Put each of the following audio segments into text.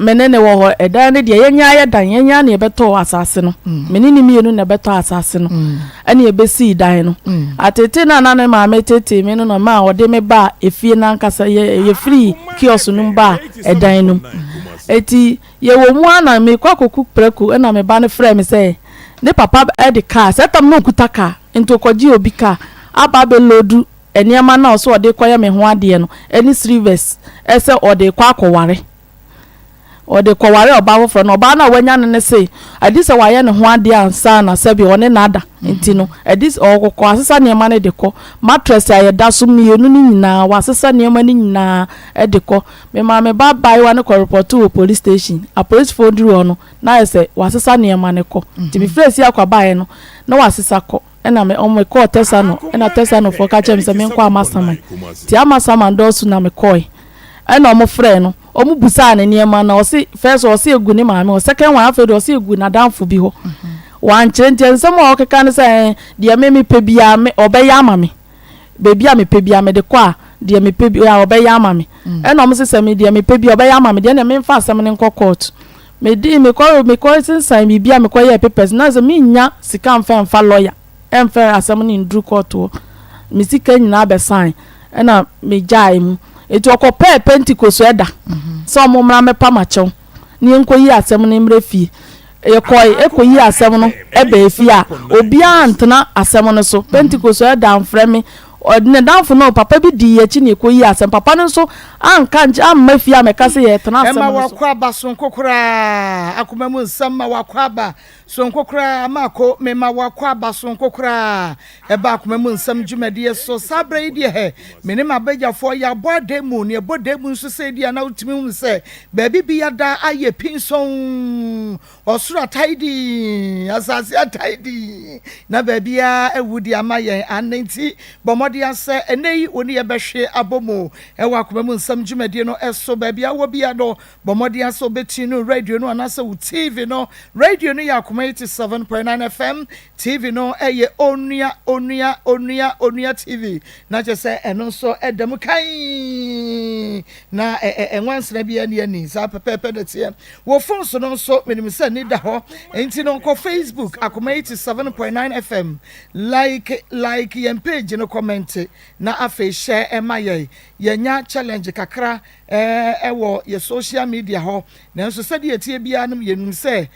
me ne ne wɔ hɔ, ɛdan no deɛ yɛnyɛ ayɛ dan, yɛnyɛ na yɛbɛtɔɔ asase no. Me ne ne mmienu na ɛbɛtɔ asase no, ɛna yɛbɛsii dan no. Atete no a na ne maame tete me no na maa ɔde me baa efie no ankasa, yɛfiri kiosk no mu baa ɛdan no mu. Eti yɛwɔ mu a na mekɔ akɔku prɛko, ɛna me ba no frɛ me sɛ ne papa de kaa sɛ tam na ɔkuta kaa, nti ɔkɔgye obi kaa aba abɛload nneɛma no a ɔsɛ ɔde kɔyɛ me ho adeɛ no ɛne slippers, ɛsɛ ɔde kɔ akɔware, ɔde kɔware ɔbaa foforɔ. Na ɔbaa no a wanya no ne se adi sɛ wayɛ ne ho adeɛ ansa na sɛbi ɔne nada. Nti no ɛdi ɔkɔkɔ asesa nneɛma no de kɔ, mattress a yɛda so mmienu no nyinaa, wasesa nneɛma no nyinaa ɛde kɔ. Me maame ba abaayewa no kɔ report wɔ police station. Apolisifoɔ duru hɔ no na ayɛ sɛ wasesa nneɛma no kɔ, nti mefrɛ si akɔ abaeɛ no na wasesa kɔ. Ɛna me ɔmo kɔɔ tɛsa no, ɛna tɛsa no foɔ ka kyerɛ me sɛ menkɔ Amasaman, nti Amasaman dɔɔso na mekɔɛ. Ɛna ɔmo frɛ no, ɔmo busaa ne nneɛma na ɔsi first ɔsi egu ne maame hɔ, second one afei de ɔsi egu n'adamfo bi hɔ. Wankyerɛ, nti nsɛm a ɔkeka ne sɛ deɛ me mepɛ biara me ɔbɛyɛ ama me, beebi a mepɛ biara mede kɔ a, deɛ mepɛ bi a ɔbɛyɛ ama me. Ɛna ɔmo sɛ me deɛ mepɛ bi ɔbɛyɛ ama me deɛ, ɛna memfa asɛm no nkɔ court. Medi mekɔ sensan biribi a mekɔ yɛ papers na sɛ menya sika mfa mfa lawyer ɛmfɛ asɛm no nduru court hɔ, me sika nyinaa bɛsan, ɛna megyae mu. Eti ɔkɔpɛɛ Pentecost ɛda sɛ ɔmo mmra mɛpa makyɛw ne yɛnkɔyi asɛm no mmerɛ fie. Yɛkɔe ɛkɔyi asɛm no ɛbɛɛ fie a obiara ntena asɛm no so. Pentecost ɛda mfrɛ me, ne damfo no papa bi di akyi ne ɛkɔyi asɛm. Papa no nso anka nkyɛ amma fie a mɛka sɛ yɛtena asɛm ɛma no so. Wakɔ aba sonko koraa, akoma mu nsɛm ma wakɔ aba sonko koraa, maako mema wakɔ aba sonko koraa. Ɛba akoma mu nsɛm dwumadie so saa berɛ yi deɛ, hɛ me ne m'abagyafoɔ yɛabɔ ada mu ne ɛbɔ da mu nso sɛ di a na wotumi hu sɛ baabi bi yɛda ayɛ pinsɔn, ɔsoro atae dii, asase atae dii, na baabiara awu de ama yɛn ane. Nti bɔ mmɔden asɛ ɛnɛ yi wo ne yɛbɛhwe abɔ mu ɛwɔ akoma mu nsɛm dwumadie no ɛso. Baabi a wɔ bia no, bɔ mmɔden asɛ wobɛtune no radio no anaasɛ wo TV no. Radio no yɛ Akoma 87.9 FM, TV no ɛyɛ Onua Onua Onua Onua TV, na kyerɛ sɛ ɛno nso ɛda mu kan na ɛnwansena bi ani ani saa pɛpɛɛpɛ na teɛ. Wɔ phone so no nso, menim sɛ ni da hɔ, nti no nkɔ Facebook, Akoma 87.9 FM, like yɛn page no, comment, na afei share ɛma yɛn. Yɛnya challenge kakra ɛwɔ yɛ social media hɔ, nanso sɛdeɛ etie biara no, yɛnum sɛ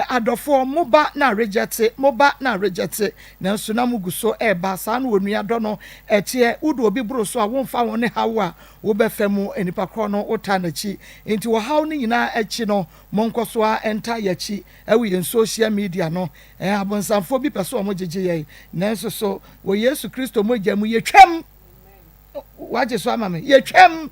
adɔfoɔ moba na reject, moba na reject, nanso na mo gu so ɛɛba saa no. Wɔ nua dɔ no ɛteɛ, wode obi boro so a womfa wɔn ne haw a wobɛfɛ mu nipa korɔ no wota n'akyi. Nti wɔhaw no nyinaa akyi no, monkɔ so a ɛnta yɛakyi ɛwɔ yɛn social media no. Abonsamfoɔ bi pɛ so wɔn gyegye yɛn, nanso so wɔ Yesu Kristo mogya mu yɛtwam. Wagye so ama me, yɛtwam.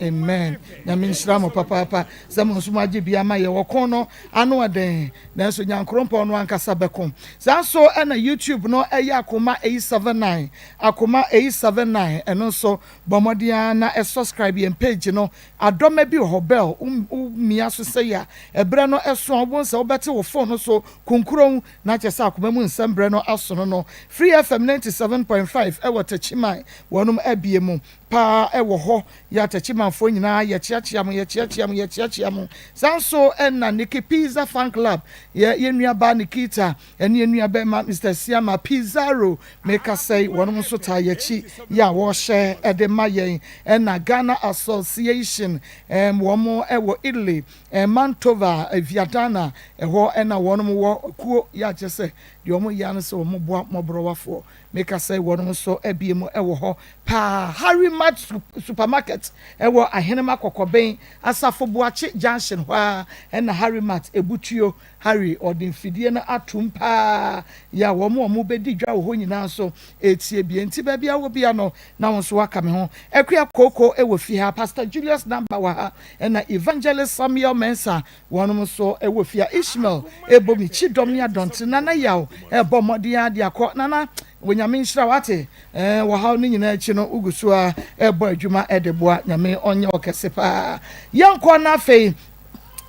Amen. Nyame nhyira mo papaapa sɛ mo nso mo agye bi ama yɛ. Wɔko no ano ɔden, nanso Nyankorompɔn no ankasa bɛko saa nso. Ɛna YouTube no ɛyɛ Akoma 879, Akoma 879. Ɛno nso bɔ mmɔden ara na ɛsubscribe yɛn page no. Adɔma bi wɔ hɔ, bell womia so sɛ yɛ a ɛberɛ no ɛso a, wobɛhu sɛ wobɛte wo phone no so kunkuron, na kyerɛ sɛ akoma mu nsɛm berɛ no aso no. Free FM 97.5 ɛwɔ Takyiman, wɔnom abie mu paa ɛwɔ hɔ. Yɛ Atakyimanfoɔ nyinaa, yɛkyeakyea mo, yɛkyeakyea mo, yɛkyeakyea mo. Saa nso ɛna Niki Pizza Fan Club, yɛ nuabaa Nikita ɛne yɛ nua bɛrima Mr Siama Pizarro, mekasa yi wɔnom nso taa yɛkyi yɛ a wɔrehyɛ ɛde ma yɛn. Ɛna Ghana Association wɔn ɛwɔ Italy, Mantova, Viadana ɛhɔ ɛna wɔnom wɔ kuo yɛ akyɛ sɛ deɛ wɔn yɛ ano sɛ wɔn boa mmɔborɔwafoɔ. Mekasa yi wɔnom nso abie mu ɛwɔ hɔ paa. Harry Mart Supermarket ɛwɔ Ahenema Kɔkɔbɛn Asafo Boakye Junction hɔ a ɛna Harry Mart ebutuo. Harry ɔde mfidie no atum paa yɛ a wɔn a wɔn bɛdi dwa wɔ hɔ nyinaa nso etie bie. Nti baabi a wɔ bia no na wɔn nso waka me ho. Akua Kooko ɛwɔ fie ha, Pastor Julius Namba wɔ ha, ɛna Evangelist Samuel Mensah wɔn nso ɛwɔ fie ha. Ishmael ɛbɔ mi kyi dɔm ne adɔnten. Nana Yaw ɛbɔ mmɔden ade akɔ. Nana, Onyame nhyira wate. Wɔhaw no nyinaa akyi no, wogu so a ɛbɔ adwuma ɛde boa. Nyame ɔnyɛ ɔkɛse paa. Yɛnkɔ na afei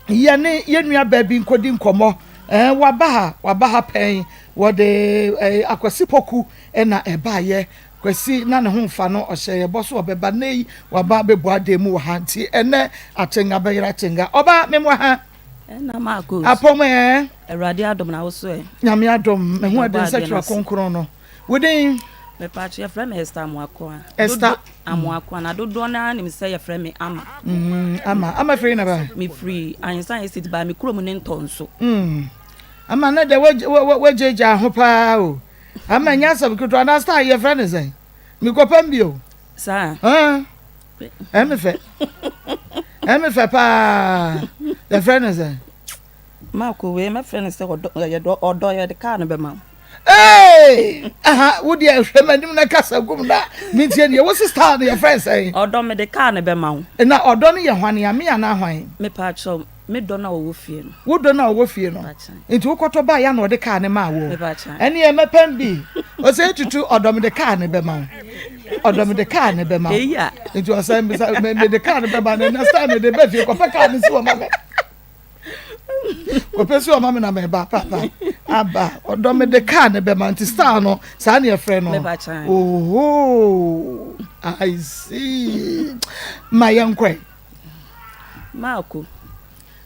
yɛne yɛn nua baabi nkɔdi nkɔmmɔ. Waba ha, waba ha pɛn. Wɔde Akwasi Poku ɛna ɛbaayɛ. Kwasi na ne ho mfa no, ɔhyɛ yɛ bɔ so ɔbɛba. Nnɛ yi waba abɛbu adan mu wɔ ha nti ɛnnɛ Akyenga bɛyera Akyenga. Ɔbaa mem wɔ ha. Ɛna Marcos. Apɔm ɛɛ. Awurade adom na wo so ɛ. Nyame adom, me ho ɛden sɛ twerɛ kronkron no. Wo din? Mepatwo yɛfrɛ me Esther Amoakoa. Esther. Amoakoa na dodoɔ no ara nim sɛ yɛfrɛ me Ama. Mm, Ama. Ama firi na ba? Mefiri Ahensan Estate baa me kurom ne Ntɔnso. Mm. Ama ne deɛ wagyagya ho paa o. Ama nyɛ asɛm ketewa na star yɛfrɛ ne sɛn? Mekɔpam bi o. Saa. Ɛme fɛ. Ɛme fɛ paa. Yɛfrɛ ne sɛn? Marco wei mɛfrɛ no sɛ ɔdɔ yɛde ɔdɔ yɛde kaa no bɛma wo. Ee! Aha, wo deɛ hwɛ m'anim na kasa gum na mentie deɛ wo sista no yɛfrɛ sɛn? Ɔdɔ mede kaa no bɛma wo. Na ɔdɔ no yɛ hwan a me anaa hwan? Mepaakyɛw, me dɔ no a ɔwɔ fie no. Wo dɔ no a ɔwɔ fie no? Nti wokɔtɔ baeɛ a na ɔde kaa no maa wo? Ɛneɛ mɛpɛn bi. Ɔsɛ tutu ɔdɔ mede kaa no bɛma wo. Ɔdɔ mede kaa no bɛma wo. Nti ɔsɛ mbisa mede kaa no bɛma no next time mede bɛ fie kɔpɛ kaa no si wɔ ma me. Kɔpɛ si ɔma me na mɛba papa aba ɔdɔ me de kaa ne bɛma nti star no saa ne ɛfrɛ no oho I see ma yɛn kɔɛ. Maako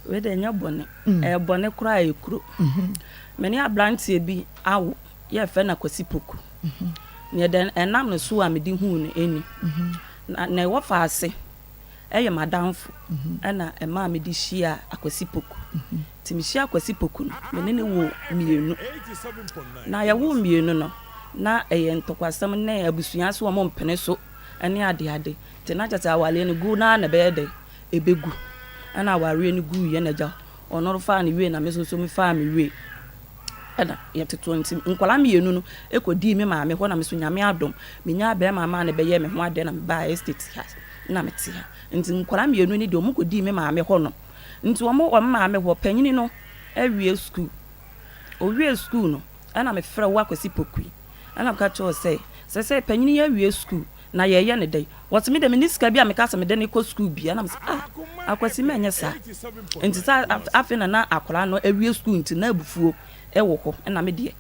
wei de ɛnyɛ bɔne mm. ɛyɛ bɔne koraa ɛyɛ kuro mm-hmm. me ne aberanteɛ bi awo yɛfrɛ no Akwasi Poku mm-hmm. neɛ dɛ ɛnam no so a mede huu no ɛni mm-hmm. na na ɛwɔ faase yɛ m'adamfo na ɛmaa mede hyiaa Akwasi Poku. Nti mehyia Akwasi Poku no, me ne no woo mmienu. Na yɛwoo mmienu no, na ɛyɛ ntɔkwasɛm ne abusua so wɔn mpene so ne adeade. Nti na kyerɛ sɛ awareɛ no gu no ara na ɛbɛyɛ dɛ, ɛbɛgu. Ɛna awareɛ no guiɛ na agya ɔno faa ne wie na me nso so mefaa me wie. Ɛna yɛtotoɔ nti nkwadaa mmienu no kɔdii me maame hɔ na me nso Nyame adom menyaa barima maa no bɛyɛɛ me ho adeɛ na mebaa estate ha na mete ha. Nti nkwadaa mmienu no deɛ wɔn kɔdii me maame hɔ nom. Nti wɔn wɔ me maame hɔ, panyini no awie sukuu. Ɔwiee sukuu no ɛna mefrɛ wo Akwasi Pokui ɛna meka kyerɛ wo sɛ sɛsɛɛ panyini yi awie sukuu Na yɛyɛ no dɛn? Wɔse me deɛ menni sika bi a meka sɛ mede no kɔ sukuu bia. Na mese ah Akwasi mɛnyɛ saa. Nti sɛ afei na na akwadaa no awie sukuu nti na abufuo wɔ hɔ. Ɛna me deɛ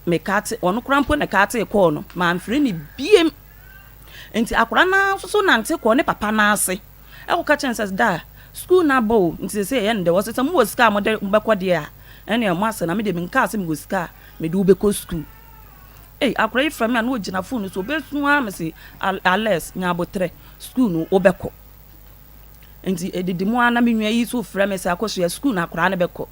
mekate, ɔno koraa mpo na ɛkatee kɔɔ no, mamfrɛ no biem. Nti akwadaa no ara nso so nante kɔɔ ne papa no ase ɛkɔka kyerɛ no sɛ daa sukuu no abɔ o, nti seesei yɛyɛ no dɛn? Ɔse sɛ mowɔ sika a mode bɛkɔ deɛ a ɛneɛ moasɛ na me deɛ menkaa sɛ mewɔ sika a mede wo bɛkɔ sukuu. Ei akora yi frɛ me a na ogyina phone no so obesu ara mese Alex nya abotrɛ school no wobɛkɔ nti edidi mu ara na me nua yi so frɛ me sɛ akosua school no akora no bɛkɔ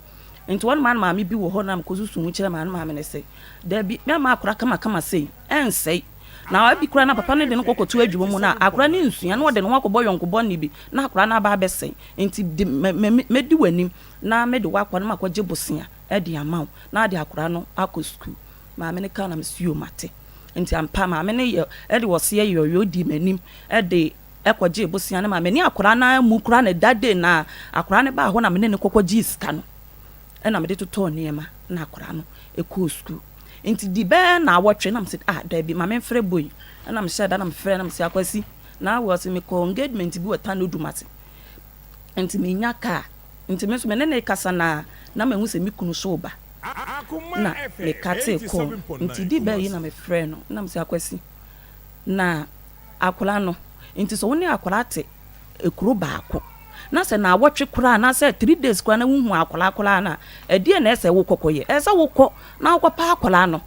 nti wɔn maa no maame bi wɔ hɔ na mekɔ susu ho kyerɛ maa no maame no sɛ dabi mɛma akora kamakama sei ɛnsɛe na ebi koraa na papa no de no kɔkɔto adwuma mu na akora no nsua na ɔde ne ho akɔbɔ yɔnko bɔne bi na akora no aba abɛsɛe nti de mɛdi w'anim na mede w'akɔ no makɔgye bosea de ama wo na ade akora no akɔ sukuu Maame no kaa na mese yoo mate. Nti ampa maame no yɛ de ɔseɛ yɔyɔ dii m'anim de kɔgyee bosea no maa me ne akwadaa no ara mu koraa na that day na akwadaa no baa hɔ na me ne no kɔkɔ gyee sika no ɛna mede totɔɔ nneɛma na akwadaa no kɔɔ sukuu. Nti di bɛyɛ naawɔtwe na mese ah daabi ma memfrɛ boy ɛna mehyɛɛ da na mefrɛ na mese Akwasi na ɔse mekɔɔ engagement bi wɔ Tano Dumase nti menya kaa nti me nso me ne no rekasa no ara na mahu sɛ me kunu so reba. Na me katee kɔɔ no nti di bɛɛ yi na me frɛɛ no na me se Akwasi na akwadaa no nti sɛ wo ne akwadaa te ekuro baako na sɛ naawɔtwe koraa anaasɛ 3 days koraa na wo hu akwadaa koraa no a ɛdeɛn na ɛsɛ wo kɔkɔ yɛ ɛsɛ wo kɔ na wo kɔ pa akwadaa no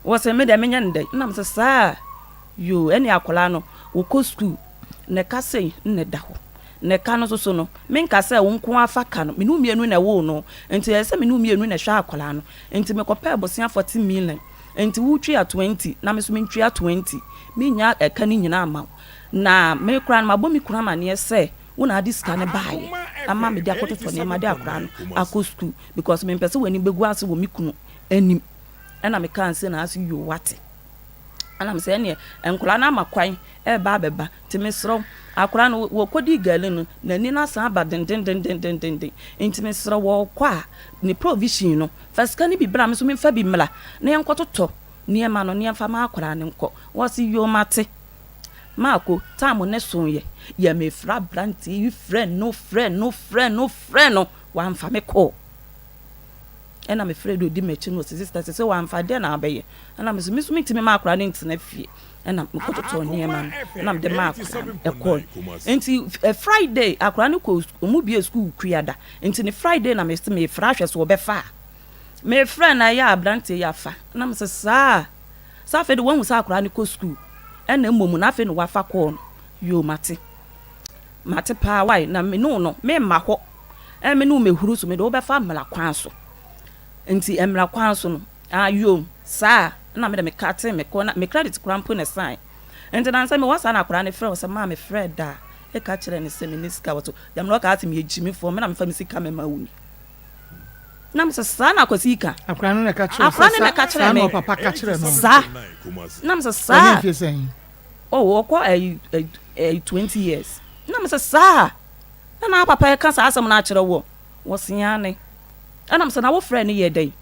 wɔ sɛ me deɛ menyɛ no dɛn na me sɛ saa yoo ɛne akwadaa no wo kɔ school na ɛka sei na ɛda hɔ Na ɛka no nso so no, menka sɛ wo nko ara fa ka no, me ne wo mmienu na ɛwoo no, nti ɛyɛ sɛ me ne wo mmienu na ɛhwɛ akwadaa no. Nti mekɔpɛɛ bosea 40 million, nti wotua 20 na me nso mentua 20, mennya ɛka no nyinaa mma wo. Na me koraa no mabɔ me kunu amaneɛ sɛ wo na wode sika no baeɛ ama mede akɔtotɔ nneɛma de akwadaa no akɔ sukuu because mempɛ sɛ w'anim bɛgu ase wɔ me kunu anim. Ɛna mekaa no sei na ase yoo wate. Ɛna mesɛ ɛneɛ nkwadaa no ama kwan ɛreba abɛba nti mesrɛ wo akwadaa no wɔkɔdii gari no n'ani no asan aba dendendendendenden nti mesrɛ wo ɔrekɔ a ne provision no fa sika no bi bra me nso memfa bi mmra na yɛnkɔtotɔ nneɛma no na yɛmfa ma akwadaa no nkɔ. Wɔse yoo mate. Maako time no soeɛ yɛ mefrɛ aberanteɛ yi frɛ no frɛ no frɛ no frɛ no wamfa me kɔɔ. Ɛna mefrɛɛ deɛ ɔdi m'akyi no, ɔse sister sese wamfa deɛn na wabɛyɛ? Ɛna mese me nso mentumi mma akwadaa no ntena fie. Ɛna mekɔtotɔɔ nneɛma no ɛna mede maa akwadaa no ɛkɔe. Nti Friday akwadaa no kɔɔ wɔn bue sukuu Kuada nti ne Friday na mese mefrɛ ahwɛ sɛ ɔbɛfa a. Mefrɛ na ɛyɛ a aberanteɛ yi afa. Ɛna mese saa sɛ afei de wahu sɛ akwadaa no kɔ sukuu ɛna mmom na afei na wafa kɔɔ no. Yoo mate. Mate paa wai na me ne wo no memma hɔ ɛɛ me ne wo mehuru so mede wo bɛfa mmara kwan so nti mmara kwan so no ah yoo saa na mede me kate me kɔ na me credit koraa mpo na ɛsan nti nansa mewɔ saa na akwadaa no frɛ wo sɛ maa me frɛ da ɛka kyerɛ ne sɛ me ne sika wɔ so gyamina ɔka ase meyɛ gyimifoɔ me na mefa me sika mema wo ni na mesɛ saa na akwasi yi ka akwadaa no na ɛka kyerɛ me saa na mesɛ saa Oh ɔkɔ ɛyi ɛyi 20 years na mesɛ saa na na papa ɛka saa asɛm no akyerɛ woɔ wɔse aane ɛna mesɛ na wo frɛ no yɛ dɛn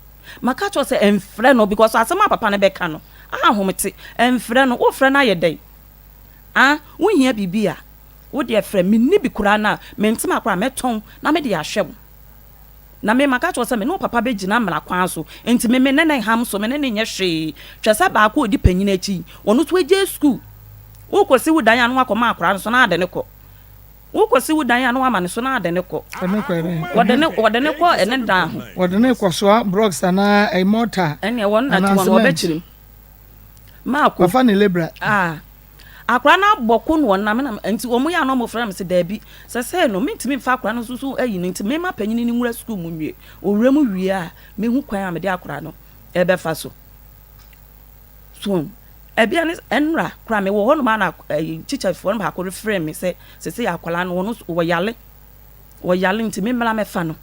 maka kyerɛ sɛ ɛnfrɛ no because asɛm a papa no bɛka no ahomete ɛnfrɛ no wo frɛ no ayɛ dɛn ah wo hia biribi a wo deɛ frɛ menni bi koraa na mentema koraa mɛtɔn na mede ahwɛ wo. Na me, maka akyerɛ wo sɛ me ne wo papa bɛgyina mmara kwan so, enti me, me ne no nham so, me ne no nyɛ hwee. Hwɛ sɛ baako a ɔdi panin akyi yi, ɔno nso agyae sukuu. Wokɔsi wo dan a na woakɔma akwadaa no so na ade no kɔ. Wokɔsi wo dan a na woama no so na ade no kɔ. Ɔde no kɔ ɛdɛn? Wɔde no, wɔde no kɔ ne dan ho. Wɔde no kɔsoa blocks anaa ɛyɛ mortar Ɛnneɛ wɔn na anaa te wɔn, cement. wɔbɛkyerɛ mu. Maako. Wafa ne labourer. Ah. Akwadaa no abɔ ko na ɔnam na nti wɔn yɛ a na wɔn frɛ me sɛ daabi sɛsɛɛ no mentumi nfa akwadaa no nso so ayi no nti mema panyin no nwura sukuu mu nwie owura mu wie a mehu kwan a mede akwadaa no ɛbɛfa so so ɛbia ne ɛnora koraa mewɔ hɔ nom a na ɛyi tikyafoɔ no baako refrɛ me sɛ sɛsɛ akwadaa no wɔn wɔyale wɔyale nti me mmra mɛfa no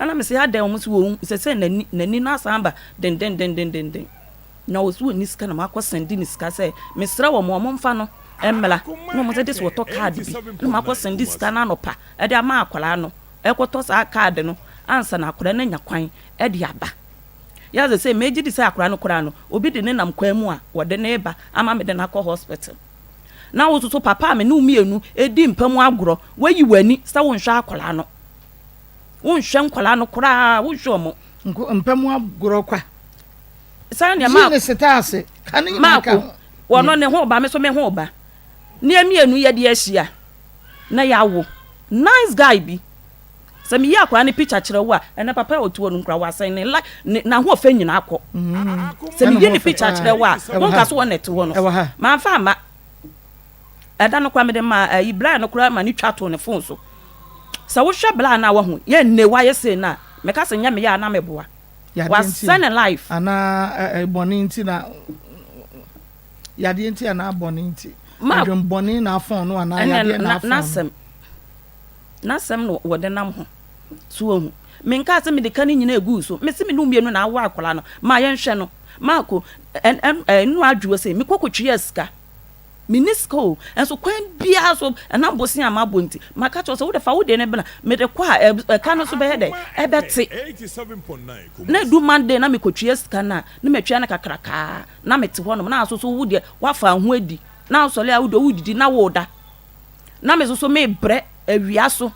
ɛna me sɛ adɛn wɔn so wɔn sɛsɛ n'ani n'ani no asan ba dendendendendenden. Na ɔse ɔnni sika na makɔ sɛnde no sika sɛ mesrɛ wɔn wɔn mfa no mmra na wɔn sɛ gyesɛ wɔtɔ card bi na makɔ sɛnde sika no anɔpa de ama akwadaa no ɛkɔtɔ saa card no ansa na akwadaa no anya kwan de aba. Yɛ sɛ sɛ megye di sɛ akwadaa no koraa no obi de ne nam kwan mu a wɔde ne ba ama mede no akɔ hospital. Na wo nso so papa a me ne wo mmienu di mpa mu agorɔ wayi w'ani sɛ wonhwɛ akwadaa no. Wonhwɛ nkwadaa no koraa wonhwɛ wɔn. Mpa mu agorɔ kwa. Sɛnea Yi ne setaase ka ne nyinaa ka Maako, ho. wɔno ne ho ba, me nso me ho ba. Ne yɛn mmienu yɛde ahyia na yɛawo. Nice guy bi. Sɛ meyi akwadaa no picture kyerɛ wo a, ɛnɛ papa a ɔte hɔ no nkura wasɛn ne li ne n'ahoɔfɛ nyinaa kɔ. Sɛ meyi ne picture kyerɛ wo a, wonka so wɔn na ɛte hɔ no. Mamfa amma. Ɛda no koraa mede maa ayi bra no koraa ma ne twa too ne phone so. Sɛ wohwɛ bra no a wahu yɛ nne wayɛ sei no a, meka sɛ nyɛ meyɛ a na meboa. Yadeɛ nti Wasɛ ne life. Anaa bɔne nti na yadeɛ nti anaa bɔne nti. Ma Adwen bɔne na afɔn no anaa yadeɛ na afɔn no. N'asɛm n'asɛm na wɔde nam ho. So wahu? Menkaa sɛ mede ka no nyinaa guu so. Mese me ne wo mmienu na awo akwadaa no. Ma yɛnhwɛ no. Marco, ɛ ɛ ɛ nnora adwoɔ sei, mekɔ kɔtwea sika. Menni sika o, nso kwan biara so, ɛnam bosea a mabɔ nti, maka kyerɛ wo sɛ wode fa wo deɛ no bra, mede kɔ a, ɛka no nso bɛyɛ dɛn? Ɛbɛte. Na ɛdu Monday na mekɔtua sika no a, na matua no kakrakaa, na mete hɔnom, na nso so wo deɛ woafa wo ho adi, na wosɔre a wo deɛ wodidi na woda. Na me nso so mebrɛ awia so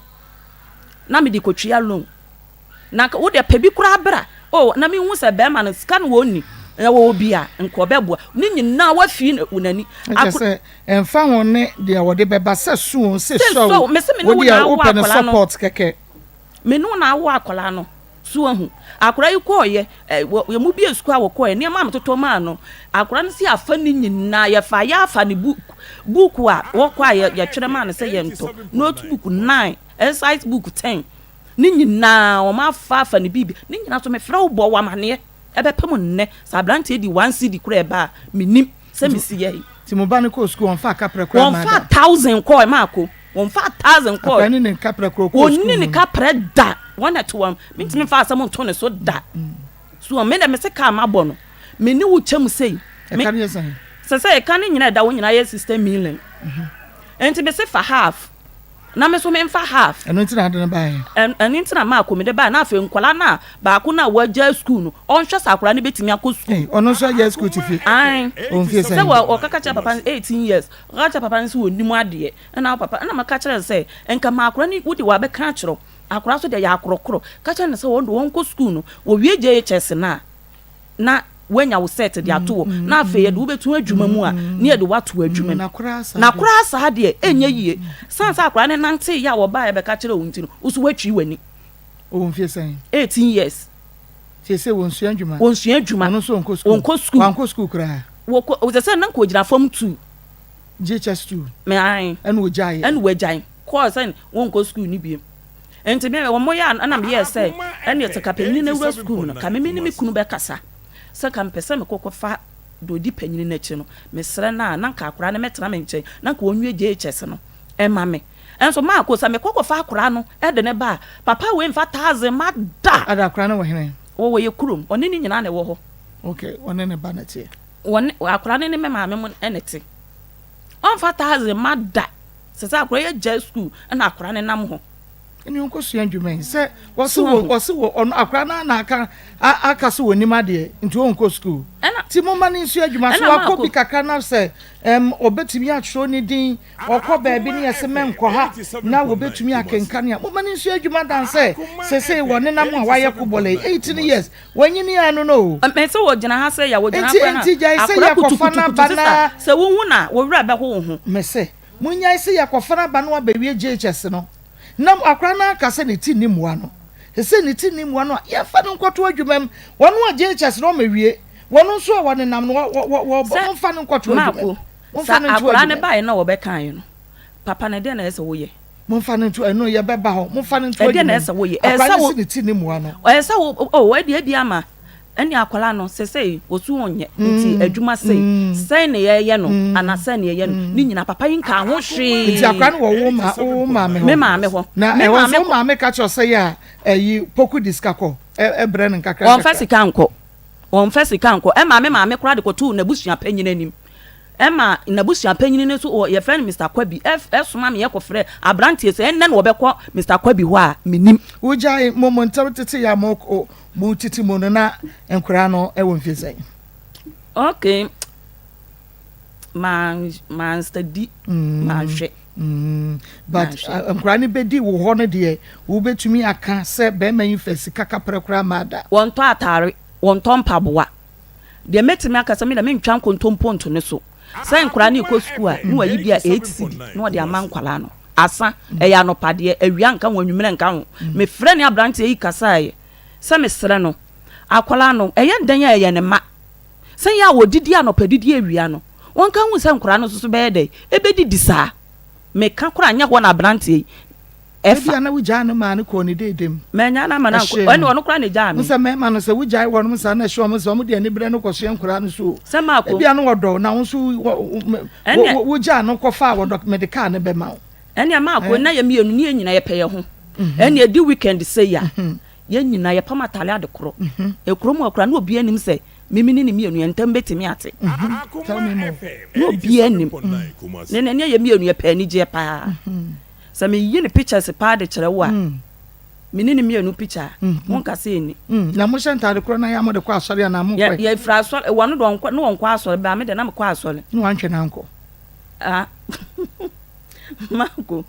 na mede kɔtua loan. Na nka wo deɛ pɛ bi koraa bra. Oh, na mehu sɛ bɛrima no sika no wɔnni, na wɔwɔ bi a, nka ɔbɛboa. Ne nyinaa wafii n'ani. Ɛkyɛ sɛ ɛmfa ho ne deɛ wɔde bɛba sɛ so o, sɛ sua o, Mese me ne wo wo deɛ na awo wopɛ no akwadaa no. support kɛkɛ. Me ne wo na awo akwadaa no. So wahu? Akwadaa yi kɔɔeɛ, ɛ, wɔ, yɛn mu bi sukuu a wɔkɔɔeɛ, nneɛma a metotɔ maa no, akwadaa no se afa ne nyinaa, yɛfa yɛ afa ne book, book a wɔkɔ a yɛ, yɛtwerɛ maa no sɛ yɛntɔ, notebook nine, exercise book ten, Ne nyinaa wɔn afa afa ne biribi ne nyinaa so mefrɛ wo bɔ wo amaneɛ ɛbɛpem nnɛ sɛ abranteɛ di one cedi koraa ɛba a menim sɛ mesi yɛ. Nti mo ba no kɔɔ sukuu wɔnfaa kaprɛ koraa maa da. Wɔnfaa thousand kɔɔ maako wɔnfaa thousand kɔɔ. Akwadaa no ne kaprɛ koraa ɔkɔɔ sukuu. Wɔnni ne kaprɛ da wɔn na ɛte wɔn mentumi nfa asɛm nto ne so da so wɔn me dɛ mese kaa mabɔ no me ne wo kyɛm sei. Ɛka no yɛ sɛn. Sɛ sɛ ɛka no nyinaa ɛda wo nyinaa yɛ sixty million nti mese fa half. Na me nso memfa half. Ɛno nti na ade no baeɛ. Ɛno nti na Marko mede baeɛ. Na afei nkwadaa no a baako no a wagyae sukuu no, ɔnhwɛ sɛ akwadaa no bɛtumi akɔ sukuu. Ei, ɔno nso agyae sukuu te fie? Ae. Ɔwɔ mfie sɛn? Sɛ wɔ, ɔkaka kyerɛ papa no, 18 years, ɔkaka kyerɛ papa no sɛ ɔnnim adeɛ. Ɛna papa, ɛna meka kyerɛɛ no sɛ, nka ma akwadaa no, wode wabɛka akyerɛ wo. Akwadaa nso deɛ yɛ akorɔkorɔ. Ka kyerɛ no sɛ wɔn deɛ wɔnkɔ sukuu no, wɔwie JHS no a, na woanya wo set de ato hɔ, na afei yɛde wo bɛto adwuma mu a, na yɛde wo ato adwuma mu. Na koraa saa deɛ, ɛnyɛ yie. Sane sɛ akwadaa no nanteeɛ a wɔbaeɛ bɛka kyerɛɛ wo nti no, wo nso woatwi w'ani. Ɔwɔ mfeɛ sɛn? 18 years. Seesei wɔnsua adwuma? Wɔnsua adwuma. Ɔno nso ɔnkɔ sukuu? Ɔnkɔ sukuu. Wankɔ sukuu koraa? Wɔkɔ, sɛ sɛ na nka ɔgyina fam tu. JHS 2. Me ae. Ɛna ɔgyaeɛ? Ɛna wagyae. Kɔɔ sɛ wɔnkɔ sukuu no bio. Nti me wɔn yɛ a ɛna meyɛɛ sɛ ɛneɛ sɛ ka panyini no awura sukuu mu no ka me me ne me kunu bɛkasa sɛ ka mepɛ sɛ mekɔ kɔfa deɛ ɔdi panyini no akyi no mesrɛ no a na nka akwadaa no mɛtena me nkyɛn na nka ɔnwie JHS no ɛma me. Nso maako sɛ mekɔ kɔfa akwadaa no de no ba a papa wei mfa taxi mma da. Ada akwadaa no wɔ hene? Wɔwɔ yɛ kurom. Ɔne ne nyinaa na ɛwɔ hɔ. Okay, ɔne ne ba na ɛteɛ? Wɔne akwadaa no ne me maame mo na ɛte. Ɔmfa taxi mma da. Sɛ sɛ akwadaa yi agyae sukuu na akwadaa no nam hɔ. Ɛne ɔnkɔ sua adwuma yi sɛ wɔse wɔ wɔse wɔ ɔno akwadaa no na aka aka so wɔnim adeɛ nti ɔnkɔ sukuu. Ti mo ma no nsua adwuma so wakɔ bi kakra na sɛ ɛm ɔbɛtumi atwerɛ ne din ɔkɔ baabi ne yɛse mɛnkɔ ha na wɔbɛtumi akenkane a mo ma no nsua adwuma dan sɛ sesei wɔnenam a wayɛ kobɔlɛ yi 18 years Wanyini ano no o. Mɛ sɛ wɔgyina ha sɛ ya wɔgyina Enti ha koraa na enti gyae sɛ akora yɛkɔfa no kutukutukutu aba sista na. sɛ wohu no a wo werɛ bɛho wo ho. Mese monyae sɛ yɛkɔfa no aba na wabɛwie JHS no na akora no aka sɛ ne ti nni mmoa no. Sesei ne ti nni mmoa no a yɛmfa no nkɔto adwuma mu. Wɔn a JHS no wɔawie, wɔn nso a wɔnenam no wɔ wɔ wɔ Sɛ momfa no nkɔto adwuma mu. Marko Momfa sɛ no nto akora no adwuma mu. baeɛ na wɔbɛkaeɛ no papa no ɛdeɛn na ɛsɛ sɛ woyɛ? Momfa no nto ɛno yɛbɛba hɔ. Momfa no nto Ɛdeɛ na adwuma ɛsɛ mu. woyɛ. Ɛsɛ Akwadaa no wo si ne ti ne mua no. Ɛsɛ wo oh ɛdeɛ ebi ama ɛne akwadaa no sɛsɛyi wɔsu ɔnyɛ nti adwuma sei sɛn na yɛyɛ no anaa sɛn na yɛyɛ no ne nyinaa papa yi nkaa ho Nti akwadaa no hwee. wɔ wo ma wo maame hɔ. Me maame hɔ. Na Me ɛhɔ maame nso wo kɔ. maame ka kyerɛ sɛ yɛ a ɛyi poku di sika kɔ ɛbrɛ no nkakra Wɔnfa nkakra. sika nkɔ. Wɔnfa sika nkɔ. Ɛma me maame koraa de kɔtoo n'abusua panyin anim. Ɛma n'abusua panyin no nso wɔ yɛfrɛ no Mister Kwabi ɛsoma me yɛkɔfrɛ abranteɛ sɛ ɛnnɛ na wɔbɛkɔ Mister Kwabi hɔ a mennim. Wogyae mo mo ntam tete yɛ a mo mo tete mu no na nkwadaa no wɔ mfie sɛn? Okay, ma ma study manhwɛ. Mm, but nkwadaa no bɛdi wo hɔ no deɛ wobɛtumi aka sɛ bɛrima yi fɛ sika kaprɛ koraa ma ada. Wɔntɔ ataare, wɔntɔ mpaboa. Deɛ mɛtumi aka sɛ me deɛ mentwa nkontompo nto ne so. Sɛ nkwadaa no rekɔ sukuu a, na wayi bi a eight cedi na ɔde ama nkwadaa no. Asa, ɛyɛ anɔpa deɛ, awia nka ho, anwummerɛ nka ho. Mefrɛ ne aberanteɛ yi kasaeɛ sɛ mesrɛ no, akwadaa no, ɛyɛ dɛn a ɛyɛ ne mma. Sɛ yɛ a wɔdidi anɔpa didi awia no, wɔnka nhu sɛ nkwadaa no nso so bɛyɛ dɛn, ɛbɛdidi saa. Meka koraa nyɛ hɔ na aberanteɛ yi ɛfa. Ebia na wogyaa no maa no kɔɔ ne deede mu. Mannyaa no amma no ankɔ, Ɛhyee ɛnna no. ɔno koraa na egyaa me. Wohu sɛ mmarima no, sɛ wogyae wɔnom saa na ɛhyɛ wɔn sɛ wɔde aniberɛ no kɔsoɛ nkwadaa no so o. Sɛ mako. Ebia na wɔdɔ wo, na wo nso wo, Ɛnneɛ. wo, wogyaa no kɔfaa wɔdɔ, mede kaa no bɛma wo. Ɛnneɛ mako, Eh? na yɛn mmienu ne yɛn nyinaa yɛpɛ yɛn ho. Ɛnneɛ ɛdi weekend sei a, yɛn nyinaa yɛpam ataade ade korɔ. Ekurom hɔ koraa na obiara nnim sɛ me me ne ne mmienu yɛn ntam bɛtumi ate. Tell me more. Na obiara nnim. Ne ne ne yɛn mmienu yɛpɛ anigyeɛ paa. Sɛ me yi ne pictures paa de kyerɛ wo a, me ne ne mmienu picture a, wo nka sɛ ɛni. Na mo hyɛ ntaade korɔ na yɛ a mo de kɔ asɔre anaa mo nkɔ? Yɛ firi asɔre, wɔn de wɔn ne wɔn kɔ asɔre, baa me de na me kɔ asɔre. Ne wɔn antwɛ na ankɔ. Ah, mako.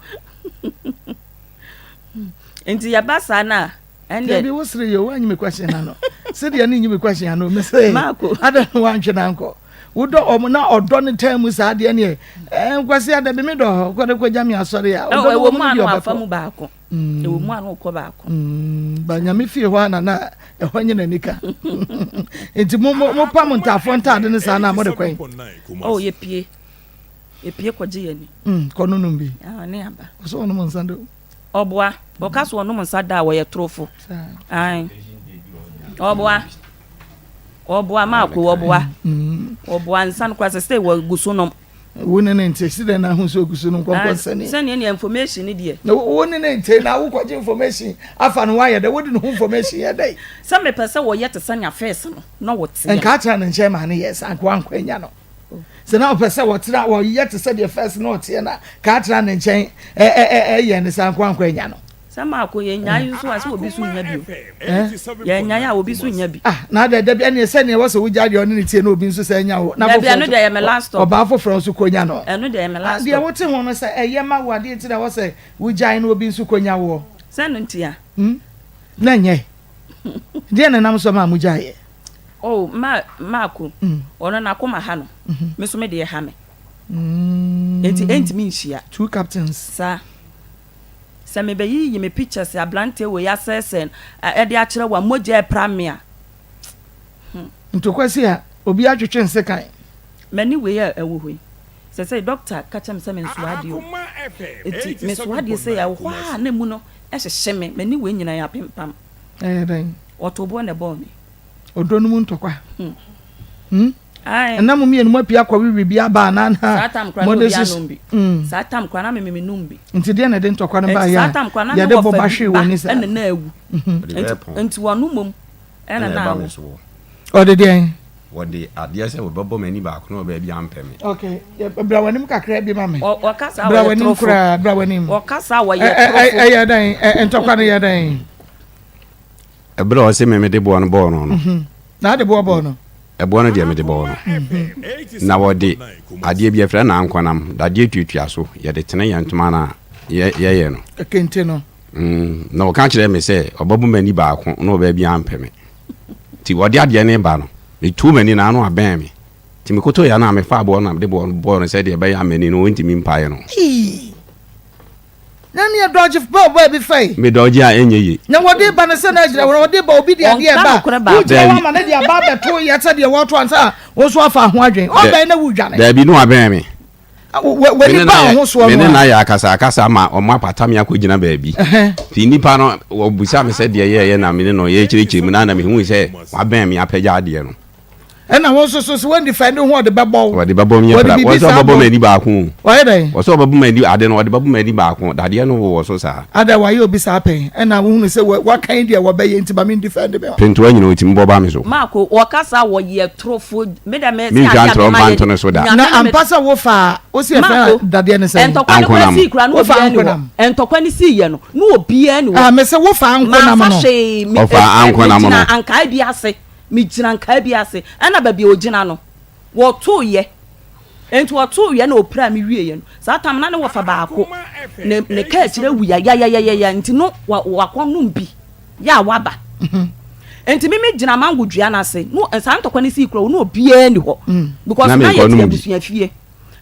Nti yɛ ba saa na. Ɛndeɛ. Dabi wo sere yɛ o wanyi me question ano. Sedeɛ ne nyi me question ano me se. Marco. Ada no wantwe na nkɔ. Wodɔ ɔmo na ɔdɔ ne tan mu saa deɛ neɛ. Ɛɛ nkwasi ada bi me dɔ hɔ kɔ de kɔgya me asɔre a. Ɔdɔ no Ɛwɔ wɔ mu mu no ano deɛ afa ɔbɛkɔ. mu baako. Ɛwɔ mu ano kɔ baako. Ba nyame fie hɔ ana na ɛhɔ nye n'ani ka. Nti mo mo mo pam ntaafoɔ ntaade ne saa na mo de kɔn. Oh yɛ pie. Yɛ pie kɔgye yɛ ni. Kɔ nonom bi. Ah ne aba. Ɔsɛ ɔnom nsa do. Ɔboa. Ɔka sɛ ɔnom nsa da a ɔyɛ torofo. Ae. Ɔboa. Ɔboa Maako ɔboa. Ɔboa nsa no koraa sɛ sɛ wɔgu so nom. Wo ne ne nte si dɛn na ahu sɛ ogu so nom kɔnkɔ nsani. Sɛnea nea information ne deɛ. Na wo ne ne nte na wokɔgye information afa no woayɛ dɛ wode ne ho information yɛ dɛ. Sɛ mepɛ sɛ wɔyɛ te sɛnea first no na wɔteɛ no. Nka atena ne nkyɛn ma ne yɛ saa nka wankɔ anya no. Sɛ na ɔpɛ sɛ wɔtena wɔyɛ te sɛ deɛ first na ɔteɛ na ka atena ne nkyɛn ɛyɛ ne saa nko ankɔ anya no. Sɛ maako yɛ nyae nso a sɛ obi so nya bi o. Yɛ nyae a obi so nya bi. Ah na dɛ dabi ɛneɛ sɛ neɛ wɔsɛ wogya deɛ ɔne ne tie na obi nso sɛ anya wo na Dabi ɛno deɛ yɛ me last stop. ɔbaa foforɔ nso kɔ nya no. Ɛno deɛ yɛ me last Deɛ stop. wote ho no sɛ ɛyɛ ma wo adeɛ nti na wɔsɛ wogyae na obi nso kɔ nya woɔ. Sɛ no ntia. Hmm? Na ɛnyɛ. Deɛ na nam so ma mo gyaeɛ. Oh, ma Marco. Mm. Ɔno n'akoma ha no. Mm -hmm. Me so me deɛ ha me. Mm. Enti ɛntumi nhyia. Two captains. Saa. Sɛ mebɛyiyi me pictures aberanteɛ wei asɛesɛe no ɛde akyerɛ wo a, mogya ɛpra me a. Hmm. Ntokwa si a, obi atwetwe nsekan. M'ani wei a ɛwɔ hɔ yi, sɛsɛi dɔkta ka kyerɛ me sɛ mensoa adeɛ o. Enti mesoa adeɛ sei a, ɛwɔ hɔ a na emu no hyehye me. M'ani wei nyinaa apempam. Ɛyɛ dɛn? Wɔtoo boɔ na ɛbɔɔ me. Ɔdɔ no mu ntɔkwa. Hmm. Hmm? Ɛna mo mmienu mo apia akɔ wiwi bi aba anaa na Saa tam koraa na obi anom bi. Hmm. Saa tam koraa na me me nom bi. Nti deɛ na ɛde ntɔkwa no ba yɛ a yɛde bɔ ba hwee wɔ ni saa. Ɛna na awu. Mhm. Nti wɔn mmom ɛna na awu. Ɔde deɛn? Wɔde adeɛ sɛ wɔbɛbɔ m'ani baako na ɔbaa bi ampɛ me. Okay, bra w'anim kakra bi ma me. Ɔkasa wɔyɛ torofo. Bra w'anim koraa, bra w'anim. Ɔkasa wɔyɛ torofo. Ɛyɛ dɛn? Ntɔkwa no yɛ dɛn? Ɛberɛ a ɔse me mede boɔ no bɔɔ no no. Mhm. Na ade boɔ bɔɔ no? Ɛboɔ no deɛ mede bɔɔ no. Mhm. Na wɔde adeɛ bi yɛfrɛ no ankɔnam, dadeɛ tuatua so, yɛde tene yɛn ntoma no a yɛyɛ no. Kente no. Mm, na ɔka kyerɛɛ me sɛ ɔbɛbɔ m'ani baako na ɔbaa bi ampɛ me. Nti wɔde adeɛ no reba no, metuu m'ani na ano abɛn me. Nti mekotoeɛ a na mefaa boɔ no na mede boɔ no bɔɔ no sɛdeɛ ɛbɛyɛ a m'ani no ɔntumi mpae no. Eii! Na neɛ dɔgye bɔɔ bɔɔ bi fɛe. Me dɔgye a ɛnyɛ ye. Na wɔde ba no sɛ na agyina hɔ na wɔde ba obi de adeɛ Ɔnka ba nokorɛ baako. wogyina hɔ Daabi. ama no de aba abɛto yɛ sɛ deɛ wɔreto ansa a wo nso afa ho adwene Dɛ ɔbɛn na wodwane. daabi na wabɛn me. W'ani Me ne ba no wo ayɛ ho soɔ me no ne no a. ayɛ akasakasa ma wɔn apata me akɔgyina baabi. Ɛhɛn. Nti nnipa no wɔbisa me sɛ deɛ yɛɛyɛ na me ne no yɛrekyerɛkyerɛ mu no a na mehui sɛ wabɛn me apagya adeɛ no. Ɛna wo nso so sɛ woan defend wo ho ɔde bɛbɔ wo. Ɔde bɛbɔ me Wɔde pra. biribi Wɔsɛ saa ɔbɛbɔ bɔ. m'ani baako o. Wayɛ dɛn? Wɔsɛ ɔbɛbɔ m'ani ade no ɔde bɛbɔ m'ani baako. Dadeɛ no wowɔ so saa. Adɛn wayɛ obi saa pɛn? Ɛna wohunu sɛ wakan deɛ wɔbɛyɛ nti ma men defend me ho. Pentoa nyina ɔtumi bɔ ba me so. Marko, wɔkasa wɔyɛ torofo me dɛ me se Mentwa adeɛ a ntorɔ mema mfa yɛ nto no so da. Nyame Na ne me ampa sɛ wofaa wo se yɛfrɛ Marko, dadeɛ no sɛn? ntɔkwa no koraa Ankonam. sii koraa na Wofaa obiara ni hɔ. ankonam? Ntɔkwa no siiɛ no na obiara ni hɔ. Ah, mese wofaa ankonam Mamfa no. hwee, me, Ɔfaa eh, ankonam no. megyina ankaa bi ase. Megyina nkaa bi ase, ɛna baabi a ɔgyina no, wɔtoeɛ. Enti ɔtoeɛ na ɔpiraa me wieeɛ no, saa tam na ne wɔfa baako, ne, ne kaa akyire awu yayayayaya, nti no wa, wakɔnom bi, yɛ a waba. Enti me megyina mango dua no ase, no, saa ntɔkwa no sii koraa, na obiara nni hɔ, because Na na yɛte menkɔnom bi. abusua fie.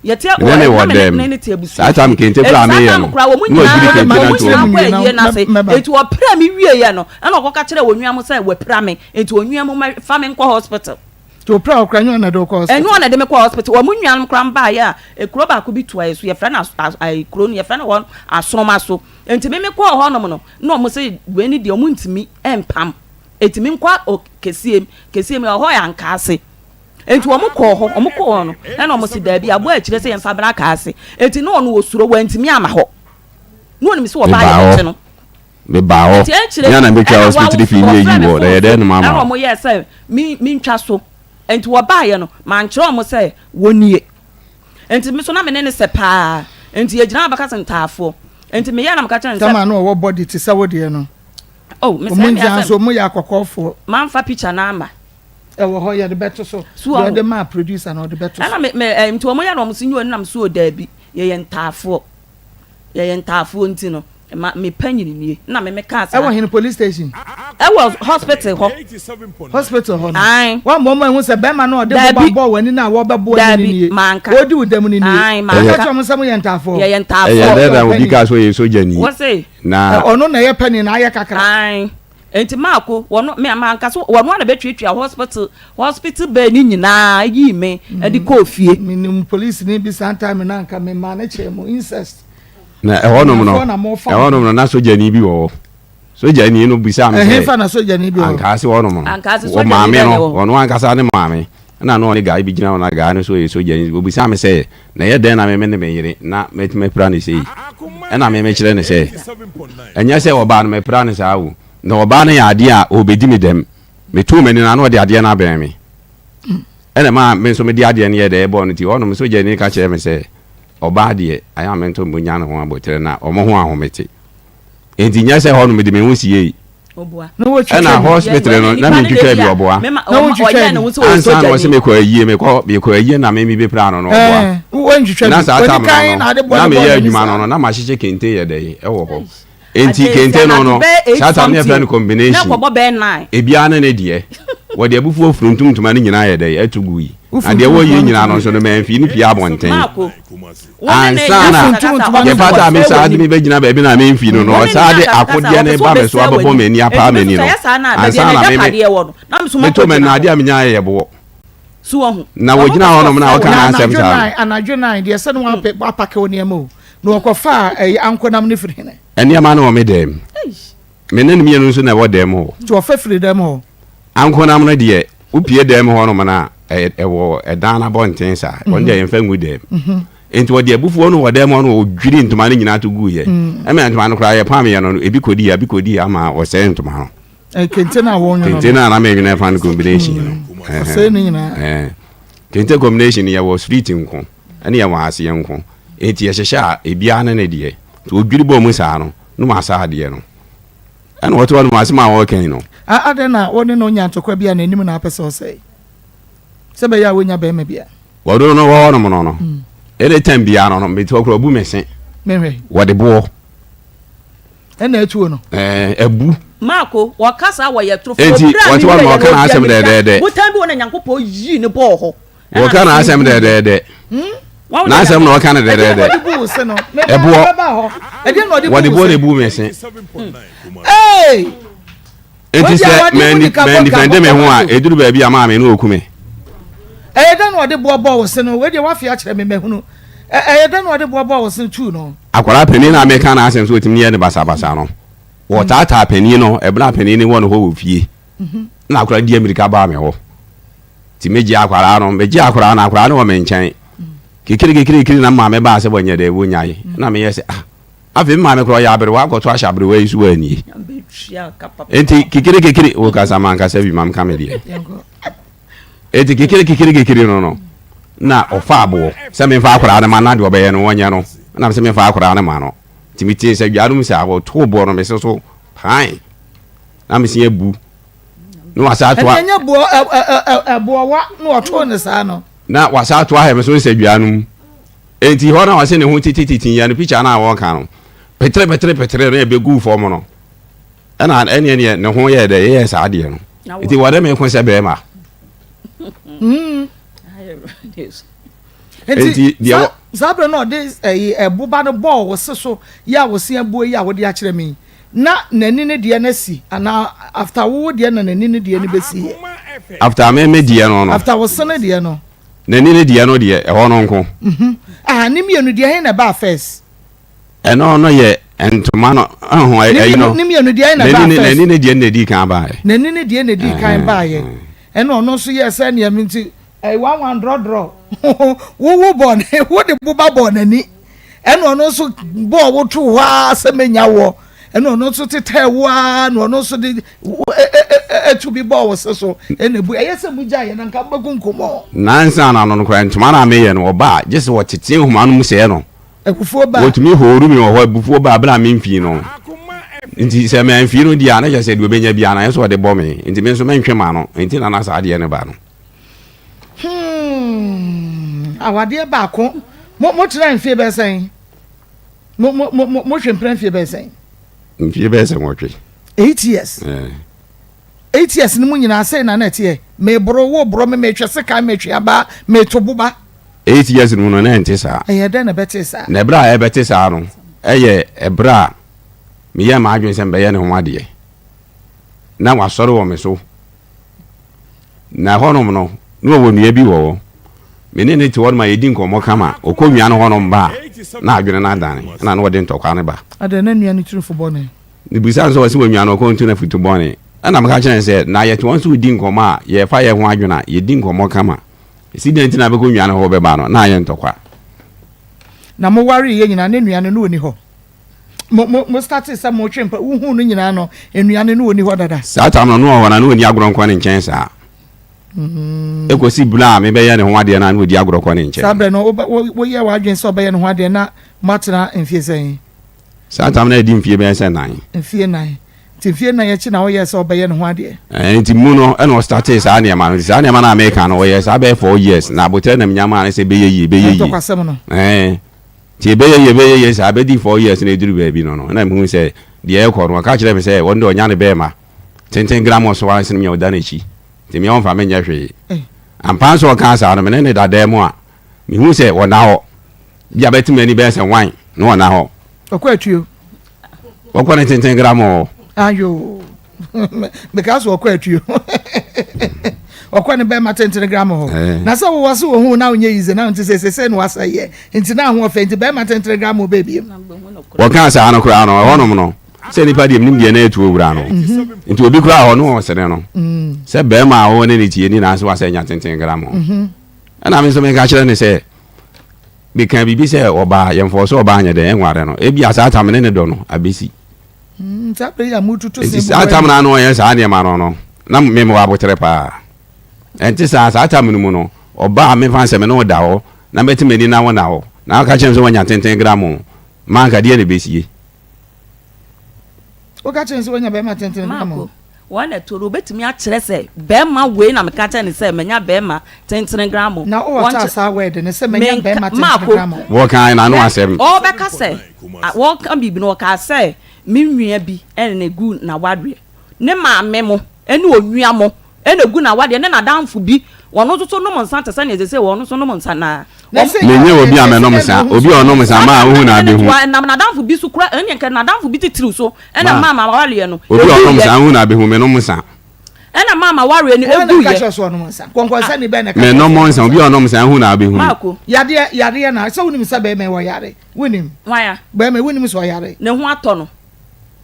Yɛte Me ne ɔ wɔ na me ne dɛm. ne ne te abusua Saa tam fie. kente Enti koraa saa meyɛ tam no, koraa wɔn na wɔadwiri nyinaa kente no wɔn ato nyinaa hɔ. kɔ ayie no ase. Mɛba. Enti ɔpira me wieeɛ no, ɛna ɔkɔka kyerɛɛ onua mo sɛ wapira me, enti onua mo mma fa me nkɔ hospital. Nti ɔpira wo koraa ɛnyɛ ɔno na ɛde wo kɔ Ɛnyɛ hospital? ɔno na ɛde me kɔɔ hospital. Wɔn nuanom koraa baeɛ a, ekuro baako bi toa yɛn so, yɛfrɛ no as as ayi kuro no yɛfrɛ no hɔ Asoroma so. Enti me mekɔɔ hɔnom no, na wɔn se wei ne deɛ wɔntumi mpam, enti menkɔ ɔ Kesiem. Kesiem ɛhɔ yɛ Ankaase. Enti wɔn kɔɔ hɔ, wɔn kɔɔ hɔ no, ɛna wɔn se, Daabi, aboa akyire sɛ yɛmfa bra Kaase. Enti na ɔno ɔsuro, wantumi amma hɔ. Na ɔnim sɛ ɔbaa Mebaa hɔ, yɛbɛkye no. mebaa hɔ, Enti akyire me a na mebɛtwa ɛna hospital fee ne wɔfrɛɛ ayi me wɔ, na phone ɛyɛ so, dɛn na mama ɛna wo? wɔn yɛɛ sɛ me mentwa so. Enti wɔbaeɛ no, mankyerɛ wɔn sɛ wɔnie. Enti me nso na me ne no sɛ paa. Enti yɛgyina hɔ bɛka sɛ ntaafoɔ. Enti meyɛɛ na meka kyerɛɛ no sɛ. Tama na ɔwɔ body te sɛ wo deɛ no. Oh, mesɛe Wɔn me nyinaa asɛm. nso wɔyɛ akɔkɔɔfoɔ. Mamfa picture no amma. Ɛwɔ hɔ yɛde bɛto so. So Deɛ ɔho. ɔde maa producer no ɔde bɛto so. Ɛna me me ɛɛ nti wɔn yɛ na wɔn si nyɛ nam so o daabi yɛyɛ ntaafoɔ yɛyɛ ntaafoɔ nti no ma me panyin nie na me me kaa saa. Ɛwɔ hene police station. Ɛwɔ hospital hɔ. Hospital hɔ no. Ae. Wɔn wɔn ehu sɛ bɛrima no ɔde boba Daabi. bɔɔ w'ani no a wɔbɛbo ani no Daabi nie. manka. Ɔredi wo dɛm no nie. Ae Wɔka manka. kyerɛ wɔn sɛ moyɛ ntaafoɔ. Yɛyɛ Ɛyɛ ntaafoɔ. dɛn na obi kaa sɛ ɔyɛ sogyani Wɔse. na. Ɔno na ɛyɛ panin na ayɛ kakra. Ae. Enti Marko, wɔno, me, manka so, wɔno ara na bɛtuatua hospital, hospital bed no nyinaa yii me de kɔɔ fie. Menim polisini bi saa time no anka memaa no kyɛɛ mu, incest. Na ɛhɔnom no, Abusuafoɔ na mofa ɛhɔnom no, na sogyani bi wɔ hɔ. Sogyani no bisaa me sɛ, Ɛhefa na sogyani bi wɔ hɔ? Ankaase hɔnom no, Ankaase wɔ sogyani maame bɛn na no, ɛwɔ hɔ? ɔno ankasa ne maame, ɛna na ɔne guy bi gyina hɔ, na guy no nso yɛ sogyani. Ɔbisaa me sɛ, Na ɛyɛ dɛn na me ne me yere na matumi apira no sei? Ɛna me mekyerɛ no sɛ, Ɛnyɛ sɛ ɔbaa no mapira no saa o, na ɔbaa no yɛ adeɛ a ɔrebɛdi me dɛm. Metuu m'ani no a, na ɔde adeɛ no abɛn me. Ɛna ɛmaa me nso mede adeɛ no yɛɛ dɛ ɛbɔɔ no ti. Hɔnom sogyani no ka kyerɛɛ me sɛ, Ɔbaa deɛ, ayɛ a mento mbo nya ne ho aboterɛ na wɔn ho ahomete. Enti nyɛ sɛ hɔnom mede me ho siei. Ɛna hospital no na mentwitwa bi ɔboa. Ansa na ɔsɛ mekɔ ayie mekɔ mekɔ ayie na me mebɛpira no no ɔboa. Na saa tam no no na meyɛ adwuma no no na mahyehyɛ kente yɛ dɛ ɛwɔ hɔ. Enti kente no no, saa tam no yɛfrɛ no combination. Ebiara ne ne deɛ. Wɔde abufuo funtum ntoma no nyinaa yɛ dɛ ɛto gui. Na deɛ wɔyɛ nyinaa no nso no mamfii no pie abɔnten. Ansa na yɛpata a me saa de me bɛgyina baabi na memfii no no, ɔsaa de akodeɛ no ba me so abɛbɔ m'ani apaa m'ani no. Ansa na me me meto m'ani no adeɛ a menyaeɛ yɛ boɔ. Na wɔgyina hɔnom na wɔka n'asɛm saa no. Anadwo nan deɛ sɛ no wapake wo nneɛma o. Na wɔkɔfaa ɛyi ankonam no firi hene? Nneɛma no wɔ me dan mu. Me ne no mmienu nso na ɛwɔ dan mu hɔ. Nti wɔfa firi dan mu hɔ? Ankonam no deɛ, wopue dan mu hɔnom no a, ɛwɔ ɛdan no abɔnten saa. Wɔn deɛ yɛmfa ngu dan mu. Nti wɔde abufuo no wɔ dan mu hɔ no wɔdwiri ntoma no nyinaa to guiɛ. Ɛma ntoma no koraa yɛpameeɛ no, ebi kɔdii ha, ebi kɔdii ha ma wɔsɛee ntoma no. Kente no a wɔnwono no. Kente no a na menwono ɛfa no combination no. Wɔsɛee ne nyinaa. Kente combination no yɛwɔ street nko. Ɛne yɛn wɔ aseɛ nko. Enti yɛhyehyɛ a, ebiara ne ne deɛ. Nti wɔdwiri bɔɔ mu saa no, na wɔasa adeɛ no. Ɛna wɔte hɔ nom asɛm a wɔreka yi no. A Adɛn na wo ne no nya ntɔkwa bi a n'anim na apɛ sɛ ɔsɛe, sɛ ɛbɛyɛ a wonnya barima bi a. Wɔde no wɔ hɔnom no no, anytime biara no no, mete hɔ koraa ɔbu me se. Menhwɛ. Wɔde boɔ. Ɛna atuo no. Ɛɛ, abu. Marko, wɔka saa wɔyɛ torofo. Enti Obiara wɔte nni hɔ nom wiɛ wɔka yɛ na n'asɛm obi a dɛdɛɛdɛ. Botan bi wɔ na Nyankopɔn yii no bɔɔ hɔ. Wɔka n'asɛm dɛdɛɛdɛ. N'asɛm na ɔka no dɛdɛɛdɛ. Ɛboɔ. Wɔde boɔ na ebu me se. Eti sɛ mɛndifɛnde me ho a, eduru baabi a maame no oku me. Ɛyɛ dɛn na ɔde boɔ bɔɔ wo se no? Wei deɛ wafe akyerɛ me mahunu. Ɛyɛ dɛn na ɔde boɔ bɔɔ wo se tuu no? Akwadaa panin no a meka n'asɛm sɛ otumi yɛ no basabasa no, wɔtaataa panin no ɛberɛ a panin no wɔ ne hɔ wɔ fie. Na akwadaa no di amirika baa me hɔ. Nti megyee akwadaa no, megyee akwadaa no, akwadaa no wɔ me nkyɛn. Kekere kekere kekere na maame baa sɛ wɔnyɛ dɛ wɔnyae. Na meyɛ sɛ ah, afei me maame koraa ɔyɛ aberewa akɔto ahyɛ aberewa yi so wɔ anie. Nti kekere kekere, wo kasa mankasa bi ma meka me deɛ. Nti kekere kekere kekere no no, na ɔfa aboɔ sɛ memfa akwadaa no ma na deɛ ɔbɛyɛ no wɔnyɛ no. Na mesɛ memfa akwadaa no ma no. Nti metee sɛ dwa no mu sɛ ɔtoo boɔ no mese so pan. Na mese abu. na wasa atoa. Ɛnna ɛnyɛ boɔ ɛ ɛ ɛ boɔwa na ɔtoo ne saa no. Na wasa atoa ahɛ me so nsadua no mu. Enti hɔ na ɔse ne ho titititi yɛ no pikya no a wɔka no petere petere petere no ɛbɛguu fam no ɛna ɛneɛ neɛ ne ho yɛɛ dɛ yɛyɛ saa adeɛ no nti wɔde me ko sɛ bɛrima. Nti deɛ wɔ. Saa berɛ no ɔde ɛyi ɛboba no bɔɔ wo se so yɛ a wo se abuo yi a wode akyerɛ me yi. Na n'ani ne deɛ no asi anaa after wo wo deɛ na n'ani ne deɛ no bɛsi yɛ. After me me deɛ no no. After wo sene deɛ no. N'ani ne deɛ no deɛ ɛhɔ no nko. Mhm ah ne mmienu deɛ he na ɛbaa first. Ɛno no yɛ ntoma no ɛho ɛyi no. Ne mmienu deɛ he na ɛbaa first. N'ani ne deɛ no na ɛdii kan baeɛ. N'ani ne deɛ na ɛdii kan baeɛ. Ɛna ɔno nso yɛɛ sɛ neɛ me nti ɛyi one one drɔdrɔ wo wo bɔɔ ne wo de boba bɔɔ n'ani. Ɛna ɔno nso bɔɔ wo too hɔ ara sɛ menya woɔ. Ɛna ɔno nso tetɛɛ wo ara na ɔno nso de ɛtu bi bɔɔ wo se so ɛna ebu. Ɛyɛ sɛ mo gyaeɛ na nka mobɛkunkum wɔn. Nansa na ano no koraa ntoma no a meyɛ no ɔba a gye sɛ wɔtete nhoma no mu sɛɛ no. Abufuo ba a. Wɔtumi horu me wɔ hɔ abufuo ba a berɛ a memfii no. Nti sɛ mamfii no deɛ a na kyerɛ sɛ deɛ ɔbɛnya biara no ayɛ sɛ ɔde bɔ me. Nti me nso mentwe m'ano. Nti na na saa adeɛ no ba no. Hmm, awadeɛ baako. Mo mo tena mfie bɛyɛ sɛn? Mo mo mo mo hwɛ mpena mfie bɛyɛ sɛn? Mfie bɛyɛ sɛ nwɔtwe. Eight years. Eh. Eight years ni mu nyinaa sɛ na na ɛteɛ. Meboro wo boro me metwe sekan metwe aba meto boba. 8 years no mu no na ɛnte saa. Ɛyɛ dɛn na ɛbɛte saa? Na ɛberɛ a ɛbɛte saa no ɛyɛ ɛberɛ a meyɛɛ m'adwene sɛ mebɛyɛ ne ho adeɛ na wasɔre wɔ me so. Na ɛhɔnom no, na ɔwɔ nua bi wɔ hɔ. Me ne no te hɔnom a yɛdi nkɔmmɔ kama. Ɔkɔ nua no hɔnom ba a, na adwene no adane, ɛna na ɔde ntɔkwa no ba. Adɛn, na nua no tiri fo bɔne? Mebisa no sɛ ɔse wɔnua no ɔkɔ ntu no afutu bɔne. Ɛna meka kyerɛɛ no sɛ, na yɛte hɔ nso redi nkɔmmɔ a, yɛrefa yɛn ho adwene a, yɛdi nkɔmmɔ kama. Ɛsi dɛn nti na bɛkɔ nua no hɔ bɛba no, na ayɛ ntɔkwa. Na mowareeɛ nyinaa, na nua no, na ɔnni hɔ? Mo, mo, mo startee sɛ motwe mpa, wohuu no nyinaa no, nnua no, na ɔnni hɔ dada. Saa tam no, na ɔwɔ hɔ, na na ɔnni agorɔ nkɔ ne nkyɛn saa. Ɛkɔsi berɛ a mebɛyɛ ne ho adeɛ no a, na ɔdi agorɔ kɔ ne nkyɛn. Saa berɛ no, wobɛ, wo, woyɛɛ w'adwene sɛ ɔbɛyɛ ne ho adeɛ, na moatena mfie sɛn? Saa tam no adi mfie bɛyɛ sɛ nan. Mfie nan. Nti mfie nan akyi na woyɛɛ sɛ ɔbɛyɛ ne ho adeɛ? Ɛɛ, nti mu no, ɛna ɔstartee saa nneɛma no. Nti saa nneɛma no a meka no, ɔyɛɛ saa bɛyɛ 4 years, na aboterɛ na menya maa no sɛ ɛbɛyɛ yie, ɛbɛyɛ yie. Ntɔkwasɛm no. Ɛɛ. Nti ɛbɛyɛ yie ɛbɛyɛ yie saa bɛdi 4 years na ɛduru baabi no no na mehu sɛ deɛ ɛrekɔ no, ɔka kyerɛɛ me sɛ ɔno deɛ ɔnya ne bɛɛma tenten grammɔ so ara sene me a ɔda n'akyi, nti me ɔmfa me nyɛ hwee. Ampa nso ɔkaa saa no, me ne no da dan mu a, mehu sɛ ɔnna hɔ. Bi a bɛte m'ani bɛyɛ sɛ wan na ɔnna hɔ. Ɔkɔ atuo. Ɔkɔ ne tenten grammɔ hɔ. Ayo. Meka so ɔkɔ atuo. Ɔkɔ ne bɛrima tenten grammɔ hɔ. Eh. Na sɛ wowɔ so wɔ ho na wonyɛ yize na nti sɛ sɛ na wasa yɛ. Nti na ho ɔfɛ nti bɛrima tenten grammɔ bɛɛ biem. Wɔkaa saa no koraa no, ɛhɔnom no, sɛ nipa deɛ menim deɛ na ɛtu owura no. Mhm. Nti obi koraa hɔ no ɔsere no. Mm. Sɛ bɛrima a wɔwɔ ne ne tie ni na ase wasɛ nya tenten grammɔ. Mhm. Ɛna me nso meka kyerɛ ne sɛ meka biribi sɛ ɔbaa yɛmfɔɔ sɛ ɔbaa nyɛ dɛn ɛnware no ebia saa tam ne ne dɔ no abɛsi mm, nti saa tam no ano ɔyɛ saa nneɛma no no na mewɔ aboterɛ paa ɛnte saa saa tam no mu no ɔbaa mefa sɛ me ne wo da hɔ na mɛte m'ani na wo na hɔ na aka kyerɛ me sɛ wanya tenten gram o ma anka deɛ na ɛbɛsie woka kyerɛ sɛ wanya bɛrima tenten gram o Wɔn na ɛto no, obetumi akyerɛ sɛ bɛrima wei na meka kyerɛ no sɛ manya bɛrima tentene gramo. Na wowɔ taa saa word no sɛ manya bɛrima tentene gramo. Wɔka n'ano asɛm. Ɔbɛka sɛ, wɔka biribi no, ɔkaa sɛ me nua bi na egu n'awareɛ. Ne maame mo ne onua mo na egu n'awareɛ ne n'adamfo bi. Ɔno nso so nom nsa te sɛ nea seesei ɔno nso nom nsa no ara. Menyɛ obi a mɛnom nsa. Obi a ɔnom nsa ma wohu na abehu. Ɛnam n'adamfo bi so kura, ɛnneɛ nka n'adamfo bi titiriw so ɛna maa m'awareɛ no Obi a ɔnom nsa wohu na abehu menom nsa. Ɛna maa m'awareɛ no Wɔn na eguiɛ. ɛka kyerɛ sɛ ɔnom nsa. Nkɔnkɔnsani bɛn na ɛka kyerɛ Menom sɛ ɔnom nsa. nsa? Obi a ɔnom nsa wohu na abehu. Marco. Yadeɛ yareɛ na sɛ wonim sɛ bɛrima yi ɔyare wonim. Hwan a? Bɛrima yi wonim sɛ ɔyare. Ne ho atɔ no.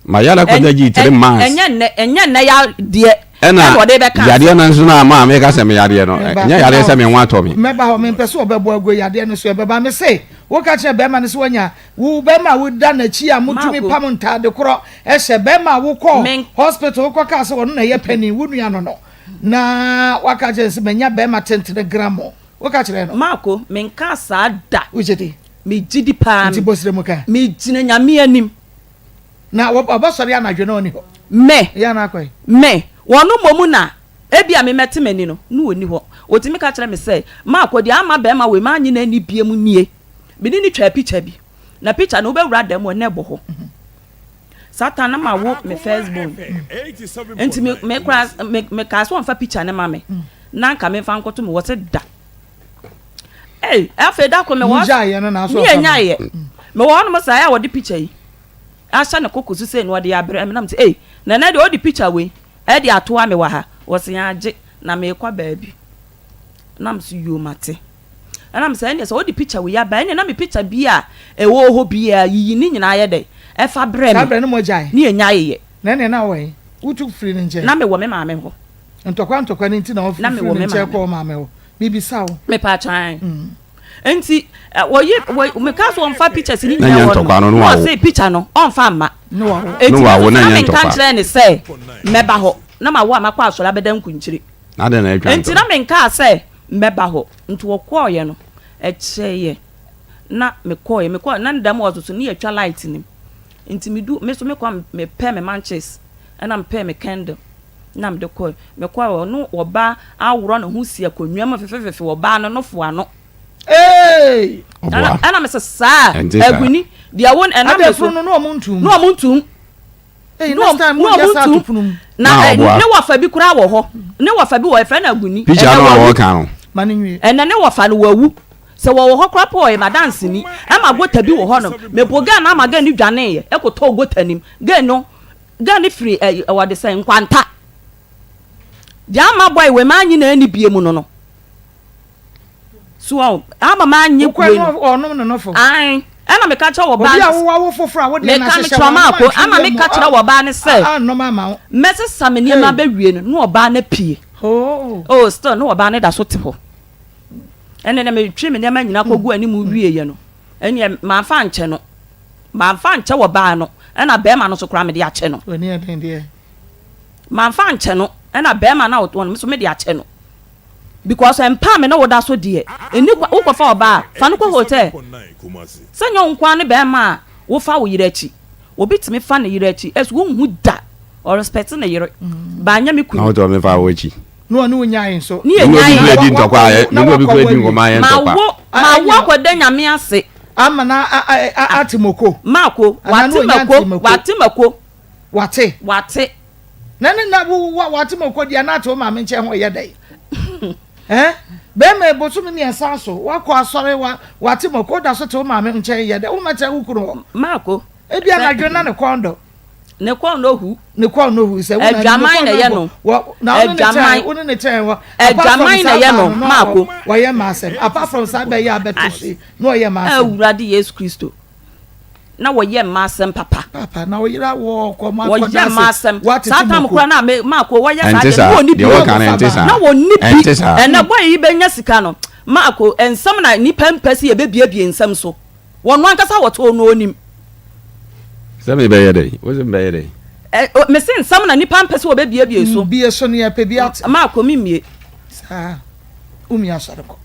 Mayare akɔda gyi 3 months. Ɛnyɛ nnɛ, ɛnyɛ nnɛ yadeɛ Ɛna ɛna ɔde bɛka yadeɛ asɛm. no nso no a maa meka sɛ meyadeɛ no, Meba, ɛnyɛ yadeɛ meba sɛ hɔ. me ho atɔ me. Mɛba hɔ, mempɛ sɛ ɔbɛbɔ agu yadeɛ no so, ɛbɛba. Mese, woka kyerɛ bɛrima no sɛ wanya, wo bɛrima a woda n'akyi a motumi Marco. pam ntaade korɔ hyɛ, bɛrima a wokɔ Men. hospital wokɔkaa sɛ ɔno na ɛyɛ panin, wo nua no no, na waka kyerɛ no sɛ manya bɛrima tentene gramo. Woka kyerɛ no? Marco, menkaa saa da. Wogye di? Megye di paa. Nti bɔ srɛ mu ka. Megyina Nyame anim. Na ɔbɛsɔre anadwo na ɔnni hɔ. Me, Yɛ anaa kɔe. me, wɔn mmom na ebia me mɛte m'ani no, na ɔnni hɔ. Ɔtumi ka kyerɛ me sɛ, Marco, deɛ ama barima wei mannye no anni biom nie. Me ne no twaa pikya bi, na pikya no wobɛwura dan mu a, na ɛbɔ hɔ. Satan na mawo me first born. Nti me, me koraa, me, mekaa sɛ ɔmfa pikya no ma me, na anka memfa nkɔto me, wɔse da. Ei, afei da koro mewɔ Mugyaeɛ no na asɔ ne ɔfa ma. yɛnyaeɛ. Mewɔ hɔnom saa a wɔde picture yi ahyɛ ne koko so sei na ɔde abrɛ me na mete ei nana deɛ ɔde picture wei ɛde atoa me wɔ ha wɔse agye na meekɔ baabi na mese yoo mate ɛna mesɛ ɛneɛ sɛ wode picture wei aba ɛneɛ na me picture bi a ɛwɔ hɔ biara yiyi ne nyinaa yɛ dɛ ɛfa brɛ Saa me berɛ no mogyae. ne yɛnyaeɛ. Na ɛneɛ na wɔ he? Wotu firi ne nkyɛn? Na mewɔ me maame hɔ. Ntɔkwa ntɔkwa no nti na Na wofiri mewɔ ne me nkyɛn maame kɔɔ wo maame hɔ? Mebisa wo. Mepatwa ae. Nti wɔyi wɔ meka sɛ ɔmfa pictures ne Na nyinaa nyɛ wɔ no ntɔkwa no, na na wawo. ɔse picture no ɔmfa mma. Ne wawo. Enti Na me wawo nso na na nyɛ menka ntɔkwa. nkyerɛ ne sɛ mɛba hɔ na mawo a makɔ asɔre abɛda nkunkyire. Na adɛn na atwa Enti na ntɔkwa? menkaa sɛ mɛba hɔ. Nti wɔkɔɔeɛ no ɛkyɛeɛ na mekɔɔeɛ mekɔɔ na ne dɛm hɔ nso so ne yɛatwa light no mu. Nti medu me nso mekɔ a mepɛɛ me manches ɛna mepɛɛ me candle. na mede kɔe. Mekɔe hɔ no ɔbaa aworɔ ne ho si akonnwa mu fefefefe ɔbaa no nofo ano. Eeii. Ɔboa. Ɛna mese saa Ɛnte saa. Aguni deɛ wo ɛnam Adɛ me so. funu no na ɔmo ntum. Na ɔmo ntum. Eyi Na next time mo ɔmo yɛ saa ntum. to pono mu. Na Na ɛ ɔboa. ne wɔfa bi koraa wɔ hɔ. Ne wɔfa bi wɔ hɔ yɛfrɛ no Aguni. Picture Ɛnɛ no a wawu. wɔka no. Ma no nwie. Ɛnɛ ne wɔfa no wawu. Sɛ wɔwɔ hɔ koraa po a ɔyɛ m'adanseni. Ɛma gota bi wɔ hɔ nom. Mebɔ girl no ama girl no dwaneeɛ ɛkɔtɔɔ gota no mu. Girl no Girl no firi ɛ wɔde sɛn nkwanta. Deɛ ama boy wei maa nye na ɛni bie mu no no. So ɔn ama maa nye Wokɔ wei no no. ɔnom ne nofo. Ae ɛna meka kyerɛ wɔ baa Obi no a wowɔ wo foforɔ a wodeɛ no meka ahyehyɛ mekyerɛ wɔn ɔmaa anom ko antwe ama yam meka kyerɛ wɔ baa no sɛ annom ama wo. mɛsesa me nneɛma Hey. bɛwie no na ɔbaa no apue. Oh. Oh still na ɔbaa no da so te hɔ. Ɛne na metwe me nneɛma nyinaa kɔgu anim wieɛ no ɛneɛ mamfa ankyɛ no. Mamfa ankyɛ wɔ baa no ɛna bɛɛma no nso koraa mede akyɛ no. W'ani yɛ den deɛ. Mamfa ankyɛ no ɛna bɛɛma no a ɔtɔn no nso mede akyɛ no because mpa a me ne wo da so deɛ ɛni kwa wokɔfa ɔbaa a fa no kɔ hotel sɛ nyɛ wo nko ara ne bɛɛma a wofa wo yere akyi obi tumi fa ne yere akyi ɛso wonhu da ɔrespect ne yere baa nyɛ me Na kunu. wotɔ me fa wo akyi. Na ɔne wo nyae nso. Ne yɛ Me ne obi nyae. kura di ntɔkwa a me ne obi kura di nkɔmɔ ayɛ ntɔkwa. Mawo mawo akɔda nyame ase. Ama na ate moko. Mako wate mako wate mako. Wate. Wate. Na ne na wo wo wate ma okodi a na ate wo maame nkyɛn ho yɛ dɛn? Eh? Bɛrima bosome mmiɛnsa so wakɔ asɔre wa wate ma okɔ da so te wo maame nkyɛn yɛ dɛn? Wo mɛtena wo kunu hɔ. Maako. Ebi anadwo na ne kɔn dɔ. Ne kɔn dɔ hu. Ne kɔn dɔ hu sɛ wo na Adwaman na ɛyɛ no. Wɔ na wo ne ne kyɛn wo ne ne kyɛn wɔ. Adwaman na ɛyɛ no maako. Wɔyɛ mmaa asɛm apart from saa bɛyɛ abɛto so yi na ɔyɛ mmaa asɛm. Awurade Yesu Kristo. na wɔyɛ mma asɛm papa. Papa na ɔyera wɔ kɔ ma kɔ wɔyɛ mma asɛm saa tam koraa na me maako wɔyɛ saa deɛ na wɔnni bi na wɔnni bi ɛnɛ bɔyɛ yi bɛnya sika no maako nsɛm na nipa mpɛ sɛ yɛbɛbiebie nsɛm so wɔn ankasa wɔtoo no onim. Sɛ mebɛyɛ dɛn wo sɛ mebɛyɛ dɛn. Ɛ mese nsɛm na nipa mpɛ sɛ wɔbɛbiebie so. Bie so no yɛpɛ bi ate. Maako memmie. Saa. Wumi asɔre kɔ.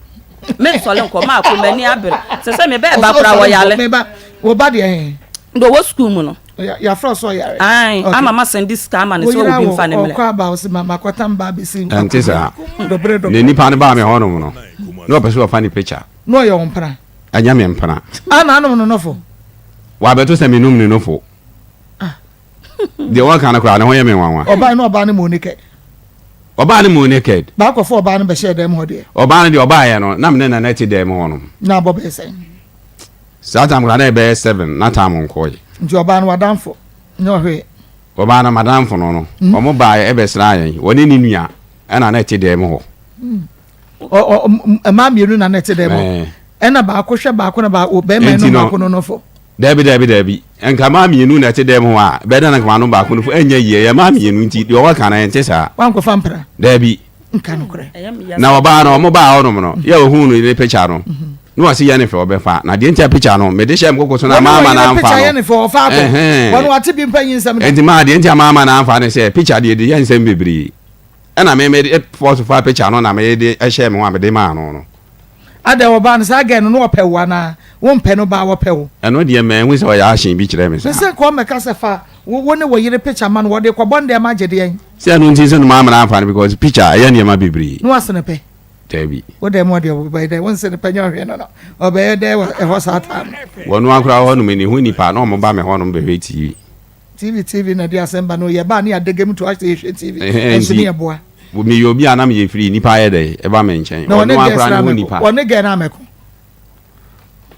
Me nsɔre nkɔ maako m'ani abere. Sɛ sɛ me bɛɛ ba kora wɔ yale. Me ba wɔ ba deɛ he. Deɛ ɔwɔ sukuu mu no. Yafrɛ ɔsɛ ɔyare. Ae ama ma sɛnde sika ama no sɛ obi nfa ne mmerɛ. Ɔkɔ aba ɔsɛ ma makɔtam ba abɛsi. Ɛnte saa. Na nipa no baa me hɔnom no na ɔpɛ sɛ ɔfa ne picture. Na ɔyɛ wo mpena. Ɛnyɛ me mpena. Ah na anom no nofo. Wabɛto sɛ menom ne nofo. Ah. Deɛ wɔka no koraa ne ho yɛ me nwanwa. Ɔbaa no ɔbaa no mu naked. Ɔbaa no mu naked. Baakɔfo ɔbaa no bɛhyɛɛ dɛm hɔ deɛ. Ɔbaa no deɛ ɔbaeɛ no na me ne Nana te dɛm hɔ nom. Na abɔ bɛyɛ sɛn? Saa time koraa na ɛbɛyɛ 7 na time nkɔe. Nti ɔbaa no w'adamfo nyɛ ɔhwee? Ɔbaa no m'adamfo no no wɔn baeɛ ɛbɛsraa yɛn wɔne ne nua ɛna na ɛte dɛm hɔ. Mmaa mmienu na na ɛte dɛm hɔ. Ɛna baako hwɛ baako na baako bɛrima no baako no nofo. Dabi dabi dabi nka maa mmienu na ɛte dɛm hɔ a bɛyɛ dɛ na nka manom baako no fo ɛnyɛ yie ɛyɛ maa mmienu nti deɛ ɔwɔ ka no ɛnte saa. Wankɔfa mpena. Dabi. Nka nokorɛ. Na ɔbaa no ɔmo baa hɔnom no yɛ ohun no ne picture no na ɔsi yɛ ne fɛ ɔbɛfa na deɛ nti a picture no mede hyɛ me koko so na maa ma na anfa no. Ɛhɛn nti maa deɛ nti a maa ma na anfa no sɛ picture deɛ de yɛ nsɛm bebree ɛna me mede force fa picture no na mede hyɛ me ho a mede maa no no. Adɛn ɔbaa no saa girl no na ɔpɛ wo anaa wo mpɛ no baa ɔpɛ wo. Ɛno deɛ manhu sɛ ɔyɛ action bi kyerɛ me saa. Mese nka ɔmmɛka sɛ fa wo ne wo yere picture ma no wɔde kɔbɔ no dɛm agye deɛn. Sɛ ɛno nti nso na maamena amfa no because picture ɛyɛ nneɛma bebree. Na wasene pɛ. Daabi. Wo dɛm ɔdeɛ ɔbɛyɛ dɛ wonsene pɛ nyɛ ɔhwɛ no no ɔbɛyɛ dɛ wɔ ɛhɔ saa time no. Wɔn akora hɔ nom ne ho nipa na wɔn ba me hɔ nom bɛhwɛ TV. TV TV na ɛde asɛm ba no yɛ ba ne adega mu to ahyɛ yɛhwɛ TV nso ne yɛboa. Meyɛ obi a na meyɛ free nipa ayɛ dɛ ɛba me nkyɛn ɔno akora ne ho nipa. Wɔne gɛ no amɛko.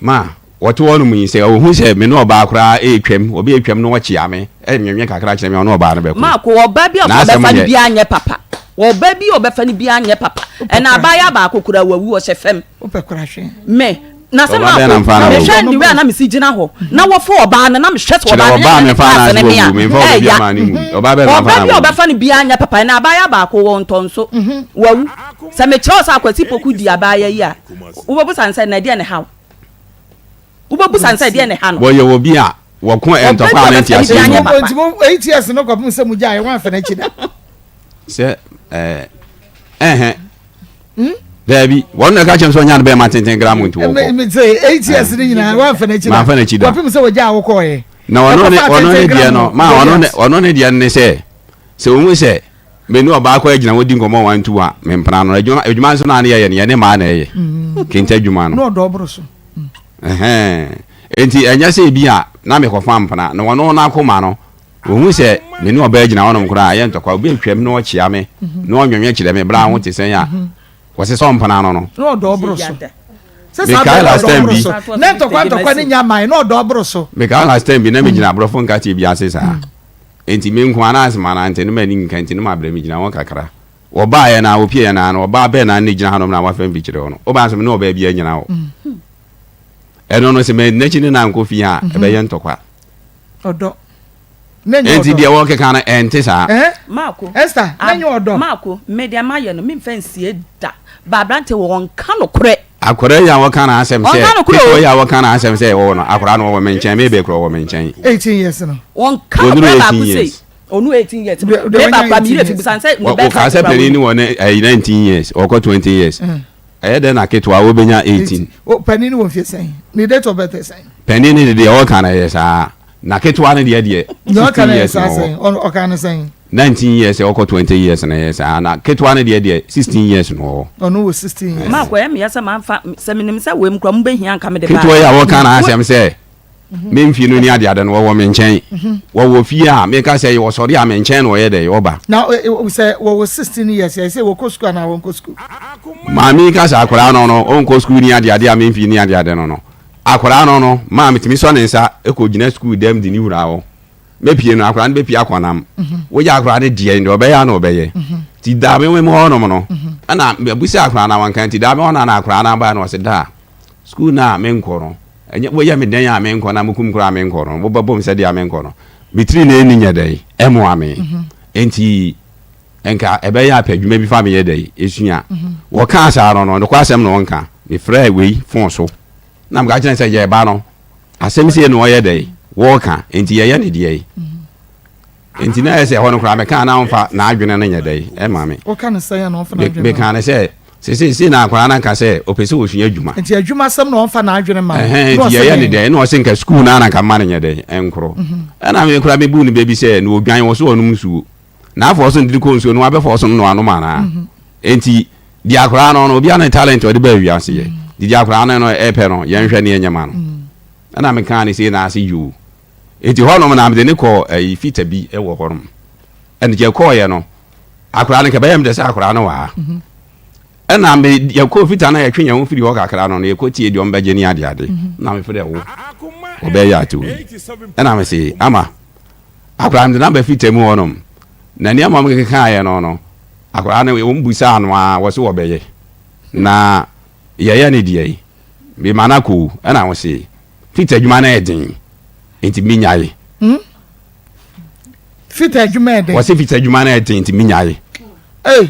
Ma wɔte hɔ nom yi sɛ ɔhu sɛ me ne ɔbaa koraa ɛretwam obi ɛretwam na ɔkyea me ɛnwenwe kakra kyerɛ me ɔne ɔbaa no bɛko. Maako ɔbaa bi a ɔbɛfa no biara nyɛ papa ɔbaa bi a ɔbɛfa no biara nyɛ papa ɛna abaayewa baako koraa wawu ɔhyɛ fam. Wopɛ kora hwɛ. Me na sɛ maako mehwɛ ne wei a na mesi gyina hɔ na wɔfa ɔbaa no na mehwɛ sɛ ɔbaa no yɛ ne class ne me a ɛya ɔbaa bi a ɔbɛfa no biara nyɛ papa na abaayewa baako wɔ ntɔnso wawu sɛ mekyerɛ wo sɛ akwasi poku di abaayewa yi a wobɛbusa no sɛ na ɛdeɛ ne haw wobɛbusa no sɛ ɛdeɛ ne ha no wɔyɛ obi a wɔko ntɔkwa a ne nteaseɛ mu. Nti mo ATS no kɔpem sɛ mo gyae wɔamfa n'akyi da. Sɛ ɛɛ ɛhɛn hmm? daabi wɔn na ɛka kyɛn sɛ ɔnya no bɛrima tenten gram nti wɔkɔ. Mete ATS no nyinaa wɔamfa n'akyi da. Mamfa n'akyi da. Kɔpem sɛ wɔgyaa wokɔɔɛ. Na ɔno ne ɔno ne deɛ no ma ɔno ne ɔno ne deɛ no ne sɛ sɛ ohun sɛ me ne ɔbaa kɔ agyina hɔ di nkɔmmɔ wɔn ntu a mempena no adwuma adwuma nso na ne yɛyɛ no yɛne mmaa na ɛyɛ mm. kente adwuma no. Na ɔdɔ ɔboro so. Enti ɛnyɛ sɛ ebi a na mekɔfa mpena na ɔno n'akoma no ohun sɛ me ne ɔbaa gyina hɔnom koraa ɛyɛ ntɔkwa obi atwam na ɔkyea me na ɔnwɛnwɛ kyerɛ me bra ho te sɛn a wɔsɛ sɛ ɔmpena no no. Na ɔdɔ ɔboro so. Sɛ saa bɛrɛ last ɔdɔ time ɔboro bi so. Na ntɔkwa ntɔkwa ne nya man na ɔdɔ ɔboro so. Mekae last time bi na megyina aborɔfo nkateɛ bi ase saa enti me nko ara na asɛ manante no m'ani nka nti no mabrɛ megyina hɔ kakra. Wɔbaeɛ no ara, wɔpieeɛ no ara no, ɔbaa bɛn na na ɛgyina hanom na wafa mfikyire hɔ no? Wobaa nso me ne ɔbaa bi anyina hɔ. Ɛno no, sɛ manni n'akyi ne no ankɔ fie a, ɛbɛyɛ ntɔkwa. Ɔdɔ. Na ɛnyɛ Enti ɔdɔ. deɛ wɔkeka no, ɛnte saa. Ɛhɛn. Maako, Esther, na ab, ɛnyɛ ɔdɔ. Maako, me deɛ mayɛ no, memfa nsie da. Ba aberante wɔ ɔnka nokorɛ. Akwadaa yi a wɔka n'asɛm sɛ, Ɔnka nokorɛ ketewa o. yi a wɔka n'asɛm sɛ ɔwɔ no, akwadaa no ɔwɔ me nkyɛn, me bɛ kura ɔwɔ me nkyɛn. 18 years no. Ɔnka Wɔduru nokorɛ 18 baako sei. years. Ɔno 18 years. Deɛ- deɛ Me wanya baako a 18 me yerɛ fi years. busa no sɛ ne Wɔ- bɛka Wɔkaa sɛ koraa panin wɔnim. no wɔ ne ɛyi 19 years, ɔkɔ 20 years. Ɛyɛ dɛn na ketewa wobɛnya 18? O, panin no wɔ mfie sɛn? Ne date of birth yɛ sɛn? Panin no de deɛ ɔka no ɛyɛ saa, na ketewa no deɛ deɛ Deɛ ɔka 16 no yɛ years na saa ɔwɔ. sɛn? Ɔno- Ɔka no sɛn? 19 years ɔkɔ 20 years na ɛyɛ saa, na ketewa no deɛ deɛ 16 years na ɔwɔ. Ɔno wɔ 16 years. Maako ɛyɛ me ya sɛ mamfa sɛ menim sɛ wei mu koraa mobɛhia nka mede Ketewa yi a baeɛ. wɔka n'asɛm sɛ. Me mfie no ni adeade no wɔwɔ me nkyɛn. Wɔwɔ fie a meka sɛ wɔsɔre a me nkyɛn na wɔyɛ dɛ wɔba. Na sɛ wɔwɔ 16 years yɛ sɛ wɔkɔ sukuu anaa wɔnkɔ sukuu? Maame yi ka sɛ akwadaa no no ɔnkɔ sukuu ni adeade a me mfie ni adeade no no akwadaa no no maa metumi sɔ ne nsa kɔ gyina sukuu dɛm de ne wura hɔ. Mɛpie no akwadaa no bɛpie akɔnam. Wogya akwadaa no deɛ deɛ ɔbɛyɛ a na ɔbɛyɛ. Nti daa me hɔ nom no ɛna mabisa akwadaa no a wanka nti daa me hɔ no na akwadaa no aba na ɔse daa sukuu no a menkɔ no Ɛnyɛ woyɛ me dɛn a menkɔ na mokum koraa a menkɔ no, mobɛbɔ me sɛdeɛ a menkɔ no, me tiri na ɛnni nyɛ dɛn ɛmmoa me. Enti nka ɛbɛyɛ a pɛ adwuma bi fa meyɛ dɛn ɛsua. Wɔkaa saa no no, nokwasɛm na ɔnka. Mefrɛɛ wei fon so na meka kyerɛ no sɛ yɛreba no, asɛm sei na ɔyɛ dɛn wɔreka, enti yɛyɛ ne deɛn. Enti na ɛyɛ sɛ ɛhɔ no koraa mekaa na ɔmfa n'adwene no nyɛ dɛn ɛma me. Woka no sɛn a na ɔmfa n'adwene ma? Mekaa no sɛ seesei sei na akwadaa no anka sɛ ɔpɛ sɛ ɔsua adwuma. Nti adwuma asɛm na ɔmfa n'adwene ma wo? Ɛhɛn, nti yɛyɛ no dɛn? Ɛna ɔse nka sukuu no ara na nka mma no nyɛ dɛn ɛnkorɔ. Ɛna me koraa mebuu no bɛ bi sɛ na ɔdwan wɔ so ɔnom nsuo. Na afɔ so no de kɔ nsuo no wabɛfɔ so no na wanom anaa? Enti deɛ akwadaa no no obiara ne talent ɔde baa wiase yɛ. Nti deɛ akwadaa no no ɛpɛ no yɛnhwɛ ne yɛnyɛ ma no. Ɛna mekaa no sei na ase yoo. Enti hɔnom na mede no kɔɔ ayi fita bi wɔ hɔnom. Ɛna yɛkɔɔeɛ no, akwadaa no nka ɛbɛyɛ me dɛ sɛ akwadaa no wɔ ha. Ɛna me yɛkɔɔ fita no a yɛtwe yɛn ho firi hɔ kakra no, na yɛkɔtie deɛ ɔmbɛgye ne adeade. Na mefrɛ wo, ɔbɛyɛ ato yi. Ɛna mese, ama, akwadaa no de no aba fita mu hɔnom. Na nneɛma a wɔkekaeɛ no no, akwadaa no wɔn busaa no ara, wɔse wɔbɛyɛ. Na yɛyɛ ne deɛ yi, mema no akɔ o. Ɛna wɔse, Fita adwuma no yɛ den nti menyae. Hmm? Fita adwuma yɛ den. Wɔsi fita adwuma no yɛ den nti menyae. Ei.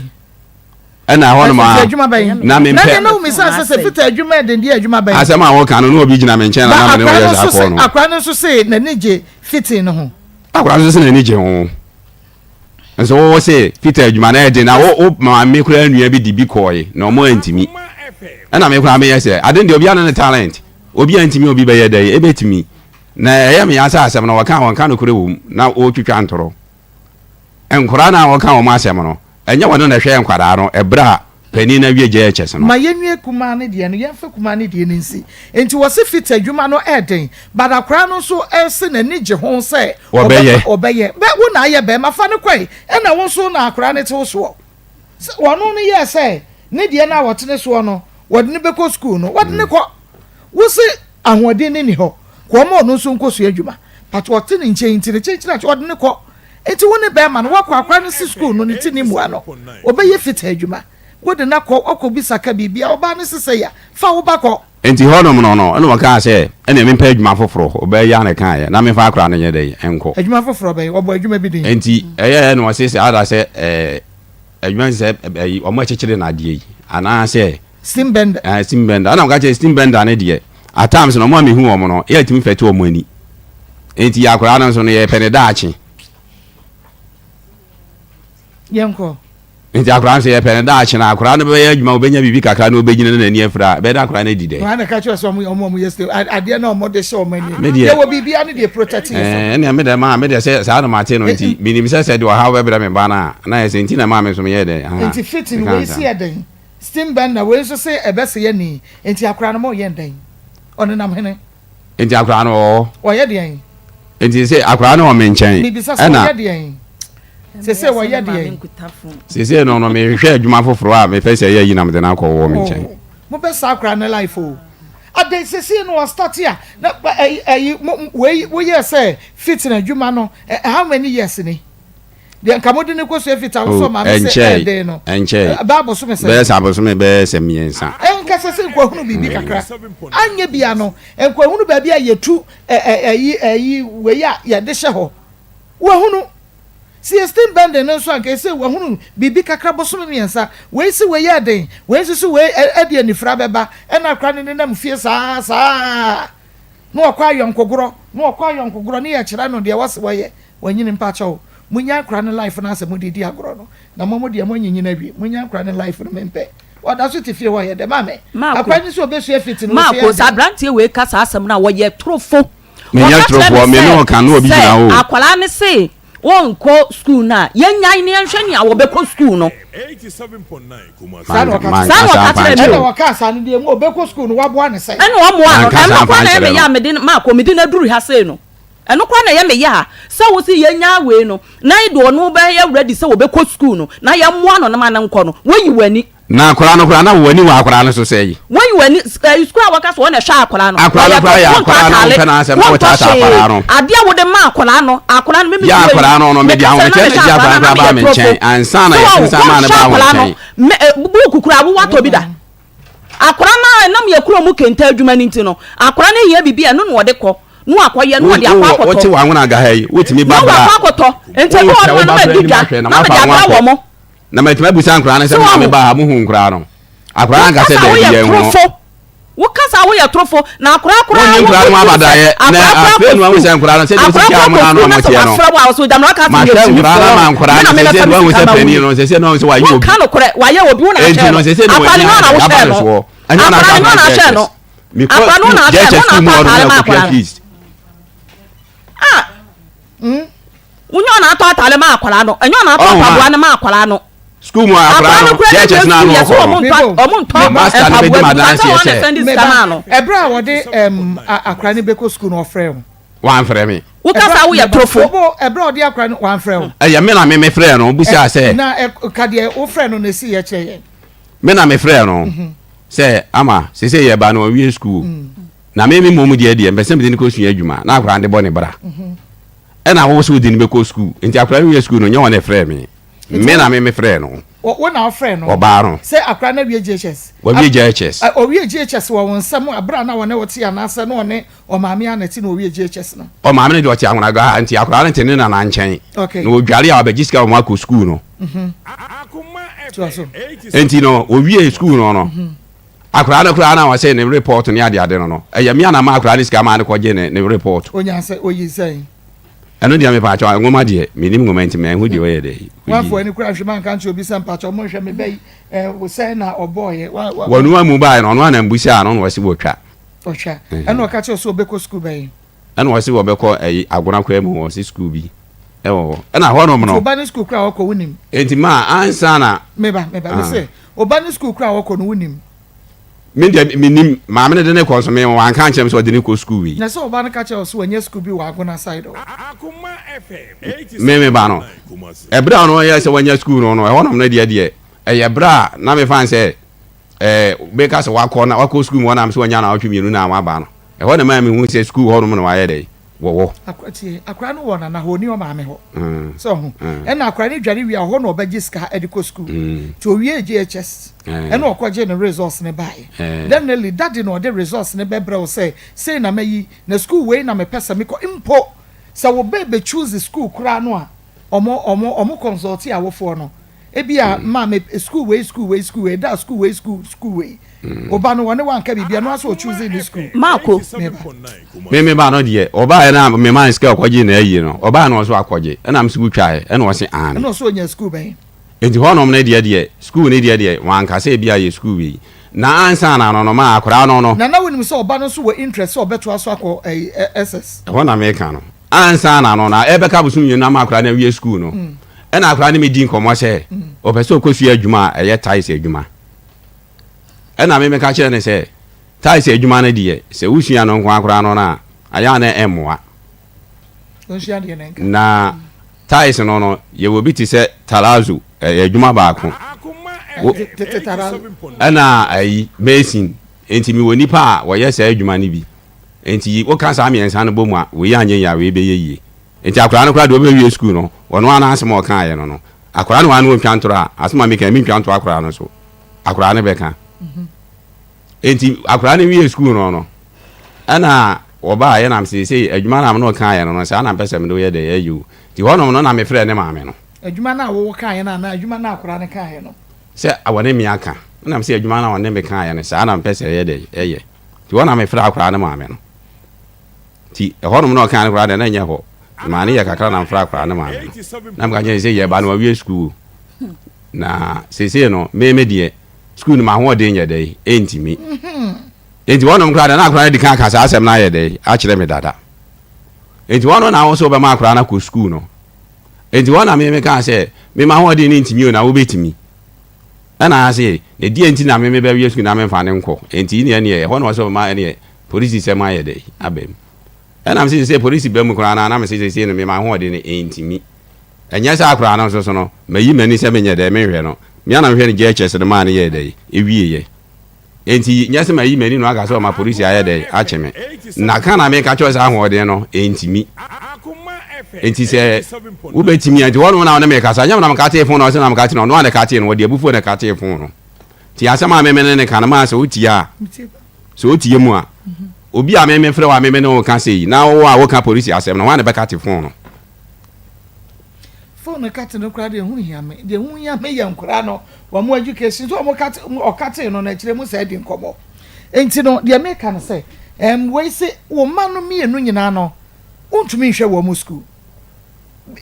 Ɛna ɛhɔ nom a na mempɛ. Na deɛ na wumisa sɛ sɛ fita adwuma yɛ den deɛ adwuma bɛn. Asɛm a wɔka no na obi gyina me nkyɛn na na me ne wɔyɛ saa kɔɔ no. Akora no nso se n'ani gye fitin no ho. Akora no nso se n'ani gye ho. Nso wo se Peter adwuma no yɛ den na wo wo maame koraa nua bi de bi kɔɔe na ɔmo antumi. Ɛna me koraa meyɛ sɛ ade no deɛ obiara ne ne talent. Obi antumi obi bɛyɛ dɛn ebetumi. Na ɛyɛ me ya sɛ asɛm no wɔka a wɔnka nokorɛ wɔ mu na wɔretwitwa ntorɔ. Nkwadaa no a wɔka wɔn asɛm no ɛnyɛ wɔn na ɛhwɛɛ nkwadaa no ɛberɛ a panin no awie JHS no. Ma yɛnwie kumaa no deɛ no, yɛmfa kumaa no deɛ no nsi. Nti wɔse fiti adwuma no ɛɛden, but akwadaa no nso se n'ani gye ho sɛ Ɔbɛyɛ. ɔbɛyɛ. Bɛ, wo na ayɛ bɛɛma, fa no kɔe, ɛna wo nso na akwadaa no te wo soɔ. Sɛ ɔno no yɛɛ sɛ ne deɛ no a ɔte ne soɔ no, wɔde no bɛkɔ sukuu no, wɔde no kɔ. Wo se ahoɔden no nni hɔ, kɔ ɔma ɔno nso nkɔsua adwuma, but ɔte ne nkyɛn nti no, kyenkyen akye wɔde no kɔ. Nti wo ne bɛɛma no, woakɔ akwadaa no si sukuu no, ne ti ne mua no, ɔbɛyɛ fitaa adwuma. Wode no akɔ, wakɔ bisa ka biribi a, ɔbaa no se sɛi a, fa wo ba kɔ. Enti hɔnom no no, ɛna ɔkaa sɛ, Ɛnneɛ mempɛ adwuma foforɔ. Ɔbaa yi ara na ɛkaeɛ, na memfa akwadaa no nyɛ dɛn? Nkɔ. Adwuma foforɔ bɛn? Wɔbɔ adwuma bi din. Enti ɛyɛɛ na ɔse sɛ, ada sɛ ɛɛ, adwuma te sɛ ɛyi, wɔn a ɛkyekyere nnadeɛ yi, anaasɛ. Steam bender. Ɛɛ, steam bender. Ɛna ɔka kyerɛ steam bender no deɛ, at times no, wɔn a mehu wɔn no, yɛ tumi fɛte wɔn ani. Enti akwadaa no nso no, yɛpɛ ne daakye. Yɛnkɔ. Nti akwadaa no sɛ yɛpɛ no daakye na akwadaa no bɛyɛ adwuma obɛnya biribi kakra na obɛgyina na n'ani afira a ɛbɛyɛ dɛ akwadaa no adi dɛ. Wɔn na ɛka kyerɛ sɛ wɔn wɔn yɛ sɛ adeɛ na wɔn de hyɛ wɔn ani. Me deɛ yɛwɔ biribi ne deɛ protect yɛ sɛ. Ɛnna me deɛ maa me deɛ sɛ saa na ma te no nti menim sɛ sɛ deɛ ɔhaw bɛbrɛ me ba no a na yɛ sɛ nti na maa me nso meyɛ dɛ. Nti fit no wei si yɛ dɛn steam burner wei nso se ɛbɛsɛ yɛ ni nti akwadaa no mo yɛ dɛn ɔnenam hene. Nti akwadaa no wɔ hɔ. Ɔyɛ deɛn? Nti sɛ akwadaa no wɔ me nkyɛn. Mebisa sɛ ɔyɛ deɛn? Sese wɔyɛ deɛn? Sese no no mehwehwɛ adwuma foforɔ a mepɛ sɛ ɛyɛ yi na mede no akɔ wɔ me nkyɛn. Oh, mobɛ saa akwadaa no life o. Adɛn sese no ɔstarte a na ɛyi wei woyɛ sɛ fit na adwuma no how many years ni? Deɛ nka mode no kɔsua fita wo sɛ maame sɛ ɛɛden no. Ɛnkyɛe. Ɛbɛyɛ abosome sɛn? Bɛyɛ sɛ abosome bɛyɛ sɛ mmiɛnsa. Ɛnka sɛ sɛ nkoahunu biribi kakra. Anyɛ bia no, nkoahunu baabi a yɛtu ɛyi ɛyi wei a yɛde hyɛ hɔ. Wahunu. Sɛ yɛ steam bending no nso anka ɛsɛ wahunu biribi kakra bosome mmiɛnsa. Wei se wei yɛ den, wei nso se wei ɛde anifira bɛba. Ɛna akora no nenam fie saa saa. Na ɔkɔ ayɔnkogorɔ, na ɔkɔ ayɔnkogorɔ ne yɛkyerɛ no deɛ wɔse wɔyɛ. Wanyini mpakyɛw munya akora no life no asɛ mode di agorɔ no na mo mo deɛ moanyinyin awie munya akora no life no mempɛ ɔda so te fie hɔ yɛ dɛ maame akora no sɛ ɔbɛsua fiti no Maako sɛ aberanteɛ wei ka saa asɛm no a wɔyɛ torofo. Menyɛ Ɔka kyerɛ torofoɔ, me me ne sɛ ɔka na obi sɛ gyina hɔ o. akwadaa no se. Wɔnkɔ sukuu no a, yɛnnyae na yɛnhwɛ nea wɔbɛkɔ sukuu no. Saa na ɔka Saa na ɔka kyerɛɛ me o. Ɛna ɔkaa saa no deɛ mu ɔbɛkɔ sukuu no waboa no sɛn? Ɛna ɔmmoaa no. Manka Ɛno saa koraa na amfa ɛyɛ me ankyerɛ ya a no. mede no maakɔ, mede no aduru ha sei no. Ɛno koraa na ɛyɛ me ya a sɛ wo se yɛnnyaa wei no na de ɔno bɛyɛ ready sɛ ɔbɛkɔ sukuu no na yɛmmoa no na ma no nkɔ no, woayi w'ani. Na akwadaa no koraa na w'ani wɔ akwadaa no so sɛn? Woayi w'ani, ɛyi sukuu a wɔka sɛ wɔn na ɛhwɛ akwadaa no. Akwadaa no Wɔyɛ koraa yɛ wontɔ akwadaa no ataale, ɔmpɛ n'asɛm na wontɔ wɔtaataa hwee. akwadaa no. Adeɛ a wode ma akwadaa no, akwadaa no mimi Yɛ wei, akwadaa no no mede meka sɛ na ahomekyɛ na mehwɛ gye akwadaa akwadaa no no na koraa baa meyɛ me torofo. nkyɛn ansa na So wɔn, yɛsensan maa no wɔnhwɛ baa wo akwadaa no, nkyɛn. me, eh, buuku koraa wowatɔ bi da? Akwadaa no a ɛnam yɛ kurom mu kente adwuma no nti no, akwadaa no hia biribi a ɛno na ɔde kɔ na wakɔyɛ na ɔde akɔ Wo, akɔtɔ. wote w'anwona ga ha yi, wotumi ba Na bra wakɔ a, akɔtɔ. Nti ebi wɔ wohwɛ hɔ wo nom a na ba bra madi anim dwa ahwɛ na na mede woafa ho abrɛ akɔ. wɔn. Na matumi abisa nkwadaa no sɛ, So me maame wahu? baa ha, mohu nkwadaa no? Akwadaa no anka Wokasa sɛ, a Daabi, woyɛ yɛnhu no. torofo. Wokasa a woyɛ torofo. Na akwadaa koraa Wonnye wo nkwadaa no ho wotumi sɛ abadaeɛ. Na akwadaa koraa afei kɔ na wahu sukuu. sɛ nkwadaa no, sɛdeɛ wosi Akwadaa tia koraa wɔn kɔ ano sukuu a na sɛ wɔteɛ no. wafrɛ wo a, ɔsɛ ogya me na waka sɛ Mahwɛ meyɛ nkwadaa no gyimifoɔ. ama Me nkwadaa na no, seesei mebɛfa na me wahu sika sɛ ma wo panin yi. no, seesei na wahu sɛ wayɛ obi. Wonka nokorɛ, wayɛ obi, wo na Enti ahyɛɛ no, no. seesei na Akwadaa w'ani no nyɛ wo na aba wohyɛɛ ne no. soɔ. Ɛnyɛ wo na Akwadaa aka no nyɛ wo na akwadaa ahyɛɛ no. JHS. Mekɔ Akwadaa no sukuu, na ahyɛɛ no, JHS wo na sukuu mu atɔ hɔ no ataare na ma ɛkɔtua akwadaa no. fees. Ah! Wonyɛ ɔna atɔ ataare ma akwadaa no. Ɛnyɛ ɔna atɔ Ɔho ma. mpaboa no ma akwadaa no. Sukuu mu a akwadaa Akwadaa no no kura ne JHS wie no ano sukuu yɛ sɛ ɔkɔ ɔmo no. ntɔ Mebo. ɔmo ntɔ Master no mpaboa bɛdi bi. m'adanseɛ Sɛ wɔn na sɛ. sɛnde sika Meba. maa no. Ɛberɛ a wɔde ɛm, a- akwadaa no bɛkɔ sukuu no ɔfrɛɛ wo? Wamfrɛ me. Wokasa Ɛberɛ- woyɛ meba. torofo. Wobo, ɛberɛ a ɔde akwadaa no wamfrɛ wo? Ɛyɛ me na me mefrɛɛ no bisaa sɛ. Na ɛ, ka deɛ wofrɛ no na ɛsi yɛ kyerɛ yɛn. Me na mefrɛɛ no sɛ ama seesei yɛba no ɔwie sukuu. Na me me mmom deɛ deɛ mpɛ sɛ mede no kɔsua adwuma na akwadaa no de bɔ ne bra. Ɛna wo sɛ wode no bɛkɔ sukuu. Nti akwadaa no wie sukuu no nyɛ wɔn na ɛfrɛɛ me. Me na me mefrɛɛ no. Wo na wofrɛɛ no? Ɔbaa no. Sɛ akwadaa no awie JHS? Wawie JHS. Ɔwie JHS wɔ wo nsam berɛ a na wɔne wo te anaasɛ na ɔne ɔmaame a na ɛte na ɔwie JHS no? Ɔmaame no deɛ ɔte Ahonaga ha nti akwadaa no te ne nana nkyɛn. Okay. Na ɔdware a ɔbɛgye sika wɔn akɔ sukuu no. Toa so. Nti no ɔwie sukuu no no. Akwadaa no koraa na ɔsɛ ne report ne adeade no no, ɛyɛ me a na ma akwadaa no sika maa no kɔgye ne ne report. Onya sɛ oyi sɛn? Ɛno deɛ mepaakyɛw nwoma deɛ menim nwoma nti manhu deɛ ɔyɛ dɛ yi. Wamfa w'ani koraa nhwɛ mu anka nkyerɛ obi sɛ mpaakyɛw monhwɛ me ba yi eh, sɛn na ɔbɔɔyɛ? Wa wa. Wɔnoa mu baeɛ no ɔno a na mbusaa no na ɔse wɔtwa. Ɔtwa. Ɛna ɔka kyerɛ wo sɛ ɔbɛkɔ sukuu bɛn? Ɛna ɔse wɔbɛkɔ ɛyi Agona kwaa mu hɔ ɔse sukuu bi ɛwɔ hɔ ɛna hɔ nom no. Nti ɔba ne sukuu koraa ɔkɔ wonim? Nti maa ansa na. Meba meba mese ɔba ne sukuu koraa ɔkɔ no wonim? Me deɛ menim maame no de ne kɔ nso me wanka ankyerɛ me sɛ ɔde ne kɔ sukuu wei. Na sɛ ɔba no ka kyerɛ wo sɛ wanya sukuu bi wɔ Agona side hɔ? Me me ba no ɛberɛ a ɔno ɔyɛ sɛ wanya sukuu no no ɛhɔ nom no deɛ deɛ ɛyɛ berɛ a na mefa no sɛ ɛɛ bɛka sɛ wakɔ na wakɔ sukuu mu hɔ na mesɛ wanya naawɔtwe mmienu na waba no. Ɛhɔ na ɛmaa mehuu sɛ sukuu hɔnom na wɔayɛ dɛn? Wɔwɔ. Akora tie, akora no wɔ nana hɔ, ɔni ɔmaame hɔ. Sɛ ɔho. Ɛna akora no dware wie a, ɔhɔ na ɔbɛgye sika de kɔ sukuu. Nti ɔwiee JHS, ɛna ɔkɔgyee ne results no baeɛ. Definitely, daddy na ɔde results no bɛbrɛ wo sɛ, sei na mayi, na sukuu wei na mepɛ sɛ mekɔ. Mpo, sɛ wo ba rebɛ choose sukuu koraa no a, ɔmo, ɔmo, ɔmo consult awofoɔ no. Ebia ma me sukuu wei sukuu wei sukuu wei da sukuu wei sukuu sukuu wei. Oba no wɔne wanka biribi ɛno asɛ ɔchoose ne sukuu. Marco. Me me ba no deɛ ɔbaeɛ na me ma no sika ɔkɔgye na ayi no ɔbaeɛ na ɔso akɔgye ɛna me sukuu twaeɛ ɛna ɔse aane. Ɛna ɔso ɔnya sukuu bɛn. Nti hɔnom no deɛ deɛ sukuu no deɛ deɛ wanka sɛ ebia yɛ sukuu wei na ansa na no no ma akwadaa no no. Nana wonim sɛ ɔba no nso wɔ interest sɛ ɔbɛtoa so akɔ ɛyi SS. Ɛhɔ na meka no. Ansa na no na ɛbɛka bosom mmienu ama akwadaa no awie sukuu no, ɛna akwadaa no medi nkɔmmɔ sɛ ɔpɛ sɛ ɔkɔsua adwuma a ɛyɛ tiles adwuma. Ɛna me meka kyerɛ no sɛ tiles adwuma no deɛ sɛ wosua no nko akwadaa no no a ayɛ a na ɛmmoa. Na tiles no no yɛwɔ bi te sɛ tarazo ɛyɛ adwuma baako ɛna ayi mason nti mewɔ nipa a wɔyɛ saa adwuma no bi. Enti woka saa mmiɛnsa no bɔ mu a, wei anyɛ yie a, wei bɛyɛ yie. Enti akwadaa no koraa deɛ ɔbɛwie sukuu no, ɔno ara n'asɛm a ɔkaeɛ no no, akwadaa no ara ɔntwa ntorɔ a, asɛm a meka yi, mentwa nto akwadaa no so. Akwadaa no bɛka. Enti akwadaa no wie sukuu no no, ɛna wɔbaeɛ na seesei adwuma no a me ne ɔkaeɛ no no, saa na mpɛ sɛ mede woyɛ dɛ ɛyɛ o. Nti hɔnom no na mefrɛɛ ne maame no. Adwuma no a wo kaeɛ no anaa adwuma no a akwadaa no kaeɛ no? Sɛ wɔne me aka. Ɛna mese adwuma no a ɔne me kaeɛ no, saa na mepɛ sɛ ɛyɛ dɛ ɛyɛ. Nti hɔ na mefrɛɛ akwadaa no maame no. Nti ɛhɔnom na ɔkaa no koraa deɛ na ɛnyɛ hɔ. Maa no yɛ kakra na mefrɛɛ akwadaa no maame no. Na meka kyerɛ no sɛ yɛba no wawie sukuu. Na seesei no me me deɛ sukuu no m'ahoɔden nyɛ dɛn ɛntumi. Nti hɔnom koraa deɛ na akwadaa no adi kan aka saa asɛm no ayɛ dɛn akyerɛ me dada. Nti hɔ no na wo sɛ wobɛma akwadaa no akɔ sukuu no. Enti hɔ na me mekaa sɛ, Me m'ahoɔden no ntumi o, na wobɛtumi. Ɛna ase, na deɛ nti na me mebɛwie sukuu na memfa no nkɔ. Enti neɛ neɛ, ɛhɔ na ɔsɛ ɔma ɛneɛ polisi sɛm ayɛ dɛ aba mu. Ɛna mese sɛ polisi ba mu koraa no a, na mese seesei no me m'ahoɔden no ɛntumi. Ɛnyɛ saa koraa no nso so no, mayi m'ani sɛ menyɛ dɛ, menhwɛ no. Me ara na mehwɛ no JHS no maa no yɛɛ dɛ, ɛwieɛ. Enti nyɛ sɛ mayi m'ani na waka sɛ ɔma polisi ayɛ dɛ akye me. Na ka na meka kyerɛ sɛ ahoɔden no, ɛntumi. Enti sɛ wobɛtumi a, nti hɔnom na wo ne me kasa. Nyɛ me na mekatee fon no, ɔse na mekatee no, ɔno a na ɛkatee no, wɔde abufuo na ɛkatee fon no. Nti asɛm a me me ne no ka no, maa sɛ wotie a, sɛ wotie mu a, obi a me mefrɛ wo a me me ne wo ka sei, na wo a woka polisi asɛm no, hwan na ɛbɛkate fon no? Phone no kate no koraa deɛ ɛho hia me deɛ ɛho hia me yɛ nkoraa no wɔn education so wɔn kate ɔkate no na akyire mu sɛ ɛdi nkɔmɔ nti no deɛ meka no sɛ ɛm wei se wɔn mma no mmienu nyinaa no wontumi nhwɛ wɔn school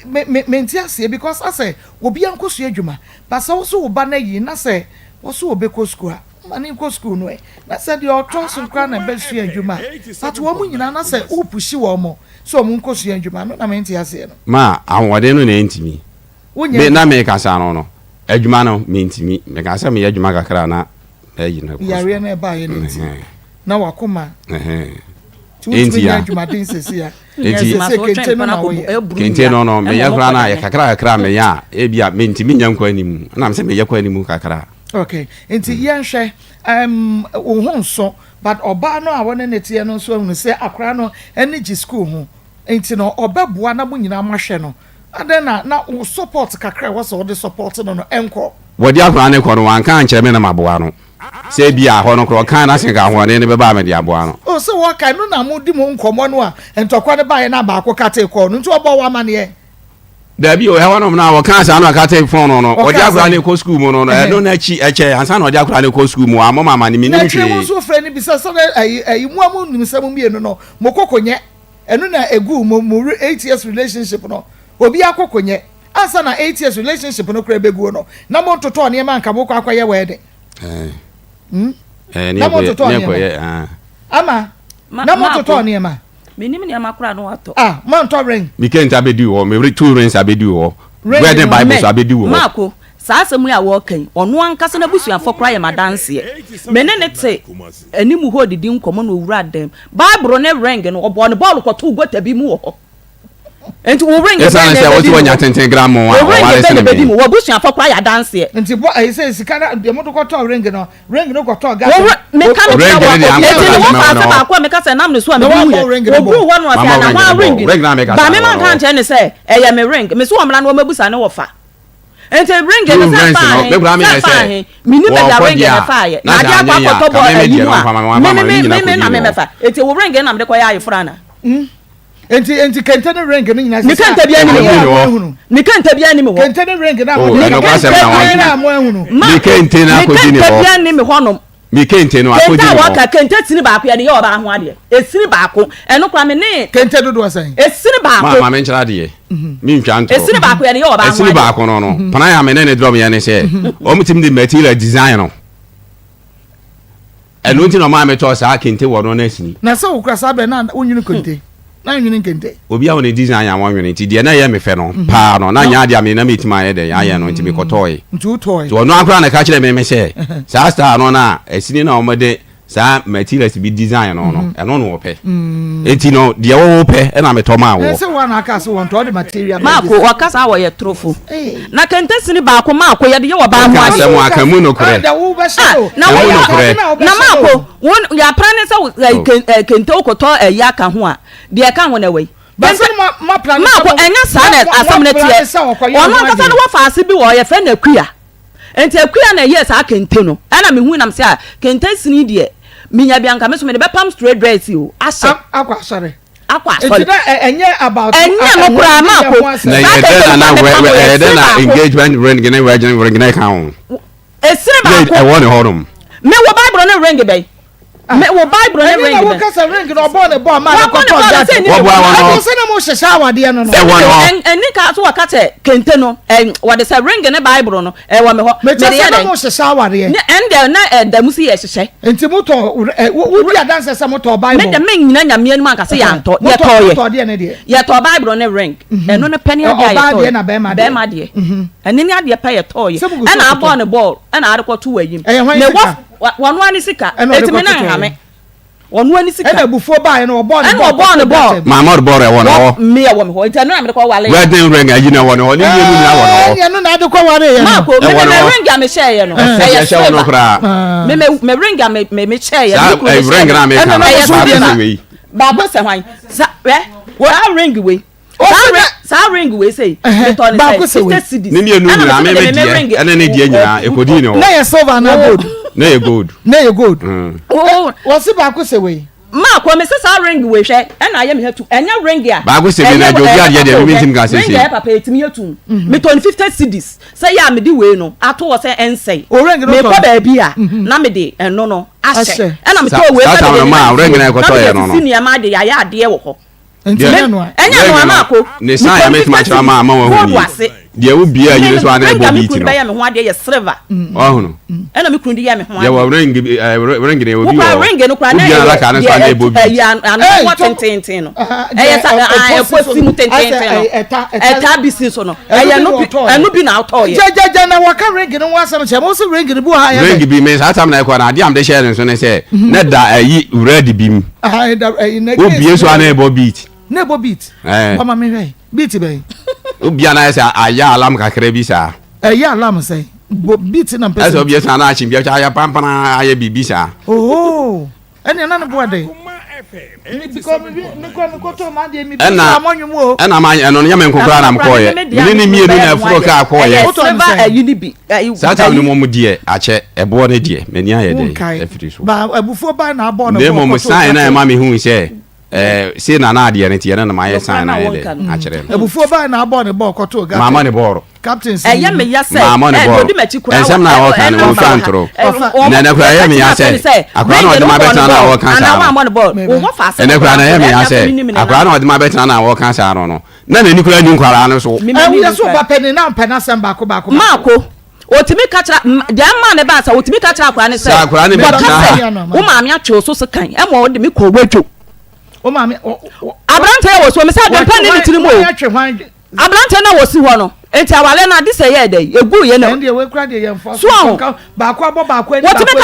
me me mente aseɛ because asɛ obi ankɔ sua adwuma ba sɛ woso wo ba no ayi na sɛ wɔso wɔbɛkɔ school a ma ne nkɔ school no ɛ na sɛ deɛ ɔtɔ so koraa na ɛbɛsua adwuma but wɔn nyinaa na sɛ wopushi wɔn sɛ ɔmo nkɔ sua adwuma no na mente aseɛ no. Ma ahoɔden no na ɛntumi. Wonyɛ Me na adwuma. mekasa no no adwuma no mentumi. Meka sɛ meyɛ adwuma kakra na mayi no kɔ so. Yareɛ no ɛbaeɛ no nti Ɛhɛn. na wakoma Ɛhɛn. nti wontumi Enti nyɛ a adwumaden sɛsi a. Enti Sɛsɛ kente no na woyɛ. Kente no no meyɛ koraa no a kakra kakra a meyɛ a ebi a mentumi nyɛ nkɔ anim. Ɛna mesɛ meyɛ kɔ anim kakra. Okay nti yɛnhwɛ um, wo ho nso But ɔbaa no a wɔne no teɛ no nso ahunu sɛ akwadaa no ani gye sukuu ho nti no ɔbɛboa na mo nyinaa moahwɛ no. Adɛn na na wo support kakra a ɛwɔ sɛ wode support no no ɛnkɔ? Wɔde akwadaa no kɔ no wanka ankyerɛ me na maboa no. Sɛ ebia hɔ no koraa ɔkaa no ase nka ahoɔden no bɛba a mede aboa no. Oh sɛ wɔka ɛno na modi mo nkɔmmɔ no a ntɔkwa no baeɛ na baako katee kɔɔ no nti ɔbɔɔ wo amaneɛ? Dabi o, ɛhɔ nom na wɔkaa saa na ɔkate fon no no, ɔde Ɔkaa akwadaa sɛn? no kɔ sukuu mu no no, ɛno Ɛhɛn. n'akyi ɛkyɛ ansa na ɔde akwadaa no kɔ sukuu mu, wammɔ me amane, Na mennim akyire mo hwee. nso frɛ no bisa sɛ na ɛyi ɛyi mo a mo nim sɛ mo mmienu no mo koko nyɛ ɛno na eguu mo mo 8 years relationship no obiara koko nyɛ ansa na 8 years relationship no koraa beguo no na mo ntotɔɔ nneɛma anka mo kɔ akɔyɛ wedding Ɛɛ, hmm ɛɛ, ne na mo ɛkɔyɛ, ntotɔɔ ne nneɛma ɛkɔyɛ, ah. ama Ma, na mo Maako, ntotɔɔ nneɛma. Mennim nneɛma koraa na watɔ. Ah, moantɔ ring? Me kente abɛduu hɔ, me two rings abɛduu hɔ, Ring wedding no. bible Me, nso abɛduu hɔ. Marko, saa asɛm yi a wɔreka yi, ɔno ankasa n'abusuafoɔ koraa yɛ m'adanseɛ. Me ne no te anim hɔ redidi nkɔmmɔ na ɔwura dan mu. Bible ne ring no, ɔbɔɔ ne bɔɔlo kɔtoo gota bi mu wɔ hɔ. Enti wo ring bɛn Esiane na sɛ ɛbɛdi wote mu? wanya tenten gramoo a, Wo ring ɔware bɛn na sene ɛbɛdi me. mu? W'abusuafoɔ koraa yɛ adanseɛ. Nti bɔ ɛyi sɛ sika na deɛ mode kɔtɔɔ ring no, ring no kɔtɔɔ Wo gutter. ri- meka no Ring kyerɛ no wo deɛ enti ankasa ne na wɔfa mɛwɔ ase no hɔ. baako a meka sɛ nam ne so a Na mede woabɔ wuiɛ ring no bɔ. wɔduruu hɔ no ɔsɛ Mama ana ring hwan no bɔ. ring ni Ring no a meka ba saa me no manka wɔ hɔ. ankyerɛ ne sɛ ɛyɛ me ring me so wɔmmra na wɔmmɛbusa ne wɔfa nti ring Two no sɛ rings faa no, he me koraa sɛ meyɛ faa sɛ he menim baabi a wɔkɔ ring deɛ no a, faeɛ na na sɛ adeɛ akɔ anyɛ yie a, akɔtɔ ka bɔ me me ayi deɛ mu no a ɔmfa ma me, me wamfa me ma me, ne me nyinaa me na kɔdii ne hɔ. memɛfa nti wo ring no na mede kɔyɛ ayeforɔ ana Nti nti kente ne ring no nyinaa ne sisi a kente biara ni me Ɛkɔdii hɔ ne hɔ. ahunu. ne kente biara ni me hɔ Kente ne ring na Oh, mo ne ɛno kente kwasɛm na biara wɔnka. na mo ahunu. Me Marko kente no ne akɔdi kente ne hɔ. biara ni me hɔnom Me kente no Kente akɔdi a ne hɔ. wɔka kente sini baako yɛde yɛ ɔbaa ho adeɛ esini baako ɛno koraa me ne Kente dodoɔ sɛn? esini Ma baako ma menkyerɛ adeɛ. Mentwa ntorɔ. esini baako yɛde yɛ ɔbaa ho Ɛsini adeɛ baako no no, plan a me ne ne drɔm yɛ ne sɛ, wɔn tumi de material design no. Ɛno nti na ɔmaa metɔɔ saa kente wɔ no no asini. Na sɛ wokura saa bɛn na wonwene kente? Na nwene nkente. Obi a ɔne design a wɔnwene nti deɛ na ɛyɛ me fɛ no paa no na nyɛ adeɛ a me na metumi ayɛ dɛn ayɛ no nti mekɔtɔɔe. Nti wotɔɔe. Nti ɔno ara koraa na ɛka kyerɛɛ me me sɛ saa style no na asini na wɔde saa materials bi design no no ɛno na ɔpɛ. Nti no deɛ wo pɛ ɛna metɔ maa woɔ. Ɛsɛ wo na aka sɛ wɔntɔ ɔde material no Maako wɔka saa wɔyɛ torofo. Na kente sini baako maako yɛde yɛ ɔbaa ho Ɔka adeɛ. asɛm aka mu nokorɛ. Ah, na Ɛmu woyɛ nokorɛ. na maako wo yɛapra ne sɛ wo- ɛyi, ken- ɛ, kente wokɔtɔ ɛyi aka ho a deɛ ɛka ho na ɛwɔ yi. Kente Maako ɛnyɛ saa na asɛm no teɛ. Ɔno ankasa no wɔfa ase bi wɔ hɔ yɛfrɛ no akua. Nti akua na ɛyɛɛ saa kente no. Ɛna mehui nam sɛ a kente sini deɛ menya bi anka me so mede bɛpam straight dress o ahyɛ. Akɔ asɔre. Akɔ asɔre. Nti na ɛnyɛ about. Ɛnyɛ no koraa maako. Na Saa ɛyɛ kente dɛn no na koraa na mepam wɛ- yɛ ɛyɛ dɛn sini na baako. engagement ring ne wedding ring ne ka ho? Esini Yɛ baako. ɛwɔ ne hɔnom. Mewɔ Bible ne ring bɛn. Me wo Bible ne ring no. Ɛnyɛ na wo kasa ring no ɔbɔ ne bɔ ɔma ne kɔtɔ gata. Wɔboa wɔn no. Ɛdi sɛ na mo hyehyɛ awadeɛ no no. Ɛwɔ no. Ɛni ka so wɔka sɛ kente no ɛ wɔde sɛ ring ne Bible no ɛwɔ me hɔ. Mɛ kyɛ sɛ na mo hyehyɛ awadeɛ. Ne ɛn deɛ na ɛda mu si yɛ hyehyɛ. Nti mo tɔ ɛ wo di adanse sɛ mo tɔ Bible. Me de me nyina nyame anim anka sɛ yɛantɔ yɛtɔ yɛ. Mo tɔ deɛ ne deɛ. Yɛtɔ Bible ne ring. Ɛno ne pɛ ne adeɛ a yɛtɔ yɛ. Ɔbaa deɛ na bɛrima deɛ. Bɛrima deɛ. Ɛne ne adeɛ pɛ yɛtɔ yɛ. Ɛna abɔ ne bɔɔl ɛna ade kɔto wɔ ayim. Ɛyɛ hwan sika? Wɔn ani sika. Eti me nan ha me. Wɔn ani sika. Ɛna abufuo baayɛ no ɔbɔɔ ne bɔɔl. Ɛna ɔbɔɔ ne bɔɔl. Maama ɔde bɔɔl ɛwɔ ne hɔ. Me ɛwɔ me hɔ nti ɛno na mede kɔ wale. Wedding ring ayi na ɛwɔ ne hɔ ne mmienu nyinaa wɔ ne hɔ. Ɛɛ ɛno na ade kɔ wale yɛ no. Maako me me ring a me hyɛ yɛ no. Ɛyɛ silver. Me me me ring a me me me hyɛ yɛ no. Saa ring na me ka no. Ɛyɛ silver. Baako sɛ hwan. Sa ɛ saa ring wei. Saa ring wei sei metɔ ne sɛ 50 cedis. Ne mmienu nyinaa me me deɛ ɛne ne deɛ nyinaa ɛkɔdii ne hɔ. Na yɛ silver na gold. Na yɛ gold. Na yɛ gold. Wɔsi baako sɛ wei. Maa kɔ me sɛ saa ring wei hwɛ ɛna ayɛ me ha tu ɛnyɛ ring a. Baako sɛ wei na agye obi adeɛ deɛ mi ntim ka sɛ sei. Ring a ɛyɛ papa etimi yɛ tum. Metɔ ne 50 cedis sɛ yɛ a mede wei no ato hɔ sɛ ɛnsɛe. Mekɔ baabi a na mede ɛno no ahyɛ ɛna metɔ wei sɛ mede ne na fie na mede asisi nneɛma de ayɛ adeɛ wɔ hɔ. Nti ɛnyɛ noa. Ɛnyɛ noa ma ako. Ne san yɛ mɛtumi akyerɛ ama ama wɔn ho nie. Deɛ wo bie ayi no so ana ɛbɔ beat no. Ring a me kunu bɛyɛ me ho adeɛ yɛ silver. Ɔhono. Ɛna me kunu de yɛ me ho adeɛ. Yɛ wɔ ring ɛɛ ring ne obi wɔ. Ring no kura na ɛyɛ deɛ ɛyi ano wɔ tententen no. Ɛyɛ sa ɛkɔ si mu tententen no. Ɛta bi si so no. Ɛyɛ no bi ɛno bi na atɔ yɛ. Gyɛgyɛgyɛ na wɔka ring no ho asɛm kyerɛ mo sɛ ring no bi wɔ ha yɛ dɛ. Ring bi me saa tam na ɛkɔ na adeɛ a mede hyɛɛ ne nso ne sɛ ne da ɛyi red bi mu. Wobie so a na ɛbɔ beat. Na ɛbɔ beat. Bɔma me hwɛ beat bɛn. Wobia na ayɛ sɛ ayɛ alarm kakra bi saa. Ɛyɛ alarm sɛn bɔ beat na mpɛ sɛ. Ɛsɛ obie so a na akye bi ayɛ pampana ayɛ biribi saa. Oh. Ɛnna na ne bo ɛdɛ. Ɛnna ɛnna ma ɛno no nyɛ me nko koraa na mekɔɔyɛ mene ne mmienu na ɛforo kaa kɔɔyɛ saa tam no mmom deɛ akyɛ ɛboɔ no deɛ m'ani ayɛ dɛ afiri so na mmom sign na ɛma mehu sɛ ɛɛ sei na na adeɛ no teɛ no na mayɛ sign na ayɛ dɛ akyerɛ no abufuo baa na abɔ ne bɔɔl kɔtoo gata maama ne bɔɔl Captain sɛ ɛyɛ me ya sɛ maamɔ ne bɔɔl ɛnsɛm na ɔka no wɔtwa ntoro na ɛnɛ kora ɛyɛ me ya sɛ akora na ɔde ma bɛtena na ɔka saa no ɛnɛ kora na ɛyɛ me ya sɛ akora na ɔde ma bɛtena na ɔka saa no no na n'ani kora ni nkwaraa no so. Ɛwuyɛ so ba pɛ ne na mpɛ n'asɛm baako baako. Maako otumi ka kyerɛ deɛ ɛma ne ba sɛ otumi ka kyerɛ akora ne sɛ wɔka sɛ wo maame atwe wo so sekan ɛma ɔde me kɔ wadwo. Aberanteɛ wɔ so mesɛ adwempa ne ne tirim o. Aberanteɛ no a wɔsi hɔ no, enti awareɛ no ade sɛ ɛyɛɛ dɛn? Ɛguiɛ no. So ahu? Wɔtumi ka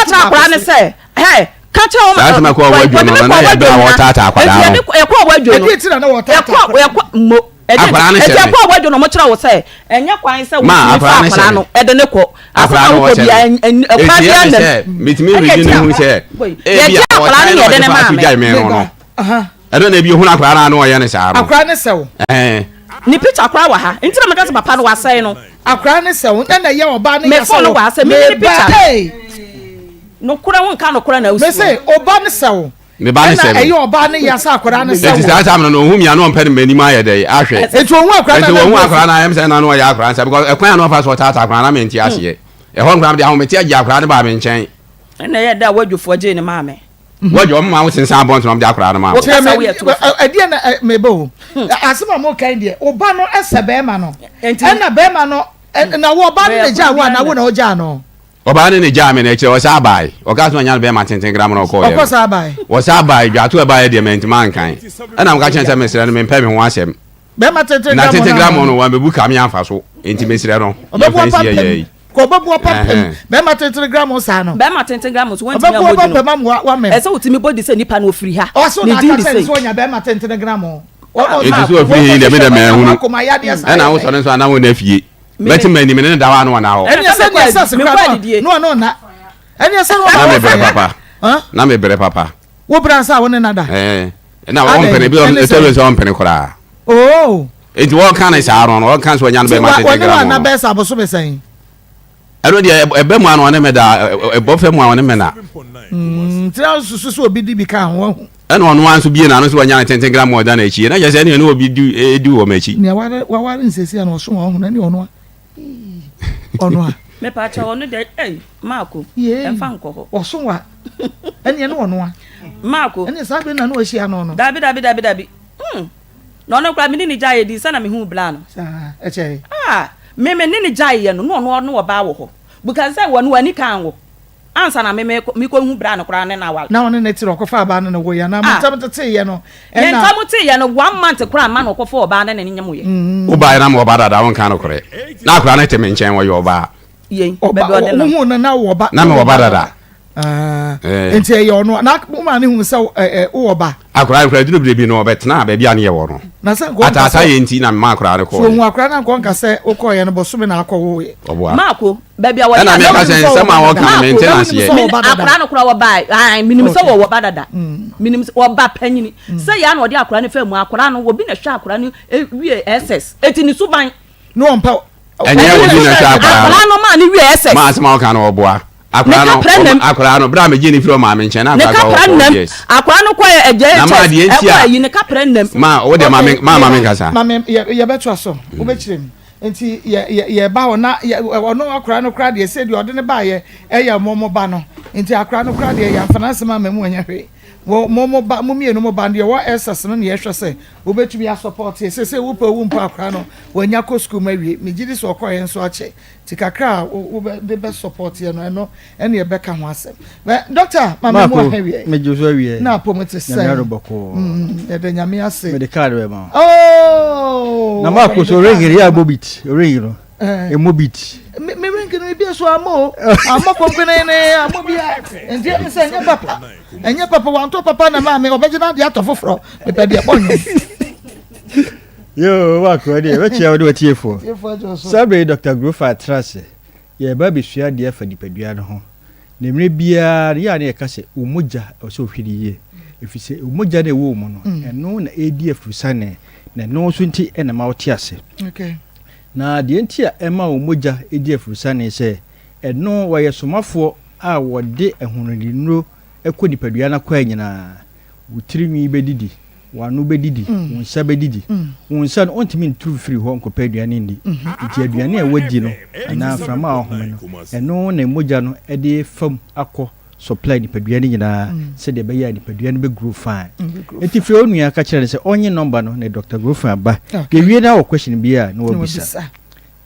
kyerɛ akwadaa no sɛ, hɛ, ka kyerɛ wɔn, Saa asɛm ɛkɔɔ wadwo no, na yɛ bere a wɔtaataa akwadaa no. Ɛkɔɔ wadwo no, ɛkɔ, ɛkɔ, mo, Akwadaa no enti hyɛ me. ɛkɔɔ wadwo no, wɔkyerɛ wo sɛ, ɛnyɛ kwan sɛ Ma, wotumi fa akwadaa no hyɛ akwadaa me. no ɛde ne kɔ. Asɛm Akwadaa a no wokɔ wɔhyɛ biara, me. ɛkwan Enti biara ɛne nam. sɛ, metumi Ɛna redi ɛti ne hu akwadaa, sɛ, ebi yɛgye a akwadaa no wɔtan na na yɛde ɔde ne fa maa so me. gyae me no no. Ɛno na ebi ohun akwadaa no a na ɔyɛ ne saa no. Akwadaa ne sɛ wo. Ɛɛ. Ne picture koraa wɔ ha. Nti na meka sɛ papa no wasɛe no. Akwadaa ne sɛ wo. Ɛna ɛyɛ ɔbaa ne Me yɛ sɛ phone no wo. wɔ ha sɛ me ne Meba picture. ee. Nokorɛ wo nka nokorɛ na Me wosi se ɔba ne sɛ wo. Me ba ne Ɛna sɛ me. ɛyɛ ɔbaa ne yɛ sɛ akwadaa ne sɛ Eti wo. saa time no no ohun mi a na ɔmpɛ no m'anim ayɛ dɛ ahwɛ. Eti ohun akwadaa Eti na na ohun ne akwadaa na ayɛ sɛ na na ɔyɛ akwadaa nsa because ɛkwan a na ɔfa so ɔtaataa akwadaa na mente aseɛ. Ɛhɔ nkwadaa de ahomete agye akwadaa no baa me nkyɛn. Ɛna ɛyɛ dɛ a wadwofoɔ gyee ne maame. Wɔgye wɔn ma wo sensan abɔnten wɔn de akwadaa no ma wo. Kyerɛ me ɛdeɛ na meba o asɛm a mo kan deɛ ɔba no ɛsɛ bɛrima no ɛna bɛrima no na wo ɔba no na gyaa wo ana wo na ɔgyaa no. Ɔbaa no na gyaa me na akyire ɔsan abae ɔkaa sɛ ɔnya no bɛrima tenten gram na ɔkɔɔyɛ ɔkɔ saa abae. Ɔsan abae dwato ɛbaeɛ deɛ mantumi ankan ɛna meka kyerɛ no sɛ mesrɛ no mempɛ me ho asɛm. Bɛrima tenten Na tenten gram no wɔn bɛbu ka me amfa so nti mesrɛ no yɛmfa nsi yɛyɛ yi. Kɔ ɔbɛbu apampam bɛrima tenten gram saa no. Bɛrima tenten gram so wɔntumi ammɔ di no. Ɔbɛbu apampam ama wamem. Ɛsɛ wotumi bɔ di sɛ nipa no ofiri ha. Ɔso na aka kyerɛ sɛ ɔnya bɛrima tenten gram. Eti so ofiri he deɛ me dɛ mɛhunu. Ɛna wosɔre nso anam wɔn afie. Bɛte m'anim ne ne da hɔ ano wɔn ahɔ. Ɛne sɛ ne ɛsɛ se kora no no na. Ɛne sɛ na me brɛ papa. Na me brɛ papa. Wo brɛ ansa wo ne nada. Ɛɛ na wɔn mpene bi ɛtɔ bi sɛ wɔn mpene koraa. Oo. Eti wɔn ka ne saa no wɔn ka sɛ wɔnya no bɛma tete gram no. Wɔne wɔn bɛyɛ sɛ abosome sɛn. Ɛno deɛ ɛbɛ mu a na ɔne me da ɛbɔ fɛ mu a ɔne me na. Nti na susu sɛ obi di bi ka ho ahu. Ɛna ɔno ara nso bie n'ano sɛ wɔnya no tenten gram ɔda n'akyi na kyerɛ sɛ ɛne ɛne obi di di wɔ m'akyi. Nea waware nsɛsi a na ɔso wɔn ho na ɛne ɔno a ɔno a. Mepa kyɛw ɔno deɛ ɛy maako ɛnfa nkɔ hɔ. Ɔso wa. Ɛneɛ ne ɔno a. Maako. Ɛneɛ saa bere na ne wahyia no no. Dabi dabi dabi dabi. Hmm. Na ɔno koraa me ne ne gyaeɛ di sɛ na mehuu bla no. Saa ɛkyɛe. Ah, me me ne ne gyaeɛ no na ɔno ɔne ɔbaa wɔ hɔ. Because sɛ wɔn w'ani kan wo. Ansa na me me mekɔ hu bra no koraa ne no aware. Na ɔne ne tere ɔkɔfa abaa no ne woeɛ anaa mo ntam teteeɛ no ɛna. Yɛn ntam teeɛ no one month koraa mma na ɔkɔfa ɔbaa ne ne nyemoeɛ. Wo baeɛ na mewɔ ba dada wo nka nokorɛ na akwadaa no te me nkyɛn wɔyɛ ɔbaa. Yei baabi ɔde nam. Wohuu no na wowɔ ba. Na mewɔ ba dada. Ah, nti ɛyɛ ɔno na wo maame hu sɛ wowɔ ba. Akwadaa no koraa duru bere bi no ɔbɛtenaa baabi a ne yɛwɔ no. Na sɛ nkɔ Ataata yɛ nti na mema akwadaa no kɔɔ. So ohun akwadaa no nkɔ nka sɛ wokɔɔyɛ no bɔsome na akɔ woeɛ. Ɔboa. Maako, baabi a wɔde Ɛna meka sɛ nsɛm a wɔka no mente no aseɛ. Akwadaa no koraa wɔbae, ae, menim sɛ wɔwɔ ba dada. Menim sɛ wɔba panyini. Sɛ yɛ a na ɔde akwadaa no faa mu, akwadaa no, obi na ɛhwɛ akwadaa no wie SS. Eti ne suban. Ne ɔmpa. Ɛnyɛ obi na ɛhwɛ akwadaa no. Akwadaa no maa no wie SS. Maa asɛm a wɔka no ɔboa. Akwadaa no, akwadaa no, bere a megye ne firi ɔmaame nkyɛn na akwadaa kɔ wɔ years. Akwadaa no kɔ yɛ JHS, ɛkɔ ayi ne kapra nnam. Ma wo deɛ ma me ma ma me nkasa. Ma me yɛ yɛbɛtoa so wobɛkyerɛ mu nti yɛ yɛ yɛba hɔ na yɛ ɔno akwadaa no koraa deɛ sɛ deɛ ɔde ne baayɛ ɛyɛ mo mo ba no nti akwadaa no koraa deɛ yɛnfa n'asɛm ama mu ɛnyɛ hwee wɔ mo mo ba mo mmienu mo ba no deɛ wɔ SS no na yɛhwɛ sɛ wobɛtumi asɔpɔte sɛ sɛ wopɛ wo mpo akwadaa no wɔanya kɔ sukuu ma wie megye di sɛ ɔkɔɛ nso akyɛ Nti kakra a wo bɛ de bɛ support yɛ no ɛno ɛne ɛbɛka ho asɛm. Bɛ doctor ma me mu Marco, ahɛ wiɛ. me gye so awiɛ. Na apom te Nyame sɛn? ado bɔkɔɔ. Mm, yɛda Nyame ase. Me de card bɛ ma wo. Oh! Na Marco Ɔde so ring card no yɛ ma. abɔ beat, ring no. Eh. Emo beat. Me me ring no ebi so amɔ o. Amɔ kɔnkɔnene, amɔ bia. Nti ɛmi sɛ ɛnyɛ papa. Ɛnyɛ papa wantɔ papa na maa me ɔbɛgye n'ade atɔ foforɔ. Mepɛ deɛ bɔ nnwom. Yoo, Marco, ɛdeɛ yɛbɛkyia wo ne w'atiefoɔ. Saa berɛ yi Dɔkta Grofa atra ase. Yɛreba abɛsua adeɛ afa nipadua no ho. Na mmerɛ biara no, yɛ a na yɛka sɛ wo mogya, ɛwɔ sɛ wohwɛ no yie. Ɛfiri sɛ wo mogya no a ɛwɔ wo mu no, ɛno na ɛredi afurusane, na ɛno nso nti na ɛma wote ase. Na deɛ nti a ɛma wo mogya di afurusane sɛ, ɛno wɔyɛ somafoɔ a wɔde ahonidnnuro kɔ nipadua no akwaa nyinaa. Wo tiri nwi bɛdidi, w'ano bɛdidi, wo nsa bɛdidi. Wo nsa no, wontumi ntu mfiri hɔ nkɔpɛ aduane nni. Nti aduane a woadi no anaa mframa a wohome no, ɛno na mogya no de fa mu akɔ supply nipadua no nyinaa sɛdeɛ ɛbɛyɛ a nipadua no bɛ grow fine. Nti frɛ wo nua ka kyerɛ no sɛ ɔnye number no na Doctor Grofin aba. Yɛwie na wɔ question bi a na wabisa.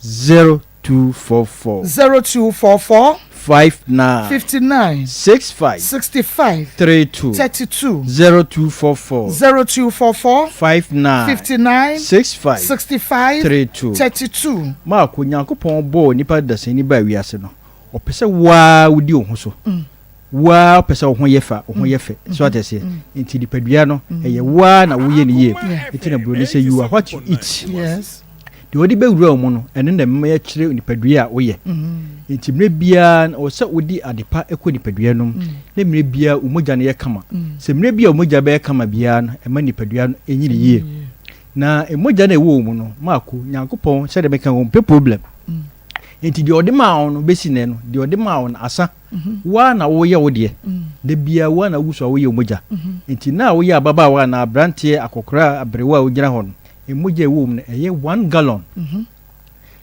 0244. 0244. 59. 59. 65. 65. 32. 32. 0244. 0244. 59. 59. 65. 65. 32. 32. Marko, Nyankopɔn bɔɔ nipa dasani baa wiase no, ɔpɛ sɛ wo ara wodi wo ho so. Wo ara wopɛ sɛ wo ho yɛ fɛ a, wo ho yɛ fɛ. So ate aseɛ? Nti nipadua no, ɛyɛ wo ara na woyɛ no yie. Nti na buroni sɛ you are what you eat. Deɛ wɔde bɛwura wo mu no, ɛno na ɛma yɛkyerɛ nipadua a woyɛ. Nti mmerɛ biara no, ɛwɔ sɛ wode ade pa kɔ nipadua no mu, na mmerɛ biara wo mogya no yɛ kama. Sɛ mmerɛ bi a wo mogya bɛyɛ kama biara no, ɛma nipadua no nyini yie. Na mogya no a ɛwɔ wo mu no, Maako, Nyankopɔn, sɛdeɛ meka no, ɔmpɛ problem. Nti deɛ ɔde maa wo no, bɛsi nnɛ no, deɛ ɔde maa wo no, asa. Wo ara na woyɛ wo deɛ. Da biara wo ara na wogu so a woyɛ wo mogya. Nti nna a woyɛ ababaawa anaa aberanteɛ, akɔkoraa, aberewa a wogyina hɔ no, mogya a ɛwɔ wo mu no, ɛyɛ one gallon.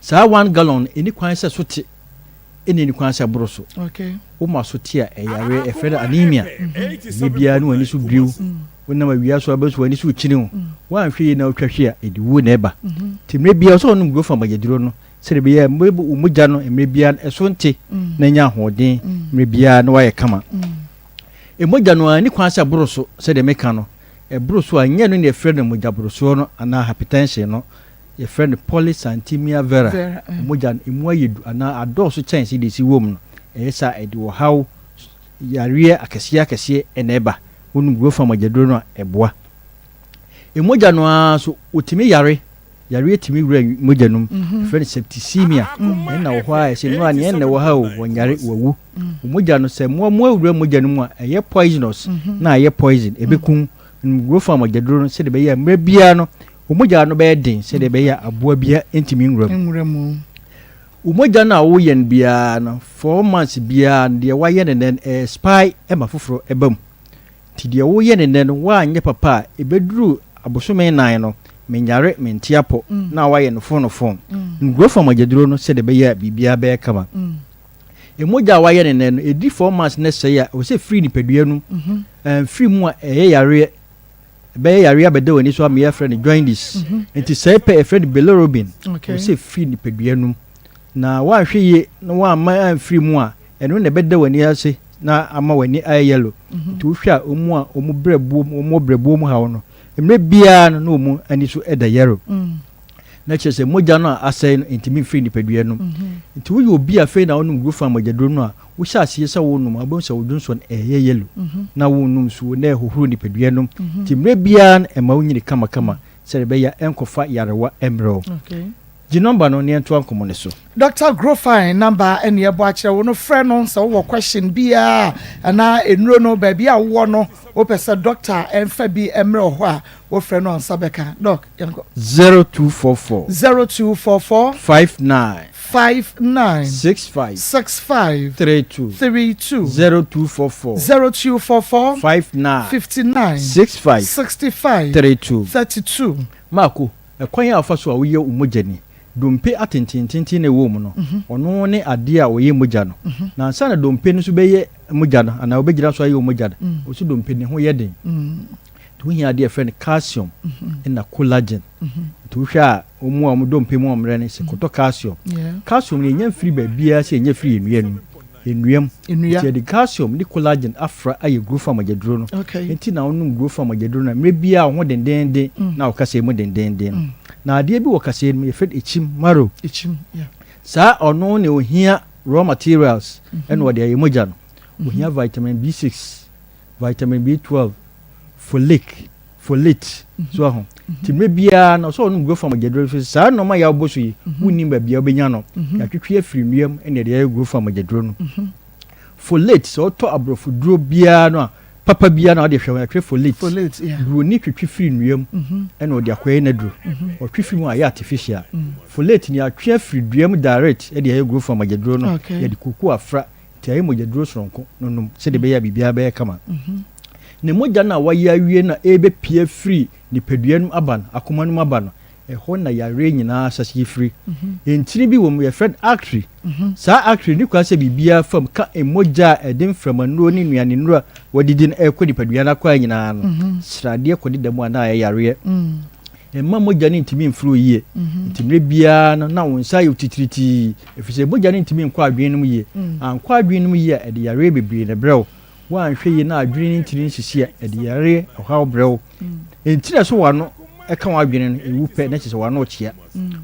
Saa one gallon no, ɛnni kwan sɛ so te, ɛnna ɛnni kwan sɛ ɛboro so. Woma so te a, ɛyareɛ, yɛfrɛ no anemia. Ɛnyɛ biara ne w'ani so biri wo. Wonam awia so a, wobɛhu sɛ w'ani so rekyini wo. Woanhwɛ yie na wotwa hwe a, ɛde wuo na ɛba. Nti mmerɛ biara, ɛwɔ sɛ wonom Grofa mogyaduro no sɛdeɛ ɛbɛyɛ a wo mogya no mmerɛ biara no ɛso nte na anya ahoɔden mmerɛ biara na wayɛ kama. Mogya no ara ni kwan sɛ ɛboro so sɛdeɛ meka no, ɛboro so a nyɛ no na yɛfrɛ no mogya borosoɔ no anaa hypertension no, yɛfrɛ no polycythemia vera, mogya no ɛmu ayɛ du anaa adɔɔso kyɛn sɛdeɛ ɛsi wɔ mu no, ɛyɛ saa a ɛde ɔhaw, yareɛ akɛseɛ akɛseɛ na ɛba. Wonom Grofa mogyaduro no a ɛboa. Mogya no ara nso wɔtumi yare Yareɛ tumi wura mogya no mu. Yɛfrɛ no septicemia. Ɛnna wɔ hɔ a ɛsɛ nnora neɛ ɛnna wɔ ha o, wɔnyare, wɔawu. Wo mogya no, sɛ mmoammoa wura mogya no mu a, ɛyɛ poisonous na ayɛ poison, ɛbɛku wo. Growth mogyaduro no sɛdeɛ ɛbɛyɛ a mmerɛ biara no, wo mogya no bɛyɛ den sɛdeɛ ɛbɛyɛ a aboa biara ntumi nwura mu. Wo mogya no a woyɛ no biara no, 4 months biara no, deɛ woayɛ no nnɛ no, ɛexpire ma foforɔ ba mu. Nti deɛ woyɛ no nnɛ no, woanyɛ papa a, ɛbɛduru abosome nnan no, menyare, mente apɔ, na woayɛ no fon fon. Nkurɔfoɔ mogyaduro no sɛdeɛ ɛbɛyɛ a biribiara bɛyɛ kama. Mogya a wayɛ no nnɛ no, ɛdi 4 months na ɛsɛe a, ɛwɔ sɛ ɛfiri nipadua no mu. Ɛmfiri mu a, ɛyɛ yareɛ. Ɛbɛyɛ yareɛ abɛda w'ani so ama yɛafrɛ no jaundice. Nti sɛe pɛ yɛfrɛ no bilirubin. Ɛwɔ sɛ ɛfiri nipadua no mu. Na woanhwɛ yie na woamma amfiri mu a, ɛno na ɛbɛda w'ani ase na ama w'ani ayɛ yellow. Nti wohwɛ a, wɔn a wɔn brɛboɔ mu, wɔn wɔ brɛboɔ mu haw no, mmerɛ biara no na wɔn ani so da yellow. Na kyerɛ sɛ mogya no a asɛe no ntumi mfiri nipadua no mu. Nti woyɛ obi a afei na wonom Glufa mogyaduro no a, wohyɛ aseɛ sɛ wonom a, wobɛhu sɛ wo dwonsɔ no ɛyɛ yellow na wonnom nsuo na ɛhohoro nipadua no mu. Nti mmerɛ biara no ɛma wonyini kamakama sɛdeɛ ɛbɛyɛ a ɛnkɔfa yarewa mmrɛ wo. Gye nɔmba no na yɛntoa nkɔmmɔ no so. Doctor Grofine number na yɛbɔ akyerɛ wo no, frɛ no sɛ wowɔ question biara anaa nnuro no baabi a wowɔ no wopɛ sɛ doctor mfa bi mmrɛ wo hɔ a, wofrɛ no a nsa bɛka. Doc, yɛnkɔ. 0244. 0244. 59. 59. 65. 65. 32. 32. 0244. 0244. 59. 59. 65. 65. 32. 32. Marko, ɛkwan a wofa so a woyɛ wo mogya ni. Dompe atentententen na ɛwɔ wo mu no, ɔno ne adeɛ a ɔyɛ mogya no. Na ansa na dompe no nso bɛyɛ mogya no, anaa wobɛgyina so ayɛ wo mogya no, ɛwɔ sɛ dompe no ne ho yɛ den. Nti wohia adeɛ a yɛfrɛ no calcium na collagen. Nti wohwɛ a, wɔn a wɔn dompe mu ɔmmerɛ no, sɛ kɔtɔ calcium. Calcium no yɛnya mfiri baabiara sɛ yɛnya firi yɛn nnua no mu. Nnua mu. Nti yɛde calcium ne collagen afra ayɛ growth mogyaduro no. Nti na wonom growth mogyaduro no a, mmerɛ biara wo ho dendeenden na wo kaseɛ mu dendeenden no. Na adeɛ bi wɔ kaseɛ no mu, yɛfrɛ no ekyim, marrow. Saa ɔno na ohia raw materials ɛna ɔde ayɛ mogya no. Ohia vitamin B6, vitamin B12, folic, folate, so aho. Nti mmerɛ biara no ɔsɛ ɔnom growth mogyaduro no, saa nnoɔma yɛ abobɔ so yi, wonnim baabi a wobɛnya no. Yɛatwetwe afiri nnua mu ɛna yɛde ayɛ growth mogyaduro no. Folate, sɛ wotɔ aborɔfo duro biara no a, papa biara na wode hwɛ ho, yɛatwerɛ folate. Buroni twetwe firi nnua mu ɛna ɔde akɔyɛ n'aduro. Ɔtwe firi mu a, ɛyɛ artificial. Folate no yɛatwe afiri dua mu direct ɛde ayɛ growth mogyaduro no. Yɛde cocoa afra nti ayɛ mogyaduro soronko no nom sɛdeɛ ɛbɛyɛ a biribiara bɛyɛ kama. Ne mogya no a wayɛ awie no a ɛrebɛpue afiri nipadua no mu aba no, akoma no mu aba no, ɛhɔ na yareɛ nyinaa ahyɛaseɛ firi. Ntini bi wɔ mu, yɛfrɛ no artery. Saa artery no kura sɛ biribiara fa mu ka mogya a ɛde mframanuro ne nnuanennuro a wɔadidi no rekɔ nipadua no akwaa nyinaa no. Sradeɛ kɔdeda mu a na ayɛ yareɛ. Ɛmma mogya no ntumi mforo yie. Nti mmerɛ biara no na wo nsa ayɛ titiritii, ɛfiri sɛ mogya no ntumi nkɔ adwene no mu yie. Ankɔ adwene no mu yie a, ɛde yareɛ bebree na ɛbrɛ wo. Woanhwɛ yie na adwene no ntini no sisi a, ɛde yareɛ ɔhaw brɛ wo. Ntini a ɛsɔ w'ano ka w'adwene no, ɛwu pɛ na kyerɛ sɛ w'ano rekyea.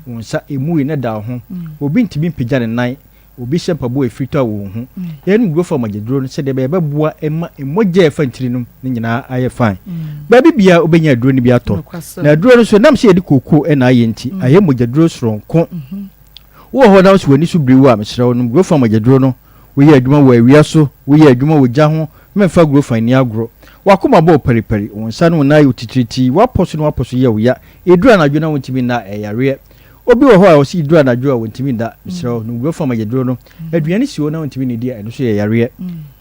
Wo nsa, ɛmui na ɛda wo ho. Obi ntumi mpagya ne nan. Obi hyɛ mpaboa a ɛfiri tɔ a wɔnhu. Yɛnom Gurofa mogyaduro no sɛdeɛ ɛbɛyɛ ɛbɛboa ma mogya a ɛfa ntini no mu no nyinaa ayɛ fine. Baabi biara wobɛnya aduro no bi atɔ. Na aduro no nso, ɛnam sɛ yɛde kookoo na ayɛ nti, ayɛ mogyaduro soronko. Wowɔ hɔ na wo sɛ w'ani so biri wo a, mesrɛ wo nom Gurofa mogyaduro no. Woyɛ adwuma wɔ awia so, woyɛ adwuma wɔ gya ho, mɛmfa Gurofa nni agorɔ. W'akoma bɔ wo paripari, wo nsa ne wo nan ayɛ wo titiritii, w'apɔ so ne w'apɔ so yɛ wo ya, ɛduru anadwo na wontumi nna a, ɛyɛ yareɛ. Obi wɔ hɔ a ɔse eduru anadwo a ontumi nda, mesrɛ wo nom Gurofa mogyaduro no. Aduane si hɔ na ontumi nnidi a, ɛno nso yɛ yareɛ.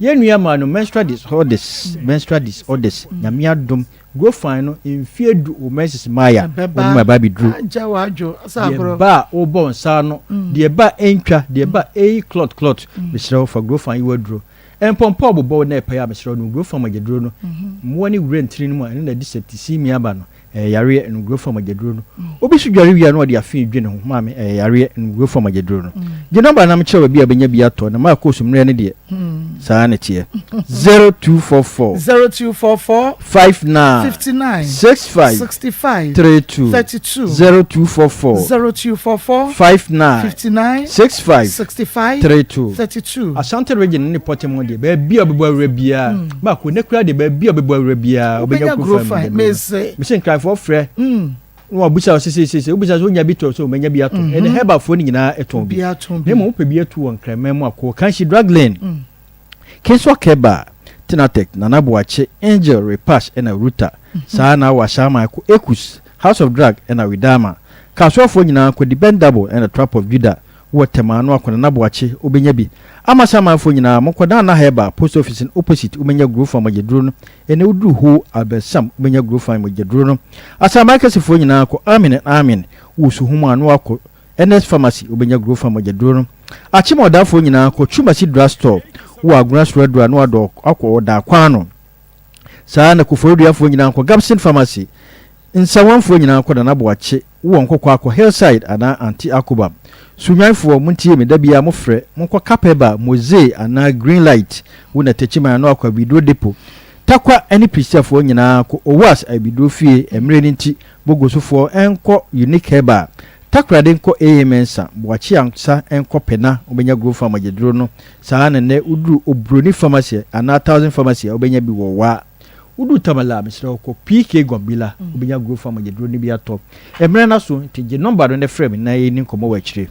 Yɛn nua maa no menstrual disorders, menstrual disorders, Nyame adom, Gurofan no mfie du wo menses mmaeɛ a, wonom ɛba abɛduru. Deɛ ɛba a wobɔ wo nsa ano, deɛ ɛba a ɛntwa, deɛ ɛba a ɛyi clot clot, mesrɛ wo fa Gurofan yi w'aduro. Mpɔmpɔ a ɔbobɔ wo na ɛpae a, mesrɛ wo nom Gurofan mogyaduro no. Mmoa no wura ntini no mu a, ɛno na ɛde septicemia ba no. Ɛyɛ yareɛ, nnuburo fam agyaduro no. Obi so dware wie a na ɔde afe redwi ne ho. Maame, ɛyɛ yareɛ, nnuburo fam agyaduro no. Gye nɔmba na mekyerɛ baabi a wobɛnya bi atɔ na maa koosu mmerɛ no deɛ, saa na ɛteɛ. 0244. 0244. 59. 59. 65. 65. 32. 32. 0244. 0244. 59. 59. 65. 65. 32. 32. Ashanti region ne pɔte mu deɛ, baabi a wobɛbɔ awura biara, baako ne koraa deɛ, baabi a wobɛbɔ awura biara, wobɛnya kuro fa mu. Mese Nkranfoɔ frɛ na wabisa wo sɛ seisei wobisa sɛ wonya bi tɔ sɛ womanya bi atɔ. Ɛnɛ herbalfoɔ no nyinaa tɔn bi. Na mmom wopɛ bi atu wɔ Nkraman mu a, kɔ Kanshi Drug Lane, Kinswa Keba, Tinatek, Nana Boakye, Angel, Repash ɛna Ruta. Saa ara na wɔ Ashaiman kɔ Ekus, House of Drug ɛna Widama. Kasoafoɔ nyinaa kɔ Dependable ɛna Trap of Judah. Wɔ Tema no akɔ Nana Boakye wobɛnya bi. Amasamanfoɔ nyinaa monkɔ Nana Herbal post office no opposite wobɛnya Grofan mogyaduro no. Ɛnɛ woduru Ho Albert-Sam wobɛnya Grofan mogyaduro no. Asaman kɛsefoɔ nyinaa kɔ Amen and Amen wɔ Suhum a na wakɔ Ernest Pharmacy, wobɛnya Growfan mogyaduro no. Akyem ɔdaafoɔ nyinaa kɔ Twumasi Drug Store wɔ Agona Suaduro ano adɔ akɔ Ɔdaa kwan ano. Saa ara na Koforidua-foɔ nyinaa nkɔ Gabson Pharmacy, Nsawanfoɔ nyinaa nkɔ Nana Boakye, wowɔ Nkɔkɔ akɔ Hillside anaa Aunty Akoba. Sunnwanfoɔ, montie me, da biara mofrɛ, monkɔ Kapeba, Mozee anaa Green Light, wo na Techiman ano akɔ Abiduro Depot. Tarkwa ne Pistiafoɔ nyinaa kɔ Owas Abiduro fie, mmerɛ no nti, Bogosofoɔ nkɔ Unique Herbal, Takoradi nkɔ AA Mensah, Boakye Ansa nkɔ Pena, wobɛnya Growth Farm agyaduro no. Saa ara na nnɛ woduru Obroni Pharmacy anaa Thousand Pharmacy a wobɛnya bi wɔ Wa. Woduru Tamale a, mesrɛ wo kɔ PK Gombila, wobɛnya Growth Farm agyaduro no bi atɔ. Mmerɛ no aso nti gye nɔmba no na frɛ me na yɛnni nkɔmmɔ wɔ akyire.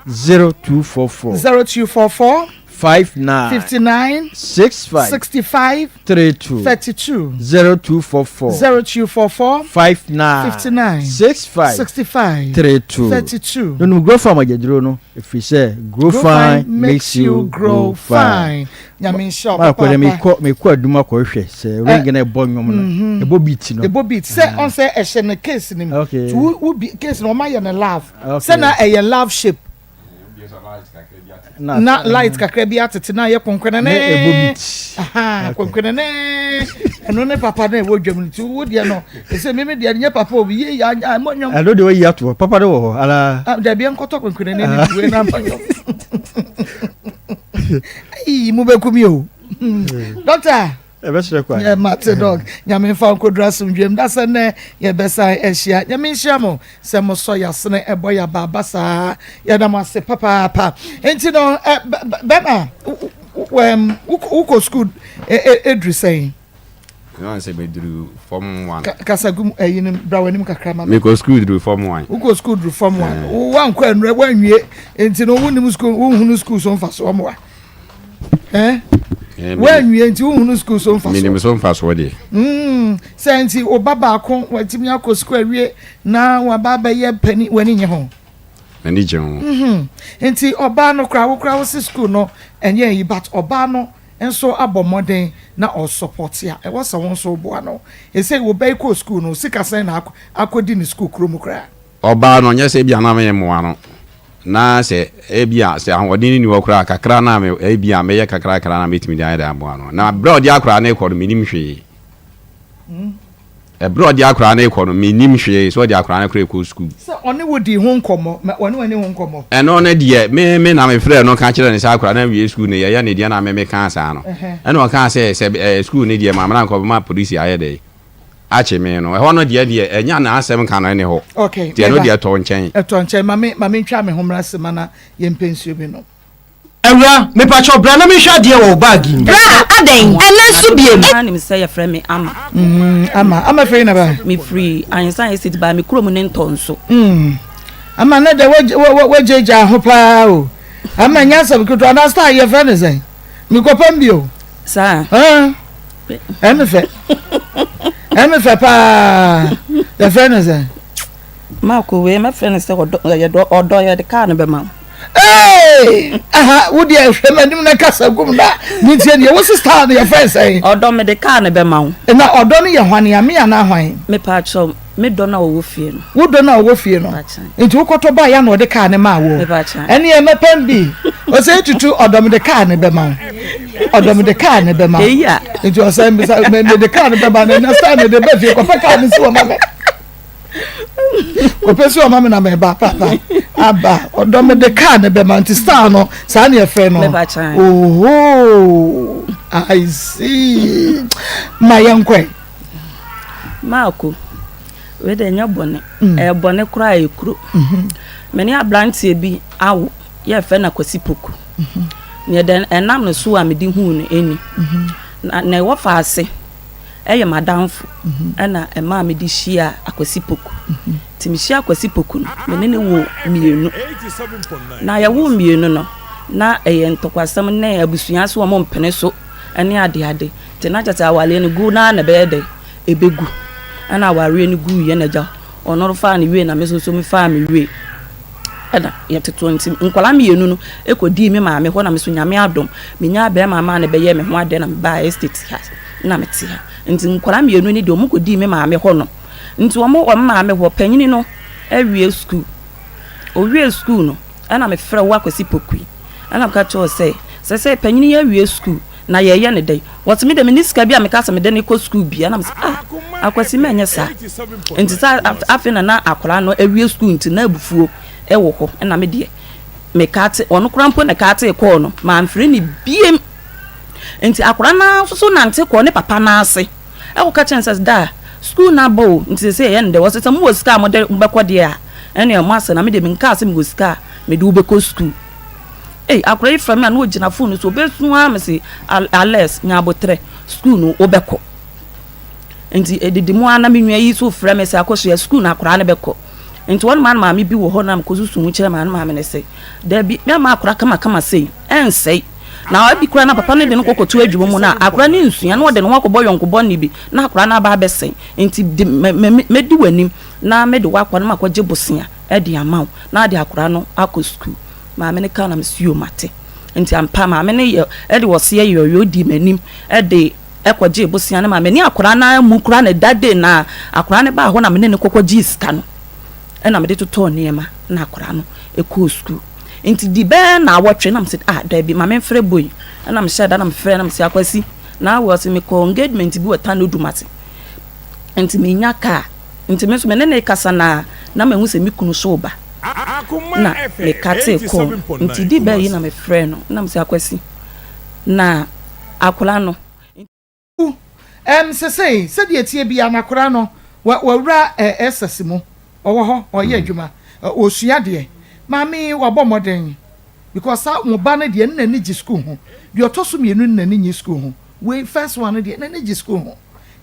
0244. 0244. 59. 59. 65. 65. 32. 32. 0244. 0244. 59. 59. 65. 65. 32. 32. Nonom Grow Farm agyaduro no ɛfiri sɛ Grow Fine makes you grow fine. Nyame nhyira wo Maakɔ dɛ papaapa. mekɔ mekɔ adum akɔhwɛ sɛ ring na ɛbɔ nnwom no ɛbɔ beat no. Ɛbɔ beat sɛ ɔn sɛ ɛhyɛ no case no mu. Okay. Nti wo wo bi case no wɔn ayɛ no love. Okay. Sɛ na ɛyɛ love shape. Na na light kakra bi atete na ayɛ kɔnkɔnɛnɛ. Na ɛbɔ beat. Aha Okay. kɔnkɔnɛnɛ ɛno ne papa na ɛwɔ dwam no nti wo deɛ no ɛsɛ mimi deɛ nyɛ papa obi yie yɛ anya ɛmɔ nnwom. Ɛno deɛ wayi ato hɔ papa no wɔ hɔ anaa. Ah, dabi ɛnkɔtɔ kɔnkɔnɛnɛ ne bi wei na ama nnwom. Ayi mo bɛku mi o. Doctor. Ɛbɛsrɛ kwan. Yɛ mate dɔg. Nyame mfa wo nkɔduru asomdwoeɛ mu. Dasɛ nnɛ yɛbɛsan ahyia. Nyame nhyira mo sɛ mosɔ yasene ɛbɔ yɛ abaaba saa. Yɛda mo ase papaapa. Nti no bɛma wokɔ sukuu ɛduru sɛn? Ɛna sɛ mɛduru form one. Kasa gu ɛyi no bra w'anim kakra ma me. Mekɔ sukuu duru form one. Wokɔ sukuu duru form one. Woankɔ anura woanwie. Nti no wonim sukuu wonhunu sukuu so mfasoɔ mmoa. Eh? Woanwie nti wohunu sukuu so mfasoɔ. Menim so mfasoɔ deɛ. Mm, sɛ nti wo ba baako watumi akɔ sukuu awie na waba abɛyɛ panin w'ani nye ho? M'ani gye ho. Mm-hmm. Nti ɔbaa no koraa wo koraa wo se sukuu no ɛnyɛ yi but ɔbaa no nso abɔ mmɔden na ɔsɔpɔte a ɛwɔ sɛ wo nso woboa no. Ɛsei wo ba yi kɔɔ sukuu no sika sɛn na akɔdi ne sukuu kuro mu koraa? Ɔbaa no, nyɛ sɛ ebia na meremmoa no, na sɛ ebia sɛ ahoɔden no nni hɔ koraa a, kakra no a me, ebia mɛyɛ kakrakra na mɛtumi de ayɛ dɛn aboa no. Na berɛ a ɔde akwadaa no rekɔ no, mennim hwee. Ɛberɛ a ɔde akwadaa no rekɔ no, mennim hwee sɛ ɔde akwadaa no koraa rekɔ sukuu. Sɛ ɔne wo dii ho nkɔmmɔ, ma ɔne wo anni ho nkɔmmɔ. Ɛno no deɛ, me, me na mefrɛɛ no ka kyerɛɛ no sɛ akwadaa no awie sukuu no, yɛyɛ no deɛ na me mekaa saa no. Ɛna ɔkaa sɛ, sɛ ɛɛ sukuu no deɛ, mammra nkɔbɛma polisi ayɛ dɛn. akye me no, ɛhɔ no deɛ deɛ ɛnya n'asɛm ka no ɛne hɔ. Okay, Nti ɛno deɛ ɛtɔ nkyɛn. Ɛtɔ nkyɛn. Ma me ma mentwa me ho mmra sima na yɛmpɛ nsuo bi nom. Awura, mepakyɛw bra na menhwɛ adeɛ wɔ wo bag yi mu. Bra, adɛn? Ɛnnɛ nso biom? Obiara nim sɛ yɛfrɛ me Ama. Mm, Ama. Ama firi na ba? Mefiri Ahensan Estate baa me kurom ne Ntɔnso. Mm. Ama ne deɛ wagyagya ho paa o. Ama nyɛ asɛm ketewa na star yɛfrɛ ne sɛn? Mekɔpam bi o. Saa. Ah. Ɛme fɛ. Ɛme fɛ paa. Yɛfrɛ no sɛ. Maako wei mɛfrɛ no sɛ ɔdɔ yɛdɔ ɔdɔ yɛde kaa no bɛma wo. Ee aha wo deɛ hwɛ m'anim na kasa gum na ne ntie deɛ wo sista no yɛfrɛ sɛn. Ɔdɔ mede kaa no bɛma wo. Na ɔdɔ no yɛ hwan a me anaa hwan. Mepaakyɛw Me dɔ no a ɔwɔ fie no. Wo dɔ no a ɔwɔ fie no. Nti wokɔtɔ baeɛ a na ɔde kaa no maa woɔ. Ɛneɛ mɛpɛn bi. Ɔsɛ tutu ɔdɔ mede kaa no bɛma wo. Ɔdɔ mede kaa no bɛma wo. Nti ɔsɛ mbisa mede kaa no bɛma no ɛnɛ star mede bɛ fie kɔpɛ kaa no si wɔ ma me. Kɔpɛ si wɔ ma me na mɛba papa aba ɔdɔ mede kaa no bɛma nti star no saa ne yɛfrɛ no. Oho I see. Ma yɛnkɔe. Marko, Wei deɛ ɛnyɛ bɔne. Ɛyɛ bɔne koraa a ɛyɛ kuro. Me ne aberanteɛ bi awo, yɛfrɛ no Akwasi Poku. Neɛ dɛ ɛnam ne so a mede huu no ɛni. Na na ɛwɔ faase ɛyɛ m'adamfo ɛna ɛmaa mede hyiaa Akwasi Poku. Nti mehyia Akwasi Poku no, me ne no woo mmienu. Na yɛwoo mmienu no, na ɛyɛ ntɔkwasɛm ne abusua so wɔn mpene so ne adeade. Nti na kyerɛ sɛ awareɛ no gu no ara na ɛbɛyɛ dɛ ɛbɛgu. Ɛna awareɛ no guiɛ na agya ɔno faa ne wie na me nso so mefaa me wie. Ɛna yɛtotoɔ nti nkwadaa mmienu no kɔdii me maame hɔ na me nso Nyame adom menyaa bɛrima maa no bɛyɛɛ me ho adeɛ na mebaa estate ha na mete ha. Nti nkwadaa mmienu no deɛ wɔn kɔdii me maame hɔ no. Nti wɔn wɔ me maame hɔ panyini no awie sukuu. Owiee sukuu no, ɛna mefrɛɛ wo Akwasi Pokui, ɛna meka kyerɛɛ wo sɛ, sɛsɛɛ panyin yi awie sukuu, na yɛreyɛ no dɛn? Wɔse me deɛ menni sika bi a meka sɛ mede no rekɔ sukuu bi. Ɛna mese, ah, Akwasi mɛnyɛ saa. Nti sɛ afei na na akwadaa no awie sukuu nti na abufuo wɔ hɔ. Ɛna me deɛ mekate, ɔno koraa mpo na ɛkatee kɔɔ no, mamfrɛ no biem. Nti akwadaa no ara nso so nante kɔɔ ne papa nan ase. Ɛkɔka kyerɛɛ no sɛ, Daa, sukuu no aba o, nti seesei ɛyɛ no dɛ. Ɔse, sɛ mowɔ sika a mode bɛkɔ deɛ a, ɛnneɛ moasɛ, na me deɛ menkaa sɛ mewɔ sika a mede wo bɛkɔ sukuu. Ei, akwadaa yi frɛ me a na ɔgyina fon no so, ɔbɛsu ara, mese, Alex, nya aboterɛ, sukuu no wobɛkɔ. Nti ɛdidi mu ara na me nua yi nso frɛ me sɛ, Akosua, sukuu no akwadaa no bɛkɔ. Nti wɔn maa no maame bi wɔ hɔ na mekɔsusu ho kyerɛ maame no, maame no se, Dabi, mɛma akwadaa kamakama sei, ɛnsɛe. Na ebi koraa na papa no de no kɔkɔto adwuma mu na akwadaa no nsua na ɔde ne ho akɔbɔ yɔnko bɔne bi na akwadaa no aba abɛsɛe. Nti de mɛdi w'anim na mede wo akɔ na makɔgye bosea de ama wo na ade akwadaa no akɔ sukuu. Maame no kaa na mese yoo mate. Nti ampa maame no yɛ de ɔseɛ yɔyɔ dii m'anim de kɔgyee bosea no maa me ne akwadaa no ara mu koraa na that day na akwadaa no baa hɔ na me ne no kɔkɔgyee sika no ɛna mede totɔɔ nneɛma na akwadaa no kɔɔ sukuu. Nti di bɛyɛ naawɔtwe na mese ah daabi ma memfrɛ boy ɛna mehyɛɛ da na mefrɛ na mese Akwasi na ɔse mekɔ engagement bi wɔ Tano Dumase nti menya car nti me nso me ne ne kasa na na mahu sɛ me kunu so ba na mekatee kɔɔ no nti di bɛyɛ yi na mefrɛ no na mese Akwasi na akwadaa no Wu. Ɛm, sesei, sɛdeɛ ɛteɛ biara no, akwadaa no, wa, wawura ɛ, SS mu. Ɔwɔ hɔ, ɔreyɛ adwuma, ɛ, ɔresua adeɛ. Maame yi, wabɔ mmɔden. Because saa, mo ba no deɛ, ne n'ani gye sukuu ho. Deɛ ɔtɔ so mmienu no n'ani nnye sukuu ho. Wei, first one no deɛ, n'ani gye sukuu ho.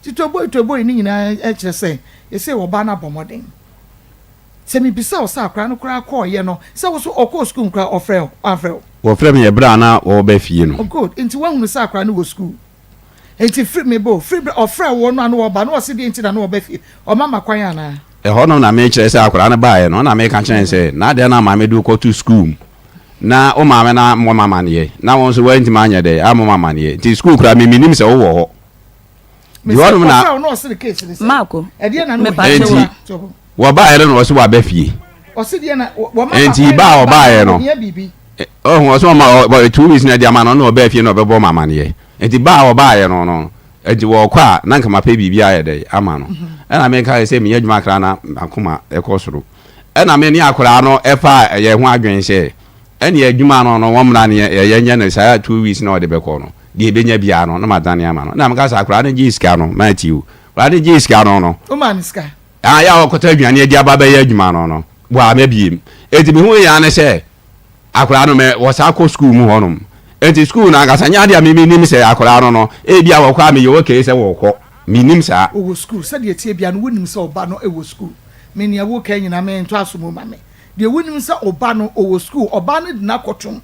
Nti tooboi tooboi no nyinaa kyerɛ sɛ, sesei ɔbaa no abɔ mmɔden. Sɛ mebisa wo sɛ akwadaa no koraa kɔeɛ no, sɛ wo nso ɔkɔɔ sukuu no koraa, ɔfrɛɛ wo, wamfrɛ wo? Wɔfrɛɛ me ɛberɛ a na wɔreba fie no. Oh good, nti woahunu sɛ akwadaa no wɔ sukuu? Nti firi, me bo, firi berɛ ɔfrɛɛ wo no a na wɔreba no, ɔse deɛ nti na na wɔba fie? Ɔma ma kwan anaa? Ɛhɔ no na mekyerɛ sɛ akwadaa no baeɛ no, na meka kyerɛ no sɛ, na adɛn na maame de wo kɔto sukuu mu na wo maame no ammɔ me amaneɛ, na wo nso woantumi anyɛ dɛn ammɔ me amaneɛ, nti sukuu koraa me mennim sɛ wowɔ hɔ. Nti hɔnom na. Marco, Enti wɔbaeɛ no na ɔse waba fie. Enti ba a ɔbaeɛ no, ɔhu ɔsɛ ɔma 2 weeks na ɛde ama no na ɔbaa fie na ɔbɛbɔ ma amaneɛ. Enti ba a ɔbaeɛ no no, enti wɔkɔ a na nka mapɛ biribi ayɛ dɛ ama no. Ɛna meka sɛ meyɛ adwuma akra na makoma ɛkɔ soro. Ɛna me ne akwaraa no ɛfa yɛn ho adwene sɛ ɛne adwuma no no wɔn mmra ne yɛnyɛ no saa 2 weeks na ɔde bɛkɔ no. Deɛ ɛbɛnya biara no na madane ama no. Na meka sɛ akwaraa no gyee sika no, Matthew, akwaraa no gyee sika no no. Womaa no sika? Ah, yɛ a ɔkɔtɔ aduane adi aba bɛyɛ adwuma no no, wamma biem. Enti mehu yɛ ara ne sɛ akwaraa no mɛ wɔsan kɔ sukuu mu hɔnom. Enti sukuu no ankasa nyɛ adeɛ a me menim sɛ akwaraa no no, ebi a wɔkɔ a meyɛ okay sɛ wɔkɔ. Mennim saa. Ɔwɔ sukuu. Sɛdeɛ ɛteɛ biara no, wonim sɛ ɔba no wɔ sukuu. Me nea woreka yi nyinaa, mentɔ aso mu ma me. Deɛ wonim sɛ ɔba no ɔwɔ sukuu, ɔbaa no de no akɔtom.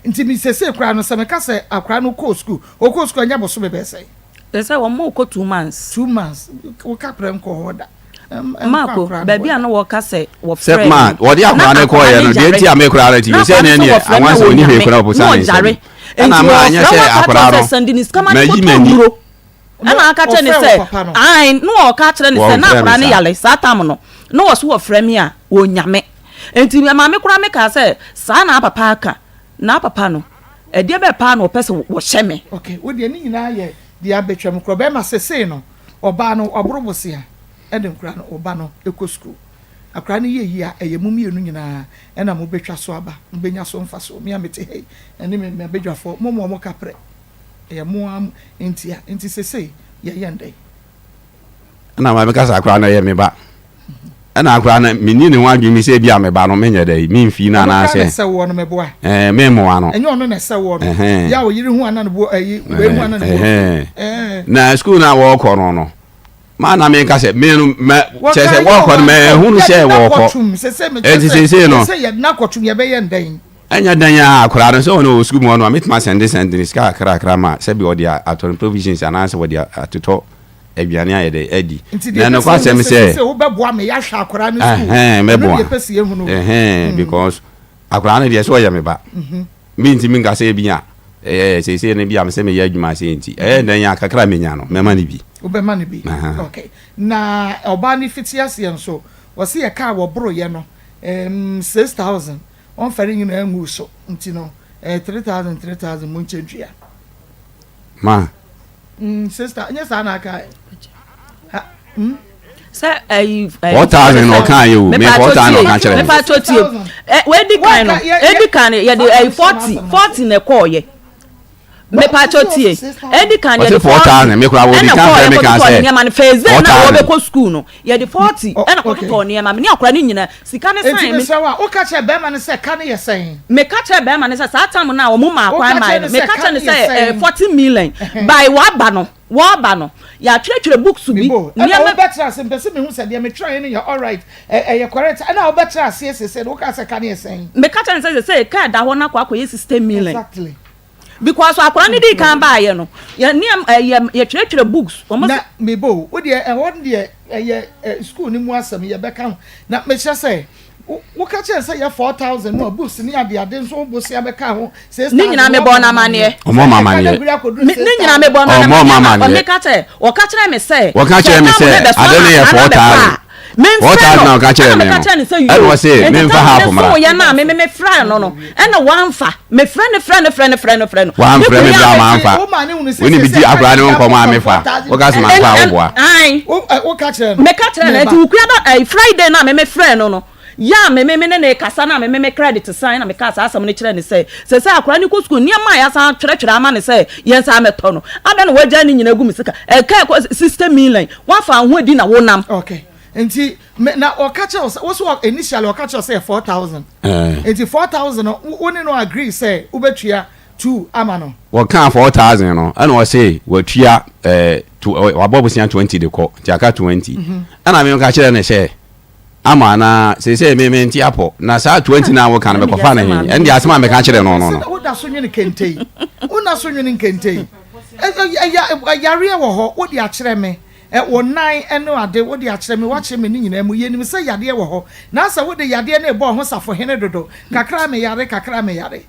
Nti me sesei koraa no sɛ meka sɛ akwadaa no kɔɔ sukuu, ɔkɔɔ sukuu ɛnyɛ bosome bɛyɛ sɛn? Te sɛ wɔn kɔ 2 months. 2 months, wo kaprɛ nkɔɔ hɔ da. Marco, baabi a na wɔka sɛ wɔfrɛ no, na wɔde akwadaa no kɔɔyɛ no, deɛ nti a me koraa no ti yɛ sɛ ɛnɛ neɛ anwansa ɔni hwee koraa ɔposa ne nsam. Ɛna ma anyɛ sɛ akwadaa no, mayi m'ani. Ɛna aka kyerɛ ne sɛ, ae, na ɔka kyerɛ ne sɛ na akwadaa no yare saa tam no, na wɔso wɔfrɛ me a, wɔnya me. Enti maame koraa me kaa sɛ, saa na papa aka, na papa no, ɛdeɛ bɛɛ paa na ɔpɛ sɛ wɔhyɛ me. Ok, wo deɛ ne nyinaa yɛ deɛ abɛtwam korɔ, bɛɛma sesei no, ɔbaa no waboro bosea de nkora no, ɔba no kɔ sukuu, akora no yɛ yie a, ɛyɛ mo mmienu nyinaa ɛna mo bɛtwa so aba, mo bɛnya so mfasoɔ, me a mete ha yi, ɛne me m'abadwafoɔ, mo mo a mo kaprɛ, ɛyɛ mo ara mo ntia, nti sesei yɛyɛ no dɛn? Ɛna maame ka sɛ akora no ɛyɛ me ba. Ɛna akora no menni ne ho adwene mi sɛ ebi a me ba no menyɛ dɛ memfii no anaasɛ ɛɛ memmoa no. Ɛnyɛ ɔno na ɛsɛ woɔ no. Yɛ a ɔyere hu ana ne bo ɛyi wei hu ana ne bo afu. Na sukuu no a wɔrekɔ no no maa na menka sɛ me no mɛ kyerɛ sɛ wɔrekɔ no mɛhunu sɛ wɔrekɔ. Ɛnti seesei no. Ɛnyɛ dɛn a akwadaa no sɛ ɔno wɔ sukuu mu hɔ no a mɛtumi asɛnde sɛnde ne sika kakrakra ma sɛbi ɔde atɔ no provisions anaasɛ wɔde atotɔ aduane ayɛ dɛ adi. Nti Na deɛ ɛpɛ sɛ nokwasɛm yɛhu sɛ sɛ sɛ wobɛboa me yɛahwɛ akwadaa no sukuu ɛhɛn ɛno mɛboa deɛ ɛpɛ sɛ yɛhu no. ɛhɛn because akwadaa no deɛ sɛ ɔyɛ me ba mentumi nka sɛ ebi a ɛyɛ seesei no bi a sɛ meyɛ adwuma sei nti ɛyɛ dɛn a kakra a menya no mɛma no bi. Wobɛma no bi. Aha. Okay. Na ɔbaa no fiti aseɛ nso wɔse yɛkaa wɔboroeɛ no. Um, 6,000. Ɔmfa ne nyinaa ngu so. Nti no, ɛyɛ 3,000, 3,000 mo nkyɛ ntua. Ma. Mm, sister, nyɛ saa na aka ɛ. Ha, mm. Sɛ ɛyi. 4,000 na ɔka yɛ o, me 4,000 na ɔka kyerɛ me. Mepa kyɛw tie. Ɛ wei kan no, edi kan no yɛde ɛyi 40, 40 na ɛkɔɔ yɛ. Mepakyɛw tie. Edi kan yɛde 40 ɛna kɔɔ yɛ kɔtotɔ nneɛma no first day na wɔbɛkɔ school no yɛde 40 ɛna kɔtotɔ nneɛma me ne akora no nyinaa sika ne san me. Eti mesrɛ wo a woka kyerɛ bɛrima no sɛ ka no yɛ sɛn? Meka kyerɛ bɛrima no sɛ saa time no a wɔn maa kwan maa no meka kyerɛ no sɛ ɛɛ 40 million by waba no wɔba no yɛatwerɛtwerɛ books bi nneɛma. Ɛna wobɛtra ase mpɛ sɛ mehu sɛ deɛ metwerɛeɛ no yɛ alright ɛyɛ correct ɛna wobɛtra aseɛ sese no woka sɛ ka no yɛ sɛn? Meka kyerɛ no sɛ sese ka ɛda hɔ no akɔ akɔyɛ 60 million. Exactly. Because akwadaa no dii kan baayɛ no, yɛ nneɛma ɛ yɛ yɛtwerɛtwerɛ books. Wɔn Na meba o, wo deɛ ɛhɔ no deɛ ɛyɛ ɛ school no mu asɛm yɛbɛka ho. Na mekyerɛ sɛ wo woka kyerɛ sɛ yɛ 4,000 no a books ne adeade nso wo bosea bɛka ho 6,000 Ne nyinaa mebɔɔ no amaneɛ. Ɔmmɔ me amaneɛ. Me ne nyinaa mebɔɔ no Ɔmmɔ me amaneɛ ma amaneɛ. ɔmeka kyerɛ ɔka kyerɛ me sɛ Wɔka sɛ kyerɛ me tam sɛ no bɛso ade ama no yɛ akwadaa no abɛkɔ 4,000. a memfrɛ 4,000 no na ɔka kyerɛɛ ɛna me meka no kyerɛ no sɛ ɛna yoo ɔse nti memfa tam half no mmra. soeɛ no a me me mefrɛɛ no no ɛna wamfa mefrɛ no frɛ no frɛ no frɛ no frɛ no me Wamfrɛ kunu me yɛ bra a mamfa. Wo maa ne hunu sɛ Wo ne me sɛ di sɛ akwadaa ne ho ka nkɔmmɔ a ne mefa. 4,000 Woka sɛ mamfa a woboa. Ae. Wo ɛ woka kyerɛ no. Meka kyerɛ no Meba. nti wokua da ɛɛ Friday no a me mefrɛɛ no no yɛ a me me me ne no rekasa no a me me me credit san na mekaa saa asɛm no kyerɛɛ no sɛ sɛsɛ akwadaa no kɔ sukuu nneɛma a yɛasan atwerɛtwerɛ ama no sɛ yɛnsan mmɛtɔ no adɛn na wagyae ne nyinaa agu me sika ɛka ɛkɔ 60 million woafa wo ho adi na wonam. Okay nti me na ɔka kyerɛ wo sɛ wo so initially ɔka kyerɛ wo sɛ yɛ 4,000 nti 4,000 no wo ne no agree sɛ wobɛtua two ama no. Wɔkaa 4,000 no ɛna ɔse watua ɛɛ to wabɔ bosea 20 de kɔ nti aka 20 ɛna me ka kyerɛ no sɛ ama anaa seesei me mente apɔ na saa 20 no a woka no mekɔfa no he ɛnde asɛm a meka kyerɛ no no no. Woda so nwene kente yi woda so nwene nkente yi yareɛ wɔ hɔ wode akyerɛ me wo nan ne ade wode akyerɛ me woakyerɛ me ne nyinaa mu yɛnim sɛ yadeɛ wɔ hɔ na sɛ wode yadeɛ no rebɔ ho safohene dodo kakra meyare kakra meyare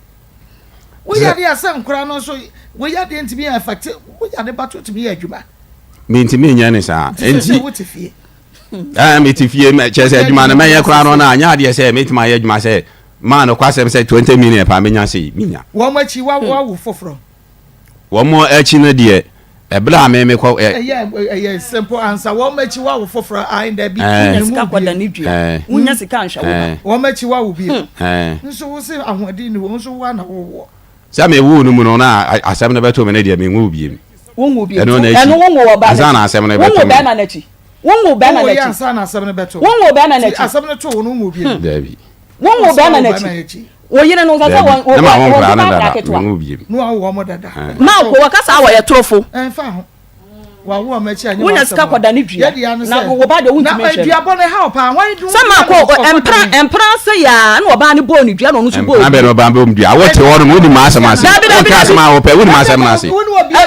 wo yadeɛ a sɛ nkora no nso wo yadeɛ ntumi yɛ affect wo yare ba to tumi yɛ adwuma mentumi nyɛ ne saa nti sɛ wote fie ɛɛ mete fie kyerɛ sɛ adwuma no mɛyɛ koraa no na anyɛ adeɛ sɛ mɛtumi ayɛ adwuma sɛ maa no kwasɛm sɛ 20 million paa mɛnya sei menya wɔn akyi wawo foforɔ Wɔn akyi no deɛ, ɛberɛ a me mekɔ ɛ. Ɛyɛ ɛyɛ simple answer. Wɔn akyi wawo foforɔ ayi dabi. Ɛɛ. Sika kɔda ne dua. Ɛɛ. Wonya sika nhwɛ wo ba. Wɔn akyi wawo bio. Ɛɛ. Nso wo se ahoɔden ni hɔ nso wo ara na wowɔ. Sɛ me woo no mu no na asɛm no bɛto me no deɛ me nwoo biem. Wo nwoo biem. Ɛno n'akyi. Ɛno wo nwoo ɔbaa n'akyi. Ansa na asɛm no Wo bɛto nwoo me. bɛrima n'akyi. Wo nwoo bɛrima Wo n'akyi. yɛ ansa na asɛm no bɛto. Wo nwoo bɛrima Ti n'akyi. asɛm no to wo no wo nwoo biem. Dabi. Wo nwoo bɛrima n'akyi. Wo yere no sɛ sɛ wɔn Ne ma wo wɔn nkwadaa ba no akwadaa dada ketewa. me nwoo biem. No awo wɔn dada. Ma ko wɔka saa wɔyɛ torofo. Ɛnfa ho. Wawo wɔn akyi anyɛ Wonya w'asɛm sika a. kɔda ne dua. Yɛ deɛ ano Na sɛ. wo ba deɛ wontumi Na nhwɛ no. aduabɔ no ɛha wo paa. Wɔn Sɛ ma ko mpra mpra ase yaa na ɔbaa no bɔɔ ne dua na ɔno nso bɔɔ Mpena bɛn na ɔbaa bɔ mu dua? Wote hɔ nom wonim m'asɛm ase. Dabi dabi Wonka dabi. asɛm a wopɛ wonim asɛm no ase.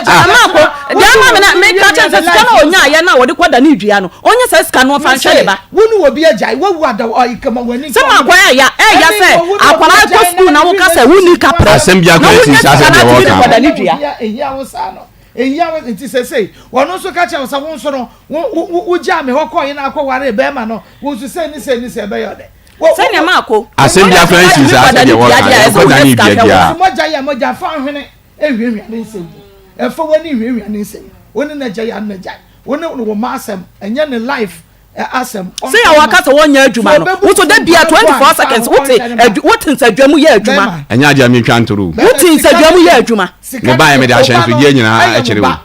Ah ma ko deɛ ama me na meka kyɛn sɛ sika na ɔnyaayɛ na ɔde kɔda ne dua no ɔnyɛ saa sika no ɔmfa nhwɛ ne ba. Wo ne obi agyae wawu ada ɔyi kama w'ani Sɛ ma akwadaa ɛya ɛya sɛ akwadaa kɔ sukuu na woka sɛ wonni kaprɛ Asɛm biara na koraa wonya nsi saa sika sɛ na deɛ atumi de wɔka kɔda no. ne dua. Ehia wo saa no ehia wo nti sɛsɛi ɔno nso ka kyerɛ wo sɛ wo nso no wo wo wo gyaa me hɔ kɔɔ yɛ na akɔ waree bɛrima no wo nso sɛ ne sɛ ne sɛ ɛbɛyɛ ɔdɛ. Sɛnea ma ako Asɛm wonya biara sika koraa nsi tumi saa kɔda sɛ ne deɛ dua wɔka deɛ no. ɛsɛ Ɛnkɔda wonya ne sika dua hwɛ wo ba. biara. Mogya yɛ mogya fa nhwene nhwiahwia ne nsɛm mu ɛfa w'ani nhwiahwia ne nsɛm mu wo ne n'agya yɛ ano n'agya wo ne wo mma asɛm ɛnyɛ ne life asɛm. Sɛ yɛ waka sɛ wɔnyɛ adwuma no wo so da bia 24 seconds wote adu wote nsadwa mu yɛ adwuma. Ɛnyɛ adeɛ a mentwa ntoro o. Wote nsadwa mu yɛ adwuma. Mebaeɛ mede ahyɛnsodeɛ nyinaa kyerɛ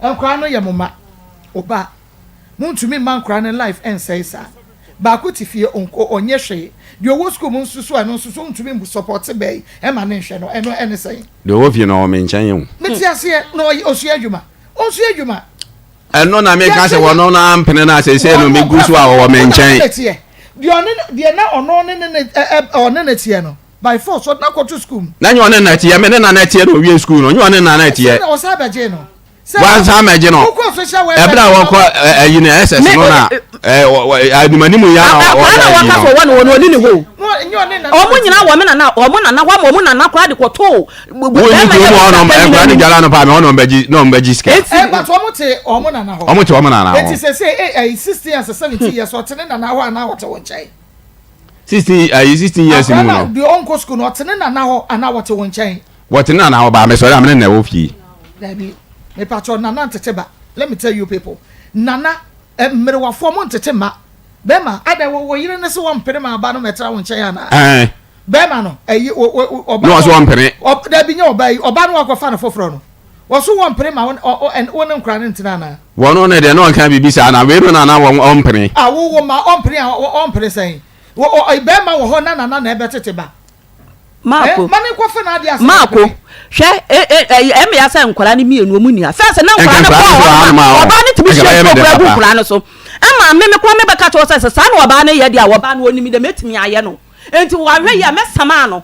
o. Nkwadaa no yɛ mo mma ɔba montumi mma nkwadaa no life ɛnsɛe saa baako te fie ɔnkɔ ɔnyɛ hwee deɛ ɔwɔ school mu nso so ɛno nso so wontumi support bɛyi ɛma ne nhwɛ no ɛno ɛne sɛn. Deɛ ɔwɔ fie no ɔwɔ me nkyɛn o. Mete aseɛ na ɔyɛ ɔsua adwuma ɔnsua adwuma. Ɛno na meka sɛ wɔno no ampene no a seesei no megu so a ɔwɔ me nkyɛn. Deɛ ɔne deɛ na ɔno ne ne ɔne ne teɛ no by force ɔde no akɔto school mu. Na nyɛ ɔne na teɛ me ne na na teɛ na ɔwie school no nyɛ ɔne na na teɛ. Sɛ na ɔsan bɛgye no. Wansan mɛgye no. Ɛberɛ a wɔkɔ ɛyi no SS no na animanim ya na Akwadaa na ɔyɛ wɔka yi sɛ no. ɔwɔ no wɔ no ɔni ne hɔ o. Ɔmo nyinaa wɔ me nana ɔmo nana hɔ ama ɔmo nana koraa de kɔtoo Wonni kurom hɔ nom nkwadaa no dware anɔpa a me hɔ na ɔmo bɛgye na ɔmo bɛgye sika. Eh, but ɔmo te ɔmo nana hɔ. Ɔmo te ɔmo nana hɔ. Eti sese eh, eh, 16 years 17 years ɔte ne nana hɔ anaa ɔte wo nkyɛn? 16 ayi 16 years mu Akwadaa no. no deɛ ɔnkɔ sukuu no ɔte ne nana hɔ anaa wɔte wo nkyɛn? Wɔte ne nana hɔ baa mesɔre a me ne na ɛwɔ fie. Dabi mepakyɛw nana ntete ba let me tell you people nana mmerewafoɔ mo ntete mma bɛrima adɛn wo wo yere no se wɔmpene ma aba no mɛtra wo nkyɛn anaa? Ɛɛ. Bɛrima no ɛyi o o ɔba no ɔso wɔmpene. Ɔ dabi nyɛ ɔba yi ɔba no wakɔfa no foforɔ no wɔso wɔmpene ma wo ɔ ɔ wo ne nkora no ntena anaa? Wɔn no deɛ na ɔnka biribi saa na wei no na na wɔn ɔmpene. A wo wo ma ɔmpene a ɔmpene sɛn? Wɔ ɔ bɛrima wɔ hɔ na nana na ɛbɛtete ba. Maako, Eh, ma ne nkɔfa n'adeɛ ase Maako, ɔmpene. hwɛ, e, e, ɛyɛ ɛmɛ ya sɛ nkwadaa no mmienu wɔn nni ha. Fɛs na Nka nkwadaa no nkwadaa kɔɔ no so hɔ hanom ma a ɔ, ɔbaa no tumi nka hyɛ bɛyɛ me nsuo dɛ koraa gu papa. nkwadaa no so. Ɛma me me koraa mebɛka kyerɛ wo sɛ sɛ saa na ɔbaa no yɛ deɛ a ɔbaa no ɔnim deɛ mɛtumi ayɛ no. Enti wahwɛ yie a mɛsamaa no.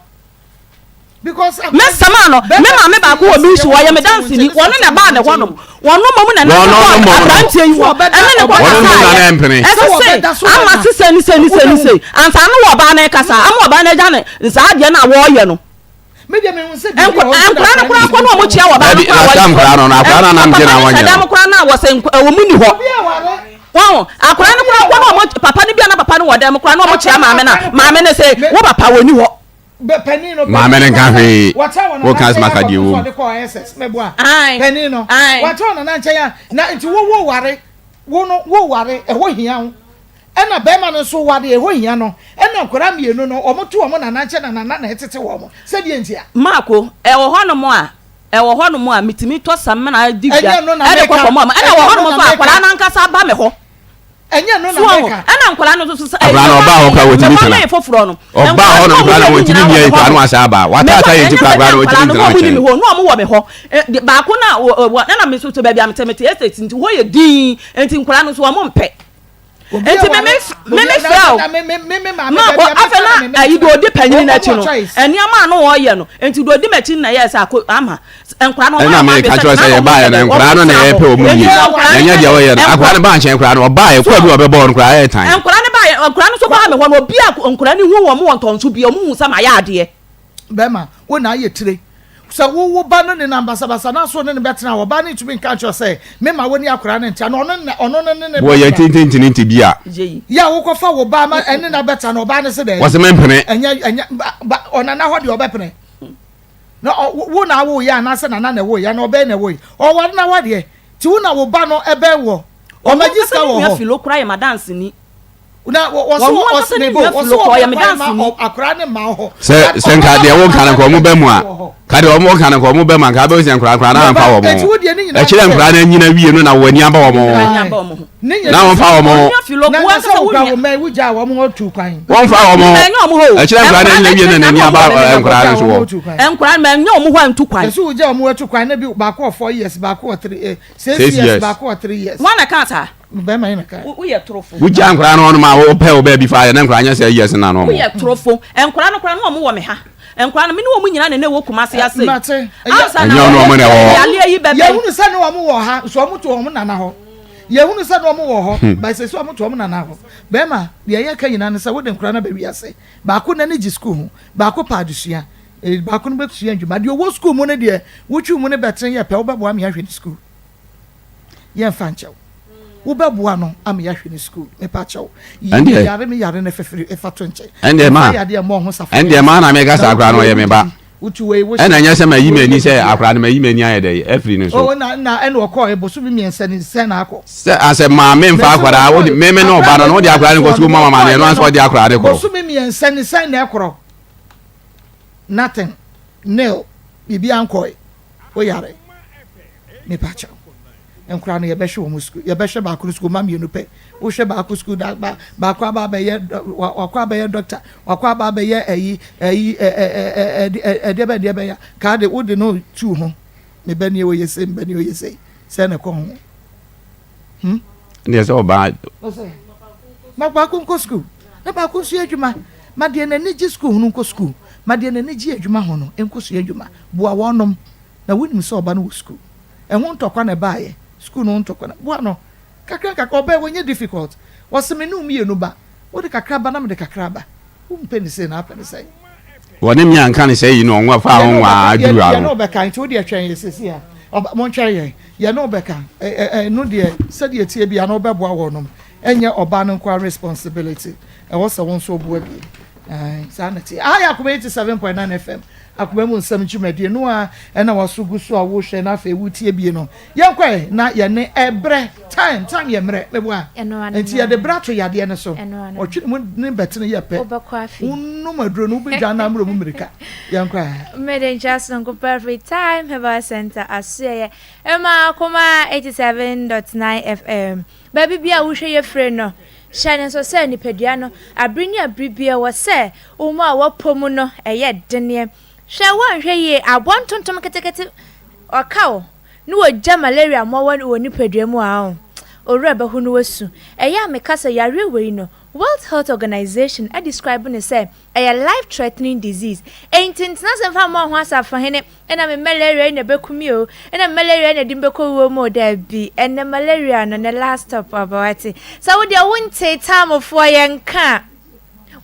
Mɛsamaa no. Me maame baako wɔ Mission, ɔyɛ me danseni. Ɔno na ɛbaa ne hɔnom. Ɔno mmom na ɛnante kɔɔ aberanteɛ yi hɔ ɛne no kɔkasaeɛ. Ɛse se, ama se sei ne sei ne sei ne sei. Ansa na ɔbaa no rekasa, ama ɔbaa no agya ne saa adeɛ no a wɔreyɛ no. Nkwadaa no koraa kɔ na wɔn kyia ɔbaa no koraa wɔyɛ. Papa no hyɛ dɛm koraa na wɔsɛ wɔn ni hɔ. Wɔn akwadaa no koraa kɔ na wɔn papa no bi a na papa no wɔ dɛm koraa na wɔn kyia maame no a maame no sɛ wo papa wɔ ni hɔ. Maame no nka hwee. Woka asɛm aka deɛ ɛwɔ mu. Panin no wɔakyɛ wɔn nana nkyɛn a na nti wo wo ware wo no wo ware ɛhɔ hia wo ɛna bɛrima no nso ware ɛhɔ hia no ɛna nkwadaa mmienu no wɔn to wɔn nana nkyɛn na nana na ɛtete wɔn sɛdeɛ nti a. Maako, ɛwɔ hɔnom a, ɛwɔ hɔnom a metumi tɔ samina di dwa Ɛnyɛ no na ɛde kɔ meka. kɔma wɔn. Ɛna wɔ Ɛnyɛ hɔnom no na nso a, meka. akwadaa no ankasa ba me hɔ. Ɛnyɛ no na So ɔho? meka. Ɛna nkwadaa no nso so sɛ, Akwadaa no ɔbaa hɔ koraa wɔntumi mekɔ ntena. meyɛ foforɔ no, Ɔbaa nkwadaa hɔ no nom a koraa na wɔn wɔntumi nyinaa nyɛ wɔ me koraa hɔ na no. wasan aba. Mekɔ, Wataataa yɛn ɛnyɛ ti koraa sɛ koraa na bi a wɔntumi nkwadaa no ntena na wɔn ni nkyɛn. me hɔ, na wɔn wɔ me hɔ. Ɛ, de, baako no a, wɔ, wɔ, ɛna me nso so baabi a mete, mete estate nti hɔ yɛ dinn, nti nkwadaa no nso wɔn mpɛ. Nti me me me me frɛ o. Ma kɔ afei na ayi deɛ ɔdi panyin n'akyi no nneɛma a na ɔyɛ no nti deɛ ɔdi m'akyi no na ɛyɛ sɛ ako ama nkwadaa no ɔmo Ɛna ayɛ me ɔmo ka adwene kyerɛ sɛ sɛ na ɔmo yɛbaeɛ sɛ no dɛ nkwadaa ɔmo no na tena yɛpɛ hɔ wɔn nti yie nkwadaa na no ɛnyɛ deɛ wɔyɛ no akwadaa no baa nkyɛn koraa no ɔbaeɛ kɔ bi a ɔbɛbɔɔ no koraa ɛyɛ tan. Nkwadaa no baeɛ nkwadaa no nso baa me hɔ no obi a nkwadaa no hu wɔn wɔ ntɔnso bi ɔmo hu sɛ mayɛ adeɛ. Bɛrima, wo na ayɛ tire. Sɛ wo wo ba no nenam basabasa na so ne no bɛtena a, ɔbaa no ntumi nka nkyerɛ wo sɛ, Memma wo ne akwadaa no ntena. Na ɔno na ɔno no ne no Wɔyɛ bɛtena. tententenente bi a. Yɛ a wokɔfa wo ba ma ɛne no abɛtena no, ɔbaa no se dɛn? Wɔse mempene. Ɛnyɛ ɛnyɛ ba ba ɔnana hɔ deɛ ɔbɛpene. Na ɔ wo wo na awoeɛ anaasɛ nana na ɛwoeɛ anaa ɔbɛn na ɛwoeɛ. Ɔware no awadeɛ. Nti wo na wo ba no ɛbɛn wɔ. Ɔno Ɔmagye ankasa sika ne wɔ nua hɔ. Philo koraa yɛ m'adanseni. Na wɔ wɔ so Wɔn wɔ ankasa ɔs ne mebo nua wɔ so Philo wɔ koraa ɔyɛ bɛ me kwan ma danseni. ɔ akwadaa no mma hɔ. Sɛ But sɛ nka ɔbɛma deɛ kwan woka ma no nka akwadaa ɔmo no bɛ mu a wɔ hɔ. ka deɛ ɔmo ka no nka ɔmo bɛ mu a nka abɛhu sɛ nkora nkora no Meba amfa wɔn eti ho wo deɛ ne nyinaa ne ɛkyerɛ sɛ nkora no anyina wie no na wɔn ani aba wɔn ho Ani aba wɔn ho. ne na nyinaa ne wɔmfa sɛ wɔn ho Onua Philo, na wo na sɛ ankasa wo wokura nua. wo mma yi wogyaa wɔn hɔ tuu kwan. wɔmfa wɔn ho Manyɛ wɔn hɔ o. ɛkyerɛ nkora no Nkwadaa anyina no wie no akyire na na ani na aba wɔn wɔ me eh, hɔ. nkora no Wogyaa so wɔn wɔ hɔ tuu kwan. Nkwadaa no manyɛ wɔn hɔ antu kwan. Yɛsɛ wogyaa wɔn atu kwan na bi baako wɔ four years baako wɔ three eh, six six years years baako wɔ three years. Hwan na ɛkaa saa? Bɛrima yi na ɛkae. Wo woyɛ torofo. wogyaa nkora no hɔnom a wopɛ wo baabi fa yɛ na nkora nyɛ sɛ years nna no ɔmo Woyɛ torofo. Nkwadaa no koraa na wɔn wɔ me ha. Nkwadaa no me ne wɔn nyinaa na na ɛwɔ Kumasi ha sei. Mate. Ansa na ɛnyɛ ɔno ɔmo na ɛwɔ hɔ yareɛ yi bɛba yi. Yɛhunu sɛ ne wɔn wɔ ha nso wɔn to wɔn nana hɔ. Yɛhunu sɛ ne wɔn wɔ hɔ but sɛ wɔn to wɔn nana hɔ. Bɛrima, deɛ yɛka nyinaa ne sɛ wode nkwadaa no aba wiase. Baako n'ani gye sukuu ho, baako pɛ adesua, baako no bɛsua adwuma. Deɛ ɔwɔ sukuu mu no deɛ, wotwi mu no bɛtene yɛ pɛ, wobɛboa me ahwɛ ne sukuu. Yɛmfa nkyɛ wo. Wobɛboa no ama yɛahwɛ ne sukuu. Mepa kyɛw. Yi me ɛndeɛ yare me yare no fɛfiri fa to nkyɛn. ɛndeɛ Mfa ma yadeɛ mmɔ ho safoa ɛndeɛ ma na meka na sɛ akora wotu no wei ɔyɛ me ba wodidi, wotu wei ɛna wohyɛ, ɛnyɛ sɛ mayi wei m'ani yɛ sɛ biribiara. akora no mayi m'ani ayɛ dɛ afiri ne so Oh, na na ɛna ɔkɔɔ bosome mmiɛnsa ni sɛn na akɔ. sɛ asɛ maame mfa Mese akwadaa wode wɔkɔe meme ne akora ɔba no no no wode adwuma akwadaa no no kɔ soɔ sukuu no ma mama no ɛno wɔkɔeɛ anso no ɔde akwadaa no korɔ bosome mmiɛnsa ni sɛn na ɛkorɔ. Nothing, nil, biribiara nkɔe. Woyare. Mepa kyɛw. Nkora no yɛbɛhwɛ wɔn sukuu yɛbɛhwɛ baako no sukuu ma mmienu pɛ wohwɛ baako sukuu da ba baako aba abɛyɛ wakɔ abɛyɛ dɔkta wakɔ aba abɛyɛ ɛyi ɛyi ɛ ɛ ɛ ɛ ɛdeɛ bɛ deɛ bɛyɛ kaa de wode no tu ho me ba nie oyɛ sei me ba nie oyɛ sei sɛ na ɛkɔ ho hmm. Ɛnna sɛ ɔbaa. Ma baako nkɔ sukuu na baako nso yɛ adwuma ma deɛ n'ani gye sukuu ho no nkɔ sukuu ma deɛ n'ani gye adwuma ho no nkɔ sua adwuma boa wɔnom na wonim sɛ ɔba no wɔ sukuu Ɛho ntɔkwa na ɛbaeɛ. Sukuu no ho ntɔkwa na. Boa no. Kakra nkakra. Ɔbaa yi, ɔnyɛ difficult. Ɔse me ne wo mmienu ba. Wode kakra ba na mede kakra ba. Wompɛ no sei na apɛ no sɛn? Wɔne me anka no sɛɛ yi na ɔnwa faa Yɛne ho wo nwaa bɛka. aduru Yɛne ano. wo bɛka. Nti wodeɛ twɛn yɛn seesei a. Ɔba, montwɛn yɛn. Yɛne wo bɛka. Ɛ, ɛ, ɛno deɛ, sɛdeɛ ɛteɛ biara no wobɛboa wɔnom. Ɛnyɛ ɔbaa no nko ara responsibility. Ɛwɔ sɛ wo nso woboa bi. Ae, saa na ɛteɛ. Aha yɛ Akoma 87.9 FM, Akoma mu nsɛm dwumadie no a ɛna waso gu so a wohwɛ na afei wotie bie no. Yɛnkɔ ɛ na yɛne ɛbrɛ, time, time yɛ mmerɛ, meboa. Nti yɛde berɛ ato yadeɛ no so. Ɔtwe ne mu ne bɛtene yɛ pɛ. Wonom aduro no wobɛdwa na ammerɛ mu mmirika. Yɛnkɔ ɛ. Mede nkyɛ sononko pɛ Time Herbal Center asoɛeɛ ɛma Akoma 87.9 FM. Baabi biara a wohwɛ yɛ firi no, hyɛ no nso sɛ nipadua no, abere ne abere biara ɛwɔ sɛ wo mu a wɔpɔ mu no yɛ deneɛ. Hwɛ woanhwɛ yie aboa ntontom ketekete ɔka wo ne wɔgya malaria mmoawa wɔ nipadua mu a owura bɛho no wasu. Ɛyɛ a meka sɛ yareɛ wei no World Health Organization adescribe no sɛ Ɛyɛ life threatening disease. Enti ntena ase mfa mmɔ wo ho asafohene, ɛna me malaria yi na ɛbɛku me o, ɛna me malaria yi na ɛde me bɛkɔ wuo mu o. Dabi, ɛnnɛ malaria no, ne last stop aba wate. Sɛ wo deɛ wontee Tamofoɔ yɛ nka a,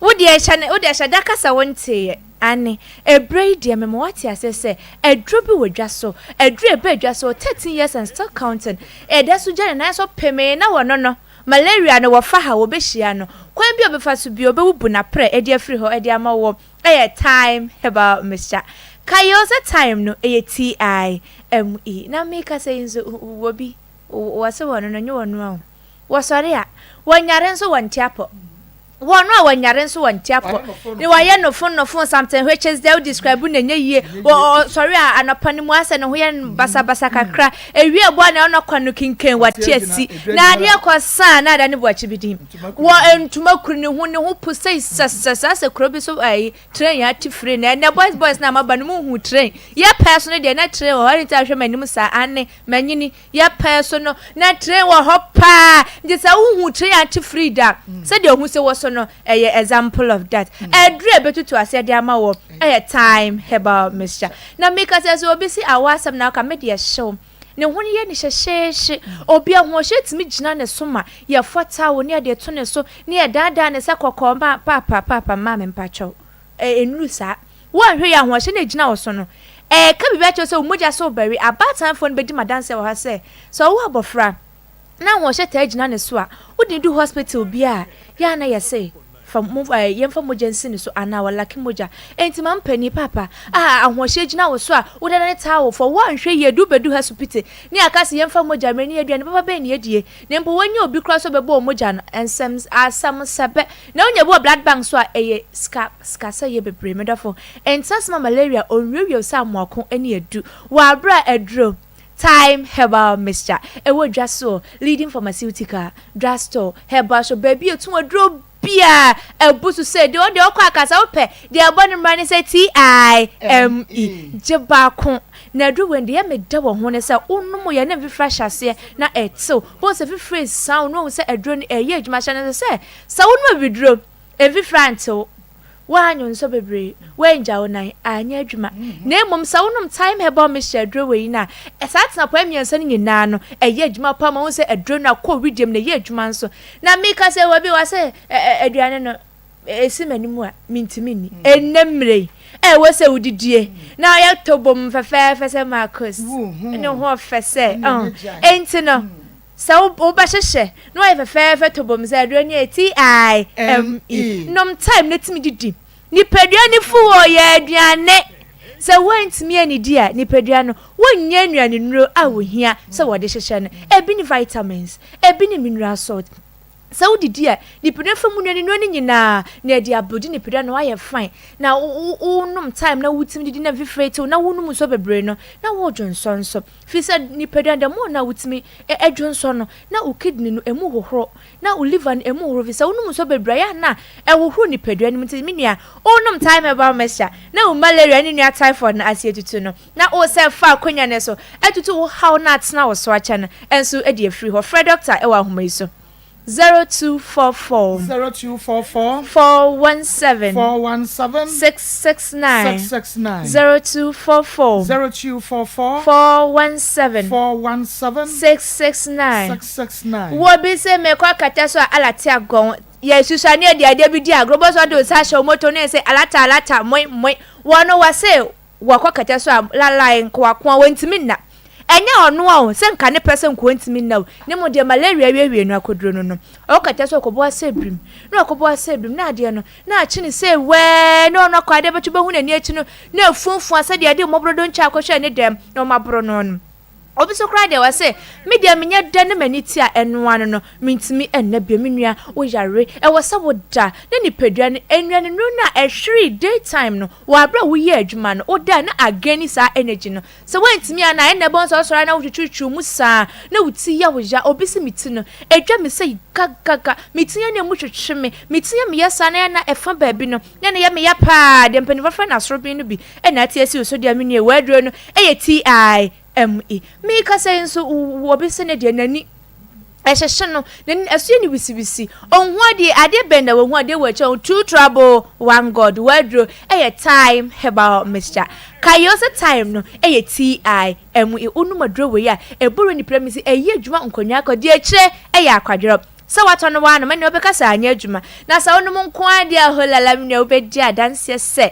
wo deɛ hyɛ no, wo deɛ hyɛ da ka sɛ wonteeɛ. Aane, ɛberɛ yi deɛ mema woate aseɛ sɛ aduro bi wɔ dwa so, aduro a ɛbaa dwa so 13 years and still counting, ɛda so gya ne nan so pemee na wɔno no. Malaria no wɔfa ha wɔbɛhyia no kwan bi a ɔbɛfa so biara ɔbɛbubu n'aprɛ de afiri hɔ de ama wɔ ɛyɛ thyme herbal mixture kae o sɛ thyme no ɛyɛ TIME na meka sɛ yi nso wɔ bi wɔ se wɔno no nye wɔno a o wɔsɔre a wɔnyare nso wɔnte apɔ wɔn a wɔnyare nso wɔnte apɔ ne wɔayɛ nofo nofo something which is the describe na ɛnyɛ yie ɔsɔre a anɔpa no mu asɛ ne ho yɛ basabasa kakra ewie bɔ na ɔno kɔ no kinkan wate asi na adeɛ kɔ saa na ada ne boakye bi din wɔ ntoma kuru ne ho ne ho po sɛ sɛsɛ saa sɛ kuro bi so ayi train yɛ ate firi na ɛnɛ boys boys na amaba no mu hu train yɛ pɛɛ so no deɛ na train wɔ hɔ ɛne ti ahwɛ m'anim saa ane manyini Yɛ pɛn so no, na train wɔ hɔ paa. Nti sɛ wohu train ate firi da, sɛdeɛ ohu sɛ wɔ so no, ɛyɛ example of that. Aduru a ɛbɛtutu aseɛ de ama wɔ, ɛyɛ thyme herbal mixture. Na meka sɛ, sɛ obi se awɔ asɛm na woka, me deɛ hyew. Ne ho no yɛ ne hyehyeehye. Obi ahoɔhyɛ tumi gyina ne so ma yɛfɔta wo ne yɛde to ne so ne yɛdaadaa ne sɛ kɔkɔɔ ma paapa paapa maame mpakyɛw. Ɛnnuru saa. Woanhwɛ yie a, ahoɔhyɛ no a ɛgyina wo so no, ɛreka biribi akyerɛ wo sɛ wo mogya so rebɛwe. Abaatanfoɔ no bɛdi me adanseɛ wɔ ha sɛ, sɛ ɔwo abɔfra na ahoɔhyɛ taa gyina ne so a, wode no du hospital bi a, yɛ a na yɛse fa mo ɛɛ yɛmfa mogya nsi ne so anaa wɔlake mogya. Enti ma mpanin, paapa, a ahoɔhyɛ gyina wo so a wodada ne towel fɔ, woanhwɛ yie de wobɛdu hospital ne yɛaka sɛ yɛmfa mogya mmrɛ ne aduane papa bɛn na yɛdie na mpo woanya obi koraa sɛ ɔbɛbɔ wo mogya no, nsɛm asɛm sɛbɛ. Na wonya bi wɔ blood bank so a ɛyɛ sika sika sɛ yɛ bebree me dɔfo ɛntena ase ma malaria ɔnwiawia wo sɛ amoako ne adu wɔ aberɛ a aduro Thyme herbal mixture ɛwɔ dwa soɔ leading pharmaceutical drug store herbal shop baabi a ɛtɔn aduro biara abu so sɛ deɛ ɔdeɛ ɔkɔ akasa wopɛ deɛ ɛbɔ ne mmara ne sɛ TIME gye baako na aduro wei deɛ meda wɔ ho ne sɛ wonom yɛ ne mfifiri ahyɛ aseɛ na ɛtew bohu sɛ fifiri resan wo na wohu sɛ aduro no ɛyɛ adwuma hyɛ no nso sɛ Sɛ wonom abibiduro, mfifire ante wo, woannwo nsɔ bebree, woangya wo nan, anyɛ adwuma. Na mmom sɛ wonom Thyme Herbal Mixture aduro wei no a, saa atenapoa mmiɛnsa no nyinaa no, ɛyɛ adwuma paa ma wohu sɛ aduro no akɔ wedeɛ mu na ɛyɛ adwuma nso. Na meka sɛ wɔ bi wɔ sɛ aduane no ɛsi m'anim a mentumi nni. Ɛnnɛ mmerɛ yi, ɛwɔ sɛ wodidie na ɔyɛ tobom fɛfɛɛfɛ sɛ Marcus ne ho ɔfɛ sɛ enti no Sɛ wobɛhyehyɛ na wayɛ fɛfɛɛfɛ tɔ bom sɛ aduro ne T-I-M-E. Nom thyme na tumi didi. Nipadua no fu wɔ yɛ aduane. Sɛ woantumi annidi a, nipadua no wonnya nnuanennuro a wohia sɛ wɔde hyehyɛ no. Ebi ne vitamins, ebi ne mineral salt. Sɛ wodidi a, nipadua fa mu nnuanennuro no nyinaa na ɛde abuildi nipadua no na wayɛ fine. Na wonom thyme na wotumi didi na mfifire tew na wonom nsuo bebree no, na wodwonsɔ nso. Firi sɛ nipadua no the more na wotumi dwonsɔ no na wo kidney no emu hohoro na wo liver no emu hohoro firi sɛ wonom nsuo bebree a ɛyɛ a na ɛhohoro nipadua no mu nti me nua wonom thyme herbal mixture na wo malaria ne nua typhoid no ase atutu no na wo sɛ fa akonya no so atutu wo haw no atena wo so akyɛ no nso de afiri hɔ frɛ doctor wɔ ahoma yi so. 0244. 0244. 417. 417. 669. 669. 0244. 0244. 417. 417. 669. 669. Wɔ bi sɛ mekɔ akata so a alate agɔn yɛ susua ne yɛde adeɛ bi di agorɔ bɔ so ɔde nsa ahyɛ wɔn moto ne sɛ alata alata moi moi wɔn no wɔse wɔkɔ kɛtɛ so a lalai nkoakoa wɔntumi nna. Ɛnyɛ ɔno a o, sɛ nka ne pɛ sɛ nka ɔntumi nna o, na mmom deɛ malaria awiewie no akɔduro no no, ɔkata sɛ ɔkɔbɔ asɛbirim, na ɔkɔbɔ asɛbirim, na adeɛ no, na akye no sei wɛɛ, na ɔno akɔ adeɛ bɛkye bɛhu n'ani akyi no, na afuafua sɛdeɛ ɛde mmɔborɔ donkyɛ akɔhyɛ ne dɛm na wɔaboro no no. Obi nso koraa deɛ ɔse, me deɛ menyɛ dɛn na m'ani te a ɛno ano no, mentumi nna bio. Me nua, woyare, ɛwɔ sɛ woda, na nipadua no, nnuanennuro no a ɛhwere day time no, wɔ aberɛ a woyɛ adwuma no, woda a na againi saa energy no. Sɛ woantumi anna a, ɛnna ɛbɛhu sɛ wosɔre a na wotwitwiritwiri mu saa, na wo ti yɛ wo ya. Obi se me ti no, ɛdwa me sɛ gagaga, me ti yɛ na emu twetwe me, me ti yɛ meyɛ saa na ɛyɛ na ɛfa baabi no, na ɛna ɛyɛ me ya paa. Deɛ mpanimfoɔ frɛ no asoroben no bi na ate asi wo so deɛ, me nua, w'aduro no yɛ TIME. Merekasa yi nso, obi se ne deɛ n'ani ɛhyehye no, n'ani ɛso yɛ no wisiwisi, ɔnhu adeɛ, adeɛ bɛn na wahu adeɛ wɔ akyire, two trouble, one God, w'aduro yɛ thyme herbal mixture. Kae o sɛ thyme no yɛ T-I-M-E, wonom aduro wei a, ɛbɔ wura nipadua mu sɛ ɛyɛ adwuma nkonnwa akɔ, deɛ akyire yɛ akwadworɔ. Sɛ woatɔ no woanom ɛnneɛ wobɛka sɛ anyɛ adwuma, na sɛ wonom nko ara deɛ a holala me nua wobɛdi adanseɛ sɛ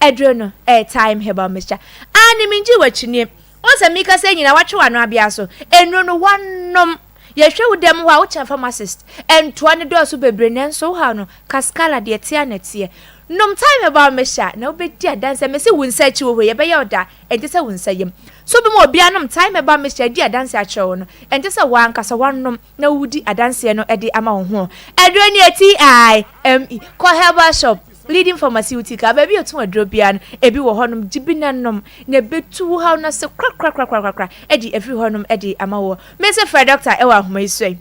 aduro no ɛyɛ thyme herbal mixture. Aane mengye wo akyinie, wohu sɛ mekasa yi nyinaa woatwe w'ano abea so, nnuro no woanom, yɛhwɛ wo dɛm hɔ a wokyɛn pharmacist, ntoa no dɔɔso bebree nanso wo haw no kaskala deɛ ɛteɛ ara na ɛteɛ. Nom thyme herbal mixture na wobɛdi adanseɛ, mese wo nsa akyi wɔ hɔ yi ɛbɛyɛ wo da, ɛnte sɛ wo nsa yam. So wobɛma obiara nom thyme herbal mixture adi adanseɛ akyerɛ wo no, ɛnte sɛ wo ankasa woanom. na wodi adanseɛ no de ama wo ho. Aduro nie TIME. Kɔ herbal shop, leading pharmaceutical, baabi a yɛtɔn aduro biara no, ebi wɔ hɔnom. Gye bi na nom, na ɛbɛtu wo haw no ase korakorakorakorakora de afiri hɔnom de ama wo. Me nso frɛ dɔkta wɔ ahoma yi so yi,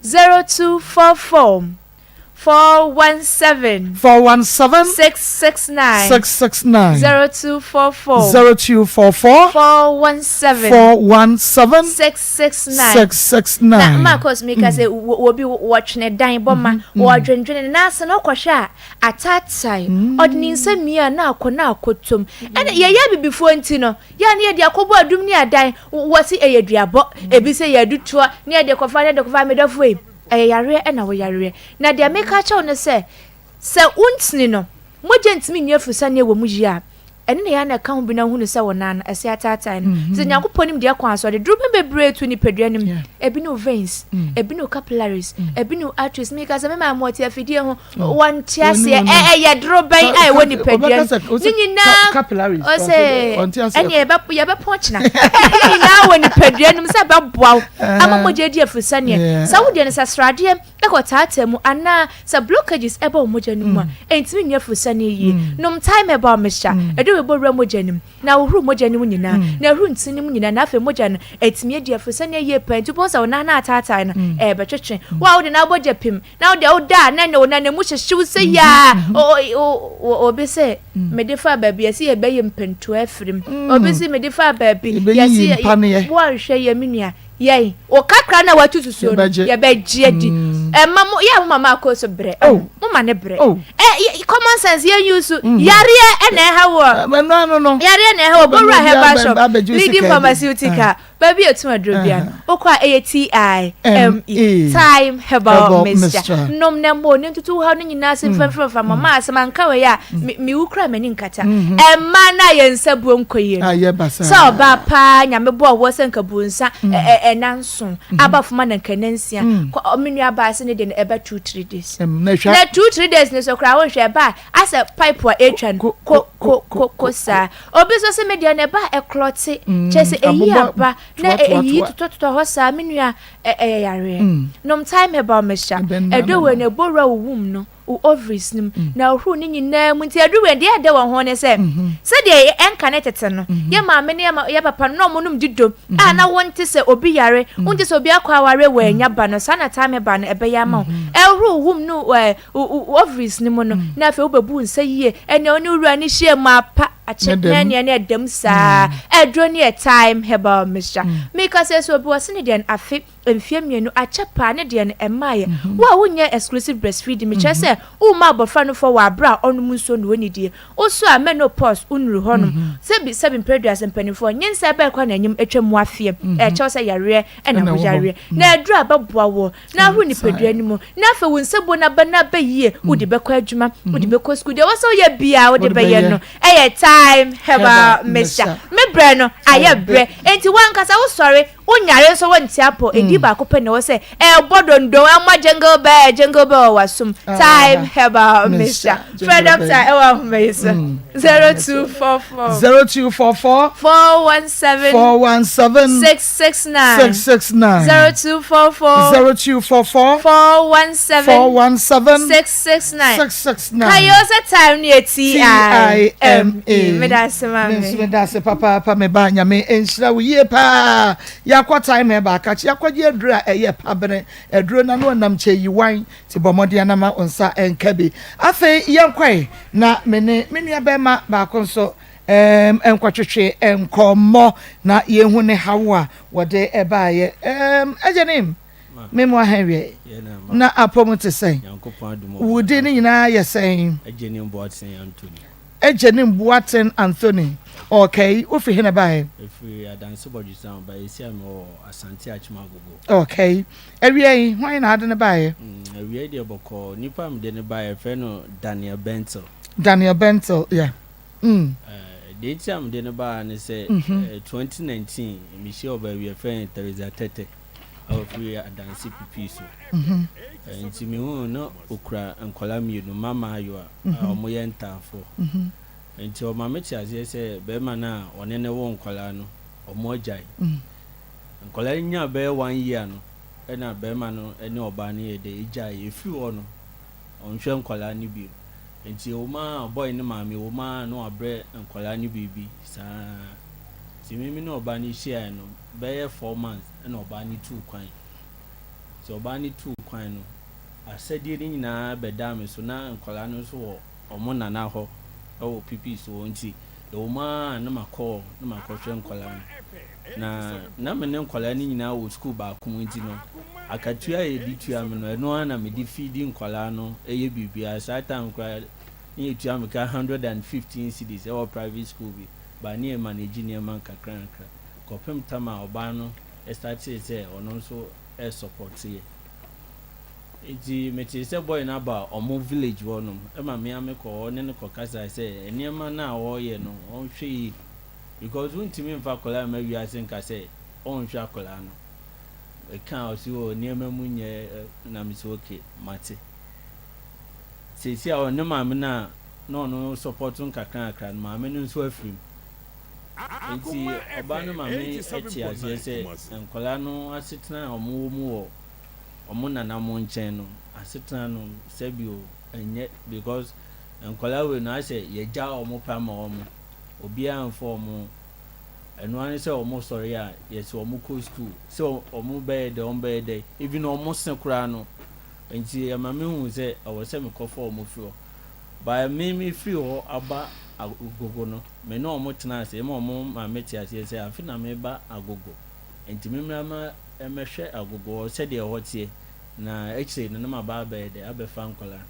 0244. 417. 417. 669. 669. 0244. 0244. 417. 417. 669. 669. Na Marcus mi ka sɛ obi wɔtwene dan bɔ ma wɔdwendwene ne nan ase na ɔkɔhwɛ a ataatae ɔde ne nsa mia na akɔ na akɔtom ɛna yɛyɛ abibifoɔ nti no yɛ ne yɛde akɔbɔ adum ne adan wɔsi ɛyɛ duabɔ ebi sɛ yɛ adutoɔ ne yɛde kɔfa ne yɛde kɔfa medɔfoɔ yi Ɛyɛ yareɛ na wo yareɛ. Na deɛ meka akyerɛ wo ne sɛ, sɛ wo ntini no, mogya ntumi nni afurusane wɔ mu yie a, ɛno na ɛyɛ a na ɛka ho bi na wohunu sɛ wo nan no, ɛsɛ ataatae no. Sɛ Nyankopɔn nim deɛ kwan so, ɔde dorobɛn bebree to nipadua no mu. Ebi ne wo veins, ebi ne wo capillaries, ebi ne wo arteries. Meka sɛ me maame ɔte afidie ho, wɔnte aseɛ. Ɛyɛ dorobɛn a ɛwɔ nipadua no ne nyinaa. Ɔsɛ ɛneɛ yɛbɛpɔn kyena. Ne nyinaa wɔ nipadua no mu sɛ ɛbɛboa wo. ama mogya adi afusane. Sɛ wo deɛ no sɛ sradeɛ kɔ taataa mu anaa sɛ blockages ba wo mogya no mu a, ɛntumi nni afusane yie. Nom thyme herbal mixture. Ɛde wei bɔ wura mogya no mu na ahohoro mogya no mu nyinaa na ahuru ntini no mu nyinaa na afei mogya no atumi adi afusane yie paa nti wobɛhu sɛ wo nan no ataatae no ɛrebɛtwetwe. Wo a wode no abɔ gya pim na wode woda a na ɛne wo nan mu hyehyew sɛ yaa obi sɛ mede fa baabi yɛsi yɛbɛyɛ mpentoa afiri mu mm. obi si mede fa baabi yɛsi wɔnhwɛ yɛ me nua yɛn o kakra na watu susuo no yɛbɛgye adi mm. ɛma mo yɛ mo mama akɔ so brɛ oh. mo ma ne brɛ oh. ɛ common sense yɛn use mm-hmm. yareɛ ɛna ɛha wɔ yareɛ na ɛha wɔ bowura herbal shop leading pharmaceutical ah. Baabi a ɛtu aduro bia no, wokɔ a ɛyɛ T-I-M-E, Thyme Herbal Mixture. Nom na mmɔ ne ntutu wo haw no nyinaa ase mfrɛmfrɛ mframa. Ma asɛm anka wei a, mewu koraa m'ani nkata. Ɛmma no a yɛn nsa buo nkɔ yie no. Sɛ ɔbaa paa Nyame bɔɔ woɔ sɛ nka bu nsa ɛna nson, aba fam a na nka ɛna nsia. Kɔ me nua baa sɛ ne deɛ no ɛba 2 3 days. Na 2 3 days no so koraa wonhwɛ ɛba a asɛ pipe a ɛretwa no ko ko ko ko saa. Obi nso se me deɛ no ɛba a ɛklɔte, kyerɛ sɛ ɛyi aba na ɛyiyi totɔtotɔ hɔ saa, me nua ɛyɛ yareɛ. Nom thyme herbal mixture, aduro wei no ɛbɔ wura wo womb no, wo ovaries no mu, na ɔhoro ne nyinaa mu. Nti aduro wei deɛ ɛdɛ wɔ ho ne sɛ, sɛdeɛ ɛnka ne tete no, yɛ maame ne yɛ papa no na wɔn nom dido a na wonte sɛ obi yare, wonte sɛ obi akɔ awareɛ wannya ba no, saa na thyme herbal no ɛbɛyɛ ama wo. Ɛhoro wo womb no wo ovaries no mu no, na afei wobɛbu wo nsa yie, ɛnea wo ne wo wura no hyia mu apa akye, na ɛnea ne ɛdam saa. Aduro no yɛ thyme herbal mixture. Meka sɛ sɛ obi wɔ se ne deɛ no afe mfeɛ mmienu akyɛ paa ne deɛ no ɛmmaeɛ. Wo a wonyɛ exclusive breastfeeding, mekyerɛ sɛ womma abɔfra no fɔ wɔ aberɛ a ɔnom nsuo na ɔnnidie. Wo so a menopause wonnuru hɔnom. Sɛbi sɛbi mprɛ aduasa mpanimfoɔ, nyinsɛn bɛn koraa na anyim atwa mu afeɛ, ɛkyerɛ sɛ yareɛ na woyareɛ. Na aduro a ɛbɛboa woɔ na ahoro nipadua no mu, na afei wo nsa buo no aba no aba yie, wode bɛkɔ adwuma, wode bɛkɔ sukuu, deɛ ɛwɔ sɛ woyɛ biara wode bɛyɛ no, ɛyɛ time. Thyme Herbal Mixture. Me brɛ no ayɛ brɛ, enti w'ankasa wosɔre, wonyare nso wonte apɔ, ɛdi baako pɛ na ɛwɔ sɛ ɛbɔ dondon, ɛmmɔ jingle bell, jingle bell wɔ w'asom. Thyme Herbal Mixture. Frɛ dɔkta ɛwɔ ahoma yi so, 0244. 0244. 417. 417. 669. 669. 0244. 0244. 417. 417. 669. 669. Kayosa time no yɛ T-I-M-E. Meda ase ma Me me. nso meda ase papaapa me ba Nyame nhyira wo yie paa. Yɛakɔ time ɛba akakye yɛakɔgye aduro a ɛyɛ pabene aduro na no ɔnam kyɛ yiwan ti bɔ mmɔden anama wo nsa nka bi. Afei yɛnkɔe na me ne me nua bɛrima baako nso ɛɛm nkɔtwetwe nkɔmmɔ na yɛhu ne haw a wɔde ɛbaeɛ. Ɛɛm agya nim. Me mmoa ha awiei. Na apɔ mu te sɛn? Wo din no nyinaa yɛ sɛn? Agyenim Boateng Anthony. Okay, wofi he na baeɛ? Okay. Awiei, hwan na ade no baeɛ? Awiei deɛ bɔkɔɔ, nipa a mede no baeɛ, yɛfrɛ no Daniel Bentil. Daniel Bentil, yeah. Mm. Deɛ nti a mede no baeɛ ne sɛ, 2019, mehyia ɔbaa bi, yɛfrɛ no Theresa Tete. a ɔfiri adanse pipii so. Nti mehuu no na ɔkura nkwadaa mmienu, mma mmaayewa a wɔyɛ ntaafoɔ. Nti ɔma me te aseɛ sɛ barima no a ɔne no woo nkwadaa no, wɔagyae. Nkwadaa no nyaa bɛyɛ one year no, ɛna barima no ne ɔbaa no yɛɛ dɛ, ɛgyae. Ɛfiri hɔ no, ɔnhwɛ nkwadaa no bio. Nti ɛwɔ mu ara boy no maame, ɛwɔ mu ara na wabrɛ nkwadaa no biribi saa. Nti me me ne ɔbaa no hyiaeɛ no, bɛyɛ four months na ɔbaa no tuu kwan. Nti ɔbaa no tuu kwan no, asɛdeɛ no nyinaa bɛdaa me so. Na nkwadaa no nso wɔ wɔn nana hɔ wɔ Pipis hɔ nti ɛwɔ mu ara na makɔ hɔ na makɔhwɛ nkwadaa no. Na na me ne nkwadaa no nyinaa wɔ sukuu baako mu nti no, akatua a yɛde tua me no, ɛno ara na mede fiidi nkwadaa no yɛ biribiara. Saa time koraa na yɛtua me ka 115 cedis wɔ private school bi, but na yɛ manage nneɛma nkakrankakra. Kɔpem tam a ɔbaa no startee sɛ ɔno nso resupporte yɛ. Nti metee sɛ boy no aba ɔmo village hɔ nom ɛma me ara me kɔ hɔ ne no kɔ kasae sɛ nneɛma no a ɔreyɛ no ɔnhwɛ yie because wontumi mfa akwadaa mma wiase nka sɛ ɔnhwɛ akwadaa no. Meka a ɔse oh nneɛma mu nyɛ na mese okay mate. Seesei a ɔne maame no a na ɔno support nkakrankakra no maame no nso afiri mu. Enti ɔbaa no maame te aseɛ sɛ nkwadaa no asetena a wɔwɔ mu wɔ wɔn nananom nkyɛn no, asetena no sɛbi o, ɛnyɛ because nkwadaa wei no ayɛ sɛ yɛgya wɔn pɛ ama wɔn, obiara mfa wɔn ho. Ɛno ara ne sɛ wɔsɔre a yɛsɛ wɔn kɔ school, sɛ wɔn bɛyɛ dɛ wɔn bɛyɛ dɛ, even wɔn se koraa no. Nti ɛma mehu sɛ ɛwɔ sɛ mekɔfa wɔn firi hɔ. But me mefiri hɔ aba Agogo no, me ne wɔn tenaa ase ma wɔn ma mete aseɛ sɛ afe na mereba Agogo, nti memmra ma mmɛhwɛ Agogo hɔ sɛdeɛ ɛhɔ teɛ, na akyire no na maba abɛyɛ dɛ, abɛfa nkwadaa no.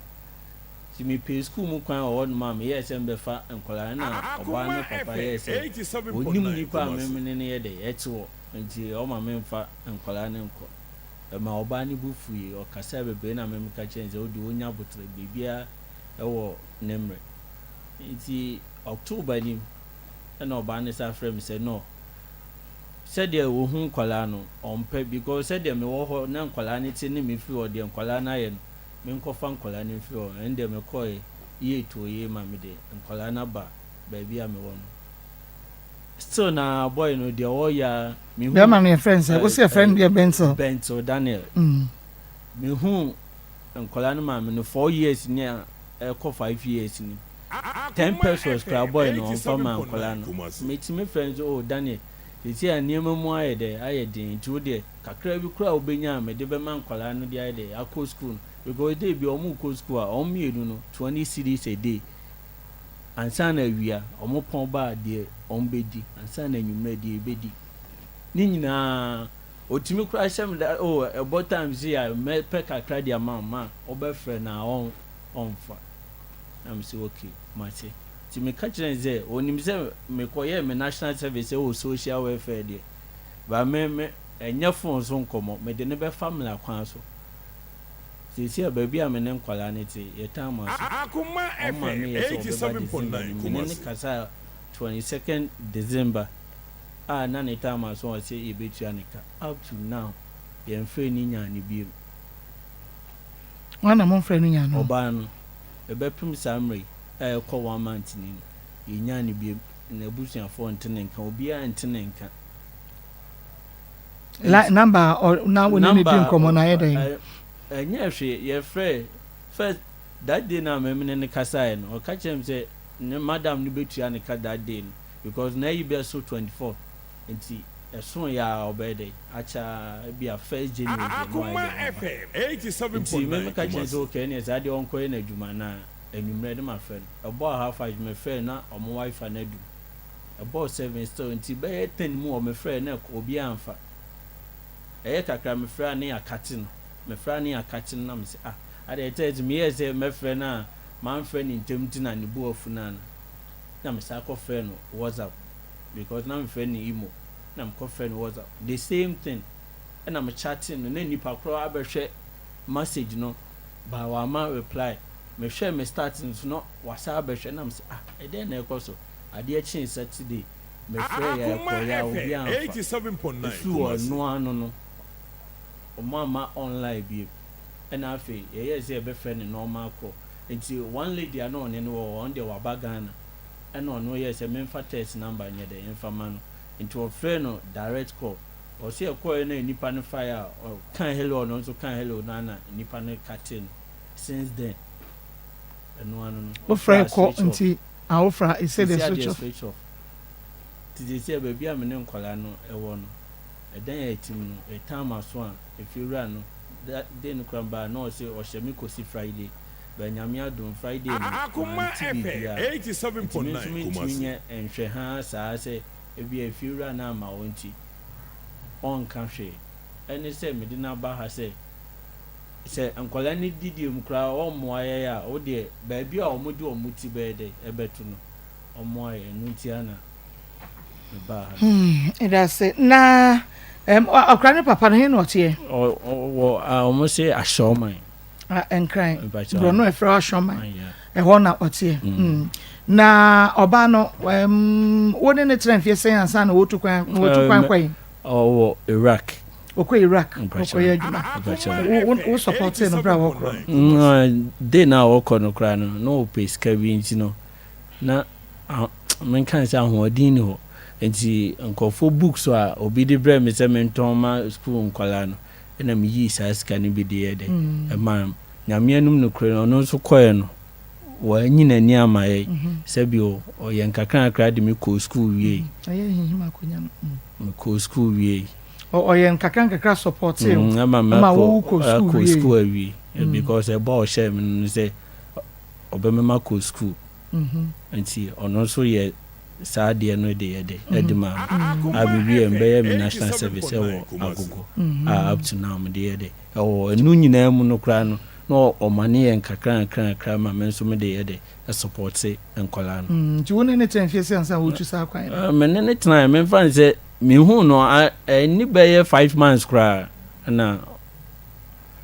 Nti mepɛɛ sukuu mu kwan wɔ hɔnom a meyɛɛ sɛ mebɛfa nkwadaa no, ɛna ɔbaa no papa yɛɛ sɛ ɔnim nipa a me ne no yɛ dɛ, ɛte hɔ, nti ɔma memfa nkwadaa no nkɔ. Ɛmaa ɔbaa no bo fuiɛ, ɔkasaa bebree na me meka kyerɛɛ no sɛ wodeɛ ɔnya aboterɛ, biribiara wɔ ne mmerɛ. Nti October nim ɛna ɔbaa no san frɛ me sɛ no sɛdeɛ ɔhu nkwadaa no ɔmpɛ because sɛdeɛ mewɔ hɔ na nkwadaa no te ne mefiri hɔ deɛ nkwadaa no ayɛ no menkɔfa nkwadaa no mfiri hɔ ɛno deɛ mekɔɛ yie too yie ma mede nkwadaa no aba baabi a mewɔ no still na boy no deɛ ɔyɛ a mehu Bɛrima no yɛfrɛ no sɛ wo sɛ yɛfrɛ no deɛ Bentil Bentil Daniel mehu nkwadaa no maame no 4 years ni a ɛkɔ 5 years ni 10 pesewas koraa boy no ɔnfa ma nkwadaa no. Metumi frɛ no sɛ, oh Daniel, seesei a nneɛma mu ayɛ dɛ ayɛ den nti wo deɛ kakra bi koraa a wobɛnya a mede bɛma nkwadaa no de ayɛ dɛ akɔ school no because day bi wɔn rekɔ school a wɔn mmienu no 20 cedis a day ansa na awia wɔn pɔn ba a deɛ wɔn bɛdi ansa na anwummerɛ deɛ ɛbɛdi ne nyinaa otumi koraa hyɛ me da oh ɛbɔ time sei a mɛpɛ kakra de ama wo ma wobɛfrɛ na ɔn ɔmfa na me sɛ okay mate nti meka kyerɛ no sɛ onim sɛ mekɔyɛɛ me national service wɔ social welfare deɛ ba me me ɛnyɛ phone so nkɔmmɔ mede no bɛfa mmara kwan so seesei a baabi a me ne nkwadaa no te yɛtan ma so ɔma me yɛ sɛ ɔbɛba December no mene ne kasa. 22nd December a na ne time aso a ɔsɛ yɛbɛtua ne ka up to now yɛnfrɛɛ no nyaa no biom. Hwan na momfrɛɛ no nyaa no? Ɔbaa no. Ɛbɛpem saa mmerɛ yi a ɛrekɔ one month ni no yɛnyaa no biom. N'abusuafoɔ nte ne nka, obiara nte ne nka. La number a ɔ na wo ne no di nkɔmmɔ no ayɛ dɛn? Ɛnyɛɛ hwee, yɛfrɛɛ first that day no a me ne no kasaeɛ no, ɔka kyerɛɛ me sɛ ne madam no bɛtua ne ka that day no because n'ayi bɛso 24 nti ɛsoeɛ a ɔbɛyɛ dɛn akyɛ ara ebia first January deɛ na wayɛ dɛn waba. Nti me meka kyerɛɛ no sɛ okay ɛneɛ saa deɛ ɔnkɔyɛ n'adwuma na anwummerɛ ne mafrɛ no. Ɛbɔɔ half five mefrɛɛ no na ɔmo wifi no adum. Ɛbɔɔ seven still nti bɛyɛ ten mu hɔ mefrɛɛ na ɛkɔ obiara amfa. Ɛyɛ kakra mefrɛ a ne yɛakate no, mefrɛ a ne yɛakate no na mese ah adeɛ ɛtɛɛ nti meyɛɛ sɛ mɛfrɛ no a mamfrɛ no ntɛm nti na ne bo afu no ana. Na mesan kɔfrɛɛ no WhatsApp because na mefrɛ no imo na mekɔfrɛɛ no WhatsApp the same thing ɛna me chatee no na nipa korɔ abɛhwɛ message no but wamma reply. Mehwɛɛ me start no so na wasan abɛhwɛ na mese ah ɛdɛn na ɛrekɔ so. Adeɛ kyee Saturday, mefrɛɛ yɛ ɛkɔeɛ a obiara amfa. Ɛfiri hɔ ɛno ara no no, wɔn amma online bio. Ɛna afei yɛyɛɛ sɛ yɛbɛfrɛ no normal call. Nti one lady a na ɔne no wɔ hɔ, ɔno deɛ waba Ghana. Ɛna ɔno yɛɛ sɛ memfa text number nyɛ dɛn mfa ma no. Nti ɔfrɛɛ no direct call. Ɔse ɛkɔeɛ na nipa no faeɛ a, ɔkaa hello ɔno nso kaa hello no ara na nipa no cutee no. Since then, ɛno ara no no, Wofrɛ ɔfrɛ a kɔ switch off. nti a wofrɛ a ɛsɛ de Seesei adeɛ switch off. switch off. Nti seesei baabi a me ne nkwadaa no wɔ no, ɛdan a yɛte mu no, ɛtan m'aso a, efiewura no, da day no koraa mebaa na ɔse ɔhyɛ me kɔsi Friday. But Nyame adom, Friday no, mante biribiara. Nti me nso mentumi nyɛ nhwɛ haa saa sɛ ebia efiewura no amma hɔ nti ɔnka hwee. Ɛne sɛ mede no aba ha sɛ, sɛ nkwadaa no didie mu koraa wɔmmoa yɛn a, wo deɛ baabi a wɔde wɔn ti bɛyɛ dɛ ɛbɛto no, wɔmmoa yɛn. Ɛno nti ara na mebaa ha no. Hmm, ɛda ase. Na um, akwadaa no papa no, he na ɔteɛ? Ɔwɔ a wɔn se Ahyɛɔman. Ah, Nkran. Borɔno ɛfrɛ Ahyɛɔman. Ɛhɔ na ɔteɛ. Mm. mm. Na ɔbaa no, um, wo ne ne tena mfeɛ sɛn ansa na wɔtu kwan, na wɔtu kwan kwan? Ɔwɔ Iraq. Ɔkɔ Iraq ɔkɔyɛ adwuma. Wo wo supportee no berɛ a wɔkorɔ no? Day no a wɔkɔ no koraa no, na ɔpɛ sika bi nti no, na menka no sɛ ahoɔden nni hɔ. Nti nkurɔfoɔ books a obi de brɛɛ me sɛ mentɔn ma sukuu nkwadaa no, ɛna meyii saa sika no bi de yɛɛ dɛ ɛmaa no. Nyame anim nokorɛ no, ɔno nso kɔeɛ no, wanyi n'ani amma yɛn. Sɛbio ɔyɛ nkakrankakra de me kɔɔ sukuu wiei. Mekɔɔ sukuu wiei. Ɔyɛ nkakrankakra supportee wo ma wo kɔɔ sukuu wiei. Sukuu awie because ɛbɔ a ɔhyɛɛ me no sɛ ɔbɛma makɔ sukuu nti ɔno nso yɛ saa adeɛ no de yɛ dɛ ɛde maa me a mewie mbɛyɛ me national service ɛwɔ Agogo a up to now mede yɛ dɛ ɛwɔ ɛno nyinaa mu no koraa no na ɔma ne yɛ nkakra nkakra nkakra ma me nso mede yɛ dɛ ɛsupporte nkwadaa no. Nti wo ne ne tena mfie sɛ ansa wotu saa kwan no? Me ne ne tenaeɛ memfa no sɛ Mehuu no a, ɛnni bɛyɛ five months koraa na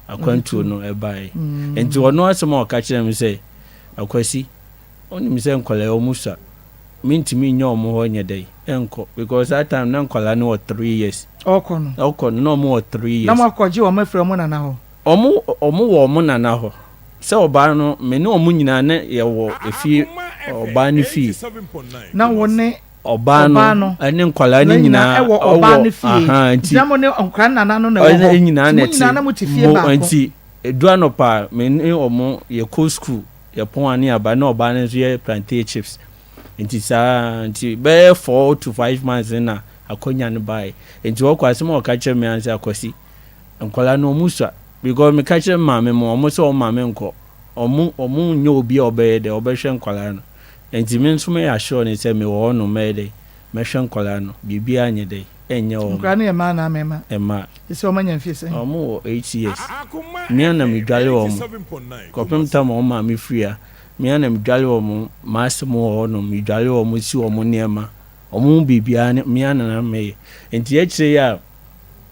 akwantuo no ɛbaeɛ. Nti ɔno asɛm a ɔka kyerɛɛ me sɛ, Akwasi, wonim sɛ nkwadaa yi wɔn sua, mentumi nnya wɔn hɔ nyɛ dɛn nkɔ because that time na nkwadaa no wɔ three years. Ɔkɔ no? Ɔkɔ no, na wɔn wɔ three years. Na moakɔgye wɔn afiri wɔn nana hɔ? Wɔn, wɔn wɔ wɔn nana hɔ. Sɛ ɔbaa no, me ne wɔn nyinaa na yɛwɔ efie, ɔbaa no fie. Na wo ne Ɔbaa no ne nkwadaa no nyinaa wɔ ɔbaa no fie. Nti na mo ne nkwadaa no nana no na ɛwɔ hɔ. Nyinaa na ɛte. Mo nyinaa na mo te fie baako. Nti edu anɔpa a me ne wɔn yɛkɔ sukuu yɛpɔn a ne yɛaba na ɔbaa no nso yɛ plantain chips. Nti saa nti bɛyɛ 4 to 5 months na akɔnya no baeɛ. Nti wɔkɔ asɛm a ɔka kyerɛ me ara sɛ Akwasi nkwadaa no wɔn sua because meka kyerɛ maame mo wɔn sɛ wɔn maame nkɔ wɔn wɔn nyɛ obi a ɔbɛyɛ dɛ ɔbɛhwɛ nkwadaa no. Enti me nso mɛyɛ assure no sɛ mewɔ hɔ nom mɛyɛ dɛn? Mɛhwɛ nkwadaa no, biribiara nyɛ dɛn? Ɛnyɛ wɔn. Nkwadaa no yɛ mmaa anaa mmarima? Mmaa. Seesei wɔn anya mfie sɛn? Wɔn wɔ 8 years. Me ara na medware wɔn. Kɔpem tam a wɔn maame firi ha, me ara na medware wɔn, m'ase mo wɔ hɔ nom, medware wɔn, si wɔn nneɛma, wɔn ho biribiara no, me ara na na meyɛ. Enti akyire yi a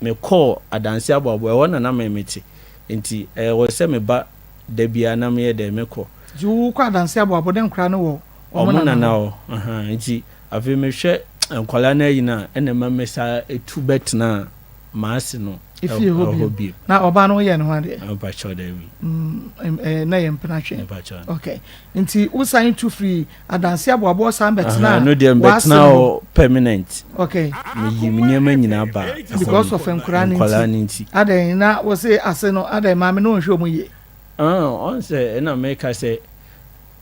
mekɔɔ Adanse Aboabo, ɛhɔ na na me mete. Enti ɛwɔ sɛ meba da biara na meyɛ dɛn mekɔ. Nti wo kɔ adanse aboabo ne nkora no wɔ ɔmo nana hɔ? hɔ ahaa nti. Afei mehwɛ nkwadaa no ayi no a, ɛna ɛma me saa tu bɛtenaa m'ase no Efie hɔ hɔ bio. bio. Na ɔbaa no woyɛɛ ne ho adeɛ? Mepakyɛw daabi. Mm, eh, na yɛ mpena twe. Mepakyɛw. Okay. Nti wosan tu firi adanse aboaboɔ san Aha, bɛtenaa ɛno deɛ w'ase mebɛtenaa no hɔ. hɔ permanent. Okay. Meyii me nneɛma nyinaa baa ɛhɔ Because no. of nkwadaa no Nkwadaa nti. no nti. Adɛn na wose ase no, adɛn maame no ɔnhwɛ wɔn yie? Ah, ɔn sɛ ɛna meka sɛ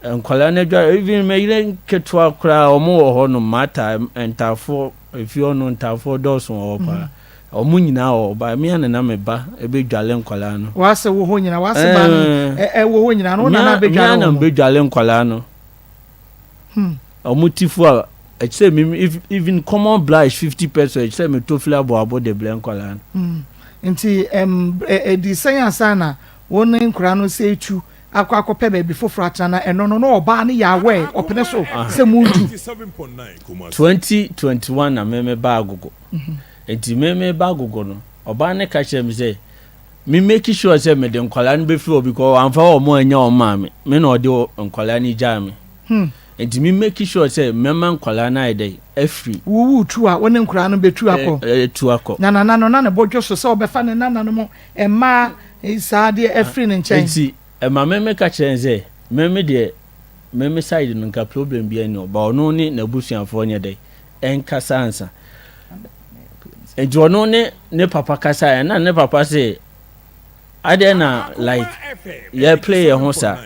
Nkwadaa no adware even me yere nketewa koraa wɔn wɔ hɔ nom mata ntaafoɔ efi hɔ no ntaafoɔ dɔɔso wɔ hɔ paa wɔn nyinaa wɔ hɔ ba me ana na me ba ebe dwale nkwadaa no. W'ase wɔ hɔ nyinaa w'ase ba no ɛwɔ hɔ nyinaa no wɔn na na abɛdwale wɔn. Me ana mbɛdwale nkwadaa no. Wɔn ti fo a ɛkyerɛ mi even common brush 50 pesos ɛkyerɛ mi tofili aboabo de brɛ nkwadaa no. Nti ɛm ɛdi sɛn ansa na wɔn ne nkwadaa no sɛ etu akɔ akɔpɛ baabi foforɔ atena na ɛno no na ɔbaa no yɛ aware ɔpene so sɛ montu. 2021 na me meba Agogo nti me meba Agogo no ɔbaa no ka kyerɛ me sɛ me make sure sɛ mede nkwadaa no bɛfiri hɔ because wamfa wɔn annya wɔn maame me na ɔde nkwadaa no gyaa me hmm. nti me make sure sɛ mɛma nkwadaa no ayɛ dɛ afiri. Wowu tu a wo ne nkwadaa no bɛtu akɔ. Ɛtu akɔ. Na nana no na ne bo dwo so sɛ ɔbɛfa ne nananom mmaa saa deɛ afiri ne nkyɛn. Nti ɛma me meka kyerɛ no sɛ me me deɛ me me side no nka problem biara nni hɔ but ɔno ne n'abusuafoɔ nyɛ dɛn ɛnkasa ansa. Nti ɔno ne ne papa kasaeɛ na ne papa se adɛn na like yɛ play yɛ ho saa.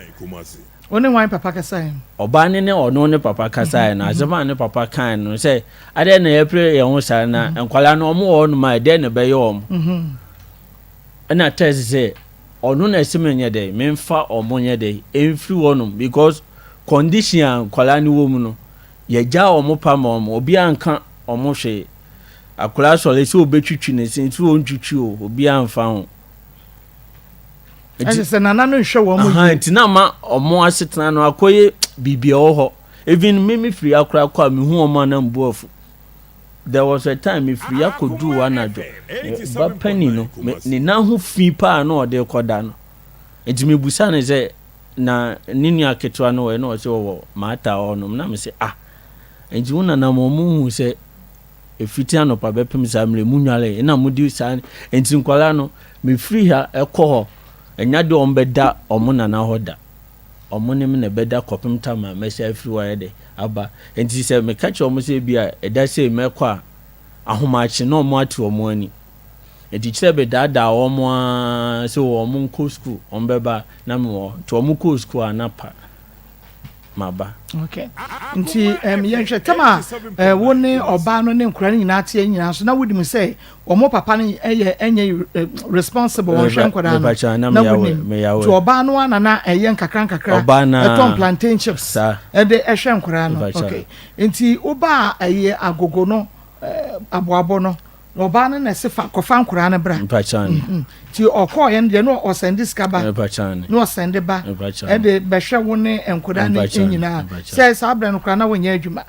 Wo ne hwan papa kasaeɛ? Ɔbaa no ne ɔno ne papa kasaeɛ no, asɛm a ne papa kaeɛ no sɛ adɛn na yɛpere yɛn ho saa na nkwadaa no wɔn wɔ hɔnom a ɛdɛn na ɛbɛyɛ wɔn? Ɛna tɛs sɛ ɔno na ɛsɛ menyɛ dɛn memfa wɔn nyɛ dɛn ɛmfiri hɔnom because condition a nkwadaa no wɔ mu no yɛgya wɔn pa ma wɔn obiara nka wɔn hwee akwadaa sɔre sɛ ɔbɛtwitwi ne se nso ɔntwitwi o obiara mfa ho. Ɛsɛ sɛ nana no nhwɛ wɔn yie. Nti na ma wɔn asetena no akɔyɛ biribi ɛwɔ hɔ. Even me me firi akora kɔ a mehu wɔn a na mbu afu. There was a time me firi akɔduu hɔ anadwo. Ba panin no ne nan ho fi paa na ɔde kɔda no. Nti mebusa no sɛ na ne nua ketewa no wɔ na ɔsɛ ɔwɔ maata hɔ nom na me sɛ ah nti wo nana mo ɔmo hu sɛ Ɛfiti anɔpa bɛpem saa mmerɛ yi, monware, ɛna modi saa, enti nkwadaa no, mefiri ha kɔ hɔ, ɛnyɛ adeɛ a wɔbɛda wɔn nana hɔ da, wɔn ne me na ɛbɛda kɔpem tam a mɛsan afiri hɔ ayɛ dɛ, aba. Enti sɛ meka kyerɛ wɔn sɛ ebia ɛda sei mɛkɔ a, ahomakye na wɔn ate wɔn ani. Enti kyerɛ bedaadaa wɔn ara sɛ wɔn nkɔ sukuu, wɔn bɛba na mewɔ hɔ. Nti wɔn kɔɔ sukuu a na pa. maba. Okay. Nti um, yɛnhwɛ tam a uh, wo ne ɔbaa no ne nkora no nyinaa teɛ nyinaa so na wonim sɛ wɔn papa no ɛyɛ ɛnyɛ eh, responsible wɔnhwɛ nkwadaa no na wonim nti ɔbaa no ana na ɛyɛ nkakra nkakra ɛtɔn plantain chips ɛde ɛhwɛ nkwadaa no okay nti wobaa ɛyɛ agogo no eh, aboabo no Na ɔbaa no na ɛse fa kɔfa nkoraa no bra. Mpakyane. Nti ɔkɔɔ yɛn deɛ na ɔsɛnde sika ba. Mpakyane. Na ɔsɛnde ba. Mpakyane. Ɛde bɛhwɛ wo ne nkoraa no nyinaa. Sɛ saa berɛ no koraa na wonyɛ adwuma.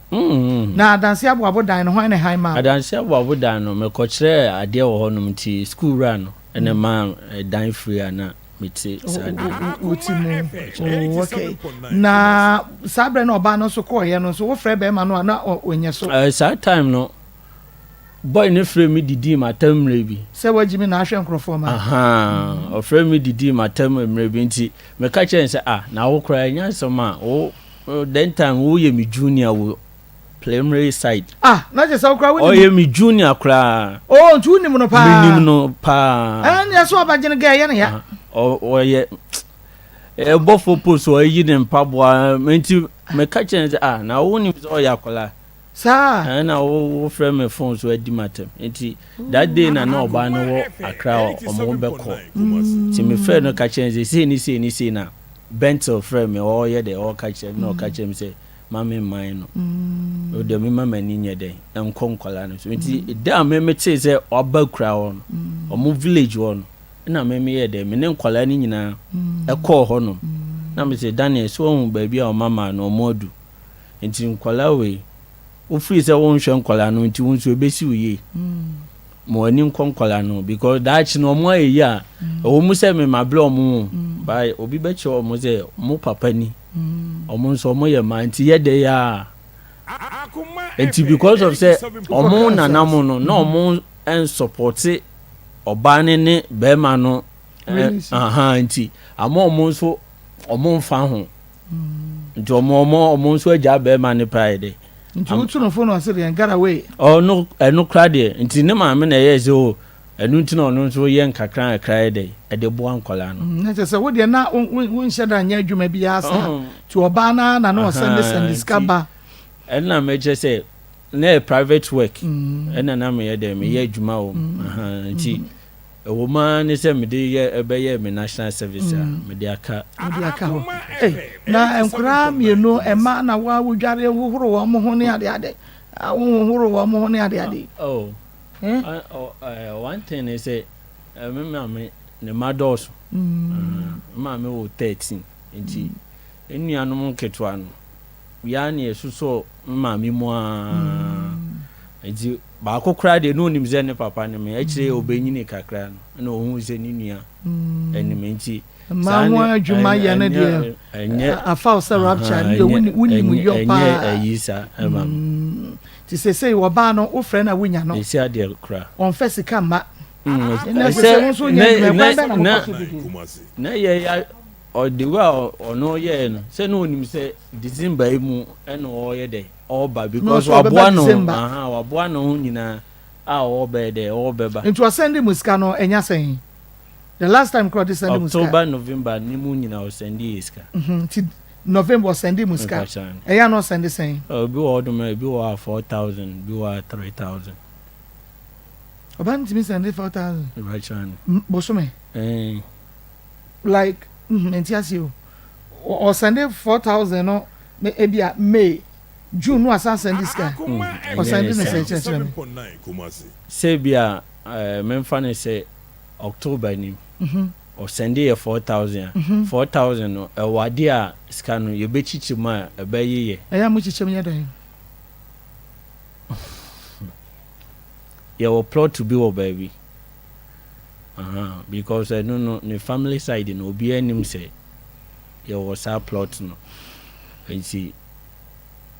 Na adanse aboabo dan no hwan na ɛhan maa wo? Adanse aboabo dan no mekɔkyerɛɛ adeɛ wɔ hɔnom nti sukuu wura no na ɛmaa dan firi a na mete saa dan no. Wote mu. Oh, okay. Na saa berɛ no ɔbaa no nso kɔɔeɛ no nso wofrɛ bɛrima no a na ɔnyɛ so? Saa time no Boy no frɛɛ me didii m'atam mmerɛ bi. Sɛ wagyi me na ahwɛ nkorɔfoɔ ma. Ahaa, ɔfrɛɛ me didii m'atam mmerɛ bi nti meka kyerɛɛ no sɛ ah na wo koraa ɛnyɛ asɛm a wo then time wo yɛ me junior wɔ primary side. Ah na kyerɛ sɛ wo koraa wonim. Ɔyɛ me junior koraa. Oh nti wonim no paa. Menim no paa. Ɛɛ nea so ɔbɛgye no gɛɛ yɛ ne ya. Ɔyɛ ɛbɔfoɔ post ɔyi ne mpaboa nti meka kyerɛɛ no sɛ ah na wonim sɛ ɔyɛ akwadaa. Saa. Ɛna wo wo frɛ me phone so adi m'atɛm nti that day na na ɔbaa no wɔ Accra a ɔmo bɛ kɔ nti me frɛ no ka kyerɛ no sɛ sei ne sei ne sei na Bentel frɛ me ɔɔyɛ dɛ ɔɔka kyerɛ me na ɔka kyerɛ me sɛ ma me mman no o deɛ me ma m'ani nyɛ dɛ nkɔ nkɔla no so nti da a me me tee sɛ ɔaba kura hɔ no ɔmo village hɔ no ɛna me me yɛ dɛ me ne nkɔla no nyinaa ɛkɔɔ hɔ nom na me sɛ Daniel so ɔhu baabi a ɔma maa no ɔmo adu Nti nkwadaa wei, wo feel sɛ wo nhwɛ nkwadaa no nti wo nso ebesi wo yie. Ma w'ani nkɔ nkwadaa no because daakye no wɔn ayɛ yie a, ɛwɔ mu sɛ me ma brɛ wɔn o, but obi bɛkyerɛ wɔn sɛ wɔn papa ni, wɔn nso wɔn yɛ mmaa nti yɛ dɛ yɛ a. Nti because of sɛ ɔmo nana mo no na ɔmo nsɔpɔte ɔbaa ne ne bɛrima no ahan nti ama ɔmo nso ɔmo nfa ho. Nti ɔmo ɔmo ɔmo nso agya bɛrima ne paa yɛ dɛ. Nti wotu no fo no ɔse deɛ get away. Ɔno ɛno kora deɛ nti ne maame na ɛyɛ sɛ o ɛno nti na ɔno nso yɛ nkakra nkakra yɛ dɛ ɛde boa nkwadaa no. Na kyerɛ sɛ wo deɛ na wonhyɛ da nyɛ adwuma biara saa nti ɔbaa no ara na na ɔsɛnde sɛnde sika ba. Ɛna mekyerɛ sɛ na yɛ private work ɛna na meyɛ dɛ meyɛ adwuma wɔ mu nti ɛwɔ mu ara ne sɛ mede yɛ ɛbɛyɛ me national service a mede aka. Mede aka hɔ. Ei na nkoraa mmienu ɛma na wo a wodware hohoro wɔn ho ne ade ade wohohoro wɔn ho ne ade ade. Oh one thing ne sɛ me maame ne mma dɔɔso me maame wɔ 13 nti nnuanom nketewa no Yɛ ara na yɛsosɔɔ me maame mu ara. Nti baako koraa deɛ na ɔnim sɛ ne papa ne me. Akyire ɔbɛnyini kakra no ɛna ɔhuu sɛ ne nua ne me. Nti saa ne adwuma yɛ no deɛ ɛnyɛ afa wo sɛ rapture ne deɛ wonim yɔ paa. Ɛnyɛ ayi saa ɛma me. Nti seesei ɔbaa no wofrɛ no a wonya no? Ɛsi adeɛ koraa. Ɔmfa sika mma. Ɛnɛ sɛ wo nso wonya adwuma ɛkwan bɛn na mokɔ so didi? Na yɛ Ɔ the way a ɔno yɛɛ no sɛ na onim sɛ December yi mu ɛna ɔyɛ dɛ ɔba because waboa ne ho ahaa waboa ne ho nyinaa a ɔbɛyɛ dɛ ɔbɛba. Nti ɔsɛnde mu sika no ɛnya sɛn? The last time koraa ɔde sɛnde mu sika. October November ne mu nyinaa ɔsɛnde yɛ sika. Nti November ɔsɛnde mu sika ɛyɛ a na ɔsɛnde sɛn? Ebi wɔ hɔ nom a ebi wɔ hɔ a 4000 ebi wɔ hɔ a 3000. Ɔbaa no tumi sɛnde 4000? Bosome? Ɛɛn. Like mente aseɛ o. Ɔsɛnde 4000 no me ebia May, June no asan sɛnde sika. Ɔsɛnde ne sɛn kyerɛkyerɛ me. Sɛ ebia memfa no sɛ October nim ɔsɛnde yɛ 4000 a, 4000 no ɛwɔ adeɛ a sika no yɛbɛkyikyɛ mu a ɛbɛyeyɛ. Ɛyɛ a mokyekyɛ mu yɛ dɛn? Yɛwɔ plot bi wɔ baabi. Ahaa because ɛno no ne family side no obiara nnim sɛ yɛwɔ saa plot no nti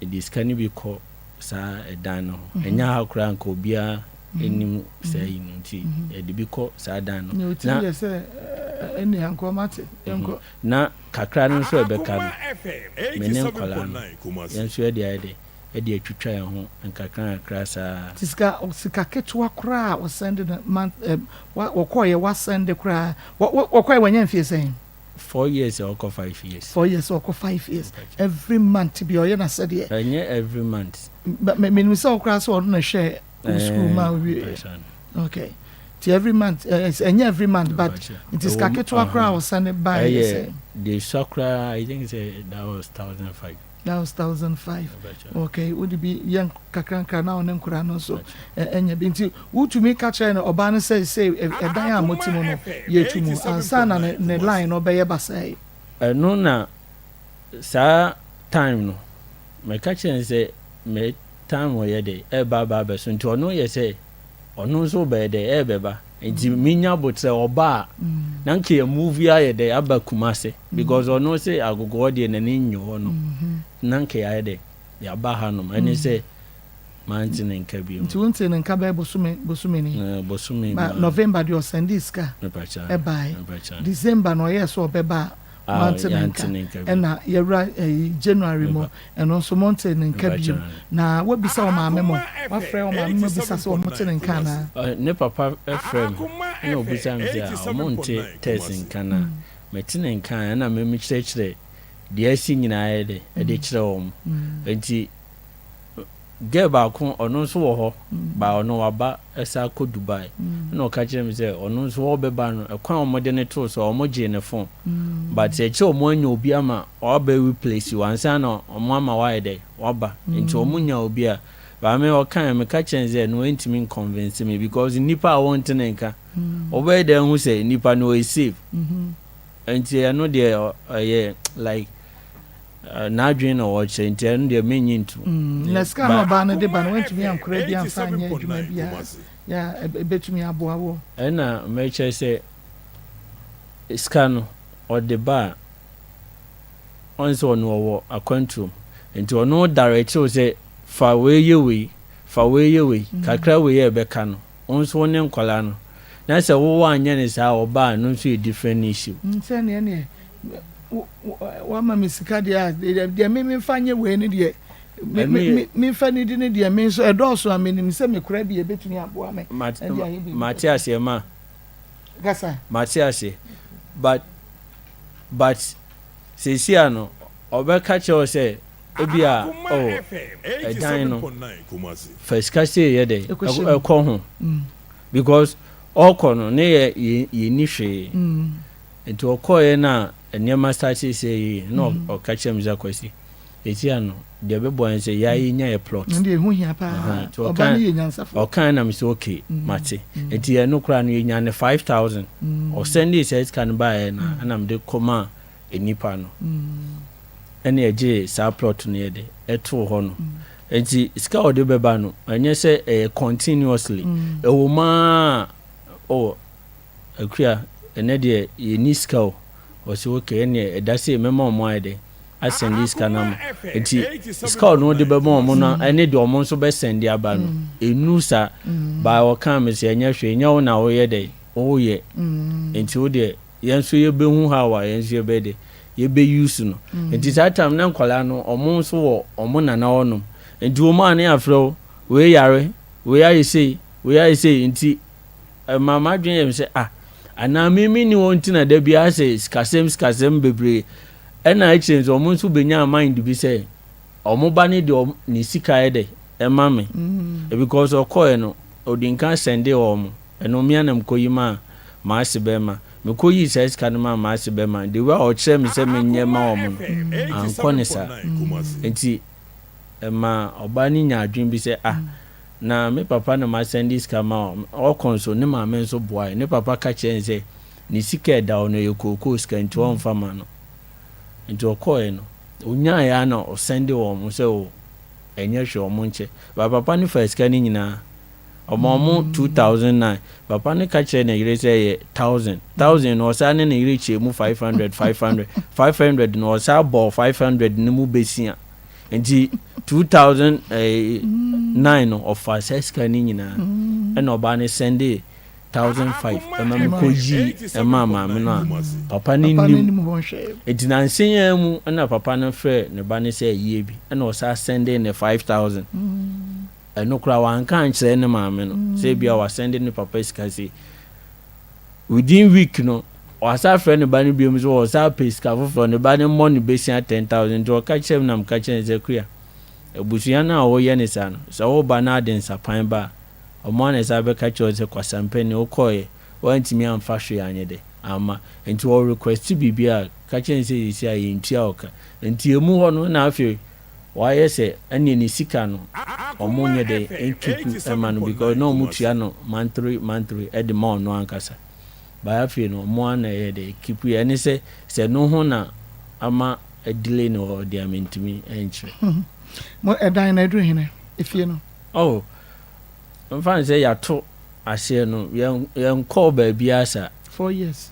yɛde sika no bi kɔ saa ɛdan no ho ɛnyɛ ha koraa nka obiara nnim saa yi no nti yɛde bi kɔ saa dan no na na kakra no nso ɛbɛka no me ne nkwadaa no yɛn nso yɛde ayɛ dɛ de atwitwa yɛn ho nkakrankakra saa. Nti sika sika ketewa koraa a wɔsɛnde no month eh, wa wɔkɔɔyɛ wasɛnde koraa wɔ wɔ wɔkɔɔyɛ wanya mfie sɛn? Four years a ɔkɔ five years. Four years a ɔkɔ five years every month bi ɔyɛ n'asɛdeɛ. Ɛnyɛ every month. But me menim sɛ wo koraa sɛ ɔno na ɛhwɛ wo school ma wo wie. Okay nti every month eh, ɛnyɛ every month but nti sika ketewa koraa a ɔsɛnde baeɛ yɛ sɛn? Ɛyɛ deɛ esua koraa I think sɛ that was 1005. That was 1005. Okay, wode bi yɛ nkakrankra na ɔne nkora no nso ɛnyɛ bi. Nti wotumi ka kyerɛ no ɔbaa no sɛ sɛ ɛdan a mote mu no yɛtu mu ansa na ne ne line no bɛyɛ basaa yi. Ɛno na saa time no mɛka kyerɛ no sɛ me time yɛ dɛ ɛreba aba abɛso nti ɔno yɛ sɛ ɔno nso bɛyɛ dɛ ɛrebɛba nti menya botrɛ ɔba a na nka yɛ move ayɛ dɛ aba Kumase because ɔno se agogoɔ deɛ n'ani nnye hɔ no na nka yɛayɛ dɛ yɛaba hanom ɛne sɛ mante ne nka bio. Nti wontee ne nka bɛyɛ bosome bosome ni? Eh, bosome Ba November deɛ ɔsɛndee sika ɛbae. December na ɔyɛɛ sɛ ɔbɛba a moante ne nka. Ɛna yɛwura ɛyi January mu ɛno nso montee ne nka bio. Na woabisa wo maame mo? Woafrɛ wo maame mo abisa sɛ wɔn te ne nka anaa? Ne papa frɛɛ me ɛna ɔbisaa me sɛ ah wɔn nte Tess nka no a? Mete ne nka a ɛna me mekyerɛkyerɛ deɛ asi nyinaa yɛ dɛ ɛde kyerɛ wɔn. Nti Girl baako ɔno nso wɔ hɔ but ɔno waba san kɔ Dubai ɛna ɔka kyerɛ me sɛ ɔno nso ɔbɛba no ɛkwan a wɔde no too so wɔn gyee ne phone but akyire wɔn anya obi ama wabɛ replace wo ansa na wɔn ama wayɛ dɛ waba nti wɔn nya obi a but me ɔkaeɛ meka kyerɛ no sɛ no ɛntumi nconvince me because nnipa a wɔnte ne nka wɔbɛyɛ dɛ ahu sɛ nipa no ɔyɛ safe nti ɛno deɛ ɛyɛ like N'adwene na ɔkyerɛ nti ɛno deɛ mennye ntom. Na sika na ɔbaa no de ba no wantumi ankora bi amfa anyɛ adwuma biara a ɛbɛtumi aboa wo. Ɛna mɛkyerɛ sɛ sika no ɔde ba a ɔn sɛ ɔno ɔwɔ akwantuom nti ɔno directe wo sɛ. Fa wei yɛ wei, fa wei yɛ wei, kakra wei a ɛbɛka no, wo nso wo ne nkwadaa no. Na sɛ wo woanyɛ no saa a, ɔba a, ɛno nso yɛ different issue. Sɛ neɛ neɛ woama me sika deɛ a, deɛ me memfa nyɛ wei no deɛ, memfa nidi no deɛ, me nso ɛdɔɔso a menim sɛ mekora bi a ɛbɛtumi aboa me de ayɛ biribi. Mate aseɛ ma. Kasa. Mate aseɛ but but seesei a no ɔbɛka kyerɛ wo sɛ ebia oh ɛdan no fa sika sei yɛ dɛ ɛkɔ ho because ɔkɔ no ne yɛ yɛnni hwee nti ɔkɔeɛ no a nneɛma startee sɛ yie na ɔka kyerɛ me sɛ Kwasi seesei a no deɛ ɛbɛboa ne sɛ yɛa yɛnya yɛ plot. Ɛno deɛ ɛho hia paa. Ɔba no yɛ nyansafo. Ɔkae na mesɛ okay mate. Nti ɛno koraa no yɛnya no 5000. Ɔsɛndee saa sika no baeɛ no a ɛna mede kɔmaa nnipa no. Ɛna yɛgyee saa plot no yɛde ɛtoo hɔ no. Nti sika a ɔde bɛba no ɛnyɛ sɛ ɛyɛ continuously. Ɛwɔ mu ara oh Akua, ɛnɛ deɛ yɛnni sika o. Ɔse okay ɛneɛ ɛda sei mɛma ɔmo ayɛ dɛn asɛnde sika no ama. Nti sika a ɔno de bɛma ɔmo no ɛne deɛ ɔmo nso bɛsɛnde aba no ɛnnu saa. But ɔkaa me sɛ ɛnyɛ hwee ɛnyɛ wo na woyɛ dɛn woyɛ nti wo deɛ yɛn nso yɛbɛhu how a yɛn nso yɛbɛyɛ dɛn yɛbɛ use no. Nti saa time na nkwadaa no ɔmo nso wɔ ɔmo nana hɔ nom nti wɔn a ne yɛafrɛ wo wei yare wei ayɛ sei wei ayɛ sei nti Ɛmaa m'adwene yɛɛ me sɛ, ah, anaa me menni hɔ nti na da biara sɛ sikasɛm sikasɛm bebree. Ɛna akyire nso wɔn nso bɛnyaa mind bi sɛ wɔn ba no deɛ ne sika yɛ dɛ ɛma me. Mm. Because ɔkɔɛ no, ɔdi nkan sɛnde wɔn. Ɛno me ara na mekɔyi maa m'ase bɛrima. Mekɔyii saa sika no maa m'ase bɛrima. The way a ɔkyerɛɛ me sɛ menyɛ ma wɔn no, ankɔ ne saa. Nti ɛmaa ɔbaa no nyaa adwene bi sɛ, ah, Na me papa na masɛnde sika ma ɔkɔ nso ne maame nso boae. Ne papa ka kyerɛɛ no sɛ ne sika a ɛda hɔ no ɛyɛ kookoo sika nti ɔmfa mma no. Nti ɔkɔeɛ no, ɔnyaeɛ ara na ɔsɛnde wɔn sɛ o ɛnyɛ hwee wɔn nkyɛ. But papa no faa sika no nyinaa. Ɔmaa wɔn 2009. Papa no ka kyerɛɛ ne yere sɛ ɛyɛ thousand. Thousand no ɔsan ne ne yere kyɛɛ mu 500, 500. 500 no ɔsan bɔɔ 500 no mu besia. Nti 2009 no ɔfaa saa sika no nyinaa ɛna ɔbaa no sɛndee 1005 ɛma me kɔ yii ɛmaa maame no a papa no nnim. Nti nansa yi ara mu ɛna papa no frɛɛ ne ba no sɛ ayie bi ɛna ɔsan sɛndee no 5000. Ɛno koraa wanka ankyerɛ ne maame no sɛ ebia wasɛnde ne papa sika sei. Within week no, ɔasan afrɛ ne ba no biom sɛ ɔsan pɛ sika foforɔ, ne ba no mmɔ no besia 10,000 nti ɔka kyerɛɛ me na meka kyerɛɛ no sɛ Akua, abusua no a woyɛ no saa no, sɛ woba na ade nsapan ba a, ɔmo ara na ɛsan bɛka kyerɛ wo sɛ kwasampani, wokɔeɛ, woantumi amfa hwee anyɛ dɛ, amma. Nti ɔ request biribi a, ka kyerɛ no sɛ seesei a yɛntua wo ka. Nti emu hɔ no na afei wayɛ sɛ ɛneɛ ne sika no ɔmo nyɛ dɛ nkeep ɛma no because na ɔmo tua no monthly monthly ɛde ma ɔno ankasa but afei no ɔmo ara na ɛyɛ dɛ keep yɛ ɛne sɛ sɛ ɛno ho na ama delay no hɔ deɛ mentumi nkyerɛ. Mo ɛdan no aduru hene efie no. Oh mfa no sɛ yɛato aseɛ no yɛn yɛnkɔɔ baabiara saa. 4 years.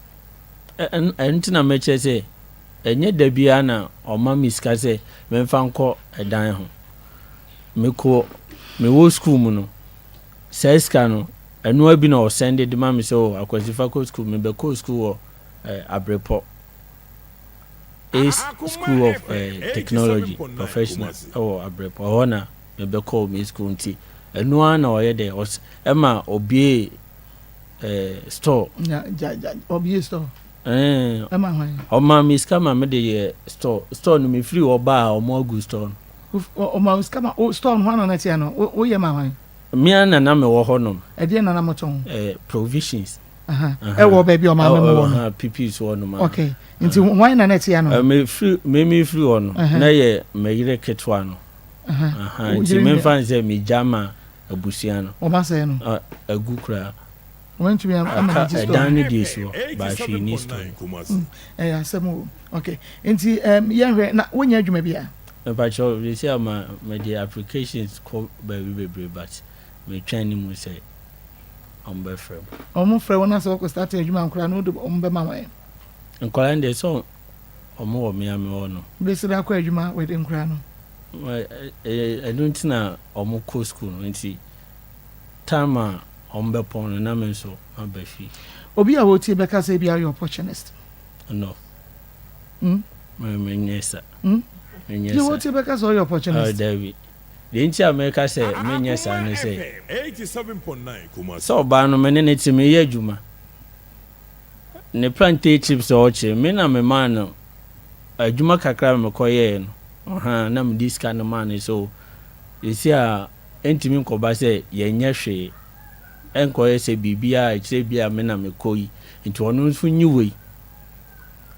Ɛno nti na mɛkyerɛ sɛ Ɛnyɛ da biara na ɔma me sika sɛ memfa nkɔ dan ho. Mekɔ, mewɔ sukuu mu no, saa sika no, ɛno ara bi na ɔsɛnde de ma me sɛ, oh, Akwasi fa kɔ sukuu. Mebɛkɔɔ sukuu wɔ eh, Abrepɔ, Ace School of eh, Technology Professional ɛwɔ Abrepɔ. Ɛhɔ na mebɛkɔɔ me sukuu nti, ɛno ara na ɔyɛ dɛ, ɔs, ɛma ɔbiee eh, store. Nya, gya, gya, ɔbiee store. Ɛɛ ɔmaa me sika ma mede yɛ store store no mefiri hɔ baa a ɔmo agu store no. Ɔma wo sika ma store no hwan na na ɛteɛ no woyɛ ma hwan? Me ara na na mewɔ hɔ nom. Ɛdeɛn na na motɔn? Ɛɛ provisions. Ɛwɔ baabi a ɔmaame mo wɔ no? Pipi so hɔ nom. Okay nti hwan na na ɛteɛ no? Mefiri me mefiri hɔ no na yɛ me yere ketewa no. Nti memfa no sɛ megya ma abusua no. Wɔn asɛe no? Agu koraa. Wantumi ama Aka n'agye store ɛdan no. no deɛ si hɔ but hwee nni store no. Mm, ɛyɛ asɛm o. Okay, nti um, yɛnhwɛ na wonya adwuma bi a? Mepakyɛw, seesei a ma mede applications kɔ baabi bebree but metwɛn ne mu sɛ wɔn bɛfrɛ me. Wɔn frɛ wo na sɛ wɔkɔ start adwuma nkwadaa no wode wɔn bɛma wɔn? Nkwadaa no deɛ sɛ wɔn wɔ me a mewɔ no. Wobɛsi da akɔ adwuma with nkwadaa no? Ɛno nti na wɔn kɔ school no nti time a wɔn bɛpɔn no na me nso maba fie. Obi a ɔretie bɛka sɛ ebia woyɛ opportunist. No. Hmm? Menyɛ sa. Hmm? Menyɛ sa. Deɛ wɔtie bɛka sɛ ɔyɛ opportunist. Oh, dabi. Deɛ nti a meka sɛ menyɛ saa ne sɛ, sɛ ɔbaa no me ne no te meyɛ adwuma. Ne plantain chips a ɔkye, me na memaa no adwuma kakra a mekɔyɛɛ no, ɔhaa, na mede sika no maa no sɛ o, seesei a ɛntumi nkɔba sɛ yɛnyɛ hwee, ɛnkɔyɛ sɛ biribiara a ɛkyerɛ bi a me na mekɔ yi, nti ɔno nso nyi wei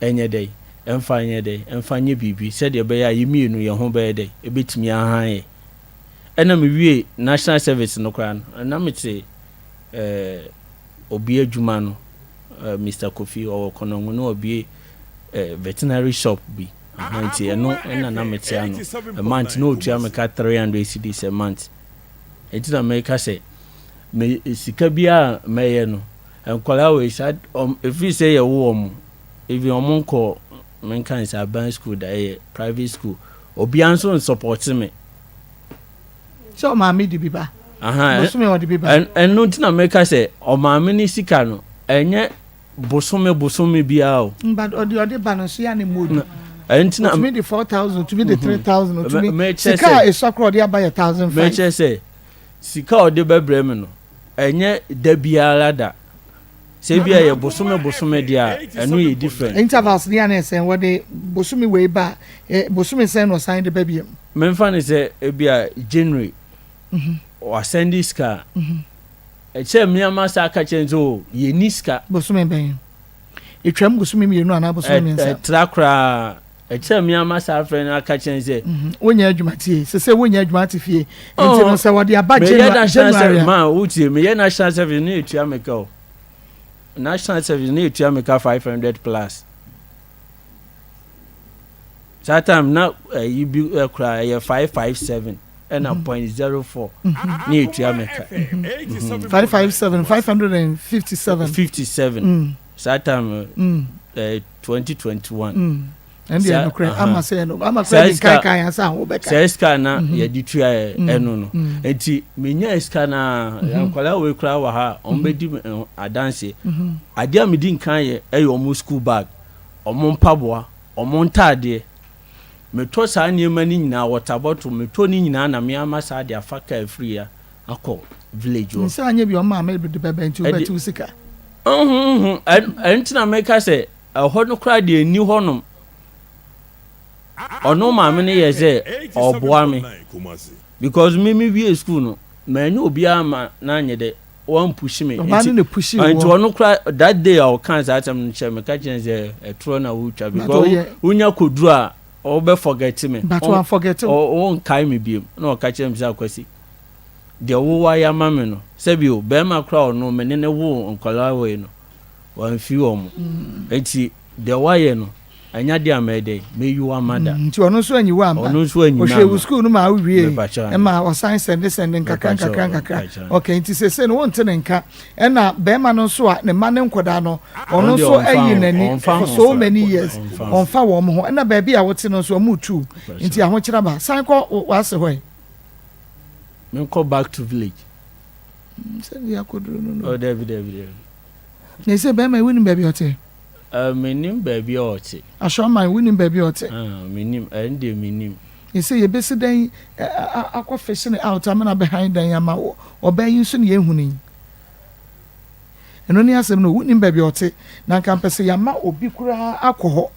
nyɛ dɛn, ɛmfa nyɛ dɛn, ɛmfa nyɛ biribi sɛdeɛ ɛbɛyɛ a yɛn mmienu yɛn ho bɛyɛ dɛn, ɛbɛtumi ahan yɛn. Ɛna mewie national service no koraa no, na mete eh, obi adwuma no, eh, Mister Kofi, ɔwɔ Kɔnɔngo na wabue eh, veterinary shop bi. Aha, nti ɛno ɛna na mete ano. A month na ɔtua me ka 300 cedis a month. Nti na meka sɛ, me sika biara a mɛyɛ no, nkwadaa wei saa, ɛfiri sɛ yɛwo wɔn, even wɔn nkɔ menka ne sɛ aban school da, ɛyɛ private school. Obiara nso nsɔpɔte me. Sɛ ɔmaame de bi ba. Bosome ɔde bi ba. Ɛno nti na meka sɛ ɔmaame ne sika no ɛnyɛ bosome bosome biara o. But ɔde ɔde ba no nso yɛ ne mu odu. Ɛnti na otumi de 4,000 otumi de 3,000 otumi sika a esua koraa ɔde aba yɛ 1,500. Mekyerɛ sɛ sika a ɔde bɛbrɛ me no ɛnyɛ da biara da. Sɛ ebi a yɛ bosome bosome deɛ a ɛno yɛ different. Intervals ne yɛ ne sɛn wɔde bosome wei ba a bosome sɛn na ɔsan de ba biom. Menfa no sɛ ebi a January wasɛnde sika a ɛkyɛ me ama saa aka kyerɛ no sɛ o yɛnni sika. Bosome bɛn? Etwam bosome mmienu anaa bosome mmiɛnsa? Ɛtra koraa. Ɛkyɛ me ama saa frɛ no aka kyerɛ sɛ. Wonyɛ adwuma tie sese wonyɛ adwuma te fie nti no sɛ wɔde aba January a. Ma wotie meyɛ national service ne etua me ka o national service ne etua me ka 500 plus saa time na ɛyi bi koraa ɛyɛ 557 ɛna 0.04 ne etua me ka. 557 557. 57 saa time ɛɛ 2021. Ɛnde ɛyɛ nokorɛ ama sɛ ɛno ama kora di nkan kan ansa a wobɛka. Sɛ sika na mhm. yɛde tua yɛ mhm. ɛno no mhm. nti menya sika na nkwadaa wei koraa wɔ ha a wɔn bɛdi adanseɛ adeɛ a medi nkan yɛ ɛyɛ wɔn school bag wɔn mpaboa wɔn ntaadeɛ metɔ saa nneɛma no nyinaa water bottle metɔ ne nyinaa na me ama saa de afa kaa firi ya akɔ village hɔ. Nsa anyɛ bi wɔn maame de bɛbɛ nti wobɛte wo sika. Ɛno nti na meka sɛ Ɛhɔ no koraa deɛ nni hɔnom. Ɔno maame no yɛ sɛ ɔboa me because me me wie school no manyɛ obiara ma na anyɛ dɛ wɔn push me. Ɔbaa no na push wɔ. Nti ɔno koraa that day a ɔkaa saa asɛm no kyerɛ me ka kyerɛ sɛ ɛtorɔ na wotwa because wonya kɔduru a ɔbɛ forget me. But wɔn forget wo. Wɔnkae me biom na ɔka kyerɛ me sɛ Akwasi deɛ wo wayɛ ama me no sɛbi o bɛrima koraa ɔno me ne ne woo nkwadaa wei no Wamfiri wɔn. Enti deɛ woayɛ no, ɛnyɛ adeɛ a mɛyɛ dɛn, mɛyi wo ama da. Nti ɔno nso anyi wo amma. Ɔno nso anyi me amma. Ɔhwɛɛ wo sukuu no maa wowiee, ɛma ɔsan sɛnde sɛnde nkakra nkakra nkakra. Okay, nti seesei no wonte ne nka. Ɛna barima no nso a ne mma ne nkwadaa no, ɔno nso ayi n'ani for so many years, ɔmfa wɔn ho. Ɛna baabi a wote no nso wɔretu wo, nti ahokyere aba. San kɔ w'ase hɔ ɛ. Menkɔ back to village. Sɛdeɛ akɔduru no no. Oh, dabi, dabi, dabi. Na ese bɛrima yi wonim baabi a ɔte? Uh, mennim baabi a ɔte. Asɔrman, wonim baabi a ɔte? Uh, mennim, ɛno deɛ mennim. Ese yɛbɛsi dɛn akɔ fish no out ama no abɛhan dan ama wo? Ɔbaa yi nso ne yɛnhunu yi. Ɛno ne asɛm no, wonim baabi a ɔte, na anka mpɛ sɛ yɛama obi koraa akɔ hɔ.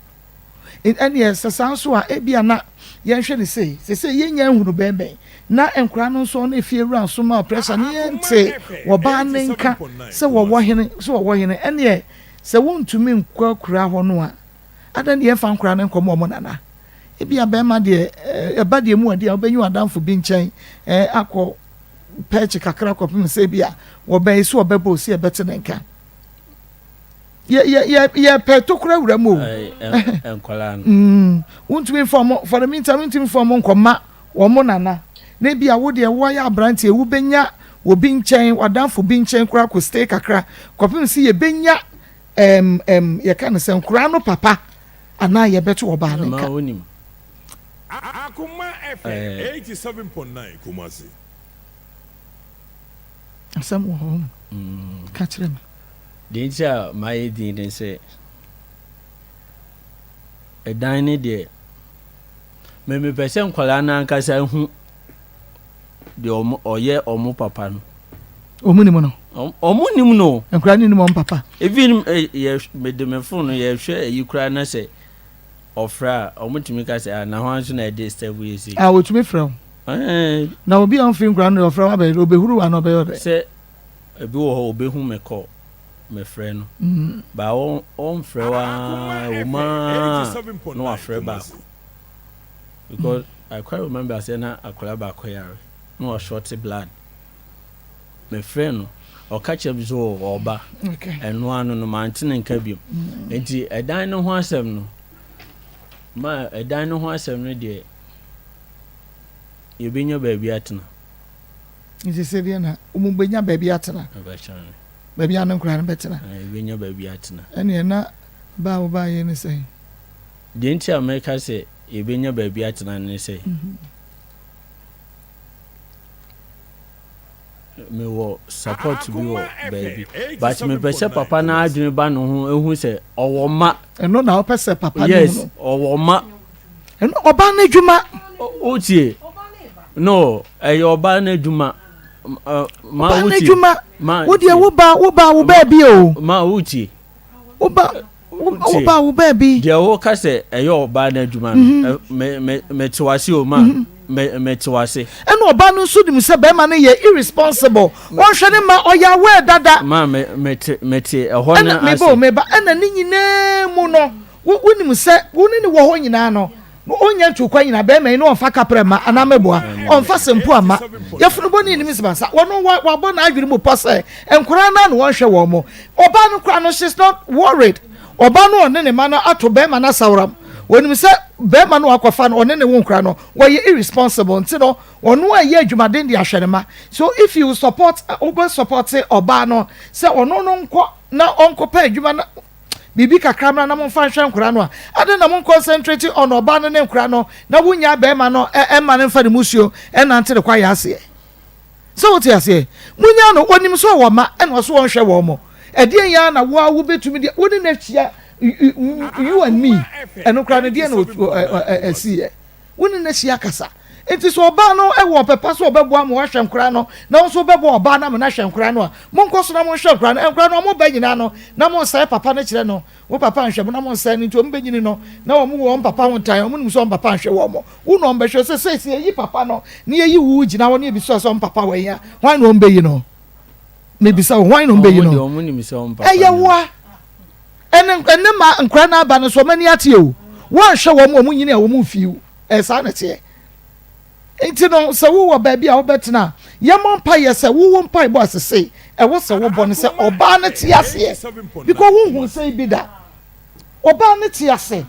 Ɛnneɛ sɛ saa nso a, ebia na yɛnhwɛ no sei, seesei yɛnnya nhunu bɛnbɛn, na nkwadaa no nso ne efiewura nso ma pressure ne yɛnte wɔbaa ne nka sɛ wɔwɔ hene, sɛ wɔwɔ hene. Ɛnneɛ sɛ wontumi nkɔ akura hɔ no a, adɛn ne yɛmfa nkwadaa no nkɔma wɔn nana? Ebia bɛrima deɛ, ɛba deɛ mu ɔden a, wobɛnya w'adamfo bi nkyɛn akɔ pɛɛkye kakra kɔpem sɛ ebia wɔbɛn so ɔbɛbɔ osi ɛbɛte ne nka. Yɛ yɛ yɛ yɛpɛ tokura wura mu o. Nkwadaa no. Mm, wontumi nfa wɔn for the meantime wontumi nfa wɔn nkɔma wɔn nana. Na ebi a wo deɛ woayɛ aberanteɛ wobɛnya obi nkyɛn w'adamfo bi nkyɛn koraa kɔ stay kakra kɔpem sɛ yɛbɛnya ɛm ɛm yɛka no sɛ nkoraa no papa anaa yɛbɛto ɔbaa no nka. Ɛɛ. Asɛm wɔ hɔ ka kyerɛ me. Deɛ nti a mayɛ din ne sɛ, ɛdan no deɛ, me mepɛ sɛ nkwadaa no ankasa hu deɛ ɔmo ɔyɛ ɔmo papa no. Ɔmo nim no. Ɔmo nim no. Nkwadaa no nim ɔmo papa. Even eh, yɛ mede me phone no yɛhwɛ ayi koraa na sɛ ɔfrɛ a ɔmo tumi ka sɛ ah na hwan nso na ɛde step yi si. Ah otumi frɛ wo. Ɛɛ. Na obi a ɔmfiri nkwadaa no deɛ ɔfrɛ wo abɛyɛ dɛ ɔbɛhuru wo anaa ɔbɛyɛ wo dɛ. Sɛ ebi wɔ hɔ obehu me kɔ mefrɛ no ba ɔmfrɛ wo ara ɛwɔ mu ara na wafrɛ baako because I quite remember sɛ na akwadaa baako yare na ɔshorte blood mefrɛ no ɔka kyerɛ me sɛ ɔba ɛno ano no mante ne nka biom nti ɛdan no ho asɛm no ma ɛdan no ho asɛm no deɛ yɛbɛnya baabi atena. Nti sɛ deɛ na wɔn bɛnya baabi atena. Baabi a ne nkwadaa no bɛtena. Yɛbɛnya baabi atena. Ɛneɛ na ba a wobaeɛ ne sɛn? Deɛ nti a meka sɛ yɛbɛnya baabi atena ne sɛ, mewɔ support bi wɔ baabi but mepɛ sɛ papa no adwene ba ne ho ehu sɛ ɔwɔ mma. Ɛno na wopɛ sɛ papa no hu? Yes, ɔwɔ mma. Ɛno ɔbaa no adwuma. Wotie? No, ɛyɛ ɔbaa no adwuma. Ma Ɔbaa no adwuma. Wo deɛ wo ba wo ba wo baabi o. Ma wotie. Wo ba wo ba wo baabi. Deɛ woka sɛ ɛyɛ ɔbaa no adwuma no, mhm. me me me te wase o ma. Mhm. Me me te wase. Ɛna ɔbaa no nso nim sɛ bɛrima no yɛ irresponsible. Wɔnhwɛ ne ma ɔyɛ aware dada. Ma me me te me te ɛhɔ no ase. Ɛna me ba o me ba ɛna ne nyinaa mu no. Wo, wonim sɛ wo ne no wɔ hɔ nyinaa no, ɔnnya ntuu kwan nyinaa, barima yi ne ɔmfa kaprɛ mma anaa mɛboa, ɔmfa sempoa mma. Yafunu bɔne nnim nsɛmasa. Wɔno, wa, wabɔ n'adwene mu pɔ sɛ nkwadaa no ara na wɔnhwɛ wɔn mo. Ɔbaa no koraa no, she's not worried. Ɔbaa no ɔne ne mma no ato barima no asaworam. Ɔnim sɛ barima no akɔfa no, ɔne ne wo nkwadaa no, wɔyɛ irresponsible. Nti no, ɔno ɛyɛ adwumaden de ahwɛ ne mma. So if you support, wobɛ support ɔbaa no sɛ ɔno no nkɔ na ɔnkɔpɛ adwuma na, biribi kakra mmra na momfa nhwɛ nkora no a, adɛn na mo concentrate on ɔbaa no ne nkora no na wonyaa bɛrima no mma no mfa ne musuo nnante ne kwaeɛ aseɛ? Sɛ wote aseɛ? Monyaa no, ɔnim sɛ ɔwɔ mma ɛna ɔso ɔnhwɛ wɔn mo. Ɛdeɛn yi ara na wo ara wobɛtumi deɛ wo ne no ahyia you and me ɛno koraa no deɛn na ɛsiiɛ? Wo ne no ahyia kasa. Enti sɛ ɔbaa no wɔ ɔpɛ pa sɛ ɔbɛboa ma woahwɛ nkwadaa no, na wo nso wobɛboa ɔbaa no ama no ahwɛ nkwadaa no a, monkɔ so na monhwɛ nkwadaa no. Nkwadaa no, wɔba nyinaa no, na monsɛe papa no kyerɛ no. Wo papa nhwɛ mo na monsɛe no. Nti wɔbɛnyini no, na wɔn wɔ wɔn papa ho tan. Wɔnim sɛ wɔn papa nhwɛ wɔn. Wo na wɔbɛhwɛ. Sɛ seesei yɛyi papa no, na yɛyi wo gyina hɔ na yɛbisa sɛ wɔn papa wɔ he a, hwan na wɔbɛyi no? Mebisa wo, hwan na wɔbɛyi no? Ɛyɛ wo a. Ɛne ɛne ma nkwadaa no aba no so wɔn ani ate o. Wɔnhwɛ wɔn wɔn nyini a wɔn mfi o. Saa na ɛteɛ. Nti no sɛ wowɔ baabi a wobɛtena a, yɛmmɔ mpaeɛ sɛ wowɔ mpaebɔ a sesei ɛwɔ sɛ wobɔ no sɛ ɔbaa no te aseɛ because wonhu sɛ bi da. Ɔbaa no te ase.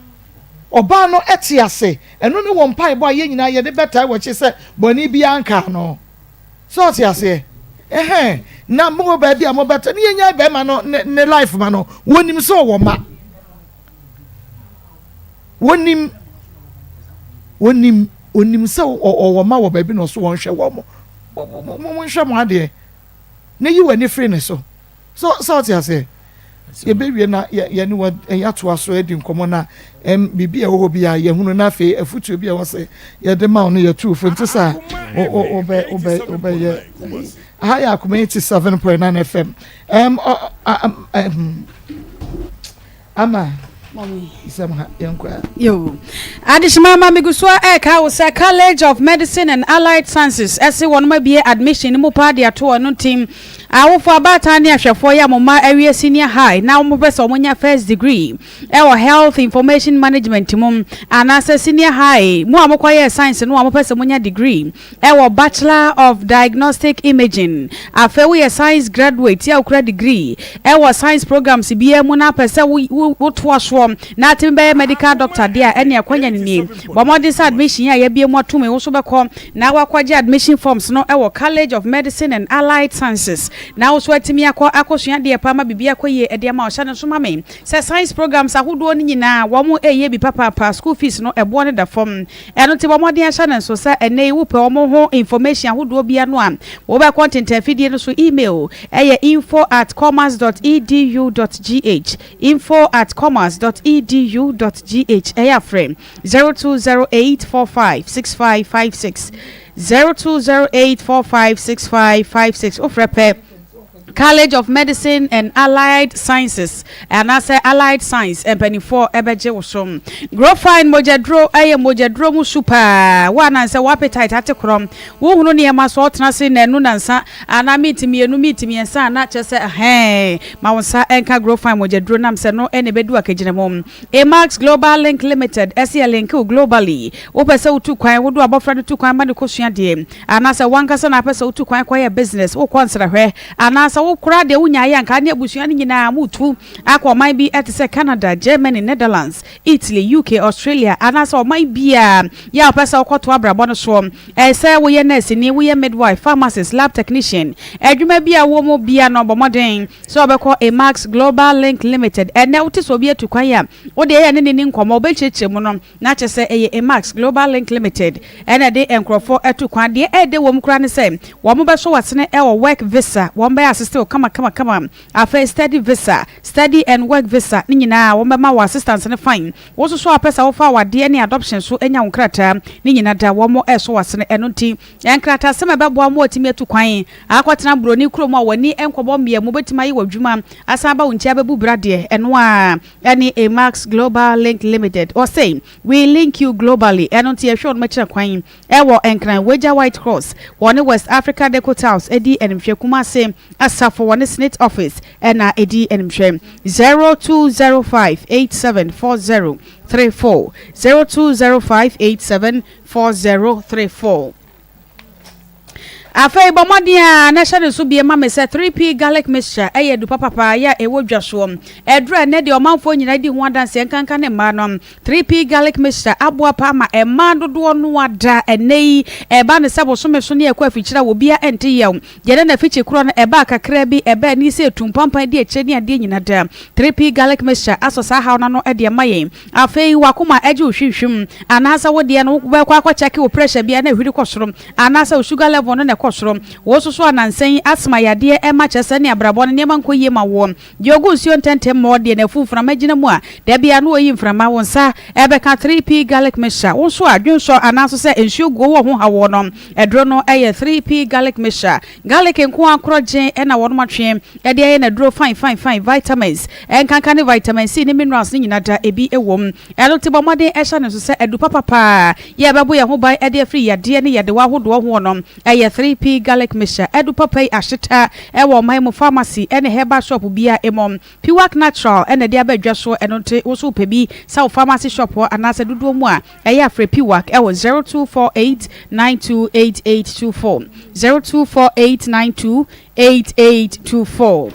Ɔbaa no te ase. Ɛno ne wɔ mpaebɔ a yɛn nyinaa yɛde bɛtae wɔ akyi sɛ bɔne biara nkaa no. Sɛ ɔte aseɛ? Ɛhɛn. Na mowɔ baabi a mobɛtɛ ne yɛnyae bɛrima no ne ne life ma no. Wɔnim sɛ ɔwɔ mma. Wɔnim. Wɔnim. Wɔnim sɛ ɔwɔ mma wɔ baabi na ɔso wɔnhwɛ wɔn mo. Monhwɛ mo adeɛ. Na yi w'ani firi ne so. So sɛ ɔte aseɛ? Yɛbɛwie na yɛne wɔ yɛatoa so adi nkɔmmɔ na ɛm biribi a ɛwɔ hɔ biara yɛhunu na afei afutuo bi a ɛwɔ sɛ yɛde ma wo no yɛtu fo nti sɛ wobɛ wobɛ wobɛyɛ aha yɛ akoma 87.9 FM ɛm ɛm ama Nsɛm ha, yɛnkɔ a. Yo. Adehyema ma megu so a ɛreka wo sɛ College of Medicine and Allied Sciences ɛse wɔnom abue admission no mu paa de ato ɛno nti awofo, abaatan ne ahwɛfoɔ yi a mo mma awie senior high na wɔn pɛ sɛ wɔn nya first degree ɛwɔ Health Information Management mu anaasɛ senior high mu a mokɔyɛɛ science no a mopɛ sɛ monya degree Ɛwɔ Bachelor of Diagnostic Imaging. Afei woyɛ science graduate a wokura degree ɛwɔ science programs biara mu na apɛ sɛ wo wotoa soɔ na atumi bɛyɛ medical doctor deɛ a, ɛneɛ akwanya no nie. Bɔ mmɔden sɛ admission yi a yɛabue mu atom yi wo nso bɛkɔ na woakɔgye admission forms no wɔ College of Medicine and Allied Sciences. Na wo nso atumi akɔ akɔsua adeɛ pa ama biribi akɔ yie de ama wo. Hyɛ no nso ma me sɛ science programs ahodoɔ no nyinaa wɔn reyɛ bi papaapa. School fees no ɛboɔ no da fam. Ɛno nti bɔ mmɔden ahyɛ no nso sɛ ɛnnɛ yi wopɛ wɔn ho information ahodoɔ biara no a, wobɛkɔ ntentafidie no so. Email ɛyɛ info at commerce dot edu dot gh, info at commerce dot edu dot gh. Ɛyɛ afrɛ 0208456556, 0208456556. Wofrɛ pɛ, College of Medicine and Allied Sciences anaasɛ Allied Science mpanimfoɔ bɛgye wo so. Grofine mogyaduro yɛ mogyaduro mu su paa. Wo anansɛ wo appetite ate korɔ, wohunu nneɛma so, wotena ase nnanu nnansa anaa minti mmienu, minti mmiɛnsa a na kyerɛ sɛ ɛhɛn, ma wo nsa nka Grofine mogyaduro nam sɛ no na ɛbɛdu akagyina mu. Emax Global Link Limited ɛsɛ yɛ link wo globally. Wopɛ sɛ wotu kwan, wode w'abɔfra no tu kwan ma no kɔsua adeɛ, anaasɛ w'ankasa na apɛ sɛ wotu kwan kɔyɛ business, wokɔ nsrahwɛ, anaasɛ wo koraa deɛ wonyaeɛ anka ne abusua no nyinaa moretu akɔ ɔman bi te sɛ Canada, Germany, Netherlands, Italy, UK, Australia, anaasɛ ɔman biara yɛ a wopɛ sɛ wokɔtoa abrabɔ no soɔ. Ɛyɛ sɛ woyɛ nɛɛseni, woyɛ midwife, pharmacist, lab technician, adwuma bi a wowɔ mu biara no, bɔ mmɔden sɛ wobɛkɔ Emax Global Link Limited. Ɛnnɛ wote sɛ obi atu kwan a, wo deɛ yɛ ne no nni nkɔmmɔ, wobɛkyerɛkyerɛ mu no, Na kyerɛ sɛ ɛyɛ Emax Global Link Limited na ɛde nkurɔfoɔ tu kwan. Deɛ ɛɛdɛ wɔ mu koraa ne sɛ wɔn bɛsɔ w'asene wɔ work visa, wɔn bɛyɛ assist wo kama kama kama. Afei study visa, study and work visa ne nyinaa wɔn bɛma wo assistance no fine. Wo nso so a wopɛ sɛ wofa awadeɛ ne adoption so nya wo nkrataa ne nyina da wɔn ɛresɔ w'asene. Ɛno nti nkrataasɛm a ɛbɛboa wo ma woatumi atu kwan akɔtena buroni kurom a w'ani nkɔbɔ mmea mu, wobɛtumi ayɛ w'adwuma asan aba wo nkyɛn abɛbu bra deɛ ɛno ara Ɛne Emax Global Link Limited. Ɔse, We link you globally. Ɛno nti yɛhwɛ wɔn akyira kwan wɔ Nkran, Wagya White Cross, wɔne West Africa Deco Tiles di animhwɛ, Kumasi Asafo wɔne Snit Office na ɛdi animhwɛ. 0205 8740 34, 0205 874034. Afei bɔ mmɔden ara na hyɛ no nso bie ma me sɛ 3P Garlic Mixture yɛ adu papapaa yɛ a ɛwɔ dwa soɔ. Aduru a ɛnnɛ deɛ ɔmanfoɔ nyinaa di ho adanseɛ nkanka ne mmaa no. 3P Garlic Mixture aboa paa ma mmaa dodoɔ no ara da ɛnnɛ yi. Ɛba no sɛ bosome so ne ɛkɔ afikyire a obiara nte yaw. Deɛ na n'afikyi korɔ no ɛbaa kakraa bi, ɛbaa ani sɛ ɛtu mpampan di akyire ne adeɛ nyina da. 3P Garlic Mixture asɔ saa haw no ano de ama yɛn. Afei w'akoma gye wo hwimhwim anaasɛ wo deɛ no wobɛkɔ akɔ kyɛke wo pressure bi a na ɛhwiri kɔ soro anaasɛ wo sugar level no na ɛkɔ soro. Wo nso so a nansa yi asthma yadeɛ ɛma kyerɛ sɛ ne abrabɔ no nneɛma nkɔ yie ma woɔ. Deɛ ɔgu nsuo ntɛntɛm ma ɔdeɛ n'afu mframa gyina mu a da biara na ɔyi mframa wo nsa ɛbɛka 3P garlic mixture. Wo nso a dwensɔ anaa nso sɛ nsuo guo wɔ ho ha woɔ no aduro no yɛ 3P garlic mixture. Garlic nko ara korɔgyen na wɔnom atwe de ayɛ n'aduro fine fine fine, vitamins, nkanka ne vitamin C ne minerals no nyina da ebi wɔ mu. Ɛno nti bɔ mmɔden hyɛ no nso sɛ adu papa paa yɛ ɛbɛbo yɛn ho ban de afiri yadeɛ ne yadewa ahodoɔ hoɔ no yɛ 3P Garlic Mixture. Adu papa yi ahyeta wɔ ɔman mu pharmacy ne herbal shop biara mu. Piwak Natural na ɛde aba dwa soɔ, ɛno nti wo nso wopɛ bi sɛ wo pharmacy shop hɔ anaasɛ dodoɔ mu a, ɛyɛ a frɛ Piwak wɔ 0248 928824, 0248 928824.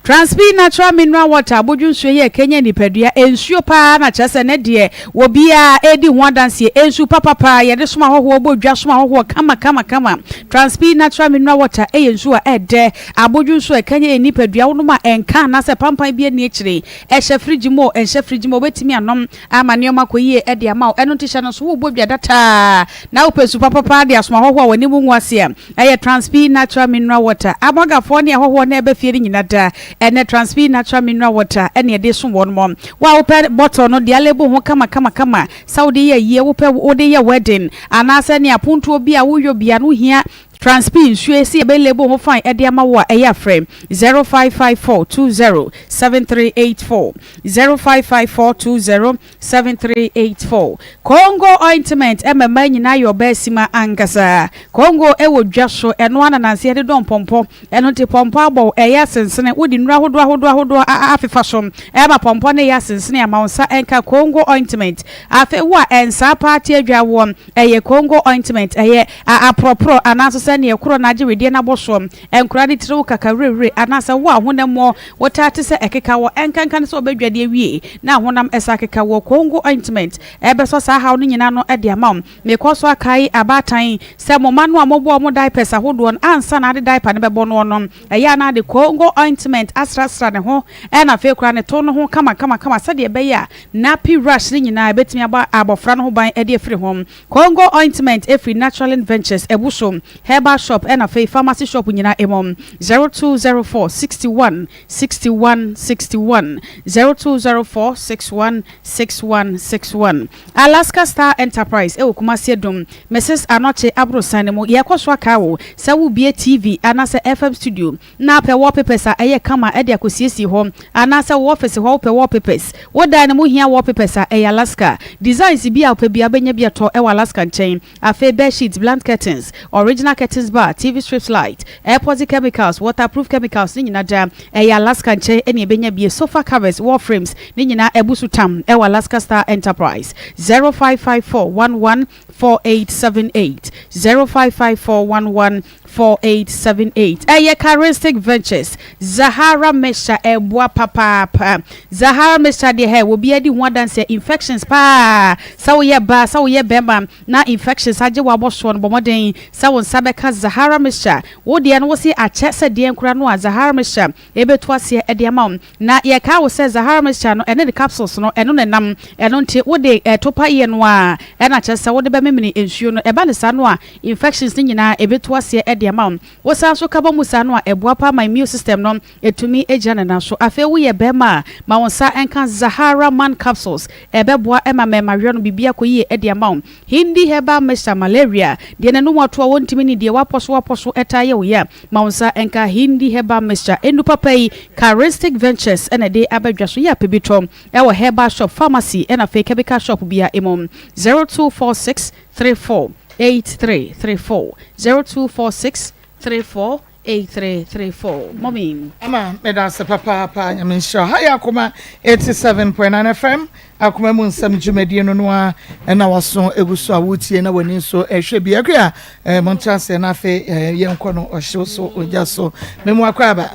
Transpe Natural Mineral Water abodwo nsuo yi a ɛkanyan nipadua, nsuo paa na kyerɛ sɛ ɛnɛ deɛ obiara redi ho adanseɛ, nsu papa paa yɛde som ahɔhoɔ, bɔ dwa som ahɔhoɔ kama kama kama. Transpe Natural Mineral Water yɛ nsuo a ɛdɛ, abodwo nsuo a ɛkanyan yɛn nipadua, wonom a ɛnka anaasɛ pampan biara nni akyire, ɛhyɛ fridge mu o, ɛnhyɛ fridge mu o, wobɛtumi anom ama nneɛma akɔ yie de ama wo. Ɛno nti hyɛ no nso, worebɔ dwa dataa na wopɛ nsu papa paa de asom ahɔhoɔ a w'anim ngu ase a, Ɛyɛ Transpe Natural Mineral Water. Amɔgafoɔ ne ahɔhoɔ na ɛba fie no nyina da. Ɛnnɛ Transpe Natural Mineral Water na yɛde som wɔn. Wo a wopɛ bottle no deɛ alabel ho kama kama kama sɛ wode yɛ ayie, wopɛ wode yɛ wedding anaasɛ ne apontoɔ bi a woyɔ bia no wohia Transpe nsuo yi sɛ yɛbɛ label ho fine de ama wo a ɛyɛ a frɛ 0554 20 7384 0554 20 7384. Congo ointment ma mmaa nyinaa yɛ ɔbaa sima ankasa. Congo wɔ dwa so, ɛno ara na nansa yɛde dɔ mpɔmpɔ. Ɛno nti pɔmpɔ abɔ wo, ɛyɛ asensene. Wode nnuro ahodoɔ ahodoɔ ahodoɔ afefa so ma pɔmpɔ no yɛ asensene ama wo nsa nka Congo ointment. Afei wo a ɛnsaa paa te adwa woɔ, ɛyɛ Congo ointment, ɛyɛ aporɔporɔ anaa nso sɛ. sɛ neɛ korɔ no agye wedeɛ no abɔ soɔ, nkwadaa no tiri wo kakawirewire anaasɛ wo a honam mu wotaa te sɛ ɛkeka wɔ ɛnkanka ne sɛ wobɛdwade awie na honam ɛsa keka wɔ Congo ointment ɛbɛsɔ saa haw no nyinaa ano de ama wo. Mekɔ so akae abaatan sɛ mo mma no a mobɔ wɔn diapers ahodoɔ no ansa na ade diaper no bɛbɔ noɔ no ɛyɛ a na ade Congo ointment asrasra ne ho ɛna afei koraa ne to no ho kamakamakama sɛdeɛ ɛbɛyɛ a nappy rash no nyinaa ɛbɛtumi abɔ abɔfra no ho ban de afiri ho. Congo ointment ɛfiri Naturalin Ventures abu so herbal shop ɛna afei pharmacy shop nyinaa ɛmu 0204 61 61 61 0204 61 61 61 Alaska Star Enterprise ɛwɔ Kumasi Adum Mrs Anokye aborosan no mu Yɛkɔ so akae wo sɛ wobue TV anaasɛ FM studio na apɛ wallpapers a ɛyɛ kama de akɔsiesie hɔ anaasɛ wo office hɔ wopɛ wallpapers wo dan no mu hia wallpapers a ɛyɛ Alaska Designs bi a wopɛ biara wobɛnya bi atɔ wɔ Alaska nkyɛn Afei bed sheets, blunt curtains, original curtains bar, TV strips light, epoxy chemicals, waterproof chemicals ne nyina da ɛyɛ Alaska nkyɛn ɛne ɛbɛnya bie, sofa covers, wall frames ne nyinaa abu so tam ɛwɔ Alaska Star Enterprise 0554 11 4878 0554 11 4878 Ɛyɛ Charistic Ventures Zahara mixture ɛboa papaapa Zahara mixture deɛ hɛ obiara di ho adanseɛ infections paa sɛ woyɛ baa sɛ woyɛ bɛrima na infections agye w'abɔsoɔ no bɔ mmɔden sɛ wo nsa bɛka Zahara mixture wo deɛ no wose akyɛ sɛ deɛn koraa no a Zahara mixture ɛbɛtu aseɛ de ama wo na yɛkaa wo sɛ Zahara mixture no ɛne ne capsules no ɛno na ɛnam ɛno nti wode ɛtopa yɛ no a ɛna kyerɛ sɛ wode bɛmemene nsuo no ɛba ne saa no a Infections no nyinaa ɛbɛtu aseɛ de ama wo. Wo san nso ka bɔ mu saa no a, ɛboa paa ma immune system no ɛtumi gyina ne nan so. Afei wo yɛ barima a, ma wo nsa nka Zahara Man Capsules. Ɛbɛboa ma mmarimaweɛ no biribi akɔ yie de ama wo. Hindi Herbal Mixture Malaria, deɛ n'anum ato a wɔntumi nni, deɛ wapɔ so wapɔ so taa yɛ wo ya, ma wo nsa nka Hindi Herbal Mixture. Nnuru papa yi, Charistic Ventures na ɛde aba dwa so. Yɛ a pɛ bi tɔ wɔ herbal shop, pharmacy ɛna afei chemical shop biara mu. 0246 34 83 34 0246 34 83 34 Mommy. Ama meda ase papaapa Nyame nhyira wo. Ha yɛ Akoma 87.9 FM Akoma mu nsɛm dwumadie no no a ɛna waso egu so a wotie na w'ani nso ɛhwɛ bi akua eh, montra ase na afei eh, yɛnkɔ no ɔhyew so ogya so memu akɔ aba